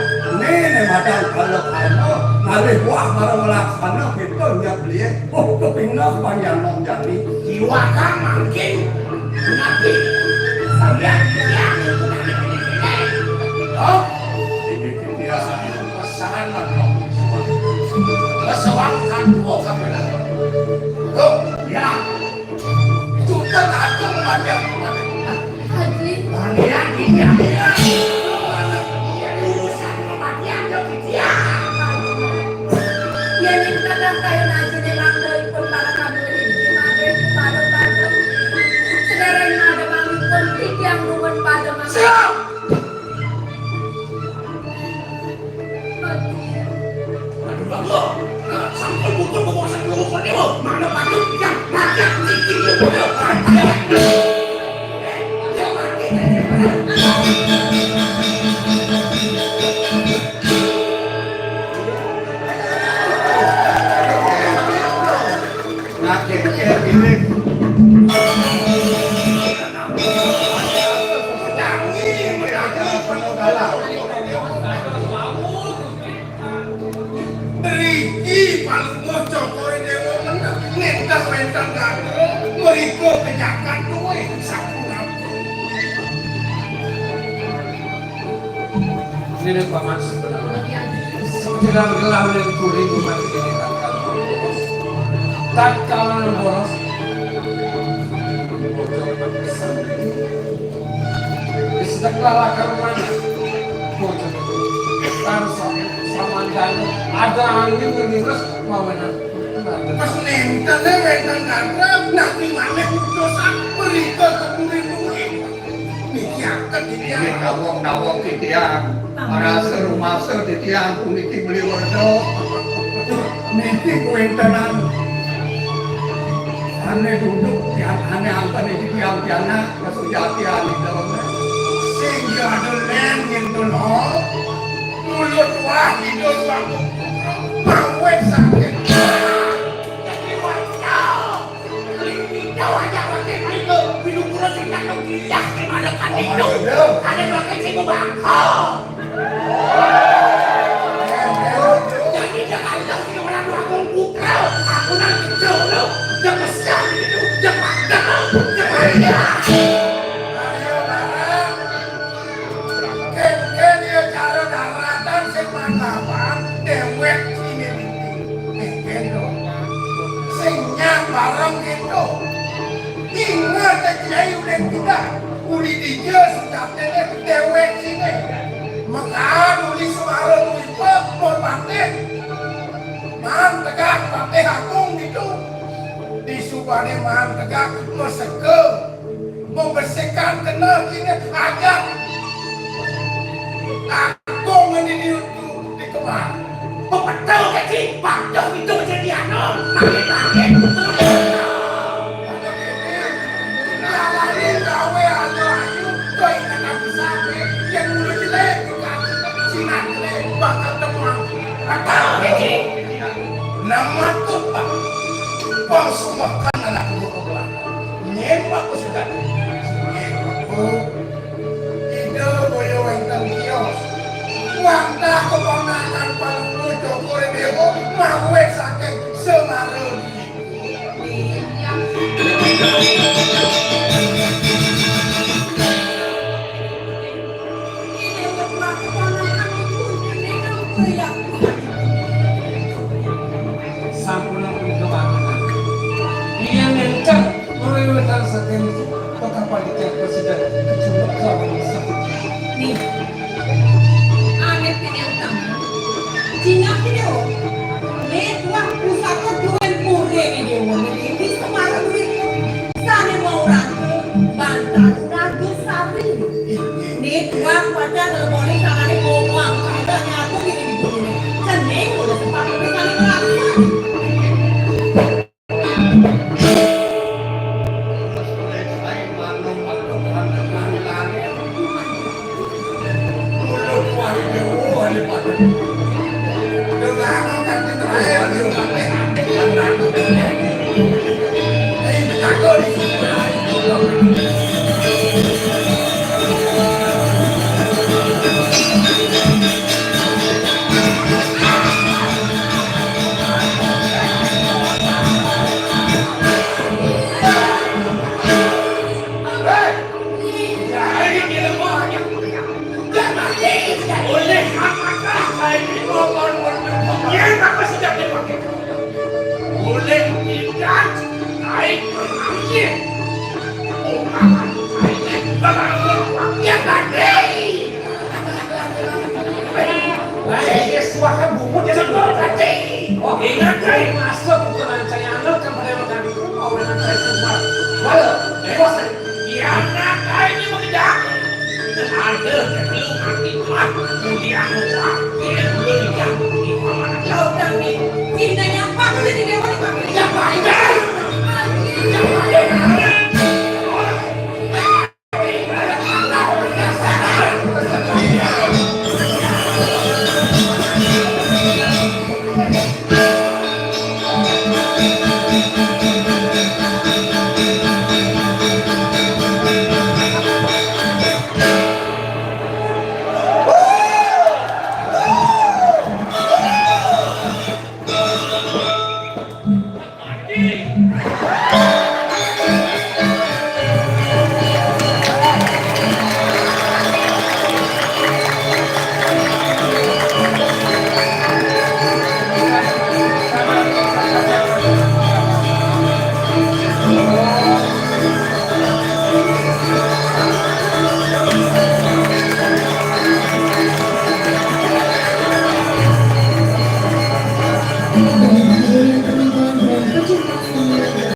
Néné matang kalau kamu ngalih buah baru melaksana kita nyak beli. Oh, kepindah panjang nom jani. Jiwa kang mangkin. Nanti sampeyan yang itu nanti. Oh, ini biasa. Pasangan lan Ratu Sewang. Sewang kan dua kapilan. Loh, ya. Itu kan aku memandang. Haji. Pangeran tidak ada. Urusan kematian dia. Ya, ini kadang kayak Haji dengan dari pun para kami di mana, pada-pada. Sederet ada mangkon, tiang nuwun pada mangkon. Siap. Mriki palungguh Cokor Dewa meneng, nentang wénten gatra, mrika kejagat duwé sapunapi. Nini paman sebenarnya. Sekedar gelah dan kuring umat ini tatkala boros. Tatkala boros. Bocor pesan. Istiqlal akan mana? Bocor. Tarsa, samandana, ada angin ngelinges, mawenan. Pas nénten, nénten gatra, nak di mana putusan, berita ke murid-murid. Niki akan titiang. Nggih, nawong-nawong titiang. Marasa rumasa titiang puniki beli werda. Niki kawéntenan. Ané duduk, tiang ané angkén niki tiang pianak, kasujatian ida. Sing ada lén ngénten, oh. Mulut wah, hidung wah, pawét sakit. Jadi wajah. Jauh, jauh besar gitu, jauh panjang, jauh panjang. Ayo, Bara. Kén-kén ya cara daratan sing manggapan déwék sing binti. Kén-kén to. Sing nyang bareng kéto. Inget aja, Kyai, uling kita. Uli dija sujatiné déwék sing. Mekaan uli Semara Dwipa, mau patih. Maan tegak patih agung gitu. Disubané maan tegak maseka, membersihkan kena kini aja. Agung ini di, di kemah. Bebetul ke cing, patuh itu menjadi anu. Langit-langit. Jalani gawé aja ayu, kowe ingat aku sampe, yén mulu jelek, sinan jelek, bakal temuan. Betul ke cing. Nama tuh, Pak? Pasumakan anak buah kebelah. Nyén, Pak, sudah. Nyén, Pak. Ida boyo wénten kios. Wantah keponakan Palungguh Joko Dewa mawit saking Semara. Sampun punika mangkenan. Yen énten wiwitan saking pekapan titiang prasida kecunduk kelawan sakti. Nih, ané pinantan. Cingak dewa. Né tuah pusaka duwén puré dewa. Né di semara duit. Sané mau rangka, bantal naga sari. Né tuah pacang ngleboni sangane bawang, kagak nyatu gini di gunung. Cening udah sempat lebih saling ngerasa. Ingat, Kai, masuk